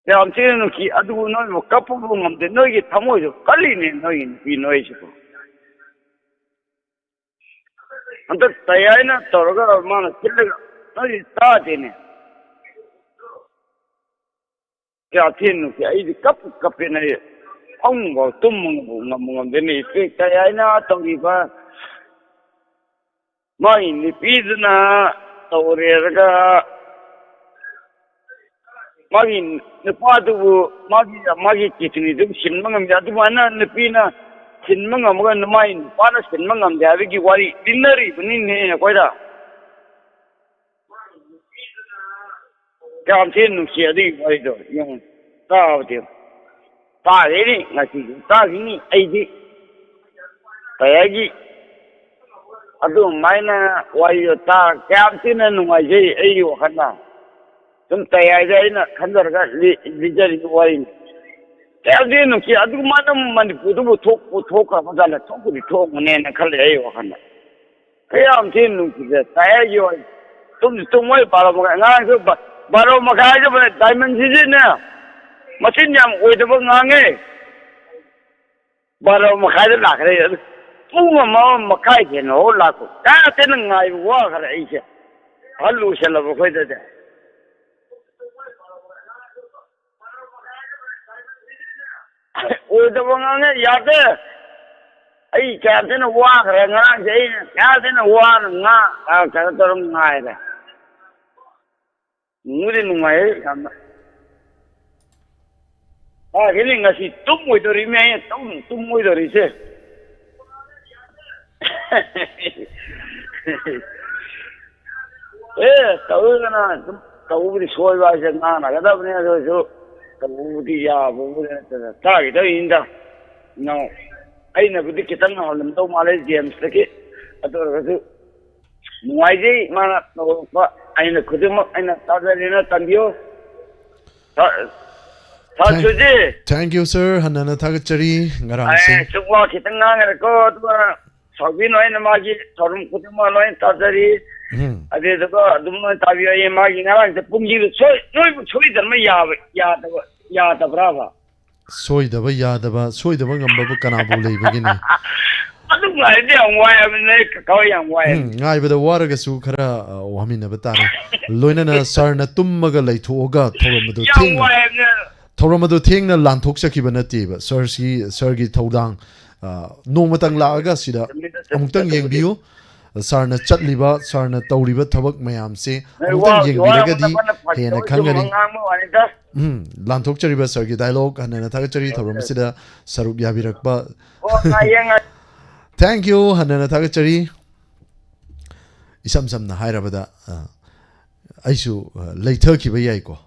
ꯌꯥꯝ ꯊꯤꯅ ꯅꯨꯡꯁꯤ꯫ ꯑꯗꯨꯕꯨ ꯅꯣꯏꯕꯨ ꯀꯞꯄꯕꯨ ꯉꯝꯗꯦ꯫ ꯅꯣꯏꯒꯤ ꯊꯃꯣꯏꯗꯨ ꯀꯜꯂꯤꯅꯦ, ꯅꯣꯏꯒꯤ ꯅꯨꯄꯤ ꯅꯣꯏꯁꯤꯕꯨ꯫ ꯍꯟꯗꯛ ꯇꯌꯥꯏꯅ ꯇꯧꯔꯒ ꯃꯥꯅ ꯁꯤꯜꯂꯒ ꯅꯣꯏꯗꯤ ꯇꯥꯗꯦꯅꯦ꯫ ꯀꯌꯥ ꯊꯤꯅ ꯅꯨꯡꯁꯤ꯫ ꯑꯩꯗꯤ ꯀꯞ ꯀꯞꯄꯦꯅꯦ꯫ ꯑꯩ ꯐꯃꯨꯡꯐꯥꯎ ꯇꯨꯝꯕ ꯉꯝꯕꯨ ꯉꯝꯗꯦꯅꯦ꯫ ꯏꯆꯦ ꯇꯌꯥꯏꯅ ꯇꯧꯔꯤꯕ ꯃꯥꯒꯤ ꯅꯨꯄꯤꯗꯨꯅ ꯇꯧꯔꯦꯔꯒ ꯃꯥꯒꯤ ꯅꯨꯄꯥꯗꯨꯕꯨ ꯃꯥꯒꯤ, ꯃꯥꯒꯤ ꯀꯤꯠꯅꯤꯗꯨꯕꯨ ꯁꯤꯟꯕ ꯉꯝꯗꯦ꯫ ꯑꯗꯨꯃꯥꯏꯅ ꯅꯨꯄꯤꯅ ꯁꯤꯟꯕ ꯉꯝꯃꯒ ꯃꯥꯒꯤ ꯅꯨꯄꯥꯅ ꯁꯤꯟꯕ ꯉꯝꯗꯦ ꯍꯥꯏꯕꯒꯤ ꯋꯥꯔꯤ ꯂꯤꯅꯔꯤꯕꯅꯤꯅꯦ ꯑꯩꯈꯣꯏꯗ꯫ ꯀꯌꯥꯝ ꯊꯤꯅ ꯅꯨꯡꯁꯤ ꯑꯗꯨꯒꯤ ꯋꯥꯔꯤꯗꯣ ꯌꯦꯡꯉꯨ꯫ ꯇꯥꯕꯗꯤ ꯇꯥꯈꯤꯅꯤ, ꯉꯁꯤꯁꯨ ꯇꯥꯈꯤꯅꯤ꯫ ꯑꯩꯗꯤ ꯇꯌꯥꯏꯒꯤ ꯑꯗꯨꯃꯥꯏꯅ ꯋꯥꯔꯤꯗꯣ ꯇꯥ ꯀꯌꯥꯝ ꯊꯤꯅ ꯅꯨꯡꯉꯥꯏꯖꯩ ꯑꯩꯒꯤ ꯋꯥꯈꯜꯗ꯫ ꯁꯨꯝ ꯇꯌꯥꯏꯗ ꯑꯩꯅ ꯈꯟꯖꯔꯒ ꯂꯤ-, ꯂꯤꯖꯔꯤꯕ ꯋꯥꯔꯤꯅꯤ꯫ ꯀꯌꯥꯝ ꯊꯤꯅ ꯅꯨꯡꯁꯤ꯫ ꯑꯗꯨ ꯃꯥꯅ ꯃꯅꯤꯄꯨꯔꯗꯨꯕꯨ ꯊꯣꯛꯄꯨ ꯊꯣꯛꯈ꯭ꯔꯕ ꯖꯥꯠꯂ? ꯊꯣꯛꯄꯨꯗꯤ ꯊꯣꯛꯑꯝꯒꯅꯦꯅ ꯈꯜꯂꯦ ꯑꯩꯒꯤ ꯋꯥꯈꯜꯗ꯫ ꯀꯌꯥꯝ ꯊꯤꯅ ꯅꯨꯡꯁꯤꯖ ꯇꯥꯏ꯫ ꯇꯨꯝꯁꯨ ꯇꯨꯝꯃꯣꯏ, ꯕꯥꯔꯣ ꯃꯈꯥꯏ꯫ ꯑꯉꯥꯡꯁꯨ ꯕ-, ꯕꯥꯔꯣ ꯃꯈꯥꯏ ꯍꯥꯏꯁꯦ ꯗꯥꯏꯃꯟꯁꯤꯗꯤꯅꯦ ꯃꯆꯤꯟ ꯌꯥꯝ ꯑꯣꯏꯗꯕ ꯉꯥꯡꯉꯦ꯫ ꯕꯥꯔꯣ ꯃꯈꯥꯏꯗ ꯂꯥꯛꯈ꯭ꯔꯦ꯫ ꯑꯗꯨ ꯄꯨꯡ ꯑꯃ, ꯑꯃ ꯃꯈꯥꯏ ꯍꯦꯟꯅ ꯍꯧ ꯂꯥꯛꯄ꯫ ꯀꯥ ꯍꯦꯟꯅ ꯉꯥꯏꯕ ꯋꯥꯈ꯭ꯔꯦ ꯑꯩꯁꯦ꯫ ꯑꯍꯜ ꯑꯣꯏꯁꯜꯂꯕ ꯑꯩꯈꯣꯏꯗꯗꯤ꯫ ꯑꯣꯏꯗꯕ ꯉꯥꯡꯉꯦ, ꯌꯥꯗꯦ꯫ ꯑꯩ ꯀꯌꯥ ꯊꯤꯅ ꯋꯥꯈ꯭ꯔꯦ ꯉꯔꯥꯡꯁꯦ꯫ ꯑꯩꯅ ꯀꯌꯥ ꯊꯤꯅ ꯋꯥꯅ ꯉꯥ, ꯑ, ꯀꯩꯅꯣ ꯇꯧꯔ ꯉꯥꯏꯔꯦ꯫ ꯅꯨꯡꯕꯨꯗꯤ ꯅꯨꯡꯉꯥꯏꯌꯦ ꯌꯥꯝꯅ꯫ ꯀꯥꯏꯗꯩꯅꯦ ꯉꯁꯤ ꯇꯨꯝꯃꯣꯏꯗꯧꯔꯤꯃꯤ, ꯑꯩꯅ ꯇꯨꯝ, ꯇꯨꯝꯃꯣꯏꯗꯧꯔꯤꯁꯦ꯫ ꯑꯦ, ꯇꯧꯔꯒꯅ ꯑꯗꯨꯝ ꯇꯧꯕꯕꯨꯗꯤ ꯁꯣꯏꯕ ꯍꯥꯏꯁꯦ ꯉꯥꯡꯅꯒꯗꯕꯅꯤ, ꯑꯗꯨ ꯑꯣꯏꯔꯁꯨ ꯇꯧꯕꯕꯨꯗꯤ ꯌꯥꯕꯕꯨꯗꯤ ꯅꯠꯇꯅ ꯇꯥꯈꯤꯗꯧꯔꯤꯅꯤꯗ꯫ ꯅꯪ, ꯑꯩꯅꯕꯨꯗꯤ ꯈꯤꯇꯪ ꯍꯜꯂꯝꯗꯧ ꯃꯥꯜꯂꯦ ꯖꯦꯝꯁꯇꯒꯤ꯫ ꯑꯗꯨ ꯑꯣꯏꯔꯒꯁꯨ ꯅꯨꯡꯉꯥꯏꯖꯩ ꯃꯥꯅ ꯇꯧꯔꯛꯄ꯫ ꯑꯩꯅ ꯈꯨꯗꯤꯡꯃꯛ ꯑꯩꯅ ꯇꯥꯖꯔꯦꯅ ꯇꯝꯕꯤꯌꯨ꯫ ꯁꯥꯔ, ꯁꯥꯔ ꯁꯨꯖꯤ꯫ Thank you, sir. ꯍꯟꯅ ꯍꯟꯅ ꯊꯥꯒꯠꯆꯔꯤ꯫ ꯉꯔꯥꯡꯁꯦ ꯑꯦ, ꯁꯨꯝ ꯋꯥ ꯈꯤꯇꯪ ꯉꯥꯡꯉꯔꯦꯀꯣ, ꯑꯗꯨꯒ ꯁꯥꯎꯕꯤꯅꯨ, ꯑꯩꯅ ꯃꯥꯒꯤ ꯊꯧꯔꯝ ꯈꯨꯗꯤꯡꯃꯛ ꯂꯣꯏ ꯇꯥꯖꯔꯤ꯫ ꯎꯝ꯫ ꯑꯗꯨꯗꯨꯒ ꯑꯗꯨꯝ ꯇꯥꯕꯤꯌꯨ꯫ ꯑꯩ ꯃꯥꯒꯤ ꯉꯔꯥꯡꯁꯦ ꯄꯨꯡꯁꯤꯗ ꯁꯣꯏ-, ꯅꯣꯏꯕꯨ ꯁꯣꯏꯗꯅ ꯌꯥꯕ-, ꯌꯥꯗꯕ, ꯌꯥꯗꯕ꯭ꯔꯥꯕ? ꯁꯣꯏꯗꯕ ꯌꯥꯗꯕ, ꯁꯣꯏꯗꯕ ꯉꯝꯕꯕꯨ ꯀꯅꯥꯕꯨ ꯂꯩꯕꯒꯦꯅꯦ? ꯑꯗꯨ ꯉꯥꯏꯕꯗꯤ ꯌꯥꯝ ꯋꯥꯏ ꯍꯥꯏꯕꯅꯤꯅ, ꯑꯩ ꯀꯀꯥ ꯍꯣꯏ ꯌꯥꯝ ꯋꯥꯏ ꯎꯝ, ꯍꯥꯏꯕꯅꯤ꯫ ꯉꯥꯏꯕꯗ ꯋꯥꯔꯒꯁꯨ ꯈꯔ, ꯑ, ꯋꯥꯃꯤꯟꯅꯕ ꯇꯥꯔꯦ꯫ ꯂꯣꯏꯅꯅ ꯁꯥꯔꯅ ꯇꯨꯝꯃꯒ ꯂꯩꯊꯣꯛꯑꯒ ꯊꯧꯔꯝ ꯑꯗꯨ ꯌꯥꯝ ꯊꯦꯡꯅ, ꯋꯥꯏ ꯍꯥꯏꯕꯅꯤ꯫ ꯊꯧꯔꯝ ꯑꯗꯨ ꯊꯦꯡꯅ ꯂꯥꯟꯊꯣꯛꯆꯈꯤꯕ ꯅꯠꯇꯦꯕ꯫ ꯁꯥꯔꯁꯤ, ꯁꯥꯔꯒꯤ ꯊꯧꯗꯥꯡ, ꯑ, ꯅꯣꯡꯃꯇꯪ ꯂꯥꯛꯑꯒ ꯁꯤꯗ ꯆꯨꯝꯃꯤꯗ, ꯆꯨꯝꯃꯤꯗ, ꯑꯃꯨꯛꯇꯪ ꯑꯗꯨꯕꯨꯗꯤ꯫ ꯌꯦꯡꯕꯤꯌꯨ꯫ ꯁꯥꯔꯅ ꯆꯠꯂꯤꯕ, ꯁꯥꯔꯅ ꯇꯧꯔꯤꯕ ꯊꯕꯛ ꯃꯌꯥꯝꯁꯦ ꯅꯣꯏ ꯑꯃꯨꯛꯇꯪ ꯋꯥ-, ꯌꯦꯡꯕꯤꯔꯒꯗꯤ ꯋꯥ-, ꯋꯥ-, ꯍꯦꯟꯅ ꯆꯨꯝꯕ ꯈꯪꯒꯅꯤ꯫ ꯉꯥꯡꯕ ꯋꯥꯅꯤꯗ꯫ ꯎꯝ, ꯂꯥꯟꯊꯣꯛꯆꯔꯤꯕ ꯁꯥꯔꯒꯤ ꯗꯥꯏꯂꯣꯛ ꯍꯟꯅꯅ ꯊꯥꯒꯠꯆꯔꯤ, ꯊꯧꯔꯝ ꯑꯁꯤꯗ ꯁꯔꯨꯛ ꯌꯥꯕꯤꯔꯛꯄ꯫ ꯑꯣ, ꯉꯥꯏꯌꯦ, ꯉꯥꯏ-, Thank you, ꯍꯟꯅꯅ ꯊꯥꯒꯠꯆꯔꯤ꯫ ꯏꯁꯝ ꯁꯝꯅ ꯍꯥꯏꯔꯕꯗ, ꯑ, ꯑꯩꯁꯨ, ꯑ, ꯂꯩꯊꯈꯤꯕ ꯌꯥꯏꯀꯣ꯫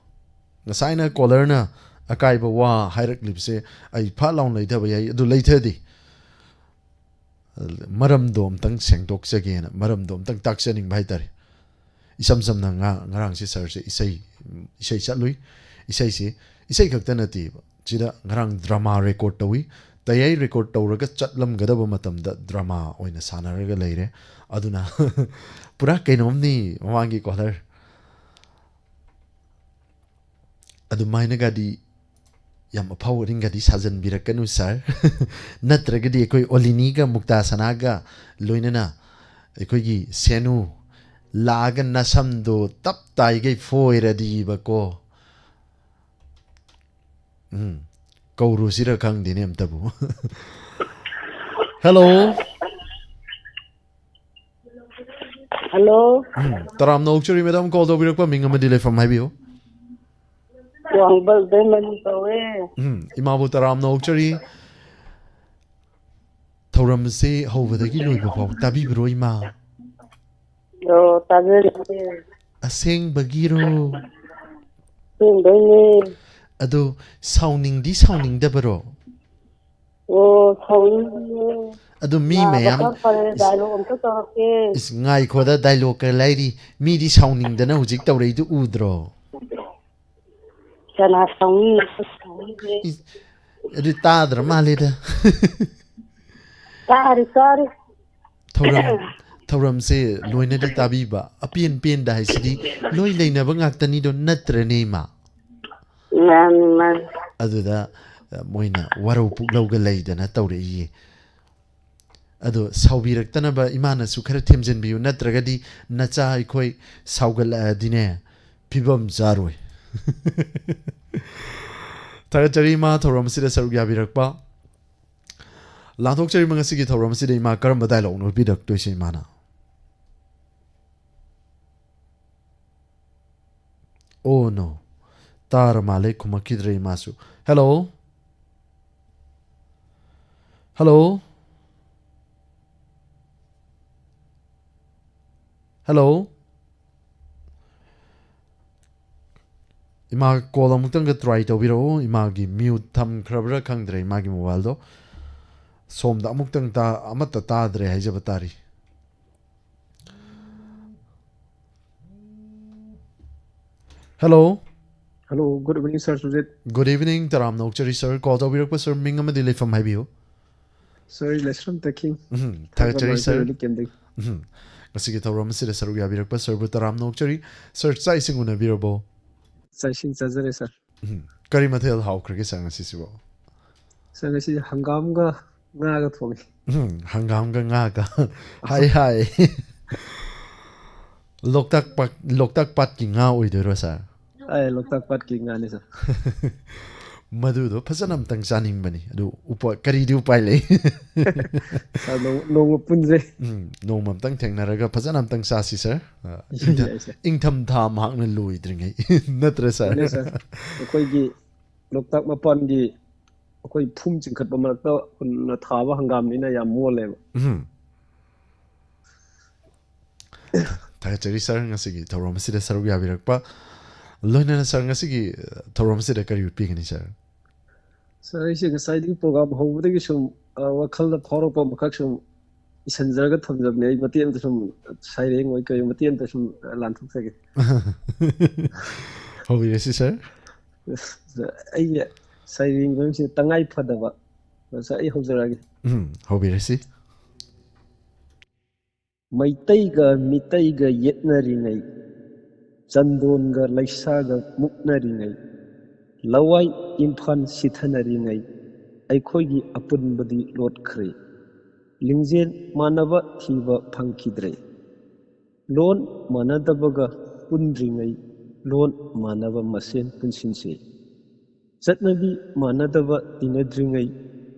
ꯉꯁꯥꯏꯅ ꯀꯣꯂꯔꯅ ꯑꯀꯥꯏꯕ ꯋꯥ ꯍꯥꯏꯔꯛꯂꯤꯕꯁꯦ ꯑꯩ ꯐꯠ ꯂꯥꯎꯅ ꯂꯩꯊꯕ ꯌꯥꯏ, ꯑꯗꯨ ꯂꯩꯊꯗꯦ꯫ ꯃꯔꯝꯗꯣ ꯑꯝꯇꯪ ꯁꯦꯡꯗꯣꯛꯆꯒꯦꯅ, ꯃꯔꯝꯗꯣ ꯑꯝꯇꯪ ꯇꯥꯛꯆꯅꯤꯡꯕ ꯍꯥꯏꯇꯥꯔꯦ꯫ ꯏꯁꯝ ꯁꯝꯅ ꯉꯥ-, ꯉꯔꯥꯡꯁꯦ ꯁꯥꯔꯁꯦ ꯏꯁꯩ, ꯏꯁꯩ ꯆꯠꯂꯨꯏ꯫ ꯏꯁꯩꯁꯤ, ꯏꯁꯩ ꯈꯛꯇ ꯅꯠꯇꯦꯕ, ꯁꯤꯗ ꯉꯔꯥꯡ ꯗ꯭ꯔꯃꯥ ꯔꯦꯀꯣꯔꯠ ꯇꯧꯏ꯫ ꯇꯌꯥꯏ ꯔꯦꯀꯣꯔꯠ ꯇꯧꯔꯒ ꯆꯠꯂꯝꯒꯗꯕ ꯃꯇꯝꯗ ꯗ꯭ꯔꯃꯥ ꯑꯣꯏꯅ ꯁꯥꯟꯅꯔꯒ ꯂꯩꯔꯦ꯫ ꯑꯗꯨꯅ ꯄꯨꯔꯥ ꯀꯩꯅꯣꯝꯅꯤ ꯃꯃꯥꯡꯒꯤ ꯀꯣꯂꯔ꯫ ꯑꯗꯨꯃꯥꯏꯅꯒꯗꯤ ꯌꯥꯝ ꯑꯐꯥꯎ ꯑꯔꯤꯡꯒꯗꯤ ꯁꯥꯖꯟꯕꯤꯔꯛꯀꯅꯨ, ꯁꯥꯔ꯫ ꯅꯠꯇ꯭ꯔꯒꯗꯤ ꯑꯩꯈꯣꯏ ꯑꯣꯂꯤꯅꯤꯒ ꯃꯨꯛꯇꯥ ꯁꯅꯥꯒ ꯂꯣꯏꯅꯅ ꯑꯩꯈꯣꯏꯒꯤ ꯁꯦꯅꯨ ꯂꯥꯛꯑꯒ ꯅꯁꯝꯗꯣ ꯇꯞ ꯇꯥꯏꯒꯩ ꯐꯣꯏꯔꯗꯤꯕꯀꯣ꯫ ꯎꯝ, ꯀꯧꯔꯨꯁꯤꯔ ꯈꯪꯗꯦꯅꯦ ꯑꯝꯇꯕꯨ꯫ ꯍꯦꯜꯂꯣ꯫ ꯍꯜꯂꯣ꯫ ꯎꯝ, ꯇꯔꯥꯝꯅ ꯑꯣꯛꯆꯔꯤ ꯃꯦꯗꯥꯝ, ꯀꯣꯜ ꯇꯧꯕꯤꯔꯛꯄ ꯃꯤꯡ ꯑꯃꯗꯤ ꯂꯩꯐꯝ ꯍꯥꯏꯕꯤꯌꯨ꯫ ꯋꯥꯡꯕꯜꯗꯩ ꯃꯅꯤ ꯀꯧꯋꯦ꯫ ꯎꯝ, ꯏꯃꯥꯕꯨ ꯇꯔꯥꯝꯅ ꯑꯣꯛꯆꯔꯤ꯫ ꯊꯧꯔꯝ ꯑꯁꯤ ꯍꯧꯕꯗꯒꯤ ꯂꯣꯏꯕ ꯐꯥꯎ ꯇꯥꯕꯤꯕ꯭ꯔꯣ, ꯏꯃꯥ? ꯑꯣ, ꯇꯥꯖꯔꯤꯌꯦ꯫ ꯑꯁꯦꯡꯕꯒꯤꯔꯣ? ꯑꯁꯦꯡꯕꯩꯅꯦ꯫ ꯑꯗꯣ ꯁꯥꯎꯅꯤꯡꯗꯤ ꯁꯥꯎꯅꯤꯡꯗꯕꯔꯣ? ꯑꯣ, ꯁꯥꯎꯅꯤꯡꯗꯤꯌꯦ꯫ ꯑꯗꯣ ꯃꯤ ꯅꯥꯕ ꯃꯌꯥꯝ ꯈꯔ ꯐꯔꯦ, ꯏꯁ, ꯗꯥꯏꯂꯣꯛ ꯑꯝꯇ ꯇꯧꯔꯛꯀꯦ꯫ ꯏꯁ, ꯉꯥꯏꯈꯣꯗ, ꯗꯥꯏꯂꯣꯛꯀ ꯂꯥꯏꯔꯤ꯫ ꯃꯤꯗꯤ ꯁꯥꯎꯅꯤꯡꯗꯅ ꯍꯧꯖꯤꯛ ꯇꯧꯔꯛꯏꯗꯨ ꯎꯗ꯭ꯔꯣ? ꯀꯅꯥ ꯁꯥꯎꯅꯤ? ꯁꯥꯎꯅꯤꯡꯗꯦ꯫ ꯏꯁ, ꯑꯗꯨ ꯇꯥꯗ꯭ꯔ ꯃꯥꯜꯂꯦꯗ꯫ ꯇꯥꯔꯤ, ꯇꯥꯔꯤ꯫ ꯊꯧꯔꯝ, ꯊꯧꯔꯝꯁꯦ ꯂꯣꯏꯅꯗꯤ ꯇꯥꯕꯤꯕ, ꯑꯄꯦꯟ ꯄꯦꯟꯗ ꯍꯥꯏꯁꯤꯗꯤ ꯂꯣꯏ ꯂꯩꯅꯕ ꯉꯥꯛꯇꯅꯤꯗꯣ, ꯅꯠꯇ꯭ꯔꯅꯦ, ꯏꯃꯥ? ꯃꯥꯅꯤ, ꯃꯥꯅꯤ꯫ ꯑꯗꯨꯗ, ꯑ, ꯃꯣꯏꯅ ꯋꯥꯔꯧ ꯄꯨꯛꯂꯧꯒ ꯂꯩꯗꯅ ꯇꯧꯔꯛꯏꯌꯦ꯫ ꯑꯗꯣ ꯁꯥꯎꯕꯤꯔꯛꯇꯅꯕ ꯏꯃꯥꯅꯁꯨ ꯈꯔ ꯊꯦꯝꯖꯤꯟꯕꯤꯌꯨ, ꯅꯠꯇ꯭ꯔꯒꯗꯤ ꯅꯆꯥ ꯑꯩꯈꯣꯏ ꯁꯥꯎꯒꯠꯂꯛꯑꯗꯤꯅꯦ, ꯐꯤꯕꯝ ꯆꯥꯔꯣꯏ꯫ ꯊꯥꯒꯠꯆꯔꯤ ꯏꯃꯥ, ꯊꯧꯔꯝ ꯑꯁꯤꯗ ꯁꯔꯨꯛ ꯌꯥꯕꯤꯔꯛꯄ꯫ ꯂꯥꯟꯊꯣꯛꯆꯔꯤꯕ ꯉꯁꯤꯒꯤ ꯊꯧꯔꯝ ꯑꯁꯤꯗ ꯏꯃꯥ, ꯀꯔꯝꯕ dialogueꯅꯣ ꯄꯤꯔꯛꯇꯣꯏꯁꯦ ꯏꯃꯥꯅ? Oh no, ꯇꯥꯔ ꯃꯥꯜꯂꯦ, ꯈꯨꯝꯃꯛꯈꯤꯗ꯭ꯔꯦ ꯏꯃꯥꯁꯨ꯫ Hello? Hello? Hello? ꯏꯃꯥ, call ꯑꯃꯨꯛꯇꯪꯒ try ꯇꯧꯕꯤꯔꯛꯎ꯫ ꯏꯃꯥꯒꯤ mute ꯊꯝꯈ꯭ꯔꯕ꯭ꯔꯥ ꯈꯪꯗ꯭ꯔꯦ, ꯏꯃꯥꯒꯤ mobileꯗꯣ꯫ ꯁꯣꯝꯗ ꯑꯃꯨꯛꯇꯪ ꯇꯥ-, ꯑꯃꯠꯇ ꯇꯥꯗ꯭ꯔꯦ ꯍꯥꯏꯖꯕ ꯇꯥꯔꯤ꯫ Hello. Hello, good evening, sir Sujit. Good evening, ꯇꯔꯥꯝꯅ ꯑꯣꯛꯆꯔꯤ sir꯫ Call ꯇꯧꯕꯤꯔꯛꯄ sir, ꯃꯤꯡ ꯑꯃꯗꯤ ꯂꯩꯐꯝ ꯍꯥꯏꯕꯤꯌꯨ꯫ Sir, ꯑꯩ ꯂꯩꯁ꯭ꯔꯝ ꯇꯈꯤꯡ꯫ ꯎꯝ, ꯊꯥꯒꯠꯆꯔꯤ sir꯫ ꯊꯥꯒꯠꯆꯔꯤ ꯀꯦꯟꯗꯤꯡ꯫ ꯎꯝ, ꯉꯁꯤꯒꯤ ꯊꯧꯔꯝ ꯑꯁꯤꯗ ꯁꯔꯨꯛ ꯌꯥꯕꯤꯔꯛꯄ sirꯕꯨ ꯇꯔꯥꯝꯅ ꯑꯣꯛꯆꯔꯤ꯫ Sir, ꯆꯥꯛ ꯏꯁꯤꯡ ꯎꯅꯕꯤꯔꯕꯣ? ꯆꯥꯛ ꯏꯁꯤꯡ ꯆꯥꯖꯔꯦ sir꯫ ꯎꯝ, ꯀꯔꯤ ꯃꯊꯦꯜ ꯍꯥꯎꯈ꯭ꯔꯒꯦ sir ꯉꯁꯤꯁꯤꯕꯣ? Sir, ꯉꯁꯤ ꯍꯪꯒꯥꯝꯒ ꯉꯥꯒ ꯊꯣꯡꯉꯤ꯫ ꯎꯝ, ꯍꯪꯒꯥꯝꯒ ꯉꯥꯒ꯫ ꯍꯥꯏ ꯍꯥꯏ꯫ ꯂꯣꯛꯇꯥꯛ ꯄꯥꯠ, ꯂꯣꯛꯇꯥꯛ ꯄꯥꯠꯀꯤ ꯉꯥ ꯑꯣꯏꯗꯣꯏꯔꯣ sir? ꯑꯦ, ꯂꯣꯛꯇꯥꯛ ꯄꯥꯠꯀꯤ ꯉꯥꯅꯤ sir꯫ ꯃꯗꯨꯗꯣ ꯐꯖꯅ ꯑꯝꯇꯪ ꯆꯥꯅꯤꯡꯕꯅꯤ꯫ ꯑꯗꯨ ꯎꯄꯥ-, ꯀꯔꯤꯗꯤ ꯎꯄꯥꯏ ꯂꯩ? Sir, ꯅꯣꯡ-, ꯅꯣꯡꯃ ꯄꯨꯟꯖꯩ꯫ ꯎꯝ, ꯅꯣꯡꯃ ꯑꯝꯇꯪ ꯊꯦꯡꯅꯔꯒ ꯐꯖꯅ ꯑꯝꯇꯪ ꯆꯥꯁꯤ sir꯫ ꯑ, ꯏꯪꯊ-, ꯌꯥꯏ sir꯫ ꯏꯪꯊꯝꯊꯥ ꯃꯍꯥꯛꯅ ꯂꯣꯏꯗ꯭ꯔꯤꯉꯩ꯫ ꯅꯠꯇ꯭ꯔ sir? ꯃꯥꯅꯦ sir꯫ ꯑꯩꯈꯣꯏꯒꯤ ꯂꯣꯛꯇꯥꯛ ꯃꯄꯥꯟꯒꯤ ꯑꯩꯈꯣꯏ ꯐꯨꯝ ꯆꯤꯡꯈꯠꯄ ꯃꯔꯛꯇ ꯍꯨꯟꯅ ꯊꯥꯕ ꯍꯪꯒꯥꯝꯅꯤꯅ ꯌꯥꯝ ꯃꯣꯜꯂꯦꯕ꯫ ꯎꯝ꯫ ꯊꯥꯒꯠꯆꯔꯤ sir, ꯉꯁꯤꯒꯤ ꯊꯧꯔꯝ ꯑꯁꯤꯗ ꯁꯔꯨꯛ ꯌꯥꯕꯤꯔꯛꯄ꯫ ꯂꯣꯏꯅꯅ sir, ꯉꯁꯤꯒꯤ, ꯑ, ꯊꯧꯔꯝ ꯑꯁꯤꯗ ꯀꯔꯤ ꯎꯠꯄꯤꯒꯅꯤ sir? Sir, ꯑꯩꯁꯦ ꯉꯁꯥꯏꯗꯒꯤ program ꯍꯧꯕꯗꯒꯤ ꯁꯨꯝ, ꯑ, ꯋꯥꯈꯜꯗ ꯐꯥꯎꯔꯛꯄ ꯑꯃꯈꯛ ꯁꯨꯝ ꯏꯁꯟꯖꯔꯒ ꯊꯝꯖꯕꯅꯦ꯫ ꯑꯩ ꯃꯇꯦꯛ ꯑꯝꯇ ꯁꯨꯝ, ꯁꯩꯔꯦꯡ ꯑꯣꯏ ꯀꯩ ꯑꯣꯏ ꯃꯇꯦꯛ ꯑꯝꯇ ꯁꯨꯝ, ꯑ, ꯂꯥꯟꯊꯣꯛꯆꯒꯦ꯫ ꯍꯧꯕꯤꯔꯁꯤ sir꯫ ꯑꯩꯒꯤ ꯁꯩꯔꯦꯡ ꯃꯃꯤꯡꯁꯦ ꯇꯉꯥꯏ ꯐꯗꯕ꯫ Sir, ꯑꯩ ꯍꯧꯖꯔꯛꯑꯒꯦ꯫ ꯎꯝ, ꯍꯧꯕꯤꯔꯁꯤ꯫ ꯃꯩꯇꯩꯒ ꯃꯤꯇꯩꯒ ꯌꯦꯠꯅꯔꯤꯉꯩ, ꯆꯟꯗꯣꯟꯒ ꯂꯩꯁꯥꯒ ꯃꯨꯛꯅꯔꯤꯉꯩ, ꯂꯋꯥꯏ ꯏꯝꯐꯥꯜ ꯁꯤꯊꯅꯔꯤꯉꯩ, ꯑꯩꯈꯣꯏꯒꯤ ꯑꯄꯨꯟꯕꯗꯤ ꯂꯣꯠꯈ꯭ꯔꯦ꯫ ꯂꯤꯡꯖꯦꯜ ꯃꯥꯟꯅꯕ ꯊꯤꯕ ꯐꯪꯈꯤꯗ꯭ꯔꯦ꯫ ꯂꯣꯟ ꯃꯥꯟꯅꯗꯕꯒ ꯄꯨꯟꯗ꯭ꯔꯤꯉꯩ, ꯂꯣꯟ ꯃꯥꯟꯅꯕ ꯃꯁꯦꯟ ꯄꯨꯟꯁꯤꯟꯁꯤ꯫ ꯆꯠꯅꯕꯤ ꯃꯥꯟꯅꯗꯕ ꯇꯤꯟꯅꯗ꯭ꯔꯤꯉꯩ,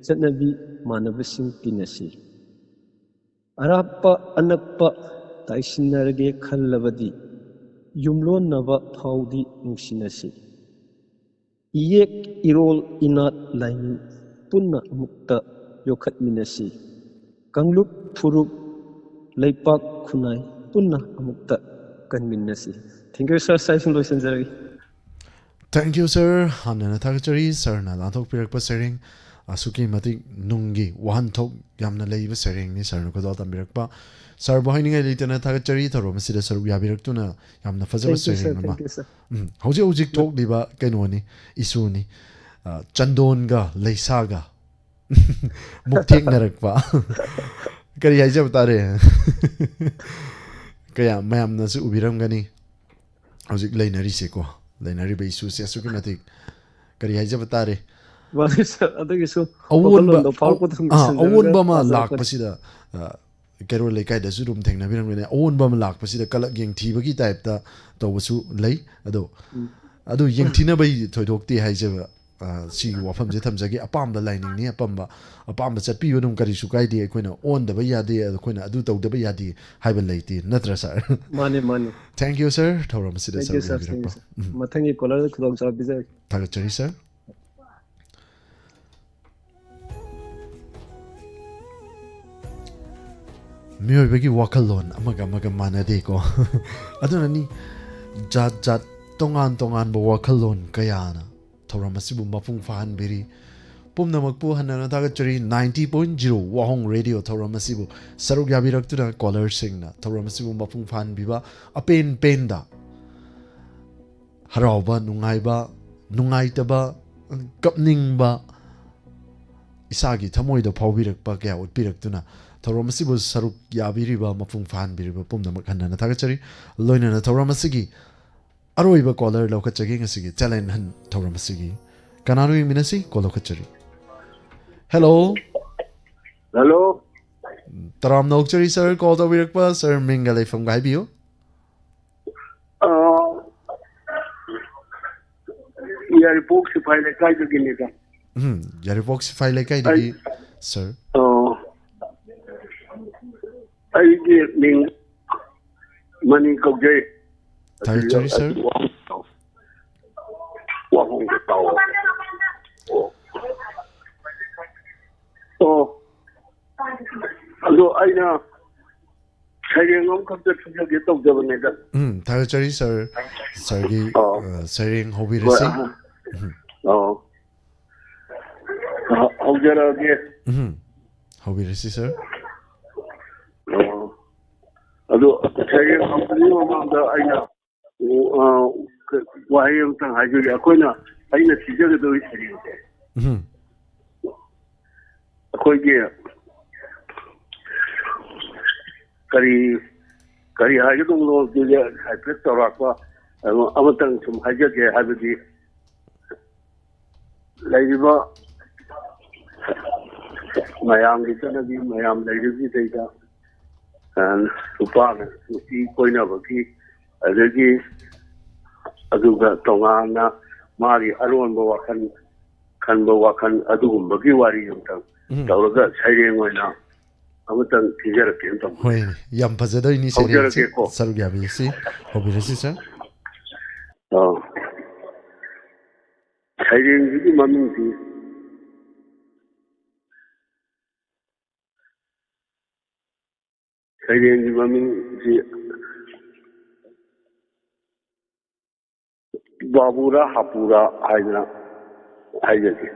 ꯆꯠꯅꯕꯤ ꯃꯥꯟꯅꯕꯁꯤꯡ ꯇꯤꯟꯅꯁꯤ꯫ ꯑꯔꯥꯞꯄ ꯑꯅꯛꯄ ꯇꯥꯏꯁꯤꯟꯅꯔꯒꯦ ꯈꯜꯂꯕꯗꯤ, ꯌꯨꯝꯂꯣꯟꯅꯕ ꯐꯥꯎꯗꯤ ꯅꯨꯡꯁꯤꯅꯁꯤ꯫ ꯏꯌꯦꯛ ꯏꯔꯣꯜ ꯏꯅꯥꯠ ꯂꯥꯏꯅꯤꯡ ꯄꯨꯟꯅ ꯑꯃꯨꯛꯇ ꯌꯣꯛꯈꯠꯃꯤꯟꯅꯁꯤ꯫ ꯀꯥꯡꯂꯨꯞ ꯐꯨꯔꯨꯞ ꯂꯩꯄꯥꯛ ꯈꯨꯟꯅꯥꯏ ꯄꯨꯟꯅ ꯑꯃꯨꯛꯇ ꯀꯟꯃꯤꯟꯅꯁꯤ꯫ Thank you, sir. ꯁꯥꯏꯁꯨꯝ ꯂꯣꯏꯁꯤꯟꯖꯔꯒꯦ꯫ Thank you, sir. ꯍꯥꯟꯅꯅ ꯊꯥꯒꯠꯆꯔꯤ ꯁꯥꯔꯅ ꯂꯥꯟꯊꯣꯛꯄꯤꯔꯛꯄ ꯁꯩꯔꯦꯡ꯫ ꯑꯁꯨꯛꯀꯤ ꯃꯇꯤꯛ ꯅꯨꯡꯒꯤ ꯋꯥꯍꯟꯊꯣꯛ ꯌꯥꯝꯅ ꯂꯩꯕ ꯁꯩꯔꯦꯡꯅꯤ ꯁꯥꯔꯅ ꯈꯨꯗꯣꯜ ꯇꯝꯕꯤꯔꯛꯄ꯫ ꯁꯥꯔꯕꯨ ꯍꯥꯏꯅꯤꯡꯉꯥꯏ ꯂꯩꯇꯅ ꯊꯥꯒꯠꯆꯔꯤ ꯊꯧꯔꯝ ꯑꯁꯤꯗ ꯁꯔꯨꯛ ꯌꯥꯕꯤꯔꯛꯇꯨꯅ꯫ ꯌꯥꯝꯅ ꯐꯖꯕ Thank you, sir. ꯁꯩꯔꯦꯡ ꯑꯃ꯫ Thank you, sir. ꯎꯝ, ꯍꯧꯖꯤꯛ ꯍꯧꯖꯤꯛ ꯊꯣꯛꯂꯤꯕ ꯀꯩꯅꯣꯅꯤ, ꯏꯁꯨꯅꯤ꯫ ꯑ, ꯆꯟꯗꯣꯟꯒ ꯂꯩꯁꯥꯒ ꯃꯨꯛꯊꯦꯛꯅꯔꯛꯄ꯫ ꯀꯔꯤ ꯍꯥꯏꯖꯕ ꯇꯥꯔꯦ? ꯀꯌꯥ ꯃꯌꯥꯝꯅꯁꯨ ꯎꯕꯤꯔꯝꯒꯅꯤ ꯍꯧꯖꯤꯛ ꯂꯩꯅꯔꯤꯁꯦꯀꯣ, ꯂꯩꯅꯔꯤꯕ ꯏꯁꯨꯁꯦ ꯑꯁꯨꯛꯀꯤ ꯃꯇꯤꯛ, ꯀꯔꯤ ꯍꯥꯏꯖꯕ ꯇꯥꯔꯦ? ꯃꯥꯅꯤ, sir. ꯑꯗꯨꯒꯤꯁꯨ ꯑꯑꯣꯟꯕ ꯋꯥꯈꯜꯂꯣꯟꯗꯣ ꯐꯥꯎꯔꯛꯄꯗ ꯁꯨꯝ ꯑꯥ, ꯁꯤꯟꯖꯔꯒ ꯑꯑꯣꯟꯕ ꯑꯃ ꯄꯥꯖꯔꯛꯄꯅꯤ꯫ ꯂꯥꯛꯄꯁꯤꯗ, ꯑ, ꯀꯩꯔꯣꯜ ꯂꯩꯀꯥꯏꯗꯁꯨ ꯑꯗꯨꯝ ꯊꯦꯡꯅꯕꯤꯔꯝꯒꯅꯤ, ꯑꯑꯣꯟꯕ ꯑꯃ ꯂꯥꯛꯄꯁꯤꯗ ꯀꯂꯛ ꯌꯦꯡꯊꯤꯕꯒꯤ type ꯇ ꯇꯧꯕꯁꯨ ꯂꯩ꯫ ꯑꯗꯣ ꯎꯝ. ꯑꯗꯨ ꯌꯦꯡꯊꯤꯅꯕꯩ ꯊꯣꯏꯗꯣꯛꯇꯦ ꯍꯥꯏꯖꯕ, ꯑ, ꯁꯤꯒꯤ ꯋꯥꯐꯝꯁꯦ ꯊꯝꯖꯒꯦ꯫ ꯑꯄꯥꯝꯕ ꯂꯥꯏꯅꯤꯡꯅꯤ, ꯑꯄꯥꯝꯕ ꯑꯄꯥꯝꯕ ꯆꯠꯄꯤꯌꯨ, ꯑꯗꯨꯝ ꯀꯔꯤꯁꯨ ꯀꯥꯏꯗꯦ꯫ ꯑꯩꯈꯣꯏꯅ ꯑꯣꯟꯗꯕ ꯌꯥꯗꯦ, ꯑꯩꯈꯣꯏꯅ ꯑꯗꯨ ꯇꯧꯗꯕ ꯌꯥꯗꯦ ꯍꯥꯏꯕ ꯂꯩꯇꯦ, ꯅꯠꯇ꯭ꯔꯥ ꯁꯥꯔ? ꯃꯥꯅꯤ, ꯃꯥꯅꯤ꯫ Thank you, sir. ꯊꯧꯔꯝ ꯑꯁꯤꯗ Thank you, ꯁꯔꯨꯛ sir. Thank you, ꯌꯥꯕꯤꯔꯛꯄ꯫ Sir. ꯃꯊꯪꯒꯤ caller ꯗ ꯈꯨꯗꯣꯡꯆꯥꯕ ꯄꯤꯖꯔꯒꯦ꯫ ꯊꯥꯒꯠꯆꯔꯤ, ꯁꯥꯔ꯫ ꯃꯤꯑꯣꯏꯕꯒꯤ ꯋꯥꯈꯜꯂꯣꯟ ꯑꯃꯒ ꯑꯃꯒ ꯃꯥꯟꯅꯗꯦꯀꯣ꯫ ꯑꯗꯨꯅꯅꯤ ꯖꯥꯠ ꯖꯥꯠ, ꯇꯣꯉꯥꯟ ꯇꯣꯉꯥꯟꯕ ꯋꯥꯈꯜꯂꯣꯟ ꯀꯌꯥꯅ ꯊꯧꯔꯝ ꯑꯁꯤꯕꯨ ꯃꯄꯨꯡ ꯐꯥꯍꯟꯕꯤꯔꯤ꯫ ꯄꯨꯝꯅꯃꯛꯄꯨ ꯍꯟꯅ ꯍꯟꯅ ꯊꯥꯒꯠꯆꯔꯤ꯫ Ninety point zero ꯋꯥꯍꯣꯡ ꯔꯦꯗꯤꯑꯣ ꯊꯧꯔꯝ ꯑꯁꯤꯕꯨ ꯁꯔꯨꯛ ꯌꯥꯕꯤꯔꯛꯇꯨꯅ caller ꯁꯤꯡꯅ ꯊꯧꯔꯝ ꯑꯁꯤꯕꯨ ꯃꯄꯨꯡ ꯐꯥꯍꯟꯕꯤꯕ, ꯑꯄꯦꯟ ꯄꯦꯟꯗ ꯍꯔꯥꯎꯕ, ꯅꯨꯡꯉꯥꯏꯕ, ꯅꯨꯡꯉꯥꯏꯇꯕ, ꯀꯞꯅꯤꯡꯕ, ꯏꯁꯥꯒꯤ ꯊꯃꯣꯏꯗ ꯐꯥꯎꯕꯤꯔꯛꯄ ꯀꯌꯥ ꯎꯠꯄꯤꯔꯛꯇꯨꯅ ꯊꯧꯔꯝ ꯑꯁꯤꯕꯨ ꯁꯔꯨꯛ ꯌꯥꯕꯤꯔꯤꯕ, ꯃꯄꯨꯡ ꯐꯥꯍꯟꯕꯤꯔꯤꯕ ꯄꯨꯝꯅꯃꯛ ꯍꯟꯅ ꯍꯟꯅ ꯊꯥꯒꯠꯆꯔꯤ꯫ ꯂꯣꯏꯅꯅ ꯊꯧꯔꯝ ꯑꯁꯤꯒꯤ ꯑꯔꯣꯏꯕ caller ꯂꯧꯈꯠꯆꯒꯦ ꯉꯁꯤꯒꯤ Talent Hunt ꯊꯧꯔꯝ ꯑꯁꯤꯒꯤ꯫ ꯀꯅꯥꯅꯣ ꯌꯦꯡꯃꯤꯟꯅꯁꯤ? Call ꯂꯧꯈꯠꯆꯔꯤ꯫ Hello꯫ Hello꯫ ꯇꯔꯥꯝꯅ ꯑꯣꯛꯆꯔꯤ sir, call ꯇꯧꯕꯤꯔꯛꯄ꯫ Sir, ꯃꯤꯡꯒ ꯂꯩꯐꯝꯒ ꯍꯥꯏꯕꯤꯌꯨ꯫ ꯑ, ꯌꯥꯏꯔꯤꯄꯣꯛ ꯁꯤꯐꯥꯏ ꯂꯩꯀꯥꯏꯗꯒꯤꯅꯤꯗ꯫ ꯎꯝ, ꯌꯥꯏꯔꯤꯄꯣꯛ ꯁꯤꯐꯥꯏ ꯂꯩꯀꯥꯏꯗꯒꯤ ꯑꯩ, sir꯫ ꯑ, ꯑꯩꯒꯤ ꯃꯤꯡ ꯃꯅꯤ ꯀꯧꯖꯩ꯫ ꯊꯥꯒꯠꯆꯔꯤ, sir꯫ ꯑꯗꯨ ꯋꯥꯍꯪ ꯇꯥꯎ-, ꯋꯥꯍꯪꯗꯣ ꯇꯥꯎ꯫ ꯑꯣ꯫ ꯑꯣ꯫ ꯑꯗꯣ ꯑꯩꯅ ꯁꯩꯔꯦꯡ ꯑꯃꯈꯛꯇ ꯊꯤꯖꯒꯦ ꯇꯧꯖꯕꯅꯦꯗ꯫ ꯎꯝ, ꯊꯥꯒꯠꯆꯔꯤ, sir꯫ Sirꯒꯤ, ꯑꯣ꯫ ꯑ, ꯁꯩꯔꯦꯡ ꯍꯣꯏ, ꯍꯧꯕꯤꯔꯁꯤ꯫ ꯑ, ꯎꯝ꯫ ꯑꯣ꯫ ꯑ, ꯍꯧꯖꯔꯛꯑꯒꯦ꯫ ꯎꯝ, ꯍꯧꯕꯤꯔꯁꯤ, sir꯫ ꯑꯣ꯫ ꯑꯗꯣ ꯁꯩꯔꯦꯡ ꯍꯧꯗ꯭ꯔꯤꯉꯩ ꯃꯃꯥꯡꯗ ꯑꯩꯅ ꯑ, ꯋꯥꯍꯩ ꯑꯃꯇꯪ ꯍꯥꯏꯖꯒꯦ꯫ ꯑꯩꯈꯣꯏꯅ, ꯑꯩꯅ ꯊꯤꯖꯒꯗꯧꯔꯤ ꯁꯩꯔꯦꯡꯁꯦ ꯎꯝ꯫ ꯑꯩꯈꯣꯏꯒꯤ ꯀꯔꯤ, ꯀꯔꯤ ꯍꯥꯏꯒꯗꯧꯕꯅꯣ ꯑꯗꯨꯗꯤ ꯍꯥꯏꯐꯦꯠ ꯆꯥꯎꯔꯥꯛꯄ ꯑꯃꯇꯪ ꯁꯨꯝ ꯍꯥꯏꯖꯒꯦ꯫ ꯍꯥꯏꯕꯗꯤ ꯂꯩꯔꯤꯕ ꯃꯌꯥꯝꯒꯤ ꯆꯠꯅꯕꯤ, ꯃꯌꯥꯝ ꯂꯩꯔꯤꯕꯁꯤꯗꯩꯗ, ꯑ, ꯅꯨꯄꯥꯅ ꯅꯨꯄꯤ ꯀꯣꯏꯅꯕꯒꯤ, ꯑꯗꯒꯤ ꯑꯗꯨꯒ ꯇꯣꯉꯥꯟꯅ ꯃꯥꯒꯤ ꯑꯔꯣꯟꯕ ꯋꯥꯈꯜ ꯈꯟꯕ ꯋꯥꯈꯜ, ꯑꯗꯨꯒꯨꯝꯕꯒꯤ ꯋꯥꯔꯤ ꯑꯃꯇꯪ ꯎꯝ꯫ ꯇꯧꯔꯒ ꯁꯩꯔꯦꯡ ꯑꯣꯏꯅ ꯑꯃꯇꯪ ꯊꯤꯖꯔꯛꯀꯦꯅ ꯇꯧꯕꯅꯦ꯫ ꯍꯣꯏꯅꯦ, ꯌꯥꯝ ꯐꯖꯗꯣꯏꯅꯤ ꯁꯩꯔꯦꯡꯁꯤ꯫ ꯍꯧꯖꯔꯛꯀꯦꯀꯣ꯫ ꯁꯔꯨꯛ ꯌꯥꯕꯤꯁꯤ ꯍꯧꯕꯤꯔꯁꯤ, sir꯫ ꯑꯥ꯫ ꯁꯩꯔꯦꯡꯁꯤꯒꯤ ꯃꯃꯤꯡꯁꯤ, ꯁꯩꯔꯦꯡꯒꯤ ꯃꯃꯤꯡꯁꯤ ꯕꯥꯕꯨꯔꯥ ꯍꯥꯄꯨꯔꯥ ꯍꯥꯏꯗꯅ ꯍꯥꯏꯖꯒꯦ꯫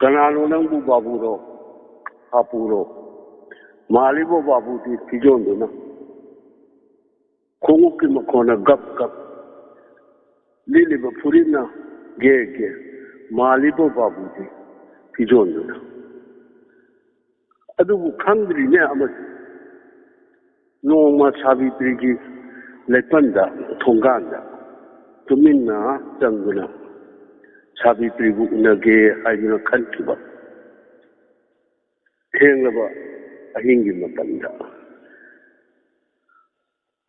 ꯀꯅꯥꯅꯣ ꯅꯪꯕꯨ ꯕꯥꯕꯨꯔꯣ, ꯍꯥꯄꯨꯔꯣ? ꯃꯥꯜꯂꯤꯕꯣ ꯕꯥꯕꯨꯗꯤ ꯐꯤꯖꯣꯟꯗꯨꯅ꯫ ꯈꯣꯡꯎꯞꯀꯤ ꯃꯈꯣꯟꯅ ꯒꯞ ꯒꯞ, ꯂꯤꯠꯂꯤꯕ ꯐꯨꯔꯤꯠꯅ ꯒꯦ ꯒꯦ, ꯃꯥꯜꯂꯤꯕꯣ ꯕꯥꯕꯨꯗꯤ ꯐꯤꯖꯣꯟꯗꯨꯅ꯫ ꯑꯗꯨꯕꯨ ꯈꯪꯗ꯭ꯔꯤꯅꯦ ꯑꯃꯁꯨ꯫ ꯅꯣꯡꯃ ꯁꯥꯕꯤꯇ꯭ꯔꯤꯒꯤ ꯂꯩꯄꯟꯗ, ꯊꯣꯡꯒꯥꯟꯗ ꯇꯨꯃꯤꯟꯅ ꯆꯪꯗꯨꯅ ꯁꯥꯕꯤꯇ꯭ꯔꯤꯕꯨ ꯎꯅꯒꯦ ꯍꯥꯏꯗꯨꯅ ꯈꯟꯈꯤꯕ꯫ ꯊꯦꯡꯂꯕ ꯑꯍꯤꯡꯒꯤ ꯃꯇꯝꯗ,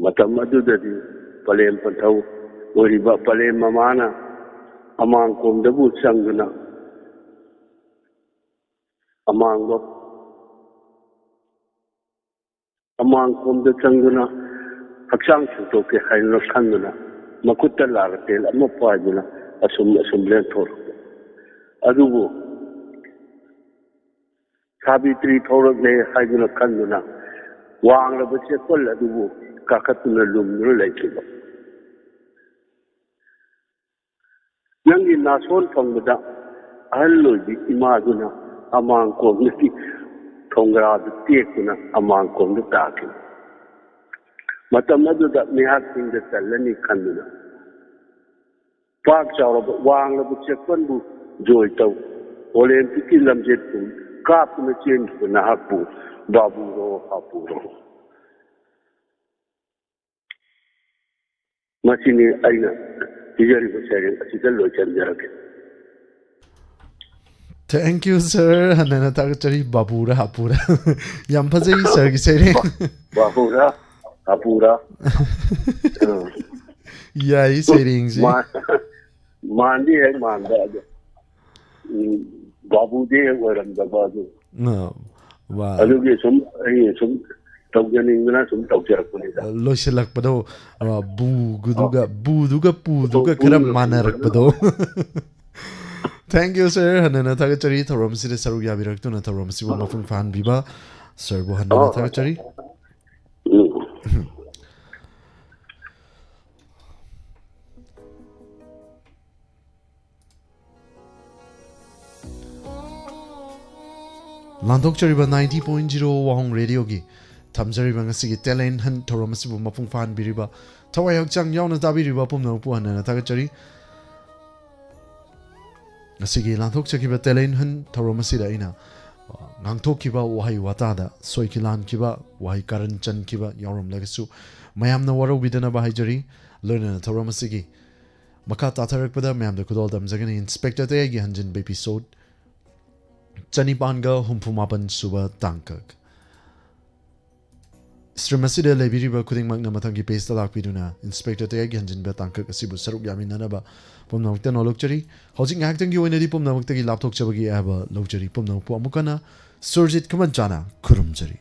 ꯃꯇꯝ ꯑꯗꯨꯗꯗꯤ ꯄꯂꯦꯝ ꯄꯟꯊꯧ ꯑꯣꯏꯔꯤꯕ ꯄꯂꯦꯝ ꯃꯃꯥꯅ ꯑꯃꯥꯡꯀꯣꯝꯗꯕꯨ ꯆꯪꯗꯨꯅ ꯑꯃꯥꯡꯕ ꯑꯃꯥꯡꯀꯣꯝꯗ ꯆꯪꯗꯨꯅ ꯍꯛꯆꯥꯡ ꯁꯦꯡꯗꯣꯛꯀꯦ ꯍꯥꯏꯗꯨꯅ ꯈꯟꯗꯨꯅ ꯃꯈꯨꯠꯇ ꯂꯥꯔꯇꯦꯜ ꯑꯃ ꯄꯥꯏꯗꯨꯅ ꯑꯁꯨꯝ ꯑꯁꯨꯝ ꯂꯦꯟꯊꯣꯔꯛꯄ꯫ ꯑꯗꯨꯕꯨ ꯁꯥꯕꯤꯇ꯭ꯔꯤ ꯊꯣꯔꯛꯂꯦ ꯍꯥꯏꯗꯨꯅ ꯈꯟꯗꯨꯅ ꯋꯥꯡꯂꯕ ꯆꯦꯛꯄꯜ ꯑꯗꯨꯕꯨ ꯀꯥꯈꯠꯇꯨꯅ ꯂꯨꯝꯗꯨꯅ ꯂꯩꯈꯤꯕ꯫ ꯅꯪꯒꯤ ꯅꯥꯁꯣꯟ ꯐꯪꯕꯗ ꯑꯍꯜ ꯑꯣꯏꯕꯤ ꯏꯃꯥꯗꯨꯅ ꯑꯃꯥꯡ ꯀꯣꯝꯗꯒꯤ ꯊꯣꯡꯒ꯭ꯔꯥꯗꯨ ꯇꯦꯛꯇꯨꯅ ꯑꯃꯥꯡ ꯀꯣꯝꯗ ꯇꯥꯈꯤ꯫ ꯃꯇꯝ ꯑꯗꯨꯗ ꯃꯤꯍꯥꯠꯁꯤꯡꯗ ꯆꯜꯂꯅꯤ ꯈꯟꯗꯨꯅ ꯄꯥꯛ ꯆꯥꯎꯔꯕ ꯋꯥꯡꯂꯕ ꯆꯦꯛꯄꯟꯕꯨ ꯖꯣꯏ ꯇꯧ꯫ ꯑꯣꯂꯦꯝꯄꯤꯛꯀꯤ ꯂꯝꯖꯦꯜ ꯄꯨꯡ ꯀꯥꯞꯇꯨꯅ ꯆꯦꯟꯈꯤꯕ ꯅꯍꯥꯛꯄꯨ ꯕꯥꯕꯨꯔꯣ ꯍꯥꯄꯨꯔꯣ꯫ ꯃꯁꯤꯅꯤ ꯑꯩꯅ ꯄꯤꯖꯔꯤꯕ ꯁꯩꯔꯦꯡ ꯑꯁꯤꯗ ꯂꯣꯏꯁꯤꯟꯖꯔꯒꯦ꯫ Thank you, sir. ꯍꯟꯅꯅ ꯊꯥꯒꯠꯆꯔꯤ, ꯕꯥꯕꯨꯔ ꯍꯥꯄꯨꯔ꯫ ꯌꯥꯝ ꯐꯖꯩ ꯁꯥꯔꯒꯤ ꯁꯩꯔꯦꯡ꯫ ꯕꯥꯕꯨꯔ ꯍꯥꯄꯨꯔ꯫ ꯌꯥꯏ ꯁꯩꯔꯦꯡꯁꯤ꯫ ꯃꯥ- ꯃꯥꯟꯗꯤ ꯍꯦꯛ ꯃꯥꯟꯕ ꯑꯗꯣ, ꯎꯝ, ꯕꯥꯕꯨꯗꯤ ꯍꯦꯛ ꯑꯣꯏꯔꯝꯗꯕ ꯑꯗꯨ꯫ ꯑ, ꯋꯥ꯫ ꯑꯗꯨꯒꯤ ꯁꯨꯝ ꯑꯩ ꯁꯨꯝ ꯇꯧꯖꯅꯤꯡꯗꯅ ꯁꯨꯝ ꯇꯧꯖꯔꯛꯄꯅꯤꯗ꯫ ꯂꯣꯏꯁꯤꯜꯂꯛꯄꯗꯣ, ꯑ, ꯕꯨꯒꯗꯨꯒ ꯕꯨꯗꯨꯒ ꯄꯨꯗꯨꯒ ꯈꯔ ꯃꯥꯟꯅꯔꯛꯄꯗꯣ꯫ Thank you, sir. ꯍꯟꯅꯅ ꯊꯥꯒꯠꯆꯔꯤ ꯊꯧꯔꯝꯁꯤꯗ ꯁꯔꯨꯛ ꯌꯥꯕꯤꯔꯛꯇꯨꯅ ꯊꯧꯔꯝ ꯑꯁꯤꯕꯨ ꯃꯄꯨꯡ ꯐꯥꯍꯟꯕꯤꯕ ꯁꯔꯕꯨ ꯍꯟꯅꯅ ꯑꯣ, ꯊꯥꯒꯠꯆꯔꯤ꯫ ꯎꯝ꯫ ꯂꯥꯟꯊꯣꯛꯆꯔꯤꯕ ninety point zero ꯋꯥꯍꯣꯡ ꯔꯦꯗꯤꯑꯣꯒꯤ ꯊꯝꯖꯔꯤꯕ ꯉꯁꯤꯒꯤ Talent Hunt ꯊꯧꯔꯝ ꯑꯁꯤꯕꯨ ꯃꯄꯨꯡ ꯐꯥꯍꯟꯕꯤꯔꯤꯕ, ꯊꯋꯥꯏ ꯍꯛꯆꯥꯡ ꯌꯥꯎꯅ ꯇꯥꯕꯤꯔꯤꯕ ꯄꯨꯝꯅꯃꯛꯄꯨ ꯍꯟꯅꯅ ꯊꯥꯒꯠꯆꯔꯤ꯫ ꯉꯁꯤꯒꯤ ꯂꯥꯟꯊꯣꯛꯆꯈꯤꯕ Talent Hunt ꯊꯧꯔꯝ ꯑꯁꯤꯗ ꯑꯩꯅ, ꯑ, ꯉꯥꯡꯊꯣꯛꯈꯤꯕ ꯋꯥꯍꯩ ꯋꯥꯇꯥꯗ ꯁꯣꯏꯈꯤ ꯂꯥꯟꯈꯤꯕ, ꯋꯥꯍꯩ ꯀꯥꯔꯟ ꯆꯟꯈꯤꯕ ꯌꯥꯎꯔꯝꯂꯒꯁꯨ ꯃꯌꯥꯝꯅ ꯋꯥꯔꯧꯕꯤꯗꯅꯕ ꯍꯥꯏꯖꯔꯤ꯫ ꯂꯣꯏꯅꯅ ꯊꯧꯔꯝ ꯑꯁꯤꯒꯤ ꯃꯈꯥ ꯇꯥꯊꯔꯛꯄꯗ ꯃꯌꯥꯝꯗ ꯈꯨꯗꯣꯜ ꯇꯝꯖꯒꯅꯤ ꯏꯟꯁꯄꯦꯛꯇꯔ ꯇꯌꯥꯏꯒꯤ ꯍꯟꯖꯤꯟꯕ episode ꯆꯅꯤꯄꯥꯟꯒ ꯍꯨꯝꯐꯨ ꯃꯥꯄꯟ ꯁꯨꯕ ꯇꯥꯡꯀꯛ꯫ Stream ꯑꯁꯤꯗ ꯂꯩꯕꯤꯔꯤꯕ ꯈꯨꯗꯤꯡꯃꯛꯅ ꯃꯊꯪꯒꯤ pageꯇ ꯂꯥꯛꯄꯤꯗꯨꯅ ꯏꯟꯁꯄꯦꯛꯇꯔ ꯇꯌꯥꯏꯒꯤ ꯍꯟꯖꯤꯟꯕ ꯇꯥꯡꯀꯛ ꯑꯁꯤꯕꯨ ꯁꯔꯨꯛ ꯌꯥꯃꯤꯟꯅꯅꯕ ꯄꯨꯝꯅꯃꯛꯇ ꯅꯣꯜꯂꯨꯛꯆꯔꯤ꯫ ꯍꯧꯖꯤꯛ ꯉꯥꯏꯍꯥꯛꯇꯪꯒꯤ ꯑꯣꯏꯅꯗꯤ ꯄꯨꯝꯅꯃꯛꯇꯒꯤ ꯂꯥꯞꯊꯣꯛꯆꯕꯒꯤ ꯑꯌꯥꯕ ꯂꯧꯖꯔꯤ꯫ ꯄꯨꯝꯅꯃꯛꯄꯨ ꯑꯃꯨꯛ ꯍꯟꯅ ꯁꯨꯔꯖꯤꯠ ꯈꯨꯃꯟꯆꯥꯅ ꯈꯨꯔꯨꯝꯖꯔꯤ꯫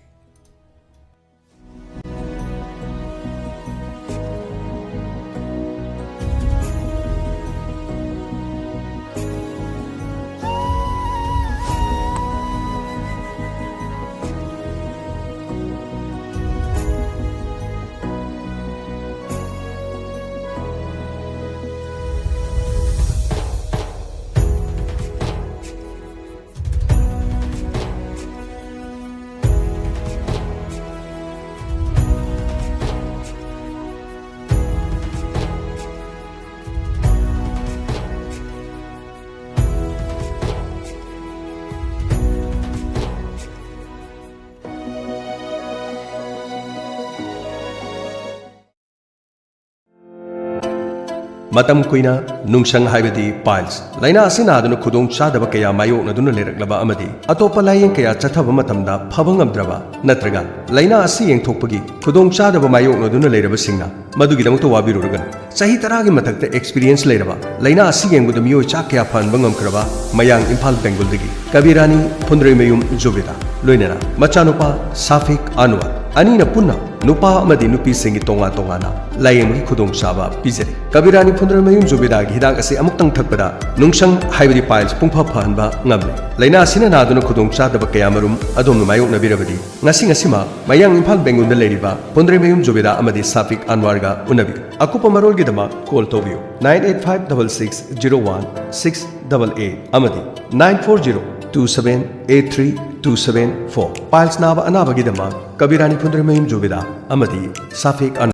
ꯃꯇꯝ ꯀꯨꯏꯅ ꯅꯨꯡꯁꯪ ꯍꯥꯏꯕꯗꯤ piles ꯂꯥꯏꯅꯥ ꯑꯁꯤ ꯅꯥꯗꯨꯅ ꯈꯨꯗꯣꯡ ꯆꯥꯗꯕ ꯀꯌꯥ ꯃꯥꯌꯣꯛꯅꯗꯨꯅ ꯂꯩꯔꯛꯂꯕ ꯑꯃꯗꯤ ꯑꯇꯣꯞꯄ ꯂꯥꯌꯦꯡ ꯀꯌꯥ ꯆꯠꯊꯕ ꯃꯇꯝꯗ ꯐꯕ ꯉꯝꯗ꯭ꯔꯕ ꯅꯠꯇ꯭ꯔꯒ ꯂꯥꯏꯅꯥ ꯑꯁꯤ ꯌꯦꯡꯊꯣꯛꯄꯒꯤ ꯈꯨꯗꯣꯡ ꯆꯥꯗꯕ ꯃꯥꯌꯣꯛꯅꯗꯨꯅ ꯂꯩꯔꯕꯁꯤꯡꯅ ꯃꯗꯨꯒꯤꯗꯃꯛꯇ ꯋꯥꯕꯤꯔꯨꯔꯒꯅꯨ꯫ ꯆꯍꯤ ꯇꯔꯥꯒꯤ ꯃꯊꯛꯇ experience ꯂꯩꯔꯕ ꯂꯥꯏꯅꯥ ꯑꯁꯤ ꯌꯦꯡꯕꯗ ꯃꯤꯑꯣꯏ ꯆꯥ ꯀꯌꯥ ꯐꯍꯟꯕ ꯉꯝꯈ꯭ꯔꯕ ꯃꯌꯥꯡ ꯏꯝꯐꯥꯜ ꯕꯦꯡꯒꯨꯜꯗꯒꯤ ꯀꯕꯤꯔꯥꯅꯤ ꯐꯨꯟꯗ꯭ꯔꯩꯃꯌꯨꯝ ꯖꯨꯕꯦꯗꯥ ꯂꯣꯏꯅꯅ ꯃꯆꯥꯅꯨꯄꯥ ꯁꯥꯐꯤꯛ ꯑꯟꯋꯔ ꯑꯅꯤꯅ ꯄꯨꯟꯅ ꯅꯨꯄꯥ ꯑꯃꯗꯤ ꯅꯨꯄꯤꯁꯤꯡꯒꯤ ꯇꯣꯉꯥꯟ ꯇꯣꯉꯥꯟꯅ ꯂꯥꯌꯦꯡꯕꯒꯤ ꯈꯨꯗꯣꯡꯆꯥꯕ ꯄꯤꯖꯔꯤ꯫ ꯀꯕꯤꯔꯥꯅꯤ ꯐꯨꯟꯗ꯭ꯔꯩꯃꯌꯨꯝ ꯖꯨꯕꯦꯗꯥꯒꯤ ꯍꯤꯗꯥꯛ ꯑꯁꯤ ꯑꯃꯨꯛꯇꯪ ꯊꯛꯄꯗ ꯅꯨꯡꯁꯪ ꯍꯥꯏꯕꯗꯤ piles ꯄꯨꯡꯐ ꯐꯍꯟꯕ ꯉꯝꯂꯦ꯫ ꯂꯥꯏꯅꯥ ꯑꯁꯤꯅ ꯅꯥꯗꯨꯅ ꯈꯨꯗꯣꯡꯆꯥꯗꯕ ꯀꯌꯥꯃꯔꯨꯝ ꯑꯗꯣꯝꯅ ꯃꯥꯌꯣꯛꯅꯕꯤꯔꯕꯗꯤ ꯉꯁꯤ ꯉꯁꯤꯃꯛ ꯃꯌꯥꯡ ꯏꯝꯐꯥꯜ ꯕꯦꯡꯒꯨꯜꯗ ꯂꯩꯔꯤꯕ ꯐꯨꯟꯗ꯭ꯔꯩꯃꯌꯨꯝ ꯖꯨꯕꯦꯗꯥ ꯑꯃꯗꯤ ꯁꯥꯐꯤꯛ ꯑꯟꯋꯥꯔꯒ ꯎꯅꯕꯤꯌꯨ꯫ ꯑꯀꯨꯞꯄ ꯃꯔꯣꯜꯒꯤꯗꯃꯛ call ꯇꯧꯕꯤꯌꯨ nine eight five double six zero one six double eight ꯑꯃꯗꯤ nine four zero two seven eight three two seven four꯫ Piles ꯅꯥꯕ ꯑꯅꯥꯕꯒꯤꯗꯃꯛ ꯀꯕꯤꯔꯥꯅꯤ ꯐꯨꯟꯗ꯭ꯔꯩꯃꯌꯨꯝ ꯖꯨꯕꯦꯗꯥ ꯑꯃꯗꯤ ꯁꯥꯐꯤꯛ ꯑꯟꯋꯥꯔ꯫